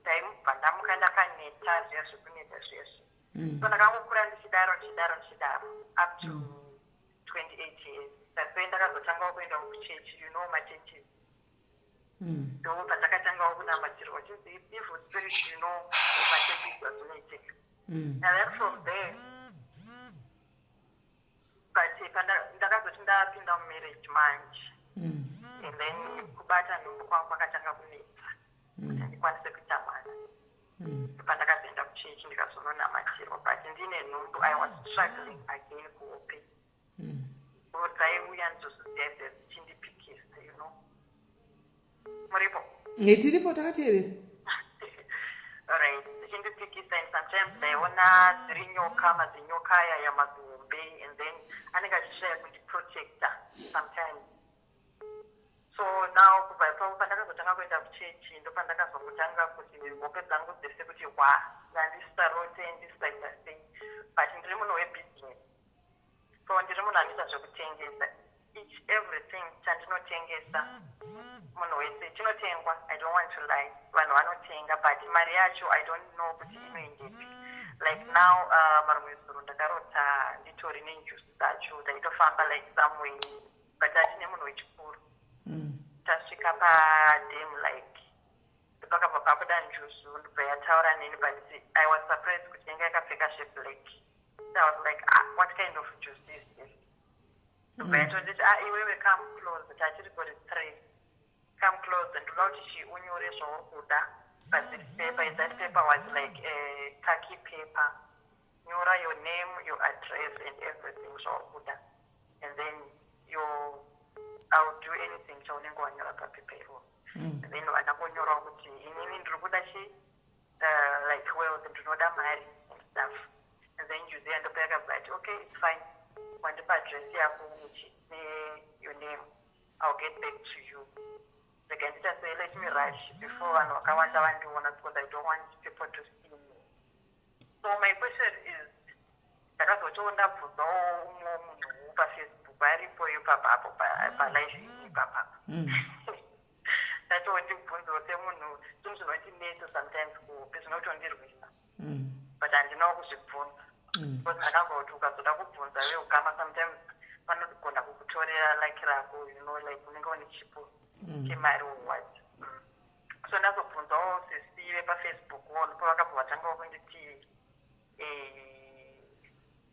ndaimubva ndamuka ndakaneta zviya zvekuneta zviya zviya. So ndakangokura ndichidaro, ndichidaro, ndichidaro up to 28 years. That's when ndakazotangawo kuenda kuchechi, machurches. Ndo pandakatangawo kunamatirwa chinzi evil spirit, machurches zvazvinoitika. And then from there, but ndakazoti ndapinda mumarriage manje, and then kubata nhumbu kwangu kwakatanga kunetsa kuti ndikwanise kuita mwana. Pandakazoenda kuchechi, ndikazononamatirwa, but ndine nhumbu I was struggling again kuhope. Dzaiuya njuzu dziya dzichindipikisa. Muripo? Tiripo, takateerera. Alright, dzichindipikisa, and sometimes ndaiona dziri nyoka, mazinyoka ayaya mazihombe, and then anenge achishaya kundiprotecta sometimes. So now kubva ipapo, pandakazotanga kuenda kuchechi, ndopandakazongotanga kuti hope dzangu dzese kuti hwa, ndandisisarote, ndisisaita sei. But ndiri munhu webusiness, so ndiri munhu anoita zvekutengesa. Each everything chandinotengesa, munhu wese chinotengwa. I don't want to lie, vanhu vanotenga, but mari yacho I don't know kuti inoendepi. Like now, marimwe zuro ndakarota nditori nenjuzu dzacho, ndaitofamba like somewhere, but hatine munhu wechikuru. Tasvika padam, like pakabva pabuda njuzu, ndobva yataura neni, but I was surprised kuti yanga yakapfeka zveblack. So I was like, "Ah, what kind of njuzu is this?" Ndobva yatonditi, "Ah, iwewe, come close." Tachiri kuri three. "Come close, ndoda kuti chi unyore zvauri kuda." But this paper, that paper was like a khaki paper. Nyora your name, your address and everything zvawakuda. And then your, I'll do anything chaunenge wanyora papepa iroro. And then vana kunyorawo kuti inini ndiri kuda chi like wealth, ndinoda mari and stuff. And then Judea ndopa yakabva ati okay, it's fine. Wandipa address yako ne your name. I'll get back to you. Rega ndiita sei, let me rush before vanhu vakawanda vandiona because I don't want people to see me. So my question is, ndakazotiwo ndabvunzawo umwe munhu paFacebook aripo ipapapo palive ipapapo. Ndatiwo ndibvunzewo semunhu, zvinhu zvinondinetsa sometimes kuhope, zvinotondirwisa. But handinawo kuzvibvunza because ndakabva kuti ukazoda kubvunza veukama sometimes vanogona kukutorera like rako, like unenge une chipo chemari or what. So ndazobvunzawo sisi vepaFacebook wo, ndipo vakabva vatangawo kunditi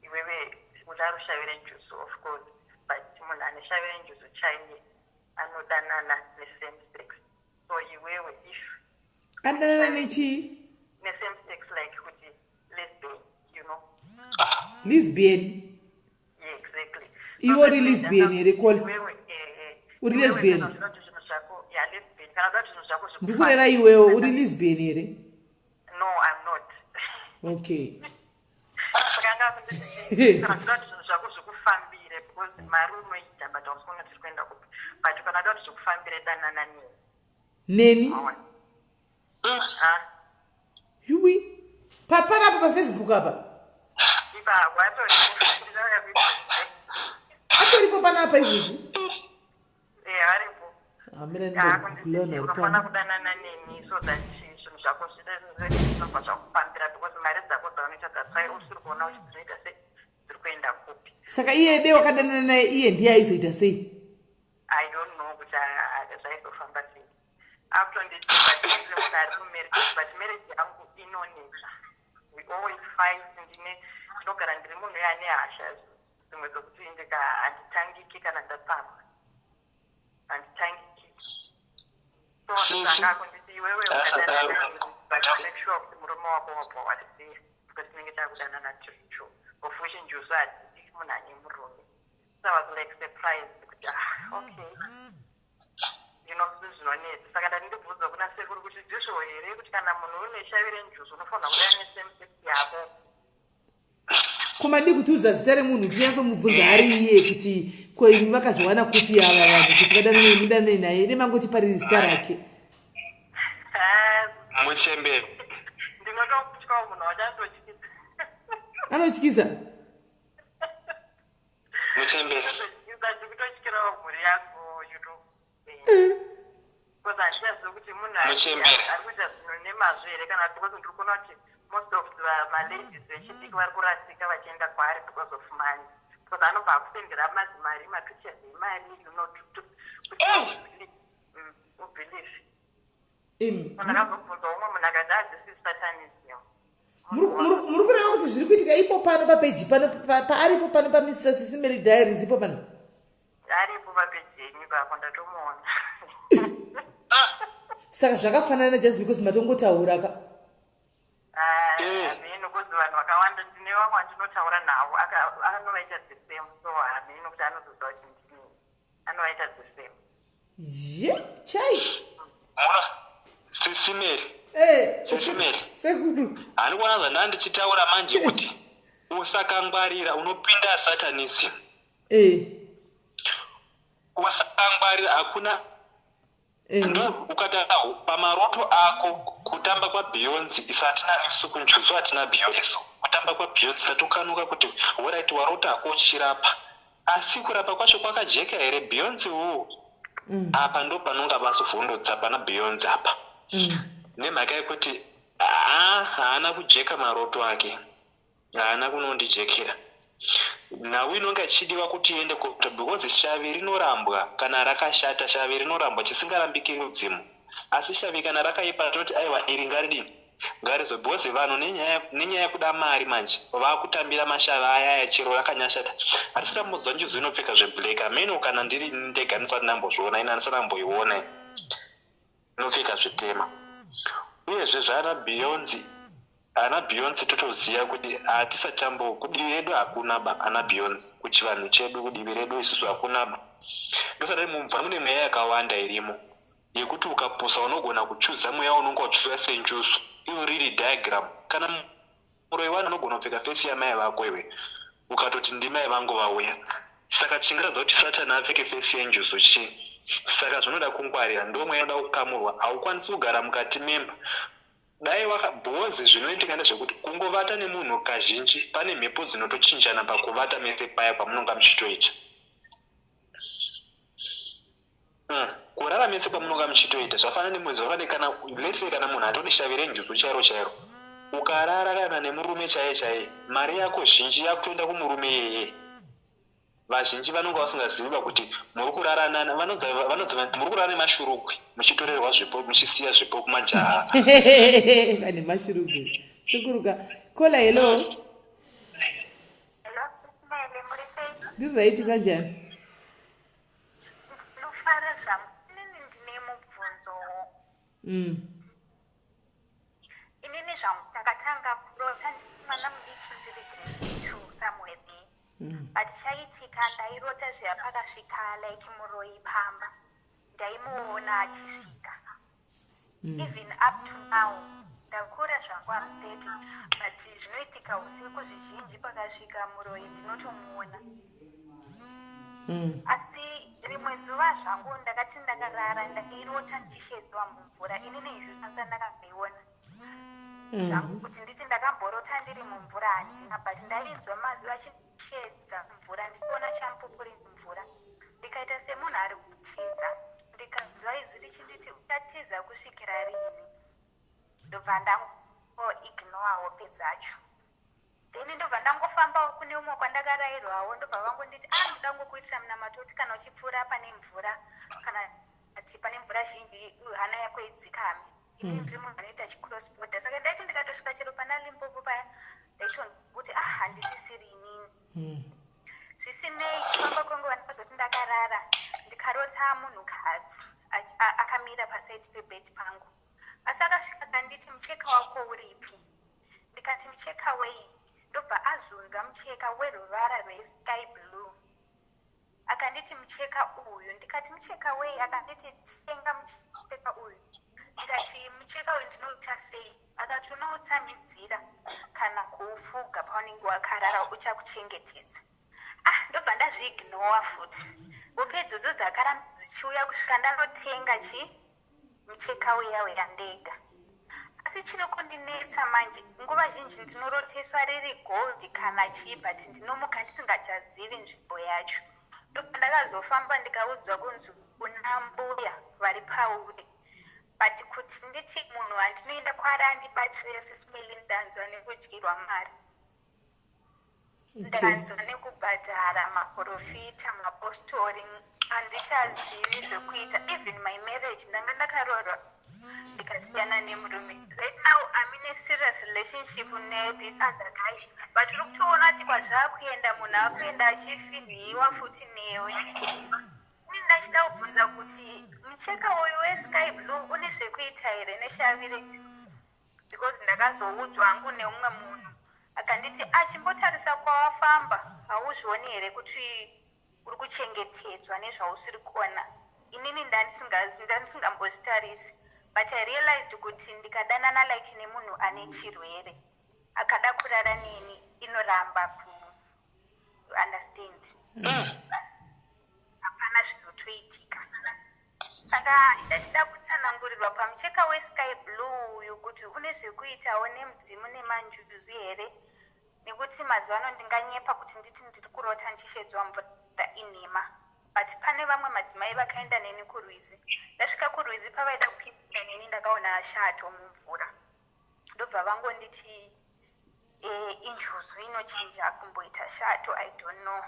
iwewe uda rushavi renjuzu, of course, but munhu ane shavi renjuzu chaiye anodanana nesame sex. So iwewe if Anodanana nechii? Nesame sex, like kuti lesbian. Lesbian? Yeah, exactly. Iwe uri lesbian here, Kola? Iwewe, Uri iwewe lesbian? kana uchida kuti zvinhu zvako, yeah, lesbian, kana uda kuti zvinhu zvako Ndikureva iwewo, uri lesbian here? No, I'm not. Okay. Saka anga kunditi kana uchida kuti zvinhu zvako zvikufambire, because mari unoita but hausi kuona tiri kuenda kupi, but kana uda kuti zvikufambire, danana neni. Neni? Maona? Ah, Yuwi, papanapa paFacebook apa? Ipapo atoripo, ndinauya kuita. Atoripo panapa izvozvi? Eh, aripo. Hamina. Ndinokulona. Unofanira kudanana neni so that zvinhu zvako zvinobva zvakufambira, because mari dzako dzaunoita dzatsvai usiri kuona kuti dzinoita sei, dziri kuenda kupi. Saka iye de wakadanana naye, iye ndiye aizoita sei? I don't know kuti zvaizofamba sei. Akutonditi but ndiri munhu ari kumarriage, but marriage yangu inonetsa. We always fight. Ndine ndinogara ndiri munhu uyo ane hasha dzimwe dzokuti ndika handitangiki, kana ndatsamwa handitangiki. So Sisi. saka akunditi iwewe ukadanana neni, but make sure kuti murume wako wabva wasiya, because tinenge takudanana tiricho, of which njuzu hadzidi munhu ane murume. So I was like surprised kuti ah, okay, zvinhu zvinonetsa. Saka ndati ndibvunza kuna sekuru kuti ndizvo here kuti kana munhu une shavi renjuzu unofanira kuda nesame sex yako? Kumadi kutiudza zita remunhu tinyatsomubvunza ari iye kuti ko imi vakazviwana kupi ava vanhu kuti vadanane, mudanane naye, nemangoti pariri zita rake? Ah, Muchembere. Ndinototyawo, munhu wacho anototyisa. Anotyisa. Muchembere. Anototyisa, ndikutotyirawo mhuri yangu because handichazivi kuti munhu Muchembere. ari kuita zvinhu nemazvo here kana, because ndiri kuona kuti most of the maladies vechidiki vari kurasika vachienda kwaari because of money, because anobva akusendera madzimari, mapictures emari, kuti ubelieve. Ndakazobvunza umwe munhu akati ah, this is satanism. Muri kureva kuti zviri kuitika ipo pano papeji pano, paaripo pano paMr Sisi Melly Diaries ipo pano? Aripo papeji yenyu ipapo, ndatomuona. Saka zvakafanana just because matongotaura ka? Hameno, kuzi vanhu vakawanda, ndine vamwe vandinotaura navo anovaita the same, so hameno kuti anozoziva kuti ndini anovaita the same. Ye chai. Muna Sisi Melly. Sisi Melly. Sekuru. Hani kuona zvandanga ndichitaura manje kuti usakangwarira unopinda satanism. Usakangwarira, hakuna ndo ukataura pamaroto ako kutamba kwaBeyonce. Isu hatina, isu kunjuzu hatina Beyonce. Kutamba kwaBeyonce tatokanuka kuti alright, warota hako uchirapa, asi kurapa kwacho kwakajeka here? Beyonce wo apa ndo panonga vasovhundutsa pana Beyonce apa, nemhaka yekuti haa, haana kujeka maroto ake, haana kunondijekera. Nhau inonga ichidiwa kuti iende kota, because shavi rinorambwa kana rakashata. Shavi rinorambwa, chisingarambiki mudzimu, asi shavi kana rakaipa toti aiwa, iri ngaridini, ngarizo, because vanhu nenyaya yekuda mari manje vakutambira mashavi aya chero rakanyashata. Hatisi tambonzwa njuzu inopfeka zveblack, hameno kana ndiri ndega ndisati ndambozviona, ina ndisati ndamboiona inopfeka zvitema. Uyezve zvaana Beyonce ana Beyonce totoziva kuti hatisati tambo kudivi redu hakuna ba ana Beyonce kuchivanhu chedu kudivi redu isusu hakuna ba. Ndosaka mumvura mune mweya yakawanda irimo yekuti ukapusa unogona kuchuza mweya unonga uchiuya senjuzu iyo riri diagram kana muroyi wani unogona kupfeka fesi yamai vako iwe ukatoti ndimai vangu vauya saka chingaratidza kuti satani apfeke fesi yenjuzu chii saka zvinoda kungwarira ndomweya unoda kukamurwa haukwanisi kugara mukati memba dai waka bhozi zvinoitika ndezvekuti kungovata nemunhu kazhinji pane mhepo dzinotochinjana pakuvata mese paya kwamunonga muchitoita Kurara mese kwamunonga muchitoita zvafanana nemwedzi zvakadai kana let's say kana munhu atone shavi renjuzu chairo chairo ukarara kana nemurume chaiye chaiye mari yako zhinji yakutoenda kumurume iyeye vazhinji vanonga vasingazivi kuti muri kurara nana vanonzi muri kurara nemashurugwi muchitorerwa zvipo muchisiya zvipo kumajaha vane mashurugwi sekuruka kola hello ndiri right kanjani Ndinofara zvangu. Inini ndine mubvunzowo. Inini zvangu ndakatanga kurota ndiri mwana mudiki ndiri grade 2 somewhere there. But chaitika ndairota zviya pakasvika like muroyi pamba. Ndaimuona achisvika. Even up to now ndakura zvangu am 30 but zvinoitika usiku zvizhinji pakasvika muroyi ndinotomuona. Asi rimwe zuva zvangu ndakati ndakarara ndairota ndichishedzwa mumvura inini njuzu ndakamboiona zvangu kuti nditi ndakamborota ndiri mumvura handina but ndainzwa mazwi achishedza mvura ndichiona chamupupuri mumvura ndikaita semunhu ari kutiza ndikanzwa izwi richinditi uchatiza kusvikira riini ndobva ndangoignore hope dzacho then ndobva ndangofambawo kune umwe kwandakarairwawo ndobva vangonditi ah ndoda ngokuitira munamato kuti kana uchipfuura pane mvura kana kuti pane mvura zhinji hana yako idzikame ini ndiri munhu anoita chicross border saka ndaiti ndikatosvika chero pana Limpopo paya ndaichiona kuti ah handisisiri inini zvisinei kufamba kwenguva ndakazoti ndakarara ndikarota munhukadzi akamira pasaidi pebed pangu asi akasvika akanditi mucheka wako uripi ndikati mucheka wei ndobva azunza mucheka weruvara rwesky blue akanditi mucheka uyu ndikati mucheka wei akanditi tenga mucheka uyu ndikati mucheka uyu ndinouita sei akati unoutsamhidzira kana kuufuga paunenge wakarara uchakuchengetedza ah ndobva ndazviignowa futi hope idzodzo dzakaramba dzichiuya kusvika ndanotenga chi mucheka uya uya ndega asi chiri kundinetsa manje nguva zhinji ndinoroteswa riri gold kana chii but ndinomuka ndisingachazivi nzvimbo yacho ndobva ndakazofamba ndikaudzwa kunzi kuna mbuya vari pauri but kuti nditi munhu wandinoenda kwaari andibatsire sisimelin ndanzwa nekudyirwa mari ndanzwa nekubhadhara maprofita mapostori handichazivi zvekuita even my marriage ndanga ndakaroorwa ndikasiyana nemurume right now I'm in a serious relationship nethis other guy but uri kutoona kuti kwazvaakuenda munhu akuenda achifinhiwa futi newe ini ndachida kubvunza kuti mucheka uyu wesky blue une zvekuita here neshavire because ndakazoudzwa hangu neumwe munhu akanditi achimbotarisa kwawafamba hauzvioni here kuti uri kuchengetedzwa nezvausiri kuona inini ndandisingambozvitarisi but I realized kuti ndikadanana like nemunhu ane chirwere akada kurara neni inoramba ku understand hapana zvinotoitika saka ndachida kutsanangurirwa pamucheka wesky blue uyu kuti une zvekuitawo nemudzimu nemanjuzu here nekuti mazuva ano ndinganyepa kuti nditi ndiri kurota ndichishedzwa mvura inhema but pane vamwe madzimai vakaenda neni kurwizi ndasvika kurwizi pavaida kupinda neni ndakaona shato mumvura ndobva vangonditi e, injuzu inochinja kumboita shato I don't know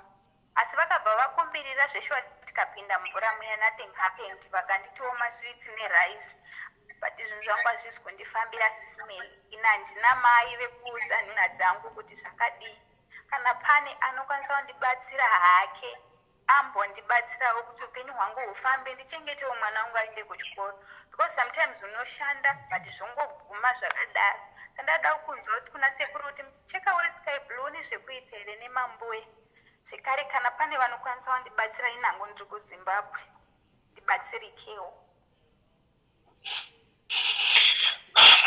asi vakabva vakumbirira zveshuwa tikapinda mumvura muya nothing happened vakanditiwo masweets nerice but zvinhu zvangu hazvisi kundifambira sisimeli ini handina mai vekuudza nhunha dzangu kuti zvakadii kana pane anokwanisa kundibatsira hake Ambondibatsirawo kuti upenyu hwangu hufambe, ndichengetewo mwana wangu aende kuchikoro, because sometimes unoshanda but zvongoguma zvakadaro. Sandada kunzwa kuti kuna sekuru kuti mucheka wesky blue nezvekuita here nemambuya zvekare, kana pane vanokwanisa vandibatsira inhango ndiri kuZimbabwe, ndibatsirikewo.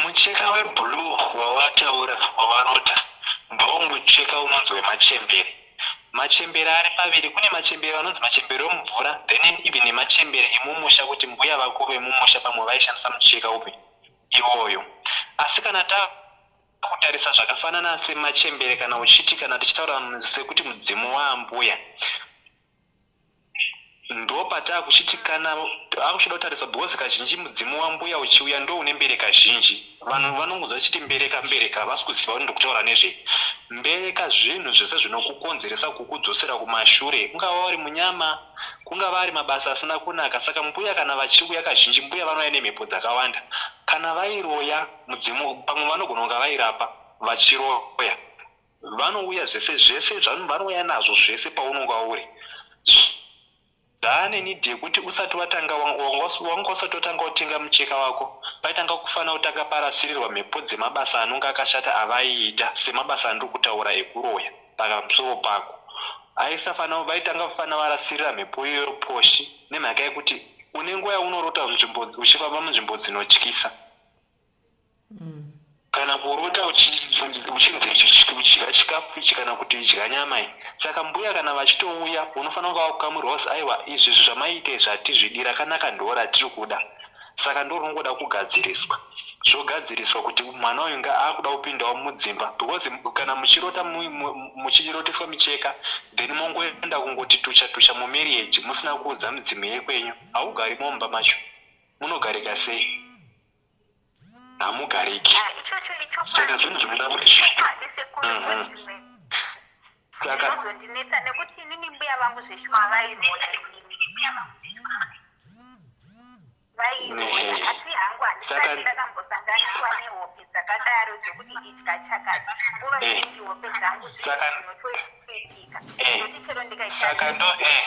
Mucheka weblue wawataura wawarota ndomucheka unonzi wemachembere. Machembere ari paviri, kune machembere anonzi machembere emumvura, then even nemachembere emumusha, kuti mbuya vako vemumusha pamwe vaishandisa mucheka upi iwoyo. Asi kana takutarisa zvakafanana semachembere, kana uchiti kana tichitaura sekuti mudzimu waambuya, Ndopatakuchiti kana akuchida kutarisa because kazhinji mudzimu wambuya uchiuya ndoune mbereka zhinji. Vanhu vanongonzwa vachiti mbereka mbereka havasi kuziva kuti ndikutaura nezvei. Mbereka zvinhu zvese zvinokukonzeresa kukudzosera kumashure ungava uri munyama, kungava ari mabasa asina kunaka. Saka mbuya kana vachiuya kazhinji mbuya vanouya nemhepo dzakawanda. Kana vairoya mudzimu pamwe vanogona kunga vairapa vachiroya. Vanouya zvese zvese vanouya nazvo zvese paunonga uri. Zvaane need yekuti usati watanga wanga usati watanga kutenga mucheka wako paitanga kufanira kutanga parasirirwa mhepo dzemabasa anonga akashata avaiita semabasa andiri kutaura ekuroya pamusoro pako aisafanira vaitanga kufanira varasirira mhepo iyoyo poshi nemhaka yekuti une nguva yaunorota nzvimbo uchifamba munzvimbo dzinotyisa. Kana kurota uchinzi udya chikafu ichi kana kuti idya nyama iyi. Saka mbuya kana vachitouya unofanira kunga wakukamurirwa kuzi aiwa izvi zvamaiita izvi hatizvidi rakanaka ndoo ratiri kuda. Saka ndorinongoda kugadziriswa. Zvogadziriswa kuti mwana uyu nga akuda kupindawo mudzimba because kana muchirota muchiroteswa micheka then mongoenda kungoti tucha tucha mumarriage musina kuudza midzimu yekwenyu haugarimo mumba macho. Munogarika sei? Hamugariki. Ah, ichocho Saka zvinhu zvinoda kuti ichokwadi sekuru. Zvimwe Saka zvinozondinetsa nekuti inini mbuya vangu zveshuwa vairoya, vairoya, asi hangu handisati ndakambosanganiswa nehope dzakadaro dzekuti idya chakati. Nguva zhinji hope dzangu dzinotoitika nekuti chero ndikaita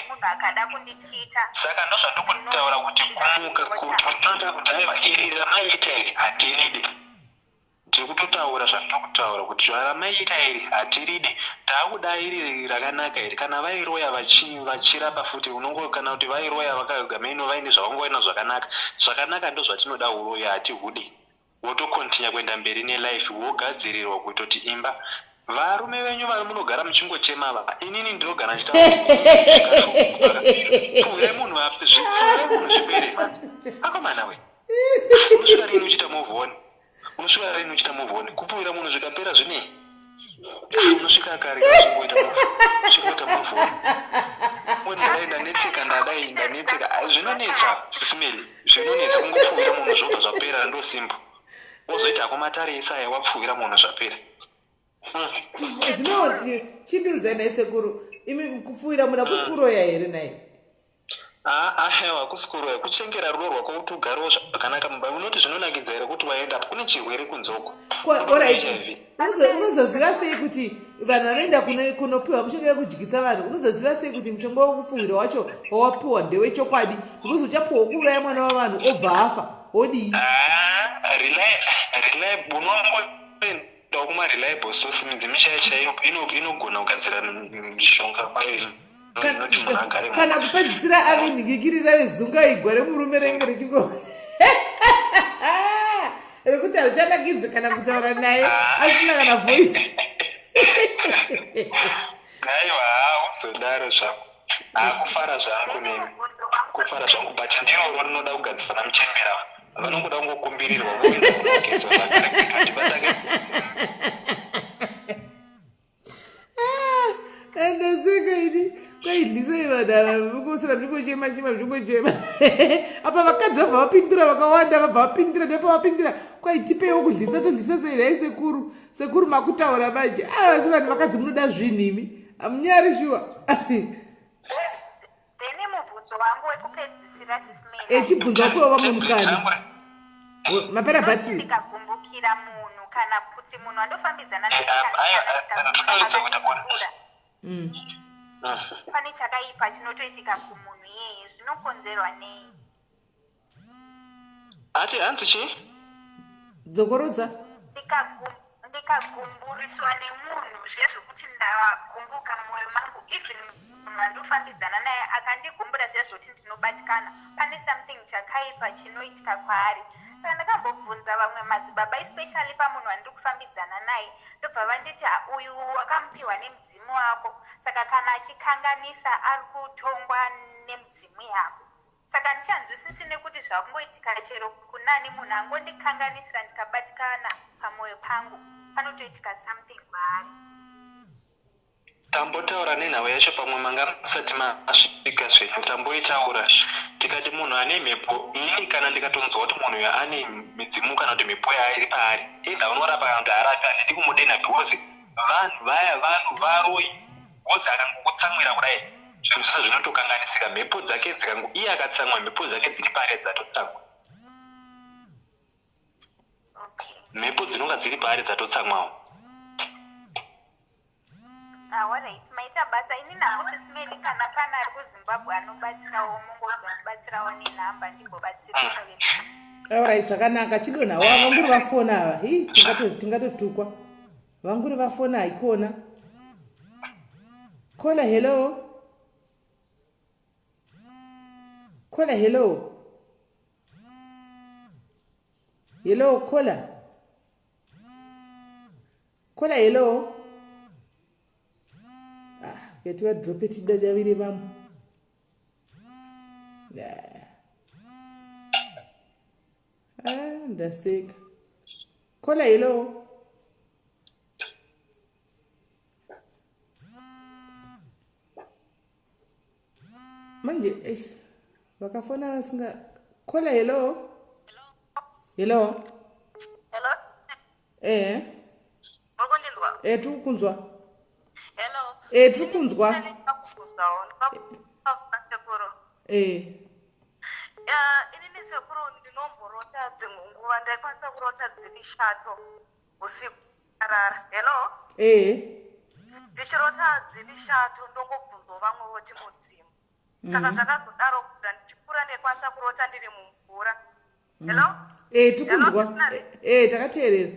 munhu akada kundichita. Saka ndozvandikutaura kuti kumuka kuti kutoita kuti aiwa iri ramaiita iri hatiridi. Ndiri kutotaura zvandiri kutaura kuti ramaiita iri hatiridi, taakuda iri rakanaka iri. Kana vairoya vachirapa futi unongo kana kuti vairoya vakagameno vaine zvavangoina zvakanaka. Zvakanaka ndozvatinoda, uroyi hatihudi. Wotocontinue kuenda mberi nelife wogadzirirwa kutoti imba varume venyu vari munogara muchingochema ava. Inini ndinogara ndichitaura kuti pfuurai munhu, pfuurai munhu zvipere. Akomana we, unosvika rini uchiita move on? Unosvika rini uchiita move on? Kupfuura munhu zvikapera zvinei? Unosvika kare uchingoita move, uchingoita move on. Ndadai ndanetseka, ndadai ndanetseka. Zvinonetsa sisimeli, zvinonetsa kungopfuura munhu zvobva zvapera, ndo simple. Wozoita hako matare ese aya wapfuura munhu zvapera. Zvino chindiudzai nhai sekuru, imi kupfuwira munhu hakusi kuroya here nhai? Aiwa, hakusi kuroya, kuchengera rudo rwako kuti ugarewo zvakanaka mumba. Unoti zvinonakidza here kuti waenda kune chirwere kunzoko? Alright, unozoziva sei kuti vanhu vanoenda kunopiwa mushonga yekudyisa vanhu, unozoziva sei kuti mushonga wekupfuwira wacho wawapiwa ndewechokwadi? Because uchapiwa wekuuraya mwana wavanhu obva afa, wodii? Reliable, unongoendawo kumareliable source. Midzimu chaiyo chaiyo inogona kugadzira mishonga kwayo inoti munhu agare kana kupedzisira ave nhingikiri rave zunga igwa remurume renge richingo rekuti harichanakidzi kana kutaura naye asina kana voice. Aiwa, uzodaro zvako. Akufara zvangu nemi, kufara zvangu, but ndiroro rinoda kugadzisana muchembera. Vanongoda kungokumbirirwa voenda kunogezwa zvakare kuita kuti vatange. Ndaseka ini. Kwaidlisei vanhu ava vekosera muchingochema chema, muchingochema apa. Vakadzi vabva vapindura vakawanda, vabva vapindura nepa vapindura kwaitipeiwo kudlisa, todlisa sei nhai sekuru? Sekuru makutaura manje. Asi vanhu vakadzi munoda zvinhu imi, hamunyari shuwa. Then mubvunzo wangu wekupedzisira. Chibvunzo wapiwa vamwe mukana mapera bhatiri. Ndikagumbukira munhu kana kuti munhu andofambidzana naye. Pane chakaipa chinotoitika kumunhu iyeye zvinokonzerwa nei? Ati hanzi chii? Dzokorodza. Ndikagumburiswa nemunhu zviya zvekuti ndagumbuka mumwoyo mangu even munhu wandofambidzana naye akandigumbura zviya zvekuti ndinobatikana pane something chakaipa chinoitika kwaari saka ndakambobvunza vamwe madzibaba especially pamunhu wandiri kufambidzana naye ndobva vanditi uyu wakamupiwa nemudzimu wako saka kana achikanganisa ari kutongwa nemudzimu yako Saka handichanzwisisi nekuti zvakungoitika chero kunani munhu angondikanganisira ndikabatikana pamoyo pangu panotoitika something kwaari. Tambotaura nenhau yacho pamwe manga musati masvika zvenyu tamboitaura tikati munhu ane mhepo ini kana ndikatonzwa kuti munhu uyo ane midzimu kana kuti mhepo yairi paari either unorapa kana kuti haarapi handidi kumudenha because vanhu vaya vanhu varoyi because akangokutsamwira kudai zvinhu zvese zvinotokanganisika mhepo dzake dzikango iye akatsamwa mhepo dzake dziri paari dzatotsamwa mhepo dzinonga dziri paari dzatotsamwawo. Ah, alright, maita basa. Ini nangu sisimeli kana pana ari kuZimbabwe anobatsirawo mungozondibatsirawo nenhamba ndimbobatsirika vedu. Alright, zvakanaka chidonha wa vanguri vafona ava. Hi, tingatotukwa. Vanguri vafona haikona. Kola hello. Kola hello. Hello kola. Kola hello. Ah, kati vadrope tidadavire vamwe. Yeah. Ah, ndaseka. Kola hello. Manje eish vakafona vasinga Kola hello. Hello. Hello. Eh. Muri kundinzwa? Eh, tiri kukunzwa. Hello. Eh, tiri kunzwa. Sekuru. Eh. Inini sekuru ndinomborota dzimwe nguva ndaikwanisa kurota dziri shato usiku arara. Hello. Eh. Ndichirota dziri shato ndongobvunzwa vamwe voti mudzimu. Saka zvakazodaro kuda ndichikura ndaikwanisa kurota ndiri mumvura. Hello? Eh, tiri kunzwa. Eh, takateerera.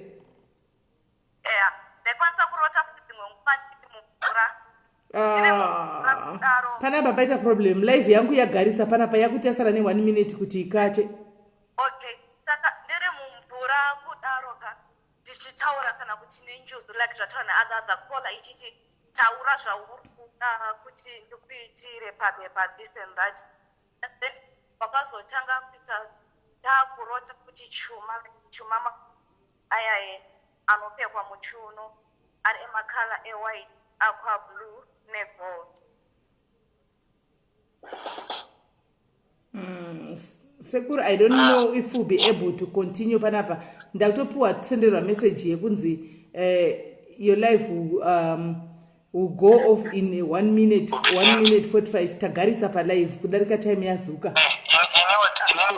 Eya, ndaikwanisa kurota futi dzimwe nguva ndiri mumvura. Ah, panapa paita problem live yangu yagarisa panapa yakuti yasara ne one minute kuti ikate. Okay, saka ndiri mumvura kudaro ka ndichitaura kana kuti nenjuzu like zvataura neother other caller ichiti taura zvauri kuda kuti ndikuitire pabepa this and that and then wakazotanga kuita ndakurota kuti chuma chuma Aya anopfekwa muchiuno ari emakala ewhite, aqua blue negold. Sekuru, I don't know if we'll be able to continue panapa. Ndakutopiwa kusenderwa message yekunzi your life will go off in 1 minute, 1 minute 45. Tagarisa pa live kudarika time yazuka.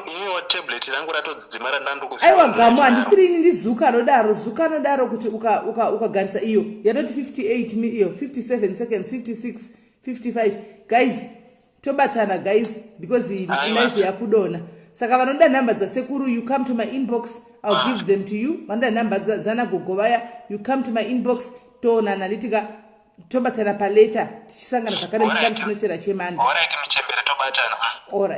Iniwo tablet rangu ratodzima randandiri Aiwa Gamu, handisiri ini, ndiZuka anodaro. Zuka anodaro kuti ukagarisa iyo yatoti 58 iyo 57 seconds, 56, 55. Guys, tobatana guys because live yakudona. Saka vanoda nhamba dzasekuru, you come to my inbox, I'll give them to you. Vanoda nhamba dzanagogo vaya, you come to my inbox, toonana litika tobatana paleta tichisangana zvakare muchikamu chinochera chemandi. Alright, muchembere, tobatana. Alright.